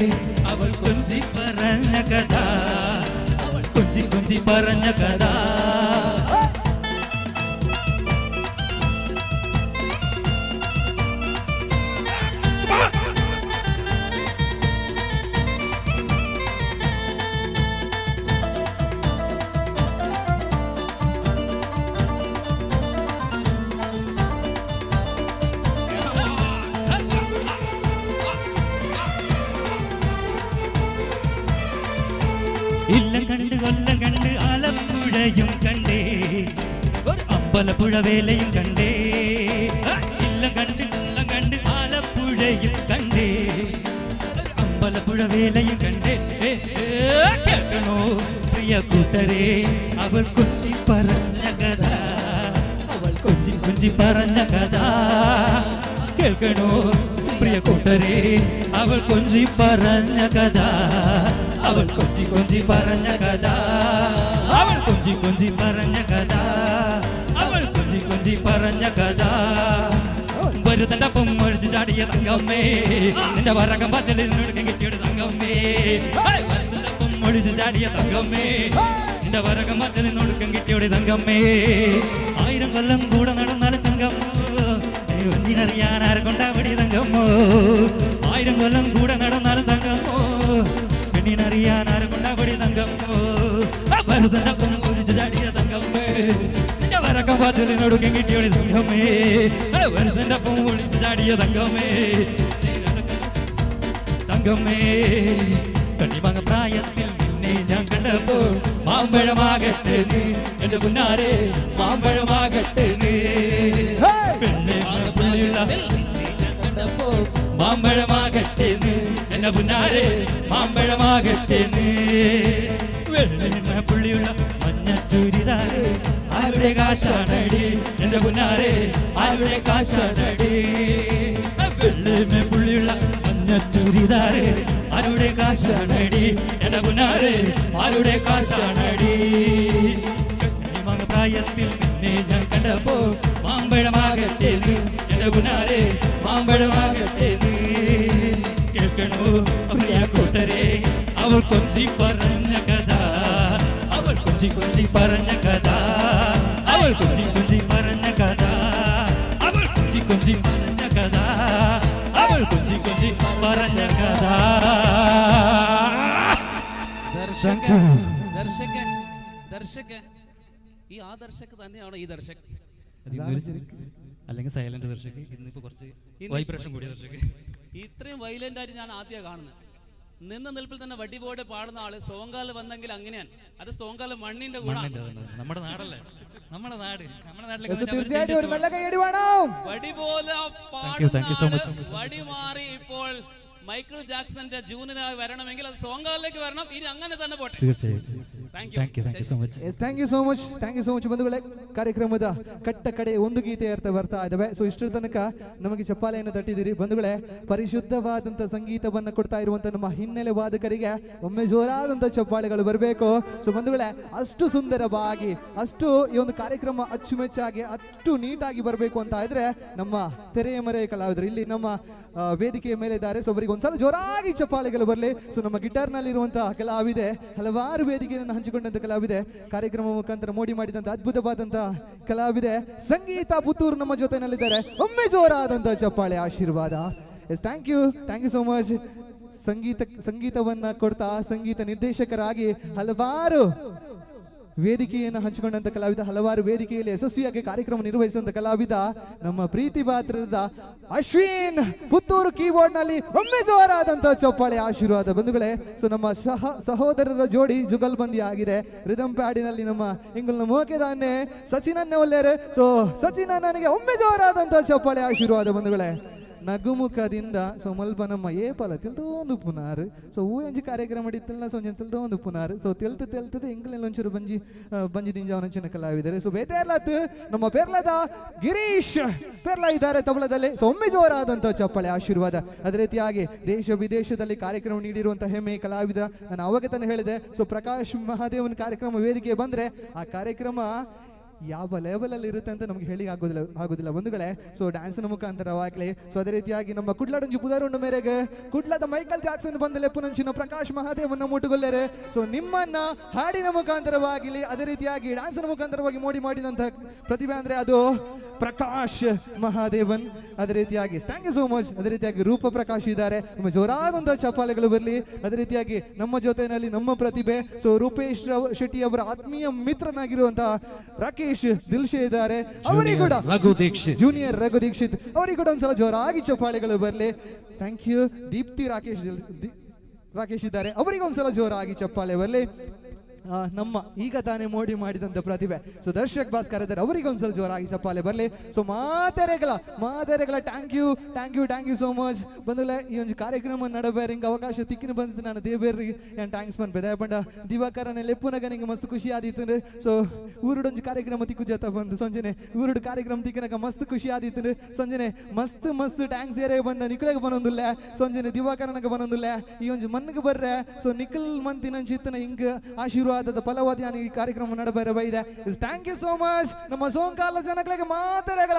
അവൾ കൊഞ്ചി പറഞ്ഞ കഥ, അവൾ കൊഞ്ചി കൊഞ്ചി പറഞ്ഞ കഥ. ഇല്ലം കണ്ട് കൊല്ലം കണ്ട് ആലപ്പുഴയും കണ്ടേ, ഒരു അമ്പലപ്പുഴ വേലയും കണ്ടേ. ഇല്ലം കണ്ട് കൊല്ലം കണ്ട് ആലപ്പുഴയും കണ്ടേ, ഒരു അമ്പലപ്പുഴ വേലയും കണ്ടേ. കേൾക്കണോ പ്രിയ കൂട്ടരെ അവൾ കൊഞ്ചി പറഞ്ഞ കഥ, അവൾ കൊഞ്ചി കൊഞ്ചി പറഞ്ഞ കഥ. കേൾക്കണോ പ്രിയ കൂട്ടരെ അവൾ കൊഞ്ചി പറഞ്ഞ കഥ, അവൾ കൊഞ്ചി കൊഞ്ചി പറഞ്ഞ കഥ, അവൾ കൊഞ്ചി കൊഞ്ചി പറഞ്ഞ കഥ, അവൾ കൊഞ്ചി കൊഞ്ചി പറഞ്ഞ കഥ. വരുതന്റെ പൊമ്മൊഴിച്ച് ചാടിയ തങ്കമ്മേ, നിന്റെ വരകം പച്ചലിനൊടുക്കം കിട്ടിയൊരു തങ്കമ്മേ. വരുതന്റെ പൊമ്മൊഴിച്ച് ചാടിയ തങ്കമ്മേ, നിന്റെ വരകം പച്ചലിനൊടുക്കം കിട്ടിയൊരു തങ്കമ്മേ. 1000 കൊല്ലം കൂടെ നടന്നാലും തങ്കമ്മോ, ഒന്നിനറിയാൻ ആർക്കൊണ്ടാവടി തങ്കമ്മോ. 1000 കൊല്ലം കൂടെ നടന്നാലും തങ്കമ്മോ, പെണ്ണിനറിയാൻ ആർക്കൊണ്ടാവടി തങ്കമ്മോ. ഭരതന്റെ പൊമ്മൊഴിച്ച് ചാടിയ തങ്കമ്മേ, നിന്റെ വരക്കം പാച്ചലിനൊടുക്കം കിട്ടിയോടി തങ്കമ്മേ. ഭരതന്റെ പൊമ്മൊഴിച്ച് ചാടിയ തങ്കമ്മേ, തങ്കമ്മേ. കണ്ണിമാങ്ങ പ്രായത്തിൽ നിന്നെ ഞാൻ കണ്ടപ്പോ മാമ്പഴമാകട്ടെ നീ എന്റെ പുന്നാരെ, മാമ്പഴമാകട്ടെ നീ. പെണ്ണെ പുള്ളിയുള്ള മാമ്പഴമാകട്ടെ നീ എന്റെ പുന്നാരെ, മാമ്പഴമാകട്ടെ നീ. വെള്ളിന പുള്ളിയുള്ള മഞ്ഞ ചുരിദാറ് ആരുടെ കാശാണടി എന്റെ പുന്നാരെ, ആരുടെ കാശാണടി. വെള്ളിമേ പുള്ളിയുള്ള മഞ്ഞ ചുരിദാറ് ആരുടെ കാശാണടി എടപുനാറ് ആരുടെ കാശാണടി പ്രായത്തിൽ നിന്നെ ഞാൻ കണ്ടപ്പോ മാമ്പഴമാകട്ടെ എടപുനാറ് മാമ്പഴമാകട്ടെ കേൾക്കണോ പ്രിയ കൂട്ടരെ അവൾ കൊഞ്ചി പറഞ്ഞ കഥ അവൾ കൊഞ്ചി കൊഞ്ചി പറഞ്ഞ കഥ അവൾ കൊഞ്ചി കൊഞ്ചി പറഞ്ഞ കഥ അവൾ കൊഞ്ചി കൊഞ്ചി പറഞ്ഞ കഥ അവൾ കൊഞ്ചി കൊഞ്ചി പറഞ്ഞ കഥ. ദർശക ദർശക ദർശക ഈ ആ ദർശക് തന്നെയാണോ ഈ ദർശക്? അല്ലെങ്കിൽ സൈലന്റ് ദർശക്. ഇന്നിപ്പോ കുറച്ച് വൈബ്രേഷൻ കൂടിയ ദർശക്. ഇത്രയും വൈലന്റ് ആയിട്ട് ഞാൻ ആദ്യമാണ് കാണുന്നത്. നിന്ന നിൽപ്പിൽ തന്നെ വടിപോടെ പാടുന്ന ആള് സോങ്കാല് വന്നെങ്കിൽ അങ്ങനെയാണ്. അത് സോങ്കാല് മണ്ണിന്റെ കൂടെ നമ്മുടെ നാടല്ലേ, നമ്മുടെ നാട്, നമ്മുടെ നാട്ടിലെ തീർച്ചയായിട്ടും ഒരു നല്ല കൈയടി വേണം. വടി പോലെ Thank you, thank you so much. വടി മാറി ഇപ്പോൾ മൈക്കിൾ ജാക്സന്റെ ജൂനിനായി വരണമെങ്കിൽ അത് സോങ്കാലിലേക്ക് വരണം. ഇനി അങ്ങനെ തന്നെ പോട്ടെ. തീർച്ചയായും. Thank you. Thank you, thank you so much. Yes, thank you so much, thank you so much. ಬಂಧುಗಳೇ, ಕಾರ್ಯಕ್ರಮದ ಕಟ್ಟ ಕಡೆ ಒಂದು ಗೀತೆ ಅರ್ಥ ಬರ್ತಾ ಇದ್ದಾವೆ. ಸೊ ಇಷ್ಟರ ತನಕ ನಮಗೆ ಚಪ್ಪಾಳೆಯನ್ನು ತಟ್ಟಿದ್ದೀರಿ ಬಂಧುಗಳೇ. ಪರಿಶುದ್ಧವಾದಂಥ ಸಂಗೀತವನ್ನು ಕೊಡ್ತಾ ಇರುವಂಥ ನಮ್ಮ ಹಿನ್ನೆಲೆ ವಾದಕರಿಗೆ ಒಮ್ಮೆ ಜೋರಾದಂಥ ಚಪ್ಪಾಳೆಗಳು ಬರಬೇಕು. ಸೊ ಬಂಧುಗಳೇ, ಅಷ್ಟು ಸುಂದರವಾಗಿ, ಅಷ್ಟು ಈ ಒಂದು ಕಾರ್ಯಕ್ರಮ ಅಚ್ಚುಮೆಚ್ಚಾಗಿ, ಅಷ್ಟು ನೀಟಾಗಿ ಬರಬೇಕು ಅಂತ ಇದ್ರೆ ನಮ್ಮ ತೆರೆಯ ಮರೆಯ ಕಲಾವಿದರು ಇಲ್ಲಿ ನಮ್ಮ ವೇದಿಕೆಯ ಮೇಲೆ ಇದ್ದಾರೆ. ಸೊ ಅವರಿಗೆ ಒಂದ್ಸಲ ಜೋರಾಗಿ ಚಪ್ಪಾಳೆಗಳು ಬರಲಿ. ಸೊ ನಮ್ಮ ಗಿಟಾರ್ನಲ್ಲಿರುವಂತಹ ಕಲಾವಿದೆ, ಹಲವಾರು ವೇದಿಕೆಯನ್ನು ಹಂಚಿಕೊಂಡಂತ ಕಲಾವಿದೆ, ಕಾರ್ಯಕ್ರಮ ಮುಖಾಂತರ ಮೋಡಿ ಮಾಡಿದಂತ ಅದ್ಭುತವಾದಂತಹ ಕಲಾವಿದೆ ಸಂಗೀತ ಪುತ್ತೂರು ನಮ್ಮ ಜೊತೆನಲ್ಲಿದ್ದಾರೆ. ಒಮ್ಮೆ ಜೋರಾದಂತಹ ಚಪ್ಪಾಳೆ ಆಶೀರ್ವಾದ. Yes, thank you, thank you so much. ಸಂಗೀತವನ್ನ ಕೊಡ್ತಾ ಸಂಗೀತ ನಿರ್ದೇಶಕರಾಗಿ ಹಲವಾರು ವೇದಿಕೆಯನ್ನು ಹಂಚಿಕೊಂಡಂತ ಕಲಾವಿದ, ಹಲವಾರು ವೇದಿಕೆಯಲ್ಲಿ ಯಶಸ್ವಿಯಾಗಿ ಕಾರ್ಯಕ್ರಮ ನಿರ್ವಹಿಸಿದಂತ ಕಲಾವಿದ ನಮ್ಮ ಪ್ರೀತಿ ಪಾತ್ರದ ಅಶ್ವಿನ್ ಪುತ್ತೂರು ಕೀಬೋರ್ಡ್ ನಲ್ಲಿ ಒಮ್ಮೆ ಜೋರಾದಂತಹ ಚಪ್ಪಾಳೆ ಆಶೀರ್ವಾದ ಬಂಧುಗಳೇ. ಸೊ ನಮ್ಮ ಸಹೋದರರ ಜೋಡಿ ಜುಗಲ್ಬಂದಿ ಆಗಿದೆ. ರಿದಮ್ ಪ್ಯಾಡಿನಲ್ಲಿ ನಮ್ಮ ಇಂಗುಲ್ನ ಮೋಕೆದಾನೆ ಸಚಿನ್ ಅನ್ನ ಒಲ್ಲೇರೆ. ಸೊ ಸಚಿನ್ ಅಣ್ಣನಿಗೆ ಒಮ್ಮೆ ಜೋರಾದಂತಹ ಚಪ್ಪಾಳೆ ಆಶೀರ್ವಾದ ಬಂಧುಗಳೇ. ನಗುಮುಖದಿಂದ ಸೊ ಮಲ್ಪ ನಮ್ಮ ಏಪಲ ತಿಲ್ದೊಂದು ಪುನಾರು. ಸೊ ಹೂ ಅಂಜಿ ಕಾರ್ಯಕ್ರಮ ಇತ್ತಲ್ಲ, ಸೊ ಒಂಜಿ ತಿಲ್ದೊಂದು ಪುನಾರು. ಸೊ ತೆಲ್ತು ತೆಲ್ತದೆ ಇಂಗ್ಲೆಂಡ್ ಒಂಚೂರು ಬಂಜಿ ಬಂಜಿ ದಿಂಜಾವನಂಚಿನ ಕಲಾವಿದರು. ಸೊ ಬೇತೇರ್ಲತ್ ನಮ್ಮ ಪೆರ್ಲದ ಗಿರೀಶ್ ಪೆರ್ಲ ಇದ್ದಾರೆ ತಬಲದಲ್ಲಿ. ಸೊ ಒಮ್ಮೆ ಜೋರಾದಂಥ ಚಪ್ಪಾಳೆ ಆಶೀರ್ವಾದ. ಅದೇ ರೀತಿಯಾಗಿ ದೇಶ ವಿದೇಶದಲ್ಲಿ ಕಾರ್ಯಕ್ರಮ ನೀಡಿರುವಂಥ ಹೆಮ್ಮೆ ಕಲಾವಿದ, ನಾನು ಅವಾಗ ತಾನೇ ಹೇಳಿದೆ. ಸೊ ಪ್ರಕಾಶ್ ಮಹಾದೇವನ ಕಾರ್ಯಕ್ರಮ ವೇದಿಕೆ ಬಂದರೆ ಆ ಕಾರ್ಯಕ್ರಮ ಯಾವ ಲೆವೆಲಲ್ಲಿ ಇರುತ್ತೆ ಅಂತ ನಮ್ಗೆ ಹೇಳಿ ಆಗೋದಿಲ್ಲ ಬಂಧುಗಳೇ. ಸೊ ಡ್ಯಾನ್ಸ್ನ ಮುಖಾಂತರವಾಗಲಿ, ಸೊ ಅದೇ ರೀತಿಯಾಗಿ ನಮ್ಮ ಕುಡ್ಲಾಡೊಂಜಿ ಪುದಾರುಂಡು ಮೇರೆಗೆ ಕುಡ್ಲದ ಮೈಕಲ್ ಜಾಕ್ಸನ್ ಬಂದ ಲೆಪ್ಪುನಂಚಿನ ಪ್ರಕಾಶ್ ಮಹಾದೇವನ್ನ ಮುಟ್ಟುಗೊಲ್ಲೆರೆ. ಸೊ ನಿಮ್ಮನ್ನ ಹಾಡಿನ ಮುಖಾಂತರವಾಗಿಲಿ, ಅದೇ ರೀತಿಯಾಗಿ ಡ್ಯಾನ್ಸ್ನ ಮುಖಾಂತರವಾಗಿ ಮೋಡಿ ಮಾಡಿದಂತಹ ಪ್ರತಿಭೆ ಅಂದ್ರೆ ಅದು ಪ್ರಕಾಶ್ ಮಹಾದೇವನ್. ಅದೇ ರೀತಿಯಾಗಿ thank you so much. ಅದೇ ರೀತಿಯಾಗಿ ರೂಪ ಪ್ರಕಾಶ್ ಇದ್ದಾರೆ, ನಿಮ್ಮ ಜೋರಾದಂತಹ ಚಪ್ಪಾಳೆಗಳು ಬರಲಿ. ಅದೇ ರೀತಿಯಾಗಿ ನಮ್ಮ ಜೊತೆಯಲ್ಲಿ ನಮ್ಮ ಪ್ರತಿಭೆ ಸೊ ರೂಪೇಶ್ ಶೆಟ್ಟಿ ಅವರ ಆತ್ಮೀಯ ಮಿತ್ರನಾಗಿರುವಂತಹ ರಾಕೇಶ್ ದಿಲ್ಶೆ ಇದ್ದಾರೆ, ಅವರಿಗೂ ಕೂಡ ರಘು ದೀಕ್ಷಿತ್, ಜೂನಿಯರ್ ರಘು ದೀಕ್ಷಿತ್ ಅವರಿಗೂ ಕೂಡ ಒಂದ್ಸಲ ಜೋರಾಗಿ ಚಪ್ಪಾಳೆಗಳು ಬರಲಿ. Thank you. Deepti Rakesh ಇದ್ದಾರೆ, ಅವರಿಗೂ ಒಂದ್ಸಲ ಜೋರಾಗಿ ಚಪ್ಪಾಳೆ ಬರಲಿ. ನಮ್ಮ ಈಗ ತಾನೇ ಮೋಡಿ ಮಾಡಿದಂಥ ಪ್ರತಿಭೆ ಸೊ ದರ್ಶಕ್ ಭಾಸ್ಕರ್ ಇದ್ದಾರೆ, ಅವರಿಗೆ ಒಂದ್ಸಲ ಜೋರಾಗಿ ಚಪ್ಪಾಳೆ ಬರಲಿ. ಸೊ ಮಾತೆರೆಗಳ thank you thank you thank you so much ಬಂಧುಗಳೇ. ಈ ಒಂದು ಕಾರ್ಯಕ್ರಮ ನಡಬೇರೆ ಹಿಂಗೆ ಅವಕಾಶ ತಿಕ್ಕಿನ ಬಂದಿದ್ದು ನಾನು ದೇವೇರಿ ನಾನು thanks ಬಂದ್ ಬೆದಾಯ ಬಂಡ ದಿವಾಕರನೆ ಲೆಪ್ಪುನಗ ನಿಂಗೆ ಮಸ್ತ್ ಖುಷಿ ಆದಿತ್ತು. ಸೊ ಊರುಡೊಂಜಿ ಕಾರ್ಯಕ್ರಮ ತಿಕ್ಕು ಜೊತೆ ಬಂದು ಸಂಜೆನೆ ಊರುಡು ಕಾರ್ಯಕ್ರಮ ತಿಕ್ಕಿನಾಗ ಮಸ್ತ್ ಖುಷಿ ಆದಿತ್ತು. ಸಂಜೆನೆ ಮಸ್ತ್ ಮಸ್ತ್ thanks ಏರೇ ಬಂದ ನಿಖಲೆಗೆ ಬನ್ನೊಂದುಲ್ಲ, ಸಂಜೆನೆ ದಿವಾಕರನಗೆ ಬನ್ನೊಂದುಲ್ಲ, ಈ ಒಂಜಿ ಮಣ್ಣಿಗೆ ಬರ್ರೆ. ಸೊ ನಿಖಲ್ ಮಂತಿನಂಚಿತ್ತನ ಹಿಂಗೆ ಆಶೀರ್ವಾದ ಫಲವಾದ ಈ ಕಾರ್ಯಕ್ರಮ ನಡಬರ ಬೈದೆ. Thank you so much ನಮ್ಮ ಸೋಂಕಾಲ ಜನಗಳಿಗೆ ಮಾತಾಡಗಲ.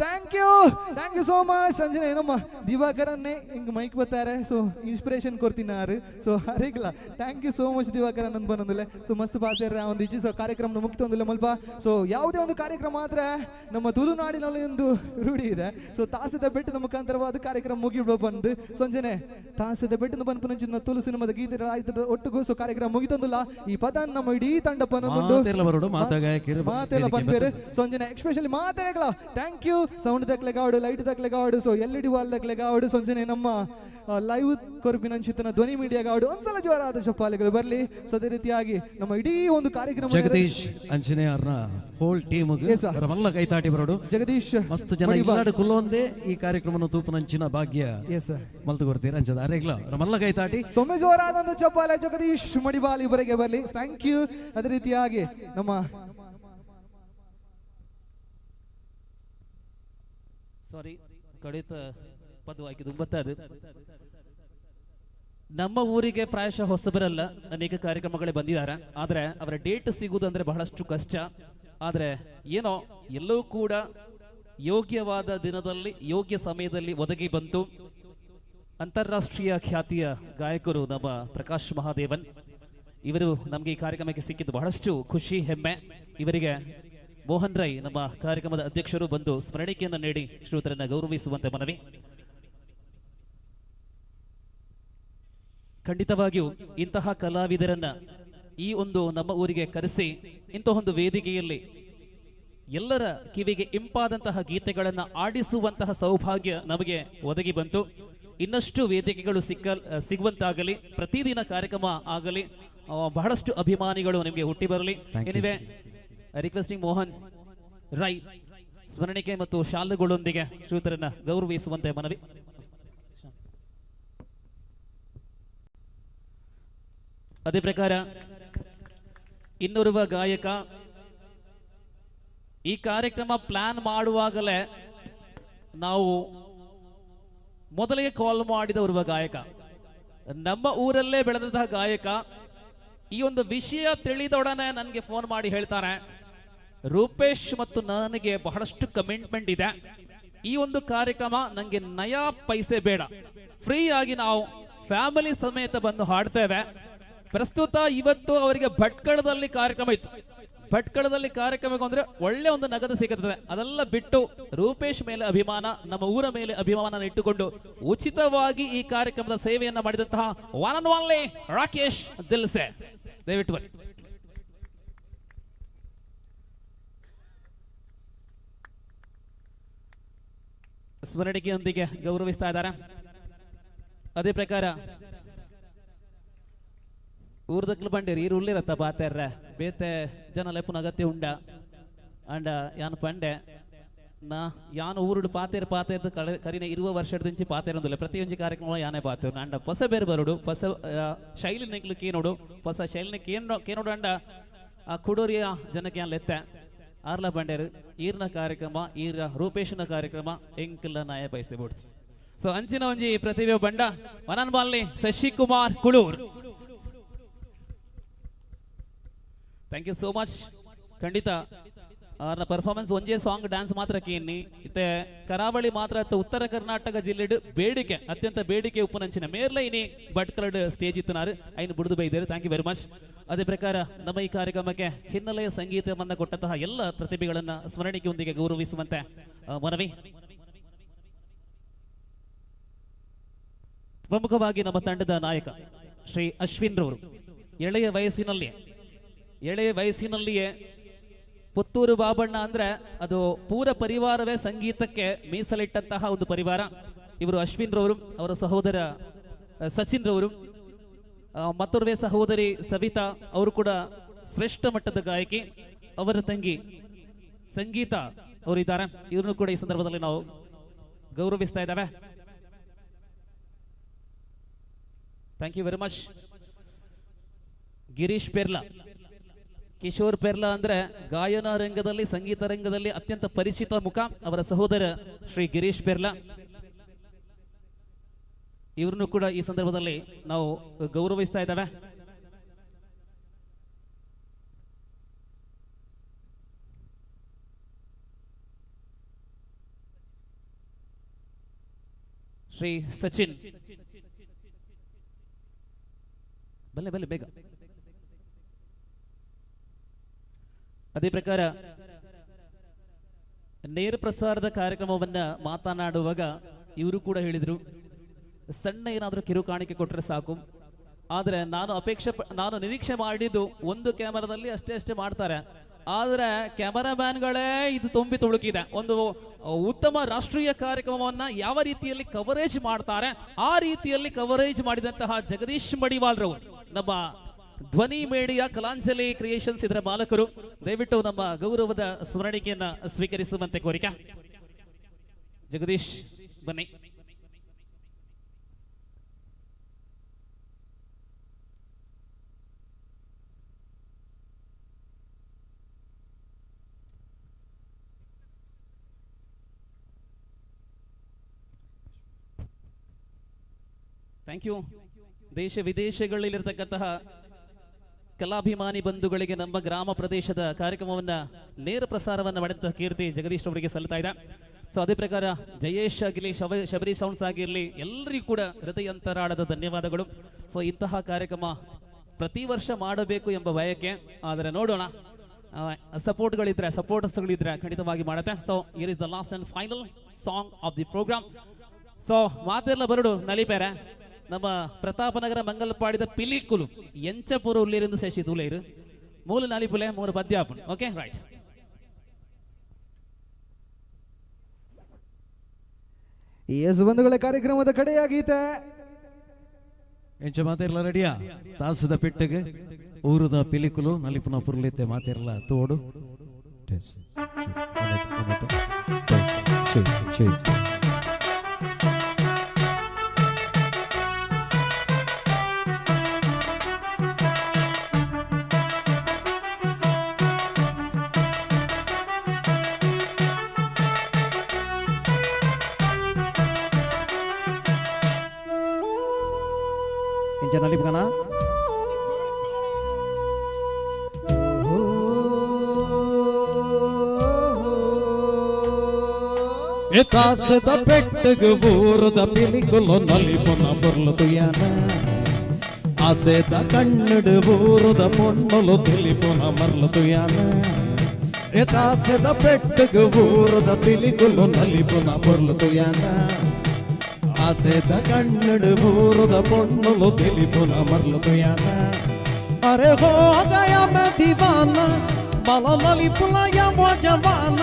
Thank you, thank you so much. ಸಂಜೆ ನಮ್ಮ ದಿವಾಕರನ್ನೇ ಹಿಂಗ್ ಮೈಕ್ ಬರ್ತಾರೆ, ಸೊ ಇನ್ಸ್ಪಿರೇಷನ್ ಕೊಡ್ತಿನಾರು. ಸೊ ಹರಿಗಲ thank you so much Divakara ನಂದು ಬಂದಿಲ್ಲ. ಸೊ ಮಸ್ತ್ ಪಾತ್ರ ಒಂದು ಇಚ್ಛೆ. ಸೊ ಕಾರ್ಯಕ್ರಮ ಮುಕ್ತೊಂದಿಲ್ಲ ಮಲ್ಪ. ಸೊ ಯಾವುದೇ ಒಂದು ಕಾರ್ಯಕ್ರಮ ಆದ್ರೆ ನಮ್ಮ ತುಳುನಾಡಿನಲ್ಲಿ ಒಂದು ರೂಢಿ ಇದೆ. ಸೊ ತಾಸದ ಬೆಟ್ಟದ ಮುಖಾಂತರವಾದ ಕಾರ್ಯಕ್ರಮ ಮುಗಿಬಿಡೋ ಬಂದು ಸಂಜೆನೆ ತಾಸದ ಬೆಟ್ಟದ ಬಂದು ತುಳು ಸಿನಿಮಾದ ಗೀತೆ ಆಯ್ತದ ಒಟ್ಟಿಗೂ. ಸೊ ಕಾರ್ಯಕ್ರಮ ಮುಗಿತೊಂದಿಲ್ಲ ಈ ಪದ ನಮ್ಮ ಇಡೀ ತಂಡ ಮಾತೆಲ್ಲ ಪನ್ಪೇರು. ಸಂಜೆನೆ ಎಕ್ಸ್ಪೆಷಲಿ ಮಾತೆಗಳ thank you. Sound ದಕ್ಲೆಗಾಡು, ಲೈಟ್ ದಕ್ಲೆಗಾಡು, ಸೊ ಎಲ್ ಇ ಡಿ wall ದಕ್ಲೆಗಾಡು, ಸಂಜೆನೆ ನಮ್ಮ ಲೈವ್ ಕೊರಪಿನಂಚಿತನ ಧ್ವನಿ ಮೀಡಿಯಾಗಾಡು ಒಂದ್ಸಲ ಜೋರಾದ ಚಪ್ಪಾಳೆಗಳು ಬರಲಿ. ಸೊ ಅದೇ ರೀತಿಯಾಗಿ ನಮ್ಮ ಇಡೀ ಒಂದು ಕಾರ್ಯಕ್ರಮ ಜಗದೀಶ್ ಅಂಜನೇಯರ್ನ ಹೋಲ್ ಟೀಮ್ ಮಲ್ಲ ಕೈತಾಟಿ ಬರೋಡು. ಜಗದೀಶ್ ಮಸ್ತ್ ಜನ ಇಲ್ಲಾಡು ಕುಲ್ಲೊಂದೇ ಈ ಕಾರ್ಯಕ್ರಮವನ್ನು ತೂಪನಂಚಿನ ಭಾಗ್ಯ ಮಲ್ತು ಕೊಡ್ತೀರ ಅಂಚದ ಅರೆಗ್ಲ ಮಲ್ಲ ಕೈತಾಟಿ. ಸೊಮ್ಮೆ ಜೋರಾದ ಚಪ್ಪಾಳೆ ಜಗದೀಶ್ ಮಡಿಬಾಲ್ ಇವರಿಗೆ ಬರಲಿ. Thank you. ಅದೇ ರೀತಿಯಾಗಿ ನಮ್ಮ ಸಾರಿ ಕಡಿತ ಪದವಾಗಿ ತುಂಬತ್ತದು ನಮ್ಮ ಊರಿಗೆ ಪ್ರಾಯಶಃ ಹೊಸಬರಲ್ಲ, ಅನೇಕ ಕಾರ್ಯಕ್ರಮಗಳೇ ಬಂದಿದ್ದಾರೆ. ಆದರೆ ಅವರ ಡೇಟ್ ಸಿಗುವುದಂದ್ರೆ ಬಹಳಷ್ಟು ಕಷ್ಟ. ಆದರೆ ಏನೋ ಎಲ್ಲವೂ ಕೂಡ ಯೋಗ್ಯವಾದ ದಿನದಲ್ಲಿ ಯೋಗ್ಯ ಸಮಯದಲ್ಲಿ ಒದಗಿ ಬಂತು. ಅಂತಾರಾಷ್ಟ್ರೀಯ ಖ್ಯಾತಿಯ ಗಾಯಕರು ನಮ್ಮ ಪ್ರಕಾಶ್ ಮಹಾದೇವನ್ ಇವರು ನಮಗೆ ಈ ಕಾರ್ಯಕ್ರಮಕ್ಕೆ ಸಿಕ್ಕಿದ್ದು ಬಹಳಷ್ಟು ಖುಷಿ, ಹೆಮ್ಮೆ. ಇವರಿಗೆ ಮೋಹನ್ ರೈ ನಮ್ಮ ಕಾರ್ಯಕ್ರಮದ ಅಧ್ಯಕ್ಷರು ಬಂದು ಸ್ಮರಣಿಕೆಯನ್ನು ನೀಡಿ ಶ್ರೋತರನ್ನ ಗೌರವಿಸುವಂತೆ ಮನವಿ. ಖಂಡಿತವಾಗಿಯೂ ಇಂತಹ ಕಲಾವಿದರನ್ನ ಈ ಒಂದು ನಮ್ಮ ಊರಿಗೆ ಕರೆಸಿ ಇಂತಹ ಒಂದು ವೇದಿಕೆಯಲ್ಲಿ ಎಲ್ಲರ ಕಿವಿಗೆ ಇಂಪಾದಂತಹ ಗೀತೆಗಳನ್ನು ಆಡಿಸುವಂತಹ ಸೌಭಾಗ್ಯ ನಮಗೆ ಒದಗಿ ಬಂತು. ಇನ್ನಷ್ಟು ವೇದಿಕೆಗಳು ಸಿಗುವಂತಾಗಲಿ, ಪ್ರತಿದಿನ ಕಾರ್ಯಕ್ರಮ ಆಗಲಿ, ಬಹಳಷ್ಟು ಅಭಿಮಾನಿಗಳು ನಿಮಗೆ ಹುಟ್ಟಿ ಬರಲಿ. ಎನಿವೆ ರಿಕ್ವೆಸ್ಟಿಂಗ್ ಮೋಹನ್ ರೈ ಸ್ಮರಣಿಕೆ ಮತ್ತು ಶಾಲುಗಳೊಂದಿಗೆ ಶ್ರೋತರನ್ನ ಗೌರವಿಸುವಂತೆ ಮನವಿ. ಅದೇ ಪ್ರಕಾರ ಇನ್ನೋರ್ವ ಗಾಯಕ ಈ ಕಾರ್ಯಕ್ರಮ ಪ್ಲಾನ್ ಮಾಡುವಾಗಲೇ ನಾವು ಮೊದಲಿಗೆ ಕಾಲ್ ಮಾಡಿದ ಓರ್ವ ಗಾಯಕ, ನಮ್ಮ ಊರಲ್ಲೇ ಬೆಳೆದಂತಹ ಗಾಯಕ, ಈ ಒಂದು ವಿಷಯ ತಿಳಿದೊಡನೆ ನನಗೆ ಫೋನ್ ಮಾಡಿ ಹೇಳ್ತಾರೆ, ರೂಪೇಶ್ ಮತ್ತು ನನಗೆ ಬಹಳಷ್ಟು ಕಮಿಟ್ಮೆಂಟ್ ಇದೆ, ಈ ಒಂದು ಕಾರ್ಯಕ್ರಮ ನನಗೆ ನಯಾ ಪೈಸೆ ಬೇಡ, ಫ್ರೀ ಆಗಿ ನಾವು ಫ್ಯಾಮಿಲಿ ಸಮೇತ ಬಂದು ಹಾಡ್ತೇವೆ. ಪ್ರಸ್ತುತ ಇವತ್ತು ಅವರಿಗೆ ಭಟ್ಕಳದಲ್ಲಿ ಕಾರ್ಯಕ್ರಮ ಇತ್ತು. ಭಟ್ಕಳದಲ್ಲಿ ಕಾರ್ಯಕ್ರಮಕ್ಕೆ ಅಂದ್ರೆ ಒಳ್ಳೆ ಒಂದು ನಗದು ಸಿಗುತ್ತದೆ. ಅದೆಲ್ಲ ಬಿಟ್ಟು ರೂಪೇಶ್ ಮೇಲೆ ಅಭಿಮಾನ, ನಮ್ಮ ಊರ ಮೇಲೆ ಅಭಿಮಾನ ಇಟ್ಟುಕೊಂಡು ಉಚಿತವಾಗಿ ಈ ಕಾರ್ಯಕ್ರಮದ ಸೇವೆಯನ್ನ ಮಾಡಿದಂತಹ ಒನ್ ಅಂಡ್ ಒನ್ಲಿ ರಾಕೇಶ್ ದಿಲ್ಸೆ, ದಯವಿಟ್ಟು ಬನ್ನಿ. ಸ್ಮರಣಿಕೆಯೊಂದಿಗೆ ಗೌರವಿಸ್ತಾ ಇದ್ದಾರೆ. ಅದೇ ಪ್ರಕಾರ ಊರ್ದಕ್ಲು ಬಂಡೇರಿ ಈರು ಉಳ್ಳಿರತ್ತ ಬಾತೆರ್ರೆ ಬೇತೆ ಜನ ಲೆಪ್ಪುನ ಅಗತ್ಯ ಉಂಡ ಅಂಡ ಯಾನ್ ಪಂಡೆ ನಾ ಯಾನು ಊರುಡು ಪಾತೇರು ಪಾತೇರ್ದು ಕರಿನ ಇರುವ ವರ್ಷದಿಂಚಿ ಪಾತೇರೊಂದಿಲ್ಲ ಪ್ರತಿಯೊಂಜಿ ಕಾರ್ಯಕ್ರಮ ಯಾನೇ ಪಾತೇರು ಅಂಡ ಹೊಸ ಬೇರೆ ಬರುಡು ಹೊಸ ಶೈಲಿ ನೆಕ್ಲು ಕೇನೋಡು ಹೊಸ ಶೈಲಿನ ಕೇನೋಡು ಅಂಡ ಆ ಕುಡೋರಿಯ ಜನಕ್ಕೆ ಯಾನ್ ಲೆತ್ತೆ ಆರ್ಲ ಬಂಡೇರು ಈರ್ನ ಕಾರ್ಯಕ್ರಮ ಈರ ರೂಪೇಶನ ಕಾರ್ಯಕ್ರಮ ಎಂಕಲ್ಲ ನಾಯ ಪೈಸೆ ಬೋಡ್ಸ್. ಸೊ ಅಂಚಿನ ಒಂಜಿ ಪ್ರತಿಭೆ ಬಂಡ ಮನನ್ ಬಾಲ್ನಿ Shashikumar Kulur. Thank you so much. ಖಂಡಿತ ಅವರ ಪರ್ಫಾರ್ಮೆನ್ಸ್ ಒಂಜೇ ಸಾಂಗ್ ಡ್ಯಾನ್ಸ್ ಮಾತ್ರ ಕೇನ್ನಿ ಇತ್ತೆ ಕರಾವಳಿ ಮಾತ್ರ ಉತ್ತರ ಕರ್ನಾಟಕ ಜಿಲ್ಲೆಡ್ ಬೇಡಿಕೆ ಅತ್ಯಂತ ಬೇಡಿಕೆ ಉಪ್ಪುನಂಚಿನ ಮೇರ್ಲ ಇನಿ ಭಟ್ಕಳಡ್ stage ಇತ್ತನಾರು ಐನು ಬುಡಿದು ಬೈದೇರು. Thank you very much. ಅದೇ ಪ್ರಕಾರ ನಮ್ಮ ಈ ಕಾರ್ಯಕ್ರಮಕ್ಕೆ ಹಿನ್ನೆಲೆಯ ಸಂಗೀತವನ್ನು ಕೊಟ್ಟಂತಹ ಎಲ್ಲ ಪ್ರತಿಭೆಗಳನ್ನ ಸ್ಮರಣಿಕೆಯೊಂದಿಗೆ ಗೌರವಿಸುವಂತೆ ಮನವಿ. ಪ್ರಮುಖವಾಗಿ ನಮ್ಮ ತಂಡದ ನಾಯಕ ಶ್ರೀ ಅಶ್ವಿನ್ ರವರು ಎಳೆಯ ವಯಸ್ಸಿನಲ್ಲಿಯೇ ಪುತ್ತೂರು ಬಾಬಣ್ಣ ಅಂದ್ರೆ ಅದು ಪೂರ ಪರಿವಾರವೇ ಸಂಗೀತಕ್ಕೆ ಮೀಸಲಿಟ್ಟಂತಹ ಒಂದು ಪರಿವಾರ. ಇವರು ಅಶ್ವಿನ್ ರವರು, ಅವರ ಸಹೋದರ ಸಚಿನ್ ರವರು, ಮತ್ತೊರ್ವೆ ಸಹೋದರಿ ಸವಿತಾ ಅವರು ಕೂಡ ಶ್ರೇಷ್ಠ ಮಟ್ಟದ ಗಾಯಕಿ, ಅವರ ತಂಗಿ ಸಂಗೀತ ಅವರು ಇದ್ದಾರೆ. ಇವ್ರನ್ನು ಕೂಡ ಈ ಸಂದರ್ಭದಲ್ಲಿ ನಾವು ಗೌರವಿಸ್ತಾ ಇದ್ದೇವೆ. Thank you very much. Girish Perla, Kishore Perla ಅಂದ್ರೆ ಗಾಯನ ರಂಗದಲ್ಲಿ ಸಂಗೀತ ರಂಗದಲ್ಲಿ ಅತ್ಯಂತ ಪರಿಚಿತ ಮುಖ. ಅವರ ಸಹೋದರ ಶ್ರೀ ಗಿರೀಶ್ ಪೆರ್ಲಾ ಇವ್ರನ್ನು ಕೂಡ ಈ ಸಂದರ್ಭದಲ್ಲಿ ನಾವು ಗೌರವಿಸ್ತಾ ಇದ್ದೇವೆ. ಶ್ರೀ ಸಚಿನ್ ಬಲ್ಲೆ ಬಲ್ಲೆ ಬೇಗ. ಅದೇ ಪ್ರಕಾರ ನೇರ ಪ್ರಸಾರದ ಕಾರ್ಯಕ್ರಮವನ್ನ ಮಾತನಾಡುವಾಗ ಇವರು ಕೂಡ ಹೇಳಿದರು, ಸಣ್ಣ ಏನಾದರೂ ಕಿರುಕಾಣಿಕೆ ಕೊಟ್ಟರೆ ಸಾಕು, ಆದರೆ ನಾನು ನಿರೀಕ್ಷೆ ಮಾಡಿದ್ದು ಒಂದು ಕ್ಯಾಮರಾದಲ್ಲಿ ಅಷ್ಟೇ ಅಷ್ಟೇ ಮಾಡ್ತಾರೆ, ಆದರೆ ಕ್ಯಾಮರಾಮ್ಯಾನ್ಗಳೇ ಇದು ತುಂಬಿ ತುಳುಕಿದೆ. ಒಂದು ಉತ್ತಮ ರಾಷ್ಟ್ರೀಯ ಕಾರ್ಯಕ್ರಮವನ್ನ ಯಾವ ರೀತಿಯಲ್ಲಿ ಕವರೇಜ್ ಮಾಡ್ತಾರೆ ಆ ರೀತಿಯಲ್ಲಿ ಕವರೇಜ್ ಮಾಡಿದಂತಹ ಜಗದೀಶ್ ಮಡಿವಾಳ್ರವರು, ನಮ್ಮ ಧ್ವನಿ ಮೀಡಿಯಾ ಕಲಾಂಜಲಿ ಕ್ರಿಯೇಷನ್ಸ್ ಇದರ ಮಾಲಕರು, ದಯವಿಟ್ಟು ನಮ್ಮ ಗೌರವದ ಸ್ಮರಣಿಕೆಯನ್ನ ಸ್ವೀಕರಿಸುವಂತೆ ಕೋರಿಕೆ. ಜಗದೀಶ್ ಬನ್ನಿ. Thank you. ದೇಶ ವಿದೇಶಗಳಲ್ಲಿರ್ತಕ್ಕಂತಹ ಕಲಾಭಿಮಾನಿ ಬಂಧುಗಳಿಗೆ ನಮ್ಮ ಗ್ರಾಮ ಪ್ರದೇಶದ ಕಾರ್ಯಕ್ರಮವನ್ನು ನೇರ ಪ್ರಸಾರವನ್ನು ಮಾಡಿದಂತಹ ಕೀರ್ತಿ ಜಗದೀಶ್ ಅವರಿಗೆ ಸಲ್ಲುತ್ತಾ ಇದೆ. ಸೊ ಅದೇ ಪ್ರಕಾರ ಜಯೇಶ್ ಆಗಲಿ, ಶಬರಿ ಸೌಂಡ್ಸ್ ಆಗಿರಲಿ, ಎಲ್ಲರಿಗೂ ಕೂಡ ಹೃದಯಾಂತರಾಳದ ಧನ್ಯವಾದಗಳು. ಸೊ ಇಂತಹ ಕಾರ್ಯಕ್ರಮ ಪ್ರತಿ ವರ್ಷ ಮಾಡಬೇಕು ಎಂಬ ಬಯಕೆ, ಆದರೆ ನೋಡೋಣ, ಸಪೋರ್ಟ್ಗಳಿದ್ರೆ, ಸಪೋರ್ಟರ್ಸ್ಗಳಿದ್ರೆ ಖಂಡಿತವಾಗಿ ಮಾಡುತ್ತೆ. So here is the last and final song of the programme. So ಮಾತೆಲ್ಲ ಬರಡು ನಲಿಪೇರೆ ನಮ್ಮ ಪ್ರತಾಪನಗರ ಮಂಗಲಪಾಡಿದ ಪಿಲಿಕುಲು ಎಂಚಪುರ ಉಳ್ಳೇರಿಂದ ಶಶಿ ತುಲೇರು ಮೂಲ ನಲಿಪುಲೆ ಮೂರು ಪದ್ಯಾಪನ್. Okay right. S ಬಂಧುಗಳ ಕಾರ್ಯಕ್ರಮದ ಕಡೆಯಾಗೀತೆ ಎಂಚ ಮಾತಿರ್ಲ ರೆಡಿಯಾ ತಾಸದ ಪೆಟ್ಟಿಗೆ ಊರದ ಪಿಲಿಕುಲು ನಲಿಪುನ ಪುರ್ಲಿತೆ ಮಾತಿರ್ಲ ತೋಡು ಎಂಚ ನಲಿಪುಗನ ತಾಸದ ಪೆಟ್ಟಗ ಊರದ ಪಿಲಿಕುಲು ನಲಿಪುನ ಪೊರ್ಲು ತುಯನ ಆಸೆದ ಕಣ್ಣಡು ಊರದ ಪೊಣ್ಣಲು ತಿಳಿಪುನ ಮರ್ಲು ತುಯನ ತಾಸದ ಪೆಟ್ಟಗ ಊರದ ಪಿಲಿಕುಲು ನಲಿಪುನ ಪೊರ್ಲು ತುಯನ ಆಸೆದ ಕಣ್ಣಡು ಊರದ ಪೊಣ್ಣಲು ತಿಳಿಪುನ ಮರ್ಲು ತುಯನ ಅರೆ ಹೋಗಯ ಮದಿವಾನ ಬಲ ನಲಿಪುನ ಯಾವ ಜವಾನ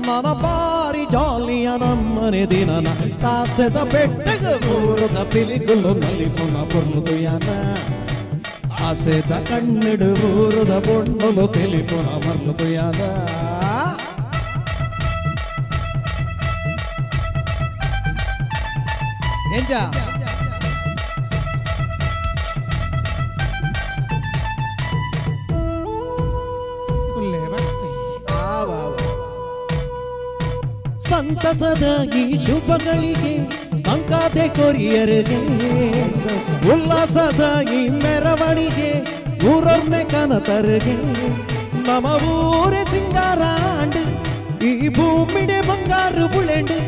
ನನ ಬಾರಿ ಜಾಲಿಯ ನಮ್ಮನೆ ದಿನನ ತಾಸೆದ ಬೆಟ್ಟಗ ಊರದ ಪಿಲಿಕುಲು ನಲಿಪುನ ಪೊರ್ಲು ತುಯನ ಆಸೆದ ಕಣ್ಣಡು ಊರದ ಪೊಣ್ಣಲು ತಿಳಿಪುನ ಮರ್ಲು ತುಯನ ಎಂಜ ಸಂತಸದ ಈ ಶುಭಗಳಿಗೆ ಅಂಕಾದೆ ಕೊರಿಯರಿಗೆ ಉಲ್ಲಾಸದ ಈ ಮೆರವಣಿಗೆ ಊರೊಮ್ಮೆ ಕನತರಿಗೆ ನಮ್ಮ ಊರೆ ಸಿಂಗಾರಾಂಡು ಈ ಭೂಮಿಡೆ ಬಂಗಾರು ಬುಳೆಂಡು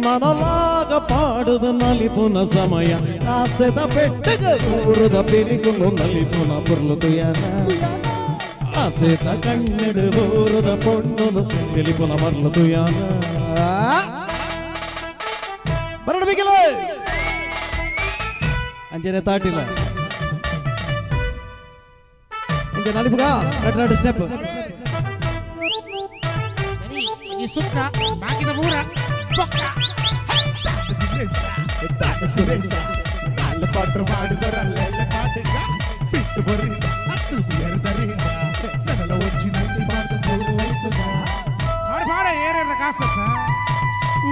ನನಲಾಗ ಪಾಡುದ ನಲಿಪುನ ಸಮಯ ಆಸೆದ ಬೆಟ್ಟಗ ಊರದ ಪಿಲಿಕುಲು ನಲಿಪುನ ಪುರ್ಲು ತುಯನ ಆಸೆದ ಕಣ್ಣಡು ಊರದ ಪೊಣ್ಣಲು ತಿಳಿಪುನ ಮರ್ಲು ತುಯನ ಬರಡು ಬಿಗಿಲ ಅಂಜನೆ ತಾಟಿಲ್ಲ ಅಂಜೆ ನಲಿಪುಗ ಎರಡು ಎರಡು ಸ್ಟೆಪ್ ಈ ಸುತ್ತ ಬಾಕಿದ ಮೂರ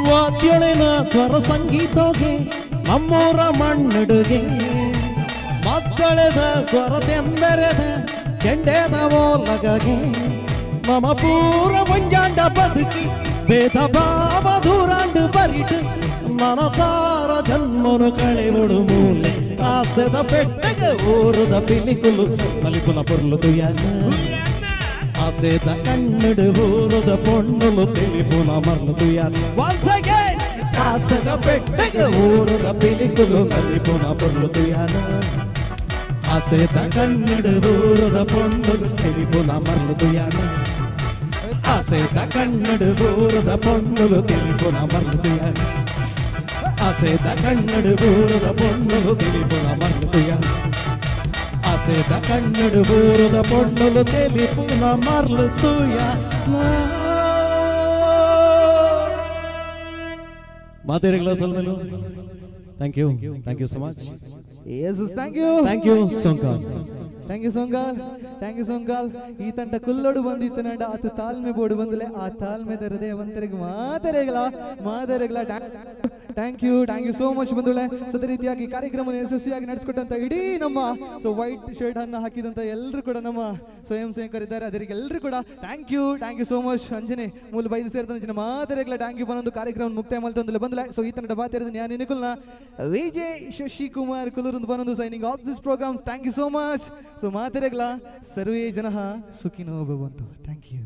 ವಾದ್ಯೊಳೆನ ಸ್ವರ ಸಂಗೀತೋಗೆ ನಮ್ಮೂರ ಮಣ್ಣುಡುಗೆ ಮದ್ದಳೆದ ಸ್ವರ ತೆಂಬೆರೆದ ಚೆಂಡೆದ ಓಲಗಗೆ ಮಮ ಪೂರ ಒಂಜಾಂಡ ಬದುಕಿ ಭೇದ ಭಾವ ದೂರಾಂಡು ಬರಿಟು ಮನಸಾರ ಜನ್ಮನು ಕಳೆವುಡು ಮೂಲೆ ಆಸೆದ ಪೆಟ್ಟಗ ಊರದ ಪಿಲಿಕುಲು ನಲಿಪುನ ಪೊರ್ಲು ತುಯನ ಆಸೆದ ಕಣ್ಣಡು ಊರದ ಪೊಣ್ಣುಲು ತಿಳಿಪುನ ಮರ್ಲು ತುಯನ ಒನ್ಸ್ ಅಗೇನ್ ಆಸೆದ ಪೆಟ್ಟಗ ಊರದ ಪಿಲಿಕುಲು ನಲಿಪುನ ಪೊರ್ಲು ತುಯನ ಆಸೆದ ಕಣ್ಣಡು ಊರದ ಪೊಣ್ಣುಲು ತಿಳಿಪುನ ಮರ್ಲು ತುಯನ ಆಸೆದ ಕಣ್ಣಡು ಊರದ ಪೊಣ್ಣುಲು ತಿಳಿಪುನ ಮರ್ಲು ತುಯನ ಆಸೆದ ಕಣ್ಣಡು ಊರದ ಪೊಣ್ಣುಲು ತಿಳಿಪುನ ಮರ್ಲು ತುಯನ ಆಸೆದ ಕಣ್ಣಡು ಊರದ ಪೊಣ್ಣುಲು ತಿಳಿಪುನ ಮರ್ಲು ತುಯನ. ಮಾತೇರಿಗಳ ಸಲ್ಮೇಲು thank you, thank you so much. Yes, thank you. Thank you Sonkal. Thank you Songal, thank you Songal. ಈ ತಂಡ ಕುಲ್ಲೋಡು ಬಂದಿತ್ತು ನಂಡ ಆತ ತಾಳ್ಮೆ ಬೋರ್ಡ್ ಬಂದಲೆ ಆ ತಾಳ್ಮೆದ ಹೃದಯವಂತರಿಗೆ ಮಾತರೆಗಳ ಮಾತರೆಗಳ. Thank you, thank you so much ಬಂಧುಗಳೇ. ಸೊ ಅದೇ ರೀತಿಯಾಗಿ ಕಾರ್ಯಕ್ರಮವನ್ನು ಯಶಸ್ವಿಯಾಗಿ ನಡೆಸಿಕೊಟ್ಟಂತ ಇಡೀ ನಮ್ಮ ಸೊ ವೈಟ್ ಶರ್ಟ್ ಅನ್ನು ಹಾಕಿದಂತ ಎಲ್ಲರೂ ಕೂಡ ನಮ್ಮ ಸ್ವಯಂ ಸೇವಕರಿದ್ದಾರೆ. ಅದೇ ರೀತಿ ಎಲ್ಲರೂ ಕೂಡ thank you, thank you so much. ಅಂಜನೆ ಮೂಲ ಬೈದು ಸೇರಿದ ಅಂಜನೆ ಮಾತೆರೆಗ್ಲ thank you. ಬಂದೊಂದು ಕಾರ್ಯಕ್ರಮ ಮುಕ್ತಾಯ ಮಲ್ತೊಂದು ಬಂದಲೆ. ಸೊ ಈ ತನಕ ಬಾತಿರೋದು ನಾನು ನಿಕುಲ್ನ Vijay Shashikumar ಕುಲೂರಂದು ಬಂದೊಂದು signing off this programs. Thank you so much. So ಮಾತೆರೆಗ್ಲ ಸರ್ವೇ ಜನಃ ಸುಖಿನೋ ಭವಂತು. Thank you.